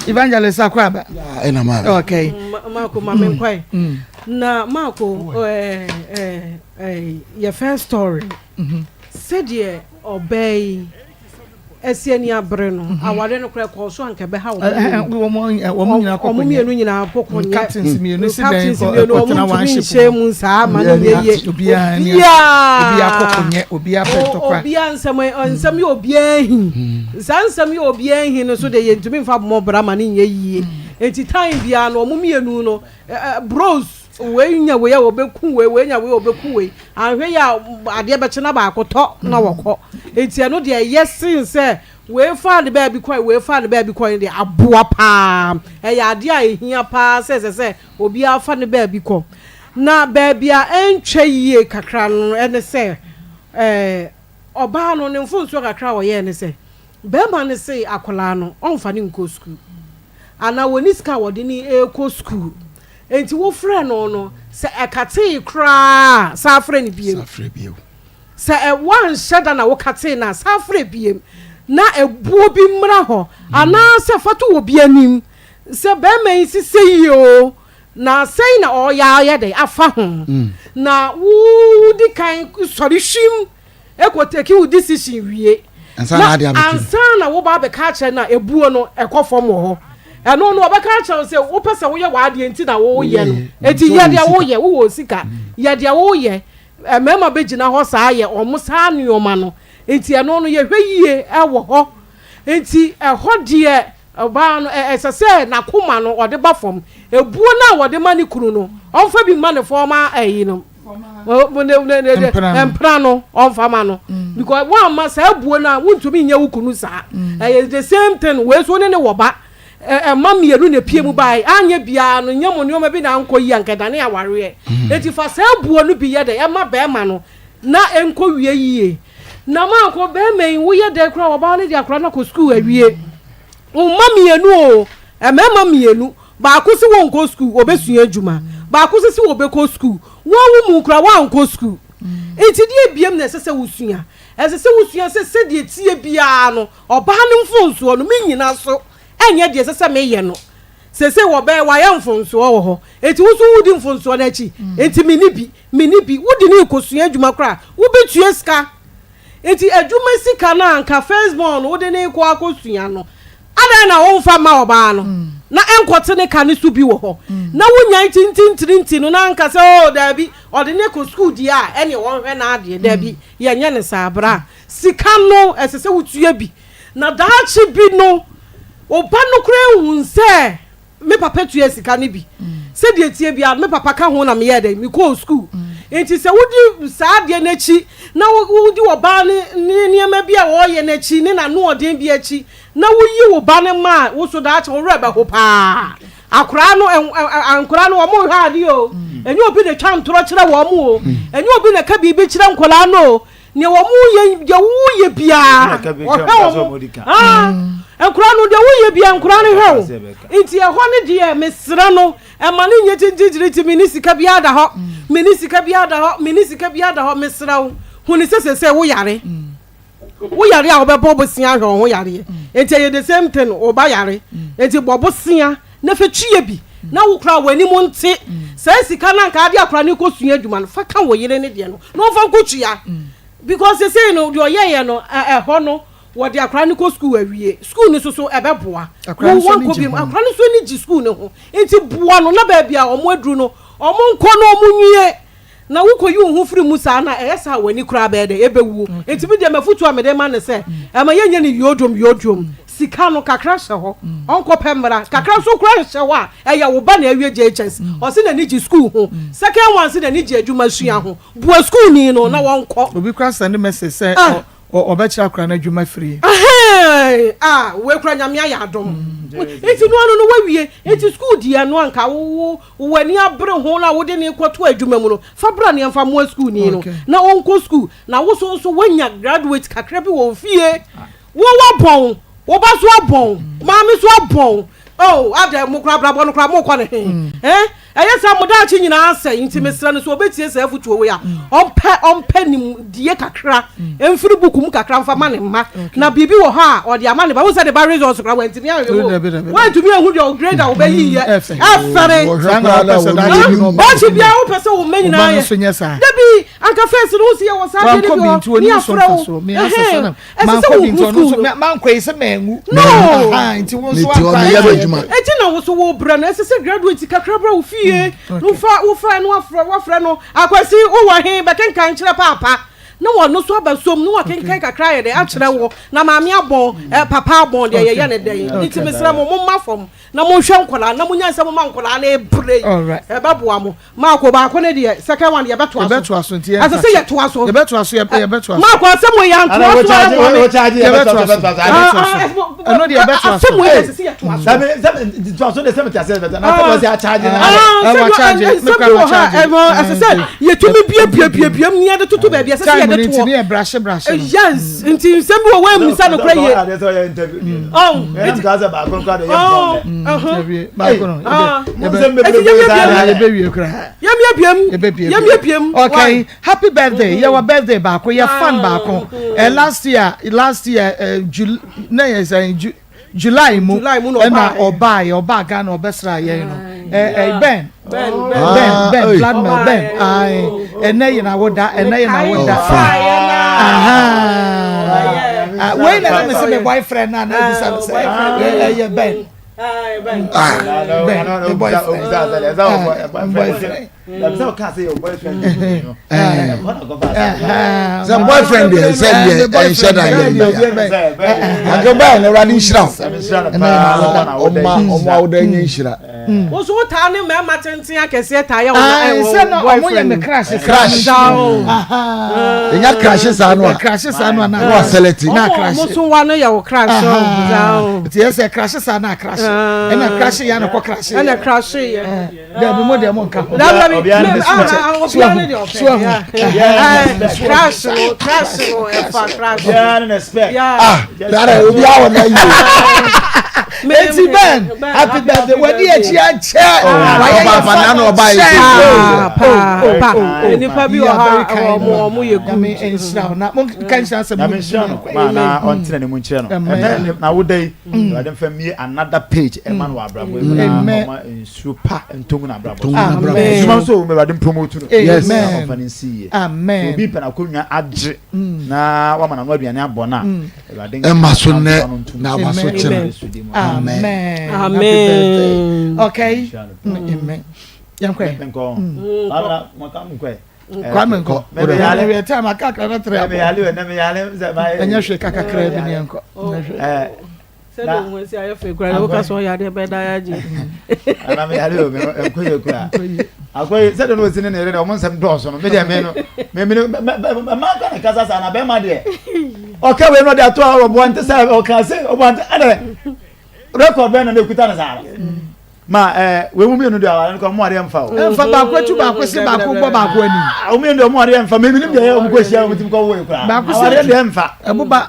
evangelist akɔ aba ɛna maa okay mako ma menkwae mm. na mako eh, eh, Yɛ first story no sɛdeɛ ɔbaa yi ɛsi ani abere no awareɛ no koraa ɛkɔɔ so anka ɛbɛha wɔn mmienu wɔn mmienu nyinaa kɔkɔ nyɛ captains mmienu si dɛn captains mmienu wɔn ntumi nhyɛ mu saa ma no nyɛ yie obiara obiara kɔkɔ nyɛ obiara pɛ ntɔkwa obiara nsɛm nsɛm yɛ obiara hi saa nsɛm yɛ obiara hi no so de yɛ ntumi nfa bɔ bra ma no nyɛ yie nti time biara no wɔn mmienu no bros. Wei nya wei a wɔbɛku wei, wei nya wei a wɔbɛku wei. Anhwɛ yie a adeɛ bɛkye na baako tɔ na wɔkɔ. Nti ɛno deɛ ɛyɛ sen sɛ wei faa ne baabi kɔe, wei faa ne baabi kɔe no deɛ aboa paa. Ɛyɛ adeɛ a ɛhia paa sɛ ɛsɛ sɛ obiara fa ne baabi kɔ. Na baabi a ɛntwa yie kakra no ne sɛ ɛɛ ɔbaa no ne mfomsoɔ kakra a ɔyɛɛ ne sɛ barima no se akwadaa no ɔmfa no nkɔ sukuu anaa wɔnni sika a wɔde no rekɔ sukuu. Enti wofrɛɛ no no, sɛ ɛkatee koraa a, san frɛ no bio. Sɛ ɛ, woanhyɛ da na wokatee no a, san frɛ bio. Na ɛboɔ bi mmra hɔ, anaasɛ fa to obi anim sɛ barima yi se sei oo, na sei na ɔreyɛ ayɛ dɛn afa ho. Na wodi kan sɔre hwim Kɔ take wo decision wie na ansa na woba abɛka akyerɛ no a ebuo no ɛkɔ fam wɔ hɔ. Ɛno no ɔbɛka akyerɛ wo sɛ wopɛ sɛ woyɛ w'adeɛ nti na woyɛ no. Eti yɛ deɛ woyɛ, wowɔ sika, yɛ deɛ woyɛ. Mmarima bɛgyina hɔ saa yɛ wɔn saa nneɛma no. Nti ɛno no yɛhwɛ yie wɔ hɔ. Nti ɛhɔ deɛ Ɔbaa no, ɛsɛ sɛ n'akoma no ɔde ba fam. Ebuo no a ɔde ma ne kunu no, ɔmfa bi mma ne fɔma ɛyi no, mpena no, ɔmfa ma no. Because woamma saa ebuo no a, wontumi nyɛ wo kunu saa. Ɛyɛ the same thing, wei nso wo ne ne wɔ ba, mma mmienu na epie mu bae, anyɛ biara no, nyɛ mo nneɛma bi na ankɔ yie a, anka ɛdane awareɛ. Enti fa saa ebuo no bi yɛ dɛ, ɛma barima no na ɛnkɔwie yie. Na mankɔ, barima yi, woyɛ dɛn koraa ɔbaa no de akwadaa no akɔ sukuu awie. Wo mma mmienu o, mmarima mmienu, baako se wɔnkɔ sukuu, wɔbɛsua adwuma, baako nso se wɔbɛkɔ sukuu. Wo a wo mu koraa woankɔ sukuu. Nti deɛ biam na ɛsɛ sɛ wosua? Ɛsɛ sɛ wosua sɛ sɛdeɛ ɛteɛ biara no, ɔbaa no mfomsoɔ no, mennyina so nyɛ deɛ ɛsɛ sɛ meyɛ no. Seesei wɔbɛyɛ, wayɛ mfomsoɔ wɔ hɔ, enti wo nso woredi mfomsoɔ no akyi. Enti menni bi, menni bi. Wode no rekɔsua adwuma koraa a, wobɛtua sika. Enti adwuma sika no a anka first born no wode no rekɔ akɔsua no, adɛn na womfa mma ɔbaa no na ɛnkɔte ne ka no so bi wɔ hɔ? Na wonyae tintintirinti no na anka sɛ, oh, daabi, ɔde no kɔ sukuu deɛ a, ɛneɛ wɔnhwɛ n'adeɛ. Daabi, yɛnyɛ no saa. Bra, sika no, ɛsɛ sɛ wotua bi. Na daakye bi no, wo ba no koraa nhu sɛ me papa tua sika no bi. Sɛdeɛ ɛteɛ biara no, me papa ka ho na meyɛɛ dɛn? Mekɔɔ sukuu. Enti sɛ wodi saa adeɛ no akyi na wodi ɔbaa no ne nneɛma bi a ɔreyɛ no akyi ne n'anoɔden bi akyi na woyi wo ba no ma a, wo so daakye wo werɛ bɛho paa. Akwadaa no, nkwadaa no wɔn nhwɛ adeɛ o. Ɛnyɛ obi na ɛtwa ntorɔ kyerɛ wɔn o. Ɛnyɛ obi na ɛka biribi kyerɛ nkwadaa no o. Nea wɔn yɛ, deɛ woyɛ biara, ɔhwɛ wɔn. Ah, nkwadaa no, deɛ woyɛ biara, nkwadaa no hwɛ wo. Nti ɛhɔ no deɛ, mesrɛ no, ɛma no nyɛ kyinkyinkyiri me ne sika biara da hɔ, me ne sika biara da hɔ, me ne sika biara da hɔ, mesrɛ wo, hu ne sɛ sɛsɛ wo yare. Wo yare a wobɛbɔ bosea ahwɛ wo ho yareɛ. Nti ɛyɛ the same thing, wo ba yare. Nti bɔ bosea na fa tua bi na wo koraa w'anim nte. Saa sika no anka ade akora no kɔsua adwuma no, fa ka wo yere no deɛ no na ɔmfa nkɔtua. Because sesei no deɛ ɔyɛeɛ no, ɛhɔ no wɔde akora no kɔ sukuu awie. Sukuu no nso so ɛbɛboa. Akora no Wo nso ani wankɔ gye biom. ho. Akora no nso ani gye sukuu no ho. Nti boa no na baabi a wɔn aduru no, wɔn nkɔ na wɔn nwie. Na wokɔyi wo ho firi mu saa no a, ɛyɛ saa a w'ani koraa bɛyɛ dɛn? Ɛbɛwu. Enti me deɛ m'afotuo a mede rema ne sɛ, ɛma yɛnyɛ no yodwom yodwom. Sika no, kakra hyɛ hɔ, ɔnkɔpɛ mmra. Kakra nso koraa nhyɛ hɔ a, ɛyɛ wo ba na awie JHS. Ɔse n'ani gye sukuu ho. Second one se n'ani gye adwuma sua ho. Boa sukuuni no na wɔnkɔ. Obi koraa sɛnde message sɛ ɔbɛkyerɛ akora no adwuma firi. Ahɛɛn ah wei koraa Nyame ayɛ adom. Nti no ano no wawie. Nti sukuu deɛ no anka wo w'ani abere ho na wode no rekɔto adwuma mu no, fa bra na yɛmfa mmoa sukuuni no na ɔnkɔ sukuu. Na wo so nso woanya graduate kakra bi wɔ wo fie. Wo woabɔn, wo ba nso abɔn, maame nso abɔn. Oh, adɛn mo koraa abrabɔ no koraa mokɔ no he? Eh? Ɛyɛ saa mo daakye nyinaa asɛe. Nti mesrɛ no sɛ ɔbɛtie saa afotuo wei a, ɔmpɛ ɔmpɛ nimdie kakra mfiri buku mu kakra mfa ma ne mma. Na biribi wɔ hɔ a ɔde ama ne ba. Wohu sɛ ne ba results koraa wantumi anhwɛ mu o. Wantumi anhu deɛ grade a wɔbɛyi yɛ. Ɛfɛre. Daakye biara wopɛ sɛ wo mma nyinaa yɛ. Dabi, anka first no wo si yɛwɔ saa adeɛ no bi hɔ ne yɛafrɛ wo. Ɛhɛn. Ɛsɛ sɛ wohu sukuu no. No. Eti na wo so wo brɛ no. Ɛsɛ sɛ graduate kakra bra wo fie. Na wofa wofa no afrɛ wafrɛ no. Akwasi wowɔ he bɛkenkan kyerɛ paapa. Na wɔno so aba som na wakenkan kakra ayɛ dɛ akyerɛ wo. Na maame abɔn, eh, papa abɔn deɛ yɛyɛ ne dɛn. Nti mesrɛ mo momma fam na monhwɛ nkwadaa na monya nsɛ moma nkwadaa no ebrɛ yi. Ɛbɛboa mo. Marko baako ne deɛ second one yɛbɛtoa so. Yɛbɛtoa so nti yɛn ɛsɛ sɛ yɛtoa so. Yɛbɛtoa so yɛbɛtoa so. Marko asɛm wɔ yɛ antoa so a ɛwɔ mi. Yɛbɛtoa so yɛbɛtoa so. Ɛno deɛ yɛbɛtoa so. Asɛm wɔ yɛ ɛsɛ sɛ yɛtoa so. Sɛbi sɛbi toa so de sɛbi ti ase bɛtɛ na sɛbi ɔsi akyagye na. Ɛwɔ akyagye nsɛm bi wɔ ha ɛwɔ ɛsɛ sɛ yɛtumi bie bie bie bie mu yɛde toto baabi ɛsɛ sɛ yɛde toɔ. Time nti ne yɛ brahye brahye. Yes nti nsɛm bi wɔ wɔn mmisa no kora yie. Okay, happy birthday. Mm. Yɛwɔ birthday baako, yɛ fan baako. Eh, last year, last year, eh, Jul na yɛ sɛ July mu ɛna ɔbaa yɛ ɔbaa Ghana ɔbɛsra yɛn no. Eh, eh, Ben, Ben, Ben, Ben, Vladimir, Ben. Aye, ɛnɛ yɛ na woda, ɛnɛ yɛ na woda. Aha. Wei na na me sɛ me boyfriend na na ebisa me sɛ ɛyɛ Ben. Ben, me boyfriend. Boyfriend. Sɛ boyfriend deɛ sɛ deɛ ɛnhyɛ da yɛ yɛ anka báyìí na awurade nhyira wo ɔma ɔmo awoda nyɛ nhyira. Woso wo taa ne mmarima tenten akɛseɛ taa yɛ wɔn sɛ na ɔmo yɛ me crash crash enya crash saa no a crash saa no a na wa select na crash ɔmo so wa no yɛ wo crash nti yɛ sɛ crash saa na crash. Ɛna krahye yɛ na kɔ krahye. Ɛna krahye yɛ. Dabi mo deɛ mo nka ho. Dabi obiara ne deɛ ɔpɛ. Crash no crash no ɛfa crash. Obiara ne ne spec. Ah dara obiara wɔ na yie. Eti Ben happy birthday wadi akyi akyɛ. Wayɛ yɛ fa na ɔba yi. Paa nipa bi wɔ ha ɔmo ɔmo yɛ good. Nyame nhyira wo na mo nka nhyira sɛ mo. Nyame nhyira no maa na ɔntena ne mu nkyerɛ no. Ɛnɛ na woda yi. Awurade mfa mmie another page ɛma no wɔ abrabɔ yi mu na ɔma nsuo pa ntomu na abrabɔ so. Adwuma nso wɔ mu Awurade mpromote no. Yes. Na ɔmfa no nsi yie. Amen. Obi pɛ n'akonnwa agye na wama n'ano aduane abɔ no a Awurade ɛma so nnɛ na aba so kyerɛ. Amen. Amen. Okay. Amen. Yankɔ. Nkɔ. Kwame nkɔ. Ɛyɛ time akakra na tere abɔ. Ɛnyɛ hwee kakakra bi ne nkɔ. Sɛdeɛ ohun asi ayɛ fɛ kura woka sɛ ɔyɛ adeɛ bɛda yɛ agye. Ana me yare o me nkɔ yɛ kura. Akɔ yi sɛdeɛ no osi ne ne yere deɛ ɔmo nsɛm dɔɔso no me deɛ me no me me mmaa kɔ ne kasa saa na bɛrima deɛ ɔka wei no ɔde ato a ɔboa nte sɛ ɔka se ɔboa nte ɛdɛ record bɛn na ne ekuta ne saa no. Ma ɛɛ eh, wei mu mmienu deɛ aware no kɔ ɔmo adeɛ nfa o. Nfa baako akyi baako se baako bɔ baako ani. Ah, ɔmo mmienu deɛ ɔmo adeɛ nfa mɛ minim deɛ ɛyɛ ɔmo kɔ hyia ɔmo ti kɔ wo ekura. Baako se awareɛ deɛ nfa. Ɛboba.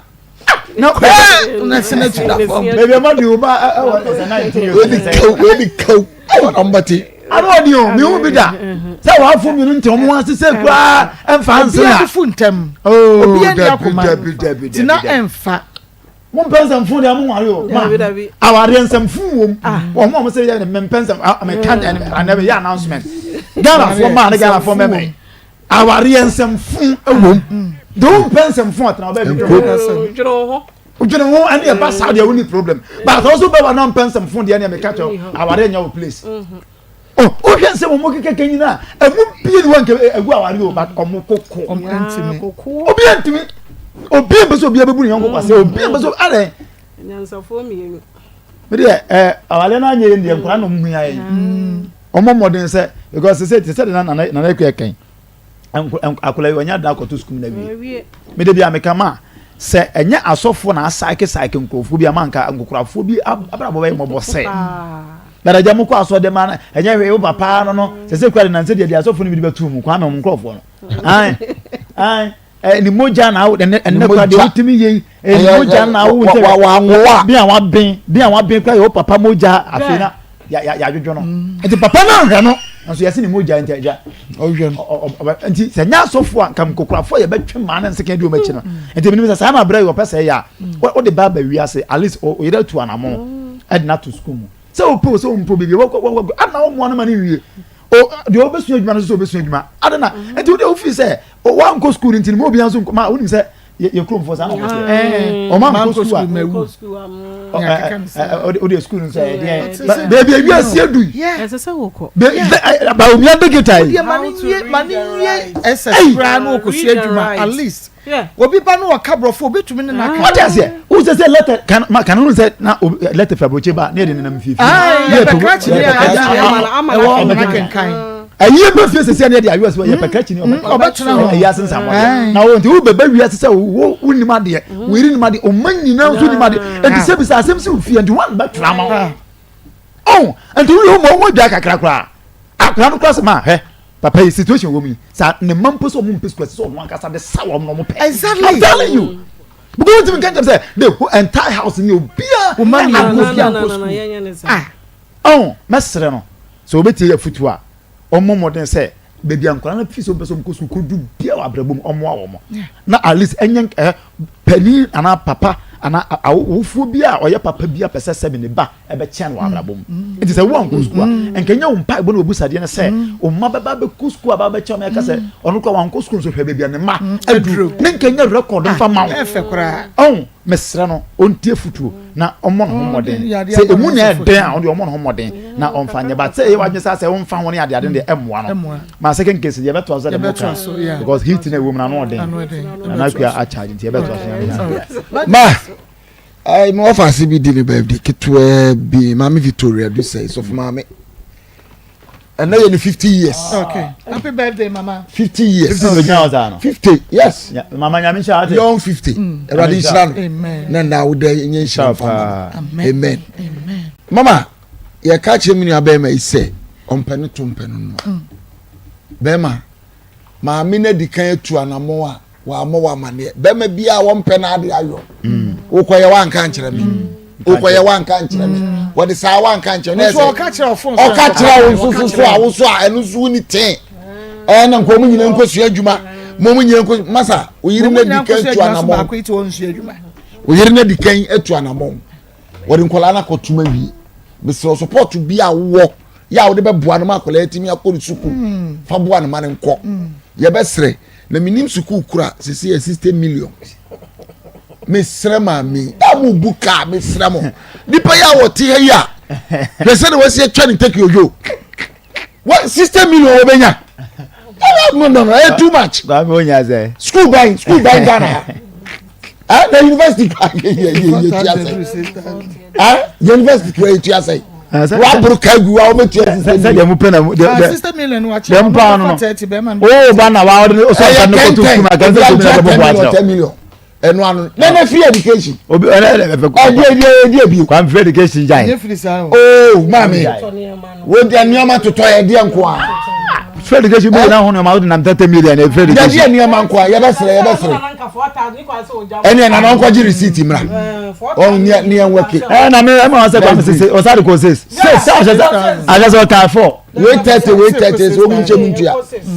Na kɔ na se na tu da fam. Baabi ɔmo de o ba ɛwɔ ɛsɛ 19 years. Wei ni kaw wei ni kaw ɛwɔ na ɔmo bɛ te. Ano ɔdi o mi hu bi da sɛ wàá fún mi ntɛ ɔmo ase sɛ koraa ɛnfa nse na. Obi abufu ntɛm. Oh, Obi ani akoma. Dabi dabi dabi. Tina ɛnfa. Mo mpɛ nsɛmfo deɛ mo nware o. Ma awareɛ nsɛmfo wom. Ah. Wɔn a wɔn sɛ yɛ mɛ mpɛ nsɛm mɛ ka anɛ mɛ yɛ announcement. Ghanafoɔ mmaa ne Ghanafoɔ mɛmɛ. Awareɛ nsɛmfo wom. De wo mpɛ nsɛmfo atena ɔbɛ bi dwene ho. Dwene ho ɛne ɛba saa deɛ wo ni problem. But ɔso bɛ wa na mpɛ nsɛmfo deɛ ɛne mɛ ka kyɛw awareɛ nyɛ wo place. Mm-hmm. Oh, wohwɛ nsɛm ɔmo kekeke nyina a ɛmu bie ne wanka ɛgu aware o but ɔmo koko obi antumi obi mpɛ sɛ obi abɛbu ne yɔnko kwasɛ obi mpɛ sɛ adɛn nyansafoɔ mmienu me deɛ ɛ aware no anyɛ yɛn deɛ nkora na ɔmo hia yɛn ɔmo mmɔden sɛ because sɛ sɛ de na nana nana ekua kɛn akwadaa yi ɔnya da akɔto sukuu na wie me de bi a meka ma sɛ ɛnyɛ asɔfoɔ na asaeke saeke nkurɔfoɔ bi ama nka nkokorafoɔ bi abrabɔ bɛyɛ mmɔbɔ sɛ dadaja mo kɔ asɔ de ma ɛnyɛ hwee wo papa no no sɛ sɛ kura de nansa deɛ deɛ asɔfoɔ no bi de bɛtu mu kwame ɔmo nkurɔfoɔ no ae ae ɛ ne mogya na awo ɛnɛ ɛnɛ kura deɛ wotumi yɛ yi ɛ ne mogya na awo sɛ wanwowa bi a waben bi a waben kura yɛ wo papa mogya afei na ya ya yadwodwo no mm. nti papa no ahwɛ no nso yɛsi ne mogya nti agya ɔhwɛ no nti sɛ nyɛ asɔfo a nka nkokorafo a yɛbɛtwe maa ne nsekan di wɔn akyi no mm. nti menim sɛ saa na abrɛ yi ɔpɛ sɛ yɛ a mm. wode ba aba wiase at least ɔyere atu anamɔ ɛde no ato sukuu mu sɛ wopɛ o sɛ wompɛ biribi wɔkɔ ana womoa no ma no nwie deɛ ɔbɛsua adwuma no nso sɛ ɔbɛsua adwuma ade na nti wode wofii sɛ woankɔ sukuu no nti no ma obiara nso ma wonim sɛ yɛ kuromfoɔ saa na wɔn teɛ wɔn ankɔ sukuu a o de sukuu nso ɛyɛ deɛ beebi ewi esi edu yi ba omia digital yi. o deɛ ma ne nwie ma ne nwie ss koraa na okosua adwuma at least obi ba no ɔka borɔfo obi tumi ne n'aka. wọ́n ti aseɛ o sɛ sɛ lɛtɛ kan ma kan o sɛ na lɛtɛ fɛ aburokye ba ne yɛ de nenam fie fie. yɛ pɛ krakye ne yɛ ɛwɔ ɔmɔ kankan. Ɛyie bɛ fie sɛsɛ ne yɛde ayewa sɛ yɛpɛ krakye ni ɔbɛtena hɔ ɛyɛ ase nsamɔdeɛ na wɔn nti wo bɛbɛ wiase sɛ wo wo nim adeɛ wo yere nim adeɛ ɔma nyinaa nso nim adeɛ nti sɛ bisa asɛm si wo fie nti wɔn bɛtena ma wo ɔn nti wo yɛ wɔn wɔn dwa kakra koraa akora no koraa sɛ maa hɛ papa yi situation wɔ mu yi sa ne mma mpo sɛ ɔmo mpɛ sukuu ɛsɛ sɛ ɔmo ankasa de sa wɔn na ɔmo pɛ exactly I'm telling you because wɔn ti mi nka nkyɛn sɛ the whole entire house ni obiara ɛna obiara nkɔ sukuu ah Ɔn, mɛsrɛ no, sɛ ɔbɛtie yɛn afotuo a, ɔmmɔ mmɔden sɛ baabi a nkwadaa no fi sɛ wɔmpɛ sɛ wɔkɔ sukuu kɔdu biara wɔ abrabɔ mu, ɔmmoa wɔn. Na at least ɛnyɛ ɛ panin anaa papa anaa awofoɔ bi a ɔyɛ papa bi a pɛ sɛ sɛbi ne ba ɛbɛkyɛn wɔ abrabɔ mu. Nti sɛ woankɔ sukuu a, nka ɛnyɛ wo mpaebɔ ne w'abusadeɛ no sɛ wo mma bɛba abɛkɔ sukuu aba abɛkyɛn wɔn ɛka sɛ ɔno koraa wankɔ sukuu nso hwɛ baabi a ne mma aduru. Ne nka ɛnyɛ record mfa ma wo. Ɔn, mesrɛ no ɔntie afotuo na ɔmmɔ ne ho mmɔden sɛ ɛmu na ɛden a ɔde ɔmmɔ ne ho mmɔden na ɔmfa nyɛ but sɛ ɛyɛ wadwene sɛ sɛ ɔmfa ho ne ade ade deɛ ɛmmoa no ma second case deɛ ɛbɛtoa so sɛ deɛ moka because heat na ɛwɔ mu na ano ɔden na nakua akyagye nti ɛbɛtoa so nyame ma ɛɛ ma ɔfa ase bi di ne birthday ketewa bi maame Victoria du sɛ sɔfo maame. Ɛnɛ yɛ ne 50 years. Okay. Happy birthday mama. 50 years. 50 gyina hɔ saa no. 50 yes. Mama nyame nhyira ate. Young 50. Awurade nhyira no. Amen. Na na wo dɛ nyɛ nhyira mfa ma. Amen. Amen. Mama yɛka kyerɛ me nua bɛrima yi sɛ ɔmpɛ no to mpɛ no noa. Bɛrima maame no adi kan atu anamɔn a wammɔ wo amaneɛ. Bɛrima bi a wɔmpɛ n'ade ayɔ. Mm. Wokɔyɛ wanka nkyerɛ me. Mm. Wokɔyɛ wanka nkyerɛ me. Mm. Wɔde saa wanka nkyerɛ me. Ɔka kyerɛ wo ɔka kyerɛ wo nso so so a wo so a ɛno nso wo ni tee. Ɛɛ na nka wɔn nyinaa nkɔsua adwuma. Mo wɔn nyinaa nkɔ masa oyiri no adi kan atu anamɔn. Oyiri no adi kan atu anamɔn. Wɔde nkɔlaa no akɔtum awie. Mesrɛ support bi a wowɔ yɛ a wode bɛboa no ma akwadaa atumi akɔ ne sukuu hmm. fa boa no ma no nkɔ hmm. yɛbɛsrɛ na menim sukuu kura sisi yɛ 60 million mesrɛ maame a mo bu kaa mesrɛ mo nipa yi a wɔte ha yi a hwɛ sɛ na wɔasi atwa ne ntɛki oyo wɔ 60 million wɔbɛnya no no no ɛyɛ too much school ban school ban Ghana ha ah na university kura yɛ yɛ yɛ tua sɛ ah university kura yɛ tua sɛ waboro ka gu wa wɔn tua sisɛ sɛ deɛ mo pɛ na mo deɛ deɛ sisɛ million wa kyerɛ mo paa no no o ba na wa ɔde ɔsɔ ɔsa ne koto sukuu ma kɛntɛ sɛ obi na bɔ bɔ akyerɛ ten million ɛnu ano na na free education. obi ɛnɛ ɛnɛ ɛfɛ ɛdi ɛdi ɛdi ebi. kwan free education gya yi. ooo maami wo di nneɛma totɔ yɛ diɛ nko a. Free education bi na ho nneɛma wode nam 30 million na free education. Yɛde nneɛma nko a yɛbɛsrɛ yɛbɛsrɛ. Ɛne ɛna na ɔnkɔgye receipt mmra. Ɔn ne ne ɛn wɛke. Ɛ na me ɛma wɔn sɛ kwame sese ɔsa de kɔ six. Six sɛ ɔhyɛ sɛ ahyɛ sɛ ɔtaa four. Wei 30 wei 30 sɛ ɔmu nkyɛn mu ntua.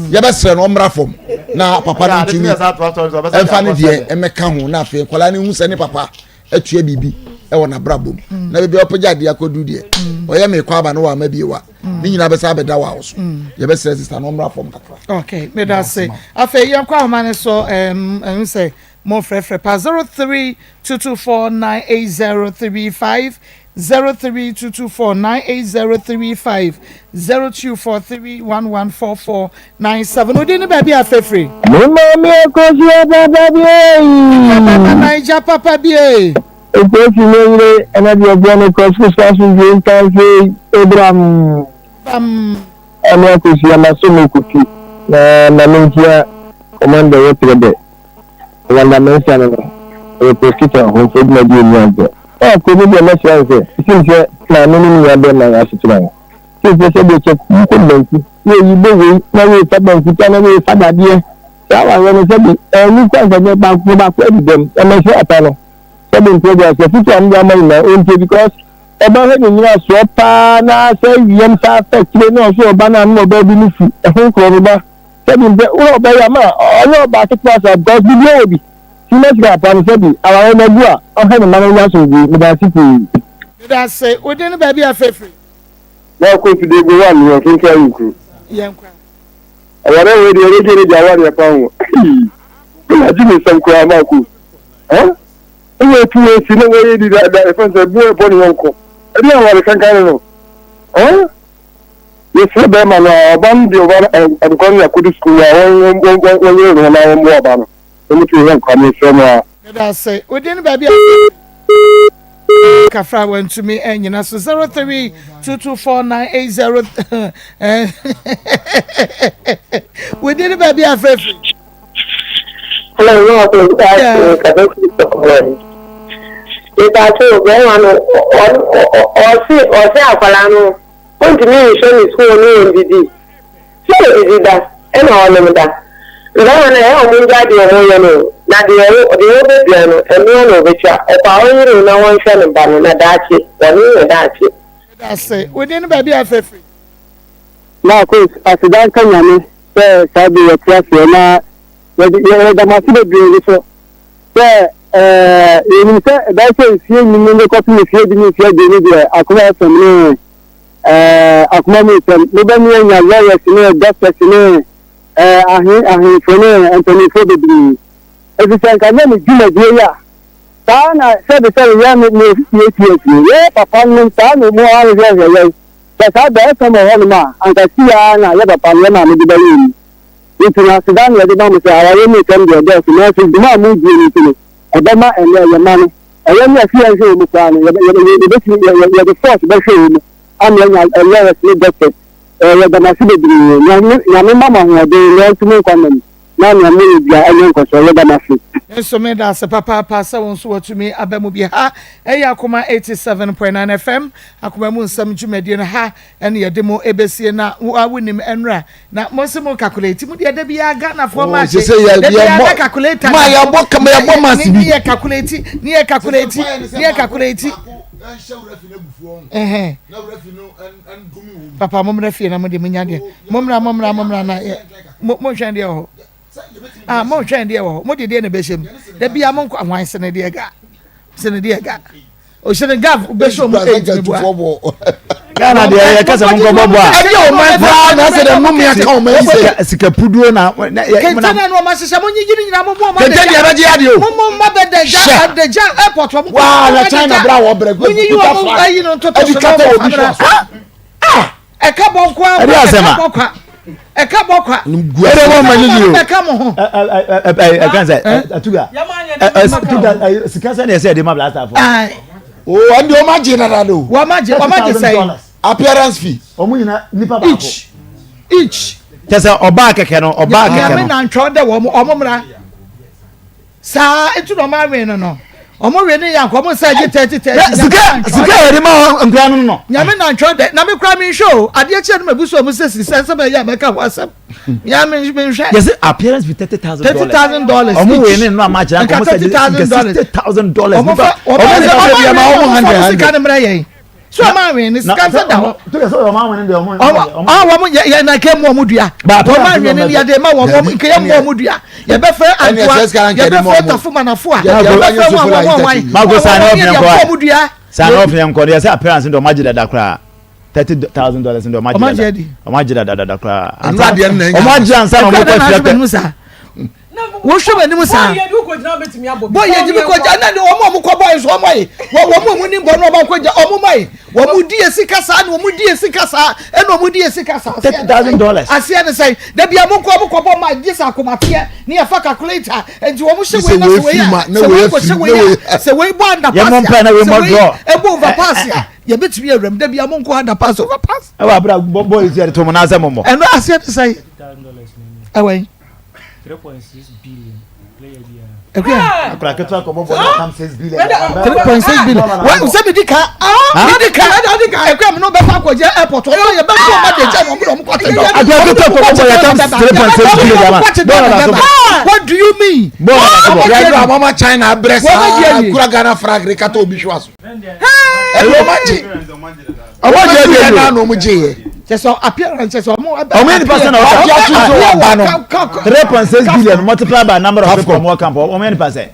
Yɛbɛsrɛ no ɔmmra fam na papa no ntumi ɛmfa ne deɛ ɛmɛka ho na afei nkwadaa no hu sɛ ne papa atua biribi ɛwɔ n'abrabɔ mu mm. na baabi a ɔpɛgya adeɛ akɔdu deɛ mm. ɔyɛ mekɔ aba no wɔ ama bie wa mm. ne nyinaa bɛsa abɛda wɔ awo so yɛbɛsrɛ sista no ɔmmra fam kakra. ok meda ase afei yɛnkɔ ahoma no so ɛhu sɛ mo frɛfrɛ pa 0322498035 0322498035 02431144 97 Wo din ne baabi a afrɛfiri? Me maame akosua papa bi ei. Papa Naija papa bi ei. Ekwosi me yere ɛna deɛ ɔboa me kɔ sukuu so asomdwoe nka mfe ebram. Bam. Maame akosua maso me kofi na ma me nkyia commander wɔ trɛbɛ Commander Mensah no no ɔyɛ prosecutor ahomfo dwumadie mu agorɔ. Ɔɔ kuro bi deɛ mɛsrɛ wo sɛ ɛsim sɛ maame ne ne nua bɛɛma yɛ asetena no. Seesei sɛdeɛ kyɛ wokɔ banku na yɛyi bɔ wei na wei fa banku ta na wei fa dadeɛ saa awareɛ no sɛbi ɛni kwan sɛ nyɛ baako baako adi dɛm ɛmɛ sɛ ɔpa no sɛbi nti ɛdi aseɛ futu a mede ama nyinaa ɔntie because ɔba hwɛ ne nyina soɔ paa na sɛ wiem saa fɛ kyire na ɔso ɔba no ano ɔbaa bi no fi ɛho nkorɔ no ba sɛbi mpɛ wo ɔba yi ama ɔnyɛ ɔbaa ketewa saa because biribi wɔ bi ti na sika apa no sɛbi awareɛ no agu a ɔhwɛ ne mma no nya asomdwie meda ase pii. Meda ase. Wo din ne baabi a fɛfiri. Na Kofi de go one wɔ Finto Ayinkuro. Yɛn kɔ. Awareɛ wei deɛ ɛbɛgye ne deɛ awareɛ pa ho ei wei agye me nsɛm koraa Marco eh wowɔ etu wei si na wɔyɛ di da da ɛfɛn sɛ boɔ ɛbɔ ne yɔnko ɛde aware kankan no no eh yɛsrɛ bɛrima no a ɔba no deɛ ɔba no nkwa no yɛ akɔdi sukuu a wɔn wɔn wɔn wɔn yere ne ho na wɔn boa ɔba no wɔn ti yɛ nkwa no yɛsrɛ mo a. Meda ase. Wo din ne baabi a kafra wantumi anyina so 03224980 wo din ne baabi a frɛ firi. Hello, no, Mepatwo bɛrima no ɔse ɔse akwadaa no ɔntumi nhwɛ ne sukuu ne ɔndidi. Sɛ odidi da na ɔnom da. Mmarima no, ɛyɛ a wɔngyae deɛ wɔyɛ no o, na deɛ ɔwɔ deɛ ɔbɛdua no, ɛno ara na ɔbɛtwa. Ɔkɔ a ɔnyere o na wɔnhwɛ ne ba no, na daakye, wɔne ne daakye. Meda ase. Wo din ne baabi a afrɛ firi? Marcos, aseda nka Nyame sɛ saa bere yi yɛte aseɛ na yɛde yɛda mo ase bebree nso so sɛ ɛɛ yɛnim sɛ ɛbɛyɛ sɛ mfie nnum de kɔpem mfie du ne mfie aduonu deɛ Akoma FM ne eh, akoma mu nsɛm. Mobɛmi anya lawyers ne doctors ne eh, ahe, ahemfo ne mpanimfoɔ bebree. Ɛfiri sɛ nka nyɛ me dwumadie yi a, saa na sɛbesɛbe yɛ me me ofie fie. Yɛ papa nom saa na ɔmu ahwehwɛhwɛ yɛn. Sɛ saa bɛ FM wɔ hɔnom a, anka si ara na yɛ papa no yɛ maame de bɛyɛ mu. Nti no aseda na yɛde ma mo sɛ awareɛ mu nsɛm deɛ ɛdɔɔso nanso dwuma a modie no nti no, ɛbɛma ɛnnɛ yɛ mma no Ɛyɛ ne ɛsɛ yɛnhwɛ wɔn mu koraa no, yɛbɛtumi yɛde force bɛhwɛ wɔn mu ama yɛanya lawyers ne doctors. Eh, yɛda mo ase bebree. Nyame, Nyame mma mo ahoɔden na ɔnto mo nkwa nna mu, na nea moyɛ biara ɛnyɛ nkɔsoɔ. Yɛda mo ase. Me nso meda ase papaapa sɛ wo nso watumi aba mu bi. Ha ɛyɛ Akoma 87.9 FM, Akoma mu nsɛm dwumadie no ha ɛne yɛde mo ɛbɛsie na wo a wonim ɛnora na mo se mo calculate mo deɛ da biara Ghanafoɔ ma akye da biara na calculator ma yɛbɔ kama yɛbɔ mass bi ne yɛ calculate ne yɛ calculate ne yɛ calculate ɛhɛn papa mommra fie na mo deɛ monya deɛ mommra mommra mommra na yɛ mo monhwɛn deɛ wɔ hɔ ah monhwɛn deɛ wɔ hɔ mo de deɛ na ɛbɛhyɛ mu da bia mo nkɔ ahwan sene deɛ ga sene deɛ ga ohyɛ gav bɛhyɛ ɔmo eight ne bua Ghana deɛ yɛ kasa mo nkɔbɔ bɔ a. Ɛdi o man koraa na sɛ dɛ nnome aka o man yi sɛ. Sika puduo na. Kente na ɛnu ɔmo ahyehyɛ mo nyigyi ne nyinaa mo mo ɔmo adagya. Kente deɛ ɛbɛgye adeɛ o. Mo mo mma bɛ dɛ gya adagya airport ɔmo kɔ. Waa na China bra wɔ brɛ. Mo nyiyi ɔmo ayi no ntoto so na ɔmo fa bra. Ɛka bɔ nko ara. Ɛdi asɛm a. Ɛka bɔ kwa. Ɛka bɔ kwa. Ɛdi wɔn ma nini o. Ɛka mo ho. Ɛka sɛ atuga. Atuga sika sɛ na ɛsɛ ɛdi ma blaster fo. O ɛn deɛ ɔmo agye dada do. Wɔn agye wɔn agye sɛn. Appearance fee. Ɔmo nyina nipa baako. Each each. Kyɛ sɛ ɔbaa kɛkɛ no ɔbaa kɛkɛ no. Nyame na ntwɛw dɛ wɔn ɔmo mmra. Saa nti na ɔmo awen no no. Ɔmo we ne yanko ɔmo nsa gye 30 30. Sika sika yɛ de ma nkura no no. Nyame na ntwɛw dɛ na me kura me nhwɛ o adeɛ kyɛ no ma ebu so ɔmo sɛ sisi sɛ nsɛm ɛyɛ a mɛka ho asɛm. Ya me nhwɛ. Yɛsɛ appearance fee $30,000. $30,000. Ɔmo wei ne nnura match na nkɔmɔ sɛ nka $60,000. Ɔmo fa ɔmo sɛ ɔmo awen ɔmo fa sika no mmerɛ yɛn. So ɔmo awen ne sika nsa da hɔ. Ɔmo ɔmo yɛ yɛ na nkɛ mu ɔmo dua. Ɔmo awen ne yɛ de ma wɔn ɔmo nkɛ yɛ mu ɔmo dua. Yɛ bɛ fɛ antoa yɛ bɛ fɛ tafo manafo a yɛ bɛ fɛ wɔn wɔn wɔn wɔn. Mako saa na ɔfin nkɔ ɔmo dua. Saa na ɔfin nkɔ yɛ sɛ appearance de ɔmo agye dada koraa. $30,000 de ɔmo agye dada. Ɔmo agye dada dada koraa. Ɔmo agye ansa na ɔmo kɔ fia. Wohwɛ m'anim saa. Bɔ yɛ gyi bi kɔ gya na ne wɔn a wɔn kɔ bɔ yi so wɔn ayi wɔn wɔn a wɔn ni bɔ no wɔn akɔ gya wɔn ayi wɔn di esi kasa na wɔn di esi kasa ɛna wɔn di esi kasa. $30,000. Aseɛ ne sɛn dabi a mo nkɔ mo kɔ bɔ ma gye sɛ akomateɛ ne yɛ fa calculator nti wɔn hyɛ wei na sɛ wei a sɛ wei kɔ hyɛ wei a sɛ wei bɔ under pass a sɛ wei ɛbɔ over pass a yɛbɛtumi awuram dabi a mo nkɔ under pass over pass. Ɛwɔ abira bɔ bɔ yi sɛ ɛde to mo n'asɛ mo mɔ. Ɛno aseɛ ne sɛn ɛwɔ yi. Akora ketewa kɔ bɔbɔ na kam 6 billion. 3.6 billion. Wa sɛ mi di ka. Mi di ka. Ekura mi n'o bɛ fa kɔ jɛ airport. Ɔmo yɛ bɛ fún ọmọ de jẹ ọmọ ọmọ kɔ tẹ dɔ. Akora ketewa kɔ bɔbɔ yɛ kam 3.6 billion dama. Bɔɔla na so. What do you mean? Bɔɔla na so bɔ. Yɛ duro amama China abrɛ saa kura Ghana flag de kata obi hwa so. Ɛdi ɔmo agye. Ɔmo agye ɛdi yɛ naa na ɔmo gye yɛ. Kyɛ sɛ appearance kyɛ sɛ ɔmo. Ɔmo yɛ nipa sɛ na ɔka. Ɔmo ato so ɔba no. 3.6 billion multiply by number of people ɔmo wɔ camp ɔmo yɛ nipa sɛ.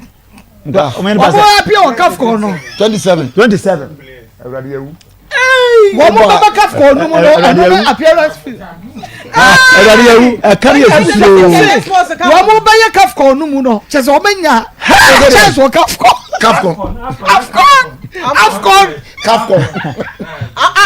Ɔmo yɛ nipa sɛ. Ɔmo appear wɔ CAFCON no. 27. 27. Awurade ewu. Wɔn mo bɛbɛ CAFCON no mu no ɛno ne appearance fee. Awurade ewu ɛka ne yɛ sisi o. Wɔn mo bɛyɛ CAFCON no mu no kyɛ sɛ ɔmo nya chance wɔ CAFCON. CAFCON. AFCON. AFCON. CAFCON.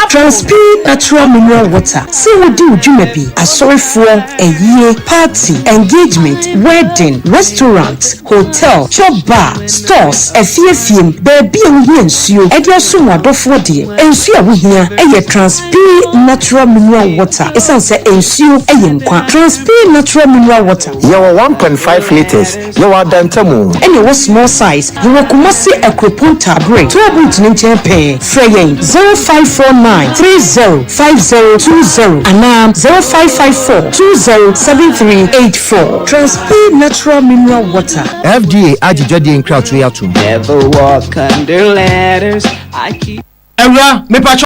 Transpeed Natural Mineral Water sɛ wodi wo dwuma bi, asɔrefoɔ, ayie, party, engagement, wedding, restaurant, hotel, chop bar, stores, afie afie mu, baabi a wohia nsuo de asom w'adɔfoɔ deɛ, nsuo a wohia yɛ Transpeed Natural Mineral Water ɛsiane sɛ nsuo yɛ nkwa. Transpeed Natural Mineral Water. Yɛwɔ 1.5 litres, yɛwɔ adantamu. Ɛna ɛwɔ small size. Yɛwɔ Kumasi Akuropɔn Taabere, toll booth no nkyɛn pɛɛ. Frɛ yɛn 0549 30 5020 anaa 0554 20 7384. Transpay Natural Mineral Water. FDA agye dwadie nkratoɔ yi atom. Never walk under ladders, I keep. Awura, mepakyɛw.